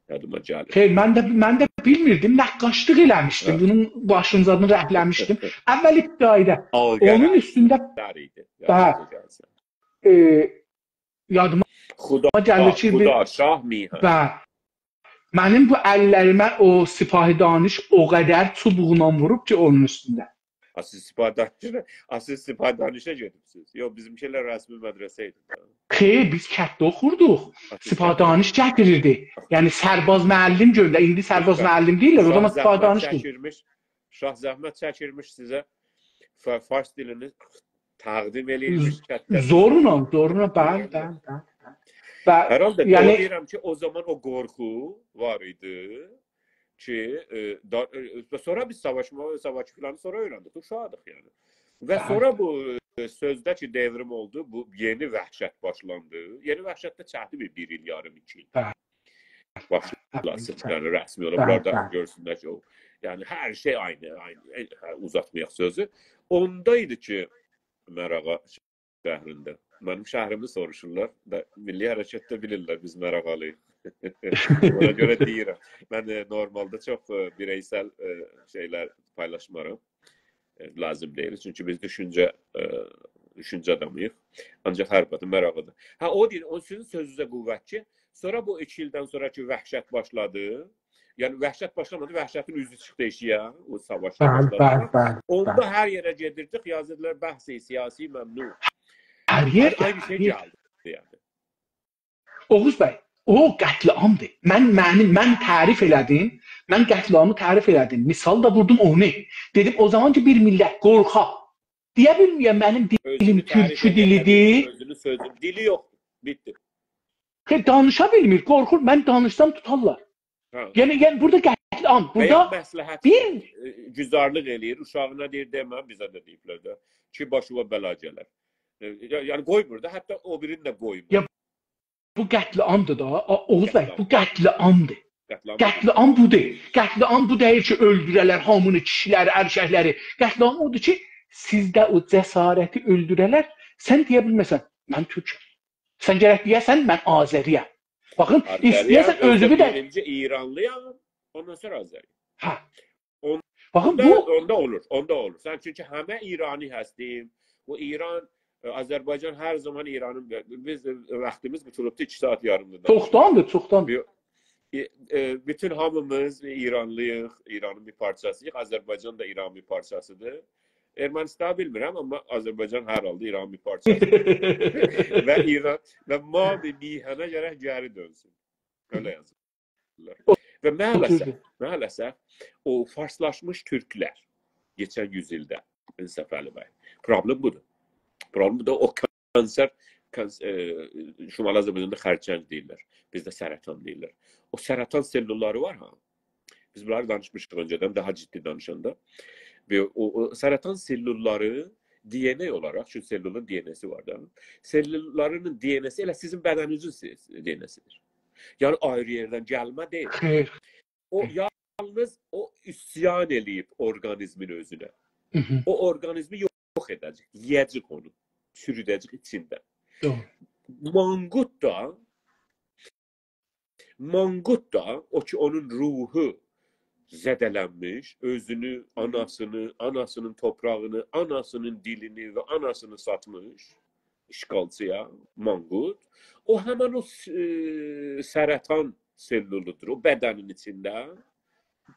یادیما گلیر. خیر، من ده، من ده بیلمیردیم، نقاشلیق ائله‌میشدیم. هه. بونون باشینی زادینی رنگله‌میشدیم. اول ابتدایی‌ده. آغ، اونون اوستونده، قلملر ایدی. بلی. یادیما گلسین. ائ، یادیما خدا، گلیر کی، بیر خدا، شاه میهن. بلی. منیم بو اللریمه او سپاه دانش او قدر چوبوقلا ووروب کی، اونون اوستونده. آ، سیز سپاه دانشه، آ، سیز سپاه دانشه گئدیبسیز. یوخ، بیزیمکی‌لر رسمی مدرسه ایدی ده. خیر، بیز کتده اوخوردوق. آ، سیز سپاه کتده. دانش گتیریردی. یعنی سرباز معلم گؤندر-، ایندی سرباز معلم دئییرلر، او زامان سپاه دانش دئییر. شاه زحمت چکیرمیش، شاه زحمت چکیرمیش سیزه ف-، فارس دیلینی تقدیم ائله‌ییرمیش ز-، کتده. زورلا، زورلا، بلی، بلی، بلی، بلی. و هر حالدا، یعنی، دئییرم کی، او زامان او قورخو وار ایدی کی، ائ، دا-، ائ، و سونرا بیز ساواشما-، ساواکی فلانی سونرا اؤیرندیک، اوشاغیدیق یعنی. و، بلی، سونرا بو، ائ، سؤزده کی، دئوریم اولدو، بو یئنی وحشت باشلاندی. یئنی وحشت ده چکدی بیر، بیر ایل یاریم، ایکی ایل. بلی. باشلاسین، بلی. یعنی رسمی اولاق، بلی، بونلار دا، بلی، گؤرسونلر کی، او، یعنی هر شئی عینی، عینی، ائ، هه، اوزاتمایاق سؤزو. اوندا ایدی کی، مراغا شهرینده. منیم شهریمی سوروشورلار. دا، میللی حرکتده بیلیرلر بیز مراغالی‌ییق. اونا گؤره دئییرم. من، ائ، نورمالدا چوخ، ائ، بیرئیسل، ائ، شئیلر پایلاشمارام. ائ، لازیم دئییل. چونکی بیز دوشونجه، ائ، دوشونجه آدامی‌ییق. آنجاق هر بادی مراغلی‌دیر. هه، او دئییر، او سیزین سؤزونوزه قوت کی، سونرا بو ایکی ایلدن سونرا کی، وحشت باشلادی. یعنی، وحشت باشلامادی، وحشتین اوزو چیخدی ائشییه، او ساواشدا، بلی، باشلادی. بلی، بلی، اوندا، بلی، هر یئره گئدیردیک، یازیردیلار، «بحث سیاسی ممنوع.» هر یئرده، عینی شئی، هر یئرده گلدی، یعنی. اوغوز بی، او قتل‌عامدیر. من، منیم، من تعریف ائله‌دیم، من قتل‌عامی تعریف ائله‌دیم. مثال دا ووردوم اونو. دئدیم، او زامان کی، بیر میللت قورخا، دئیه بیلمه‌یه، منیم دیلیم تورکو دیلی‌دیر. اؤزونو تعریف ائده بیلمیر، اؤزونو سؤزو، دیلی یوخدور، بیتدی. خئ، دانیشا بیلمیر، قورخور، من دانیشسام توتارلار. هه. یعنی، یعنی بورادا قتل‌عام، و یا بورادا مصلحت، بیر، ائ، گذارلیق ائله‌ییر، اوشاغینا دئییر، «دئمه»، بیزه ده دئییبلر ده کی، «باشیوا بلا گلر.» ائ، یا-، یعنی قویمور دا، حتی او بیرینی ده قویمور. یا بو قتل‌عامدیر دا، آ، اوغوز بی، بو قتل‌عام. قتل‌عامدیر. قتل‌عام بودور. قتل‌عام بودور. قتل‌عام بو دئییل کی، اؤلدوره‌لر هامینی، کیشی‌لری، ارشک‌لری. قتل‌عام اودور کی، سیزده او جسارتی اؤلدوره‌لر، سن دئیه بیلمه‌سن، «من تورکم.» سن گرک دئیه‌سن، «من آذری‌یم.» باخین، آذری‌یم، ایسته‌یه‌سن اؤزووو ده، بیرینجی ایرانلی‌یام، اوندان سونرا آذری‌یم. هه. اون-، باخین، اوندا، بو اوندا اولور، اوندا اولور. سن چونکی همه ایرانی هستیم، بو ایران، ائ، آذربایجان هر زامان ایرانین، بیز، ائ، واختیمیز قوتولوبدو، ایکی ساعات یاریمدیر. چوخداندیر، چوخداندیر. بو-، ائ، ائ، بوتون هامیمیز ایرانلی‌ییق، ایرانین بیر پارچاسی‌ییق، آذربایجان دا ایرانین بیر پارچاسی‌دیر. ارمنستانی بیلمیرم، آمما آذربایجان هر حالدا ایرانین بیر پارچاسی‌دیر. و ایران، و ما بیر میهنه گرک گری دؤنسون. ائله یازیلیر. و مع‌الاسف، اوتوردو. مع‌الاسف او فارسلاشمیش تورکلر کئچن یوز ایلده، انصافعلی بی، پروبلم بودور. پروبلئم بو دا او کانسر، کانس-، ائ، شمالی آذربایجاندا خرچنگ دئییرلر. بیزده سرطان دئییرلر. او سرطان سلوللاری وار ها. بیز بونلاری دانیشمیشیق اؤنجه‌دن، داها جدی دانیشاندا. و او، او سرطان سلوللاری دی ان ای اولاراق، چونکی سلولون دی ان ای سی وار دا. سلوللارینین دی ان ای سی ائله سیزین بدنینیزین سی-، دی ان ای سی‌دیر. یعنی آیری یئردن گلمه دئییل. خیر. او یالنیز او عصیان ائله‌ییب اورقانیزمین اؤزونه. هی هی. او اورقانیزمی یوخ ائده‌جک، یئیه‌جک اونو، چوروده‌جک ایچینده. دوغرو. مانقورت دا، مانقورت دا، او کی اونون روحو زده‌لنمیش، اؤزونو، آناسینی، آناسینین توپراغینی، آناسینین دیلینی و آناسینی ساتمیش اشغالچی‌یا، مانقورت. او همین او س-، ائ، سرطان سلولودور، او بدنین ایچینده.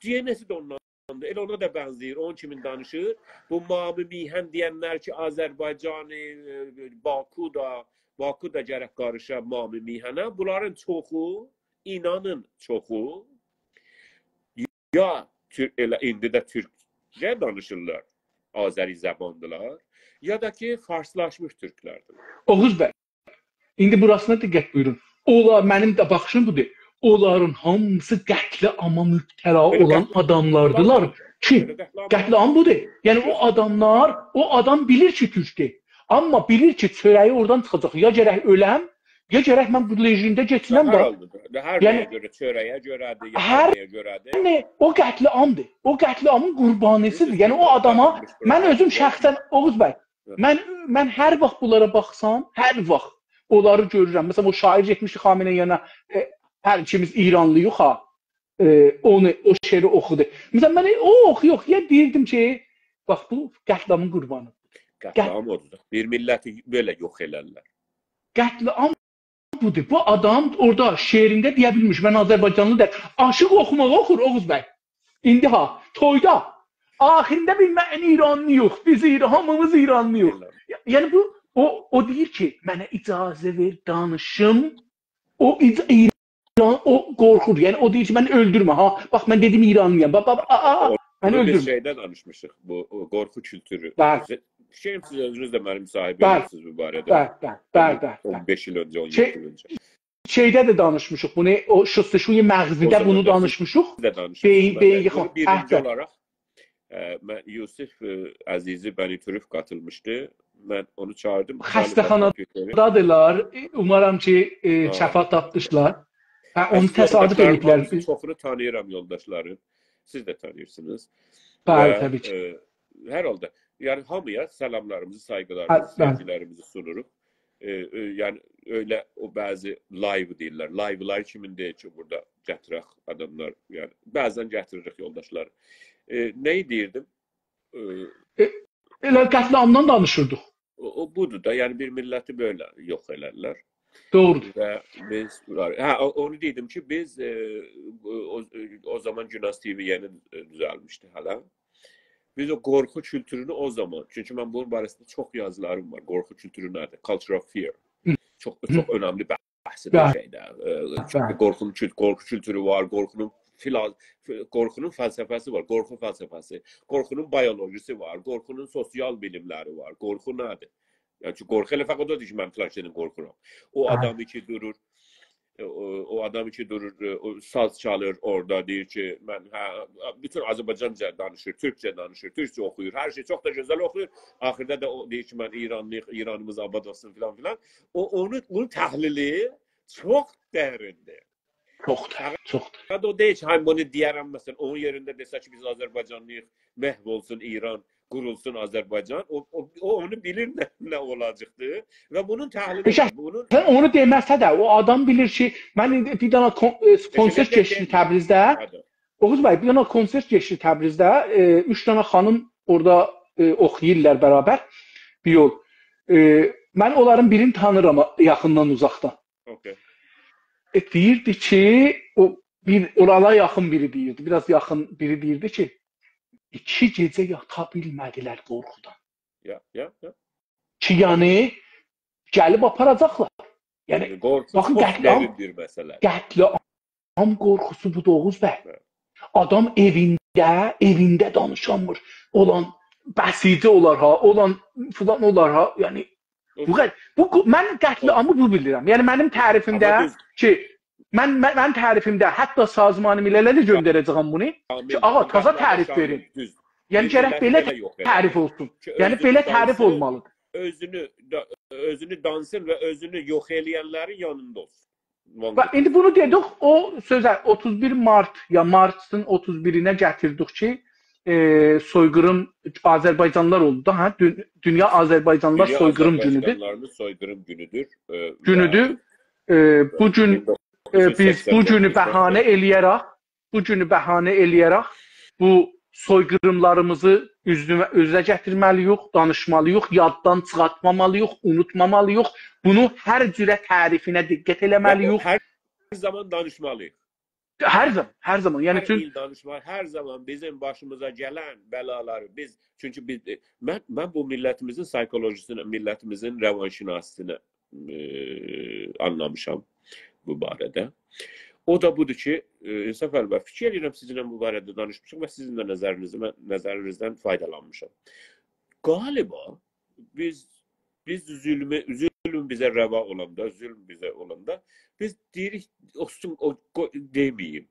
دی ان ای سی ده اوندان ائله اونا دا بنزه‌ییر، اونون کیمی دانیشیر. بو مامی میهن دئینلر کی، آذربایجانی، ائ، باکو دا، باکو دا گرک قاریشا مامی میهنه. بونلارین چوخو، اینانین چوخو، یا تور-، ائله ایندی ده تورکجه دانیشیرلار، آذری زباندیلار، یا دا کی، فارسلاشمیش تورکلردیر. اوغوز بی، ایندی بوراسینا دقت بویورون. اونلار، منیم ده باخیشیم بودور. اونلارین هامیسی قتل‌عاما مبتلا بئله اولان قتل-، آداملاردیلار کی، بئله قتل‌عام. قتل‌عام بودور. یعنی او آداملار، او آدام بیلیر کی، تورکدور. آمما بیلیر کی، چؤره‌یی اورادان چیخاجاق. یا گرک اؤلم، یا گرک من بو رژیمده هر کئچینم ده. حالدا دا، هر یعنی نه‌یه گؤره، چؤره‌یه گؤره‌دیر، یا هر هر نه‌یه گؤره‌دیر. یعنی، او قتل‌عامدیر. او قتل‌عامین قوربانی‌سیدیر. بیز یعنی، او تورکلر آداما، قاتیلمیش بورایا. من اؤزوم شخصاً، اوغوز بی، من، من هر واخت بونلارا باخسام، هر واخت اونلاری گؤرورم. مثلاً، او شاعیر گئتمیشدی خامنه‌ای‌نین یانینا، ائ، هر ایکیمیز ایرانلی‌ییق ها. ائ، اونو، او شعری اوخودو. مثلاً، من او اوخویا اوخویا دئییردیم کی، باخ، بو قتل‌عامین قوربانی. قتل‌عام اودور. بیر میللتی بئله یوخ ائلرلر. قتل‌عام بودور. بو آدام اورادا شعرینده دئیه بیلمیر، «من آذربایجانلی دئییل.» آشیق اوخوماغا اوخور، اوغوز بی. ایندی ها، تویدا. آخیریندا بیز، «من ایرانلی‌ییق، بیز ایران، هامیمیز ایرانلی‌ییق.» ائله. یا-، یعنی بو، او، او دئییر کی، «منه اجازه وئر، دانیشیم.» او اج-، ایران، او قورخور. یعنی او دئییر کی، «منی اؤلدورمه ها. باخ، من دئدیم ایرانلی‌یام. باخ، باخ، آ، آ، آ، اونو منی بیز اؤلدورمه.» شئیده دانیشمیشیق، بو، او قورخو کولتورو. بلی. سیز-، شئیین، سیز اؤزونوز ده منیم مصاحبه‌م بلی. اولموسونوز بو باره‌ده. بلی، بلی، بلی، بلی، بلی. اون بئش ایل اؤنجه، اون یئددی شئی-، ایل اؤنجه. شئیده ده دانیشمیشیق بونو، او شستشوی مغزی‌ده او زامان بونو دا سیز دانیشمیشیق. ده دانیشمیشیق. بئیین، بئیین بلی، ییخام. بونو بیرینجی هه، هه. اولاراق، ائ، من، یوسف، ائ، عزیزی بنی‌تروف قاتیلمیشدی. من اونو چاغیردیم. خسته‌خانادادیلار. اومارام کی، ائ، ها. شفا تاپمیشلار. هه، اونو اصلینده تصادف یولداشلارین ائله‌ییبلر. هامیسی، چوخونو تانیییرام یولداشلارین. سیز ده تانیییرسینیز. بلی، و، طبیعی کی. ائ، هر حالدا، یعنی هامییا سلاملاریمیزی، سایغیلاریمیزی، هه، بلی. سئوگیلریمیزی سونوروق. ائ، ائ، یعنی، ائله او بعضی لایو دئییرلر. لایولار کیمین دئییر کی، بورادا گتیرک آداملار. یعنی، بعضاً گتیریریک یولداشلاری. ائ، نه‌یی دئییردیم؟ ائ، ائ، ائله قتل‌عامدان دانیشیردیق. او، او بودور دا، یعنی بیر میللتی بئله یوخ ائلرلر. دوغرودور. و بیز، هه، او-، اونو دئییردیم کی، بیز، ائ، او، او، او زامان گوناز تی‌وی یئنی، ائ، دوزلمیشدی هله. بیز او قورخو کولتورونو او زامان، چونکی من بونون باره‌سینده چوخ یازیلاریم وار. قورخو کولتورو نه‌دیر؟ Culture of fear. هی. چوخ، هی. چوخ اؤنملی بحثیدیر بلی. شئیده. ائ، بلی. قورخونون کول-، قورخو کولتورو وار، قورخونون فیلا-، قورخونون فلسفه‌سی وار، قورخو فلسفه‌سی، قورخونون بیولوژی‌سی وار، قورخونون سوسیال بیلیملری وار. قورخو نه‌دیر؟ یعنی کی، قورخو ائله فقط اودور کی، من فلان شئیدن قورخورام. او، هه. آدامی کی دورور، ائ، او، او آدامی کی دورور، ائ، او ساز چالیر اورادا، دئییر کی، من، هه، بوتون آذربایجانجا دانیشیر، تورکجه دانیشیر، تورکجه اوخویور، هر شئی چوخ دا گؤزل اوخویور. آخیردا دا او دئییر کی، من ایرانلی‌ییق، ایرانیمیز آباد اولسون فلان فلان. او، اونو، بونون تحلیلی چوخ دریندیر. چوخ دا، چوخ دا. فقط او دئییل کی، هامی بونو دئیه‌رم، مثلاً، اونون یئرینده دئسه کی، بیز آذربایجانلی‌ییق، محو اولسون ایران، قورولسون آذربایجان. او، او، او اونو بیلیر نه، نه اولاجاقدیر و بونون تحلیلی، هئچ، بونون سن اونو دئمه‌سه ده، او آدام بیلیر کی، من ایندی بیر دنه کون-، ائ، کونسرت دئسه، کئچدی تبریزده. هادی. اوغوز بی، بیر دنه کونسرت کئچدی تبریزده. ائ، اوچ دنه خانیم اورادا، ائ، اوخویورلار برابر بیر یول. ائ، من اونلارین بیرینی تانیرام یاخیندان، اوزاقدان. اوکی. ائ، دئییردی کی، او بیر، اورالارا یاخین بیری دئییردی، بیر آز یاخین بیری دئییردی کی، ایکی گئجه یاتا بیلمه‌دیلر قورخودان. یا، یا، یا. کی، یعنی، گلیب آپاراجاقلار. یعنی، یعنی، قورخو باخین، چوخ قتل‌عام، درین بیر مسئله. قتل‌عام قورخوسو بودور، اوغوز بی. بلی. آدام ائوینده، ائوینده دانیشانمیر. اولان بسیجی اولار ها، اولان فلان اولار ها، یعنی، بو قد-، بو قو-، من قتل‌عامی بو بیلیرم. یعنی منیم تعریفیمده، آمما دوز، کی، من، من، من تعریفیمده حتی سازمان ملله ده گؤندره‌جه‌یم بونو. شامل، کی، آغا، تازا قتل‌عامی تعریف وئرین. دوز. یعنی گرک بئله تعریف اولسون. کی، یعنی اؤزونو بئله تعریف دانسین، اولمالیدیر. اؤزونو دا-، اؤزونو دانسین و اؤزونو یوخ ائله‌ینلرین یانیندا اولسون. و ایندی بونو دئدیک، او سؤزه اوتوز بیر مارت، یا مارتین اوتوز بیرینه گتیردیک کی، ائ، سوی‌قیریم آذربایجانلیلار اولدو دا، هه؟ دون-، دونیا آذربایجانلیلار سوی‌قیریم گونودور. دونیا آذربایجانلیلارینین سوی‌قیریم گونودور. ائ، گونودور. و ائ، بو گون، ائ، بیز بو گونو بین دوخسان سککیز بهانه ائله‌یه‌رک، بو گونو بهانه ائله‌یه‌رک بو سوی‌قیریملاریمیزی اوزونه، اوزه گتیرمه‌لی‌ییک، دانیشمالی‌ییق، یاددان چیخارتمامالی‌ییق، اونوتمامالی‌ییق. بونو هر جوره تعریفینه دقت ائله‌مه‌لی‌ییک. و او هر زامان دانیشمالی‌ییق. هر زامان، هر زامان. یعنی هر چون ایل دانیشمالی‌ییق، هر زامان بیزیم باشیمیزا گلن بلالاری بیز، چونکی بیز، من، من بو میللتیمیزین سایکولوژی‌سینی، میللتیمیزین روانشناسی‌سینی ائ، آنلامیشام بو باره‌ده. او دا بودور کی، ائ، انصاف البته، فیکیر ائدیرم سیزینله بو باره‌ده دانیشمیشیق و سیزین ده نظرینیزی، من نظرینیزدن فایدالانمیشام. غالیبا بیز، بیز ظلمو، ظلم بیزه روا اولاندا، ظلم بیزه اولاندا، بیز دئییریک، اولسون، او، قوی، دئمه‌ییم.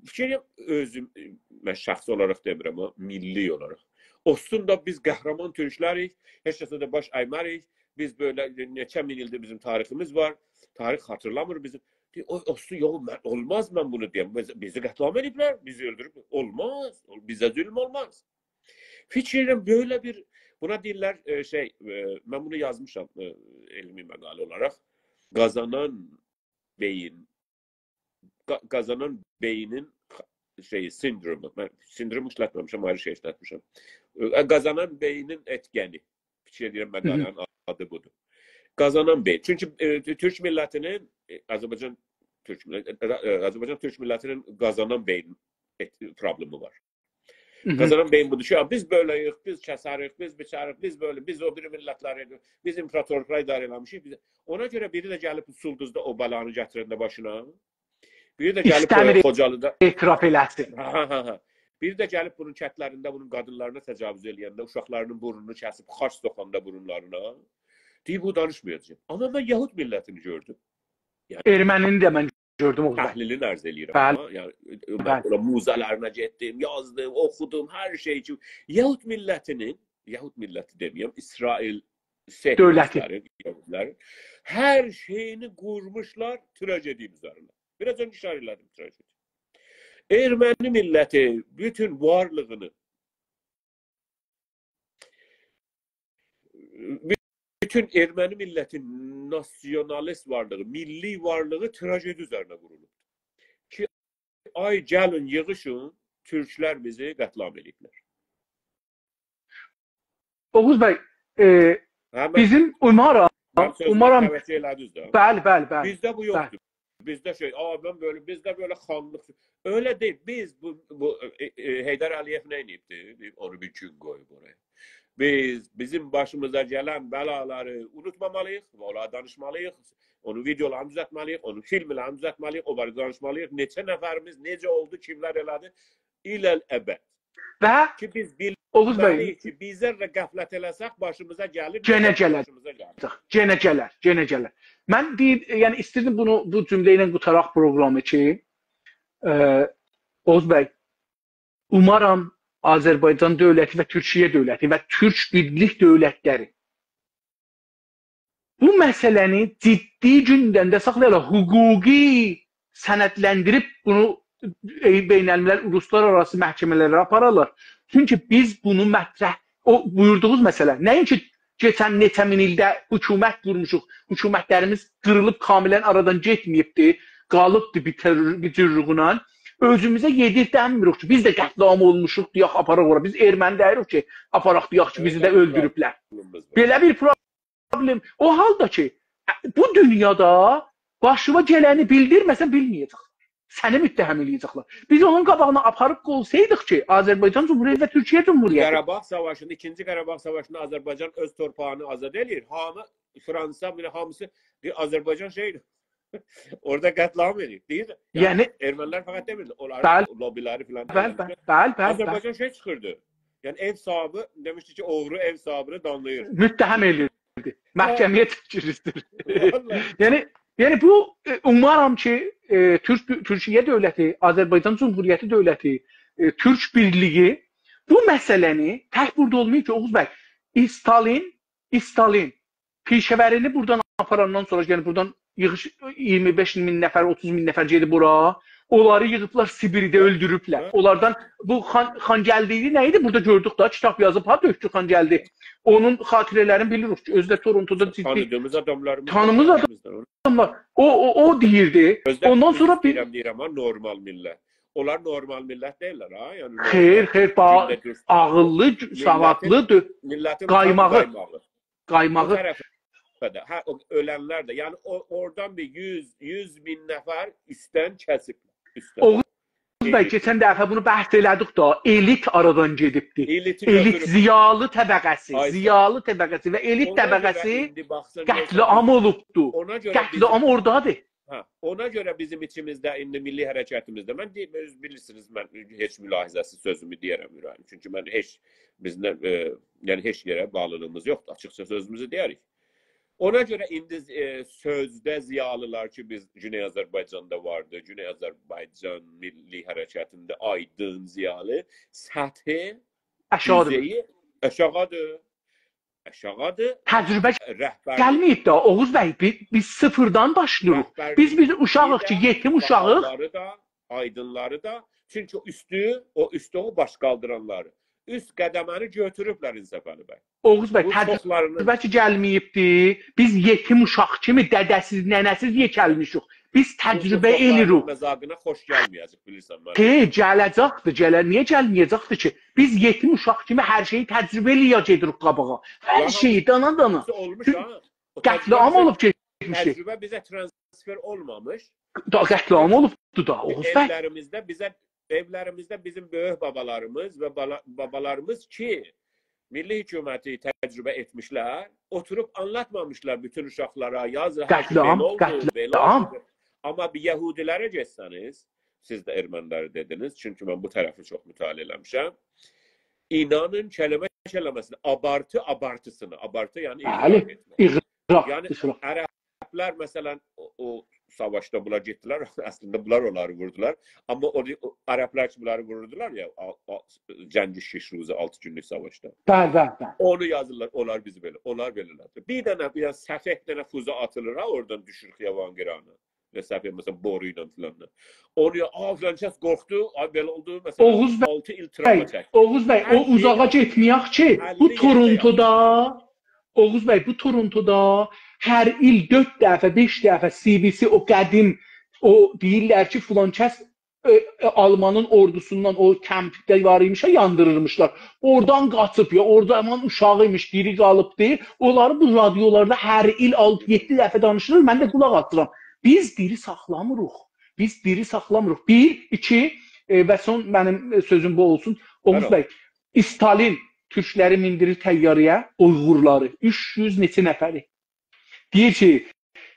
فیکیر ائدیرم، اؤزوم، ائ، من شخصی اولاراق دئمیرم، آمما میللی اولاراق. اولسون دا بیز قهرمان تورکلریک، هئچ کسه ده باش اَیمه‌ریک، بیز بئله نئچه مین ایلدیر بیزیم تاریخیمیز وار. تاریخ خاطیرلامیر بیزیم. دئییر، او، اولسون، یوخ، من، اولماز من بونو دئیم. بیز، بیزی قتل‌عام ائدیبلر، بیزی اؤلدوروب. اولماز، اول-، بیزه ظلم اولماز. فیکیر ائدیرم، بئله بیر، بونا دئییرلر، ائ، شئی، ائ، من بونو یازمیشام، ائ، علمی مقاله اولاراق. قازانان بئیین قا-، قازانان بئیینین خ-، شئیی، سیندرومو. من سیندروم ایشلتمه‌میشم، آیری شئی ایشلتمیشم. ائ، قازانان بئیینین ائتگنی. فیکیر ائدیرم، هی هی. مقاله‌نین آدی بودور. قازانان بئیین. چونکی، ائ، تورک میللتی‌نین، ائ، آذربایجان تورک میللت-، ائ، ائ، آذربایجان تورک میللتی‌نین قازانان بئیین ائت-، پروبلئمی وار. هی هی. قازانان بئیین بودور کی، «یا، بیز بئله‌ییک، بیز کسریک، بیز بیچریک، بیز بئله، بیز او بیری میللت‌لری، بیز ایمپراتورلوقلاری ائله‌میشیک.» بیز، اونا گؤره بیری ده گلیب سولدوزدا او بلانی گتیرنده باشینا، بیری ده گلیب، ائ، ایسته‌میر خوجالیدا اعتراف ائله‌سین. هه، هه، هه، هه. بیری ده گلیب بونون کتلرینده بونون قادینلارینا تجاوز ائله‌ینده، اوشاقلارینین بورنونو کسیب خاچ سوخاندا بورونلارینا، دئییر، بو دانیشمایاجاق. آمما من یهود میللتینی گؤردوم. یعنی ارمنی‌نی ده من گؤردوم، اوغوز بی. تحلیلینی عرض ائله‌ییرم، بلی. آمما، یعنی، بلی. من بونا موزه‌لرینه گئتدیم، یازدیم، اوخودوم، هر شئی کی، یهود میللتی‌نین، یهود میللتی دئمه‌یم، اسرائیل، دؤولتی. صهیونیست‌لرین، یهودی‌لرین هر شئیینی قورموشلار تراژدی اوزرینه. بیر آز اؤنجه ایشاره ائله‌دیم تراژدی. ارمنی میللتی بوتون وارلیغینی، بوتون ارمنی میللتین ناسیونالیست وارلیغی، میللی وارلیغی تراژدی اوزرینه قورولوب. کی، آی، گلین، ییغیشین، تورکلر بیزی قتل‌عام ائله‌ییبلر. اوغوز بی، ائ، هه، من، بیزیم اومارام، من سؤزومه اومارام توجه ائله‌دینیز ده. بلی، بلی، بلی. بیزده بو، بلی، یوخدور. بیزده شئی، «آ، من بئله»، بیزده بئله خانلیق. ائله دئییل. بیز بو، بو، ائ، ائ، حیدر علی‌یئو نه ائدیبدی؟ دئییب، اونو بیر گون قویوب اورایا. بیز بیزیم باشیمیزا گلن بلالاری اونوتمامالی‌ییق، اونلاری دانیشمالی‌ییق، اونون ویدئولارینی دوزلتمه‌لی‌ییک، اونون فیلملرینی دوزلتمه‌لی‌ییک، او باره‌ده دانیشمالی‌ییق، نئچه نفریمیز، نئجه اولدو، کیملر ائله‌دی، اله‌الابد. و کی، بیز بیل-، اوغوز بی، بیلمه‌لی‌ییک کی، بیزلر غفلت ائله‌سک، باشیمیزا گلیر، گئنه نئجه گلر. باشیمیزا گلیر. گئنه گلر، گئنه گلر. من دئییر، یعنی ایستیردیم بونو، بو جمله ایله قوتاراق پروگرامی کی، ائ، اوغوز بی، اومارام آذربایجان دؤولتی و تورکیه دؤولتی و تورک بیرلیک دؤولتلری بو مسئله‌نی جدی گوندمده ساخلایارلار، حقوقی سندلندیریب بونو، ائ، بین‌الملل، اولوسلارآراسی محکمه‌لره آپارارلار. چونکی بیز بونو مطرح، او بویوردوغونوز مسئله، نه‌اینکی کئچن نئچه مین ایلده حکومت قورموشوق، حکومتلریمیز قیریلیب کاملاً آرادان گئتمه‌ییبدی، قالیبدی بیر ترور، بیر جورلوغونان. اؤزوموزه یئدیردنمیریک کی، بیز ده قتل‌عام اولموشوق، دئیک، آپاراق اورا. بیز ارمنی دئییریک کی، آپاراق، دئیک کی، بیزی ده، ائوله بیر، اؤلدوروبلر. پروبلئمیمیز وار. بئله بیر پروبلئم. او حالدا کی، بو دونیادا باشینا گلنی بیلدیرمه‌سن، بیلمه‌یه‌جک. سنی متهم ائله‌یه‌جکلر. بیز اونون قاباغینا آپاریب قویسایدیق کی، آذربایجان جمهوریتی و تورکیه جمهوریتی. قاراباغ ساواشیندا، ایکینجی قاراباغ ساواشیندا آذربایجان اؤز تورپاغینی آزاد ائله‌ییر. هامی، فرانسا، بئله هامیسی دئییر، آذربایجان شئیدیر. اورادا قتل‌عام ائله‌ییر. دئییر، یعنی، یعنی ارمنی‌لر فقط دئمیردی، اونلارین، بلی، لوبی‌لری فلان، بلی، ائله‌ییردی. بلی، بلی، بلی. آذربایجان شئی چیخیردی. یعنی ائو صاحیبی دئمیشدی کی، اوغرو ائو صاحیبینی دانلاییر. متهم ائله‌ییردی. محکمه‌یه چکیلیشدیر. والله. یعنی، یعنی بو، ائ، اومارام کی، ائ، تورک، تورکیه دؤولتی، آذربایجان جمهوریتی دؤولتی، ائ، تورک بیرلیگی بو مسئله‌نی تک بورادا اولماییب کی، اوغوز بی، استالین، استالین پیشه‌وری‌نی بورادان آپاراندان سونرا، یعنی بورادان ییغیش اییرمی بئش مین نفر، اوتوز مین نفر گئدیب اورا. اونلاری ییغیبلار سیبیرده، هه، اؤلدوروبلر. هه. اونلاردان بو خان، خان‌گلدی نه ایدی؟ بورادا گؤردوک دا، کیتاب یازیب ها، دؤکتو خان‌گلدی. اونون خاطره‌لرینی بیلیریک کی، اؤزو ده تورونتودا جدی تانیدیغیمیز آداملاریمیز، تانیمیز آداملاریمیزدیر. آداملار. او، او، او دئییردی. اؤزو ده اوندا سونرا بیز بیر ایسته‌ییرم دئییرم ها، نورمال میللت. اونلار نورمال میللت دئییللر ها، یعنی خیر، نورمال خیر، با-، گونده دوز-، عاغیللی، میللتین، ساوادلی، دؤ-، میللتین تام قایماغی. قایماغی. قایماغی. بو طرفه ده، هه، او اؤلنلر ده، یعنی او، اورادان بیر یوز، یوز مین نفر اوستدن کسیب، اوستدن. اوغوز بی، ائلیت. کئچن دفعه بونو بحث ائله‌دیک دا، ائلیت آرادان گئدیبدی. ائلیتی ائلیت، گؤتوروب. ضیالی طبقه‌سی، آی ساغ اول. ضیالی طبقه‌سی و ائلیت طبقه‌سی قتل‌عام اولوبدو. اونا گؤره بیزیم قتل‌عام اورادادیر. هه، اونا گؤره بیزیم ایچیمیزده، ایندی میللی حرکتیمیزده، من دئییم، اؤز بیلیرسینیز، من هئچ ملاحظه‌سیز سؤزومو دئیه‌رم اوره‌ییم. چونکی من هئچ، بیزده، ائ، یعنی هئچ یئره باغلیلیغیمیز یوخدور. آچیقجا سؤزوموزو دئیه‌ریک. اونا گؤره ایندی، ائ، سؤزده ضیالیلار کی، بیز گونئی آذربایجاندا واردی، گونئی آذربایجان میللی حرکتینده آیدین ضیالی، سطحی، آشاغیدیر. دوزه‌یی آشاغیدیر. آشاغیدیر. تجربه رهبرلیک گلمه‌ییب ده، اوغوز بی، بی-، بیز صفردن باشلاییریق. رهبرلیک بیز، بیز اوشاغیق کی، بیر ده یئتیم اوشاغیق. ساغاللاری دا، آیدینلاری دا. چونکی او اوستو، او اوستو او باش قالدیرانلاری. اوست قدمه‌نی گؤتوروبلر انصافعلی بی. اوغوز بی، بو تجربه چوخلارینین کی گلمه‌ییبدی. بیز یئتیم اوشاق کیمی دده‌سیز، ننه‌سیز یئکه‌لمیشیک. بیز بو تجربه چوخلارین ائله‌ییریک. مذاقینا خوش گلمه‌یه‌جک، بیلیرسن، منیم. هئی، گله‌جکدیر، گله-، نییه گل-، نییه گلمه‌یه‌جکدیر کی؟ بیز یئتیم اوشاق کیمی هر شئیی تجربه ائله‌یه گئدیریک قاباغا. هر شئیی، دانا-دانا. اولموش، چونکی ها. او تجربه قتل‌عام بیزه، اولوب گئتمیشیک. تجربه بیزه ترانسفر اولمامیش. دا قتل‌عام اولوبدو دا، اوغوز بی. ائولریمیزده بیزه، ائولریمیزده بیزیم بؤیوک بابالاریمیز و بالا-، بابالاریمیز کی، میللی حکومتی تجربه ائتمیشلر، اوتوروب آنلاتمامیشلار بوتون اوشاقلارا، یاز، هه، قتل‌عام، بئله اولدو، بئله اولدو. قتل‌عام. آمما بیر یهودی‌لره گئتسه‌نیز، سیز ده ارمنی‌لری دئدینیز، چونکی من بو طرفی چوخ مطالعه ائله‌میشم. اینانین کلمه کلمه‌سینه، آبارتی آبارتیسینا، آبارتی یعنی، بلی، اغراق ائتمک. اغراق، یعنی، اغراق. عربلر، مثلا، او، او ساواشدا بونلار گئتدیلر، اصلینده بونلار اونلاری ووردولار. آمما او، او عربلر کی، بونلاری ووردولار یا، آ-، آ-، جنگ شش روزه، آلتی گونلوک ساواشدا. بلی، بلی، بلی. اونو یازیرلار، اونلار بیزی بئله، اونلار بئله‌لر. بیر دنه، بیر دنه سفئه، بیر دنه فوزه آتیلیر ها، اورادان دوشور خیابان قیراغینا. یا سفئه، مثلا، بورو ایله فلان دا. اونو یا، آ، فلان کس قورخدو، آی، بئله اولدو، مثلا، اوغوز بی، آلتی ایل تراوما چکدی. اوغوز بی، هر او شئی اوزاغا یاخشی. گئتمه‌یک کی، بو هللی یئرده تورونتودا، یاخشی. اوغوز بی، بو تورونتودا هر ایل دؤرد دفعه، بئش دفعه سی بی سی، او قدیم، او دئییرلر کی، فلان کس، ائ، ائ، آلمانین اوردوسوندان، او کمپده وار ایمیش، یاندیریرمیشلار. اورادان قاچیب، یا اورادا همان اوشاغی ایمیش، دیری قالیبدی. اونلاری بو رادیولاردا هر ایل آلتی، یئددی دفعه دانیشیلیر، من ده قولاق آسیرام. بیز دیری ساخلامیریق. بیز دیری ساخلامیریق. بیر، ایکی، ائ، و سون منیم، ائ، سؤزوم بو اولسون. اوغوز، مرالی بی، استالین تورکلری میندیریر طیاره‌یه، اویغورلاری، اوچ یوز نئچه نفری. دئییر کی،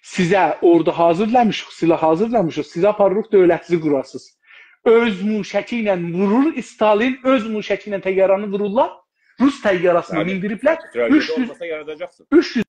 سیزه اوردو حاضیرلامیشیق، سلاح حاضیرلامیشیق، سیزی آپاریریق، دؤولتینیزی قوراسینیز. اؤز موشکی ایله وورور، استالین اؤز موشکی ایله طیاره‌نی وورورلار، روس طیاره‌سینی، بلی، میندیریبلر. تراژدی اوچ یوز، اولماسا یاراداجاقسین. اوچ یوز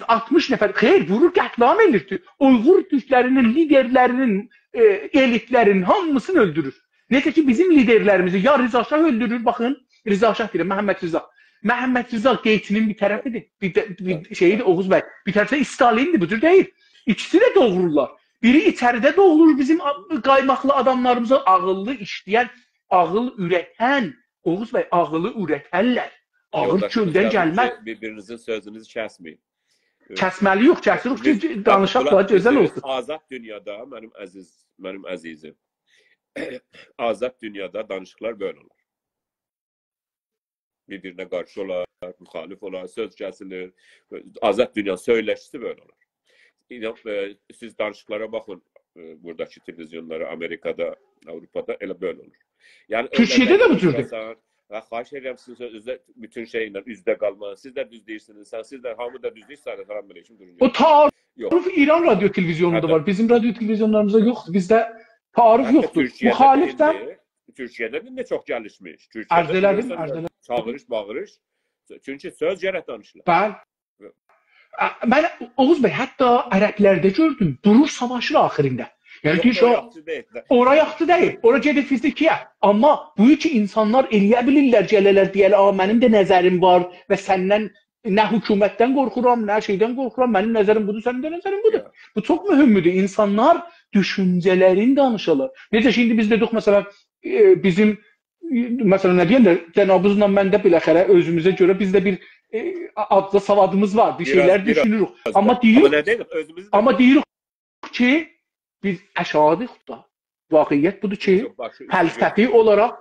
آلتمیش نفر، خیر، وورور، قتل‌عام ائله‌ییر. اویغور تورکلرینین لیدرلرینین، ائ، ائلیتلرینین هامیسینی اؤلدورور. نئجه کی، بیزیم لیدرلریمیزی یا رضا شاه اؤلدورور، باخین، رضا شاه دئییرم، محمدرضا. محمدرضا قئیچی‌نین بیر طرفیدیر، بیر ده، بیر، بلی، شئیدیر، بلی. اوغوز بی. بیر طرفده استالیندیر، بو جور دئییل. ایکیسی ده دوغرورلار. بیری ایچریده دوغرور بیزیم آ-، قایماقلی آداملاریمیزی، عاغیللی ایشله‌ین، عاغیل اوره‌تن. اوغوز بی، عاغیلی اوره‌تنلر. عاغیل یولداشینیز چؤلدن یازیب گلمز. کی، بیر-بیرینیزین سؤزونوزو کسمه‌یین. کسمه‌لی‌ییک، کسیریک کی، بیز، دانیشاق باخ، دا، گؤزل بولا-، اولسون. آزاد دونیادا، منیم عزیز، منیم عزیزیم، آزاد دونیادا دانیشیقلار بئله اولار. بیر-بیرینه قارشی اولار، مخالف اولار، سؤز کسیلیر. آزاد دونیا سؤیلشیسی بئله اولار. اینا-، ائ، سیز دانیشیقلارا باخین، ائ، بوراداکی تلویزیونلارا، آمریکادا، آوروپادا ائله بئله اولور. یعنی، تورکیه‌ده ده بو جوردور. و خواهش ائدیرم، سیز اؤزو ده بوتون شئیله اوزده قالمایین. سیز ده دوز دئییرسینیز، سن، سیز ده، هامی دا دوز دئییر، سلام علیکم، دوغرو او تعارف، یوخ. ایران رادیو تلویزیونودا، هه، وار. بیزیم رادیو تلویزیونلاریمیزدا یوخدور. بیزده تعارف، حتی یوخدور. تورکیه‌ده ده مخالف ده ایندی، تورکیه‌ده ده ایندی چوخ گلیشمیش. تورکیه‌ده عرض ائله‌دیم، بیلیرسن، عرض ائله‌دیم. چاغیریش، باغیریش. چونکی سؤز گرک دانیشیلار. بلی. ا، من، اوغوز بی، حتی عربلرده گؤردوم، دورور ساواشیر آخیریندا. یعنی، یوخ، دئییر کی، اورا او یاخشی دئییل ده. اورا یاخشی دئییل، اورا گئدیر فیزیکی‌یه. آمما بو کی، اینسانلار ائلیه بیلیرلر، گله‌لر، دئیه‌لر، «آ، منیم ده نظریم وار و سندن نه حکومتدن قورخورام، نه شئیدن قورخورام، منیم نظریم بودور، سنین ده نظرین بودور.» یا. بو چوخ مهمدور. اینسانلار دوشونجه‌لرینی دانیشالار. نئجه کی، ایندی بیز دئدیک، مثلا، ائ، بیزیم، ائ، مثلا، نه دئییرلر، جنابینیزلا من ده بالاخره اؤزوموزه گؤره بیز ده بیر، ائ، آزجا سوادیمیز وار، بیر بیر آز، شئیلر بیر آز. دوشونوروک. آمما آمما دئییریک، نه دئییرم، اؤزوموزو ده آمما دئییریک کی، بیز آشاغیدایق دا. واقعیت بودور کی، یوخ، باشی، فلسفی اولاراق،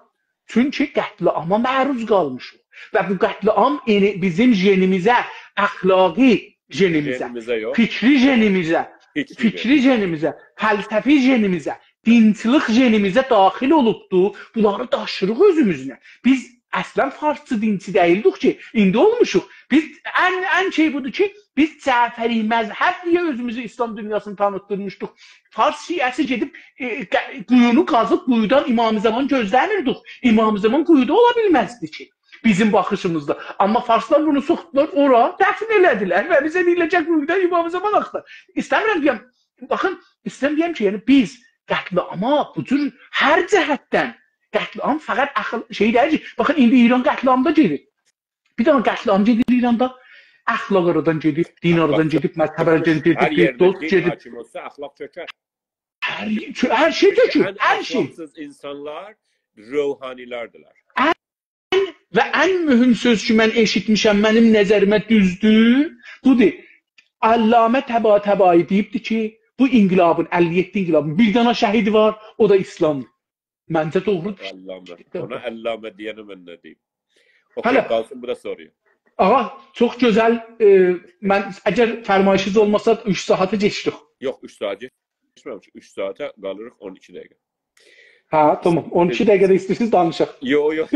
چونکی قتل‌عاما معروض قالمیشیق. و بو قتل‌عام ائله بیزیم ژنیمیزه، اخلاقی ژنیمیزه، ژنیمیزه یوخ. فیکری ژنیمیزه، فیکری فیکری ژنیمیزه. ژنیمیزه، فلسفی ژنیمیزه، دینچیلیک ژنیمیزه داخیل اولوبدو. بونلاری داشیریق اؤزوموزله. بیز اصلا فارسچی دینچی دئییلدیک کی، ایندی اولموشوق. بیز ان، ان شئی بودور کی، بیز جعفری مذهب دئیه اؤزوموزو ایسلام دونیاسینی تانیتدیرمیشدیق. فارس شیعه‌سی گئدیب، ائ، ق، قویونو قازیب قویودان امام زمان گؤزله‌میردیک. امام زمان قویودا اولا بیلمزدی کی، بیزیم باخیشیمیزدا. آمما فارسلار بونو سوخدولار اورا، دفن ائله‌دیلر و بیزه دئییرلر کی، قویودان امام زمان آختار. ایسته‌میرم دئیم، باخین، ایسته‌میرم دئیم کی، یعنی بیز قتل‌عاما بو جور هر جهتدن قتل‌عام فقط اخل، شئی دئییل کی، باخین، ایندی ایران قتل‌عامدا گئدیر. بیر دنه قتل‌عام گئدیر ایراندا، اخلاق آرادان گئدیر، دین آرادان گئدیر، مذهب آرادان گئدیر، هر یئرده دوست دین گئدیر. حاکم اولسا، اخلاق چؤکر. هر، هر شئی چؤکور، هر شئی. چونکی ان اخلاقسیز اینسانلار روحانی‌لردیلر. ان و ان مهم سؤز کی، من ائشیتمیشم، منیم نظریمه دوزدور، بودور. علامه طباطبایی دئییبدی کی، بو انقلابین، اللی یئددی انقلابین بیر دنه شهیدی وار، او دا ایسلامدیر. منجه دوغرودور. علامه. اونا علامه دئینه من نه دئییم؟ اوکی، هله. قالسین، بو دا سورویا. آغا، چوخ گؤزل، ائ، من، اگر فرمایشینیز اولماسا، اوچ ساعاتی کئچدیک. یوخ، اوچ ساعات کئچمه‌میش. اوچ ساعاتا قالیریق اون ایکی دقیقه. هه، تامام. اون ایکی دقیقه ده ایسته‌ییرسینیز، دانیشاق. یوخ، یوخ.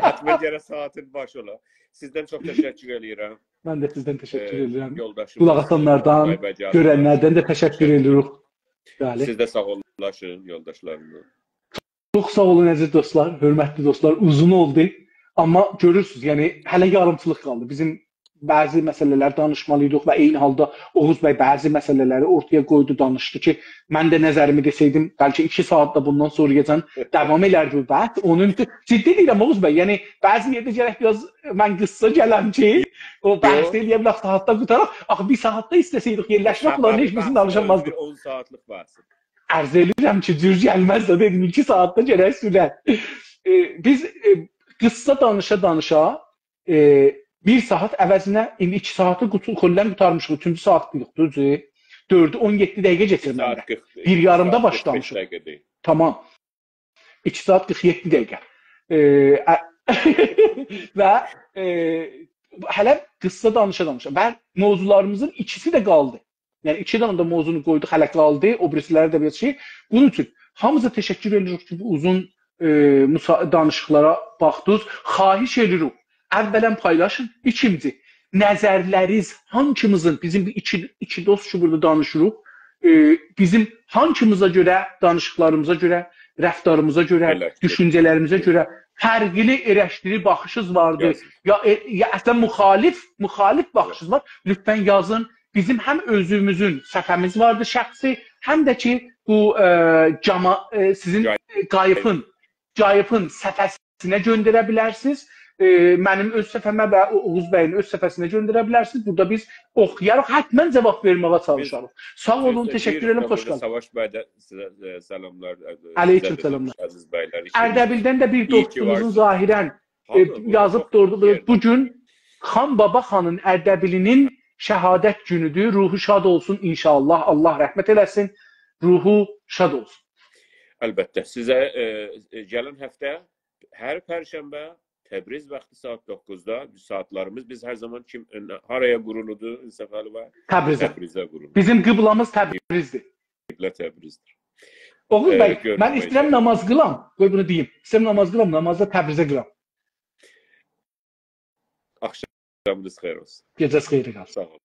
حتما گرک ساعاتین باشی اولا. سیزدن چوخ تشکر ائدیرم. من ده سیزدن تشکر ائ، ائدیرم. یولداشیم قولاق آسانلاردان، بای بای، گؤرنلردن ده تشکر ائدیریک. بلی. سیز ده ساغ اولون، یولداشلاریم. چوخ ساغ اولون، عزیز دوستلار، حؤرمتلی دوستلار. اوزون اولدو. آمما گؤرورسونوز، یعنی، هله یاریمچیلیق قالدی. بیزیم بعضی مسئله‌لر دانیشمالی‌یدیق و عینی حالدا اوغوز بی بعضی مسئله‌لری اورتایا قویدو، دانیشدی کی، من ده نظریمی دئسه‌یدیم، بلکه ایکی ساعات دا بوندان سونرایاجان داوام ائلر بو بحث. اونون اوچون، جدی دئییرم، اوغوز بی، یعنی، بعضی یئرده گرک بیر آز من قیسسا گلم کی، او بحث یوخ. ائلیه بیلک، ساعاتدا قوتاراق. آخی بیر ساعاتدا ایسته‌سه‌یدیک، یئرلشمک، بونلارین هئچ بیرینی دانیشانمازدیق. بیر اون ساعاتلیق بحث. عرض ائدیرم کی، جور گلمز ده، دئدیم، ایکی ساعاتدا گرک سورر. ائ، بیز، ائ، قیسسا دانیشا-دانیشا، ائ، بیر ساعات عوضینه ایندی ایکی ساعاتی قوت-، کلاً قوتارمیشیق. اوچونجو ساعاتدایق، دوزدور؟ دؤردو اون یئددی دقیقه کئچیر ایکی ساعات مندن. قیرخ، بیر یاریمدا ایکی ساعات قیرخ بئش باشلامیشیق. دقیقه‌دیر. تامام. ایکی ساعات قیرخ یئددی دقیقه. ائ، ا، و، ائ، هله قیسسا دانیشا-دانیشا. و موضوعلاریمیزین ایکیسی ده قالدی. یعنی، ایکی دنه ده موضوعنو قویدوق، هله قالدی. او بیریسی‌لری ده بیر شئی. بونون اوچون هامینیزا تشکر ائدیریک کی، بو اوزون، ائ، مسا-، دانیشیقلارا باخدینیز. خواهش ائدیریک، اولاً پایلاشین. ایکینجی، نظرلرینیز، هانکیمیزین، بیزیم بو ایکی، ایکی دوست کی، بورادا دانیشیریق، ائ، بیزیم هانکیمیزا گؤره، دانیشیقلاریمیزا گؤره، رفتاریمیزا گؤره، ائله کی. دوشونجه‌لریمیزه گؤره فرقلی ائلشتیری باخیشینیز واردیر. یازین. یا، ائ، یا اصلاً مخالف، مخالف باخیشینیز وار. لطفاً یازین. بیزیم هم اؤزوموزون صفحه‌میز واردیر شخصی، هم ده کی، بو، ائ، جاما-، ائ، سیزین، قای-، ائ، قاییفین، قاییفین صفحه‌سینه گؤندره بیلرسینیز. ائ، منیم اؤز صفحه‌مه و او-، اوغوز بیین اؤز صفحه‌سینه گؤندره بیلرسینیز. بورادا بیز اوخویاریق، حتماً جاواب وئرمه‌یه چالیشاریق. ساغ اولون، تشکر ائدیرم، خوش گلدینیز. ساواش بیه ده سیزه، ائ، سلاملار، ائ، علیکم سلام. سیزه ده، عزیز بیلر. اردبیلدن ده بیر دوستوموزون ظاهراً، ائ، یازیب دوردو. بو گون خان بابا خانین اردبیلی‌نین شهادت گونودور. روحو شاد اولسون ان‌شاءالله. الله رحمت ائله‌سین. روحو شاد اولسون. البته، سیزه، ائ، ائ، گلن هفته هر پرشنبه تبریز واختی ساعات دوققوزدا، ساعاتلاریمیز بیز هر زامان کیم، ائ، هارایا قورولودور، انصافعلی وار؟ تبریزه. تبریزه قورولودور. بیزیم قبله‌میز تبریزدیر. قبله تبریزدیر. اوغوز بیه، من ایسته‌ییرم ناماز قیلام. قوی بونو دئییم. ایسته‌ییرم ناماز قیلام، نامازی دا تبریزه قیلام. آخشامینیز خئیر اولسون. گئجه‌نیز خئیره قالسین. ساغ اولون.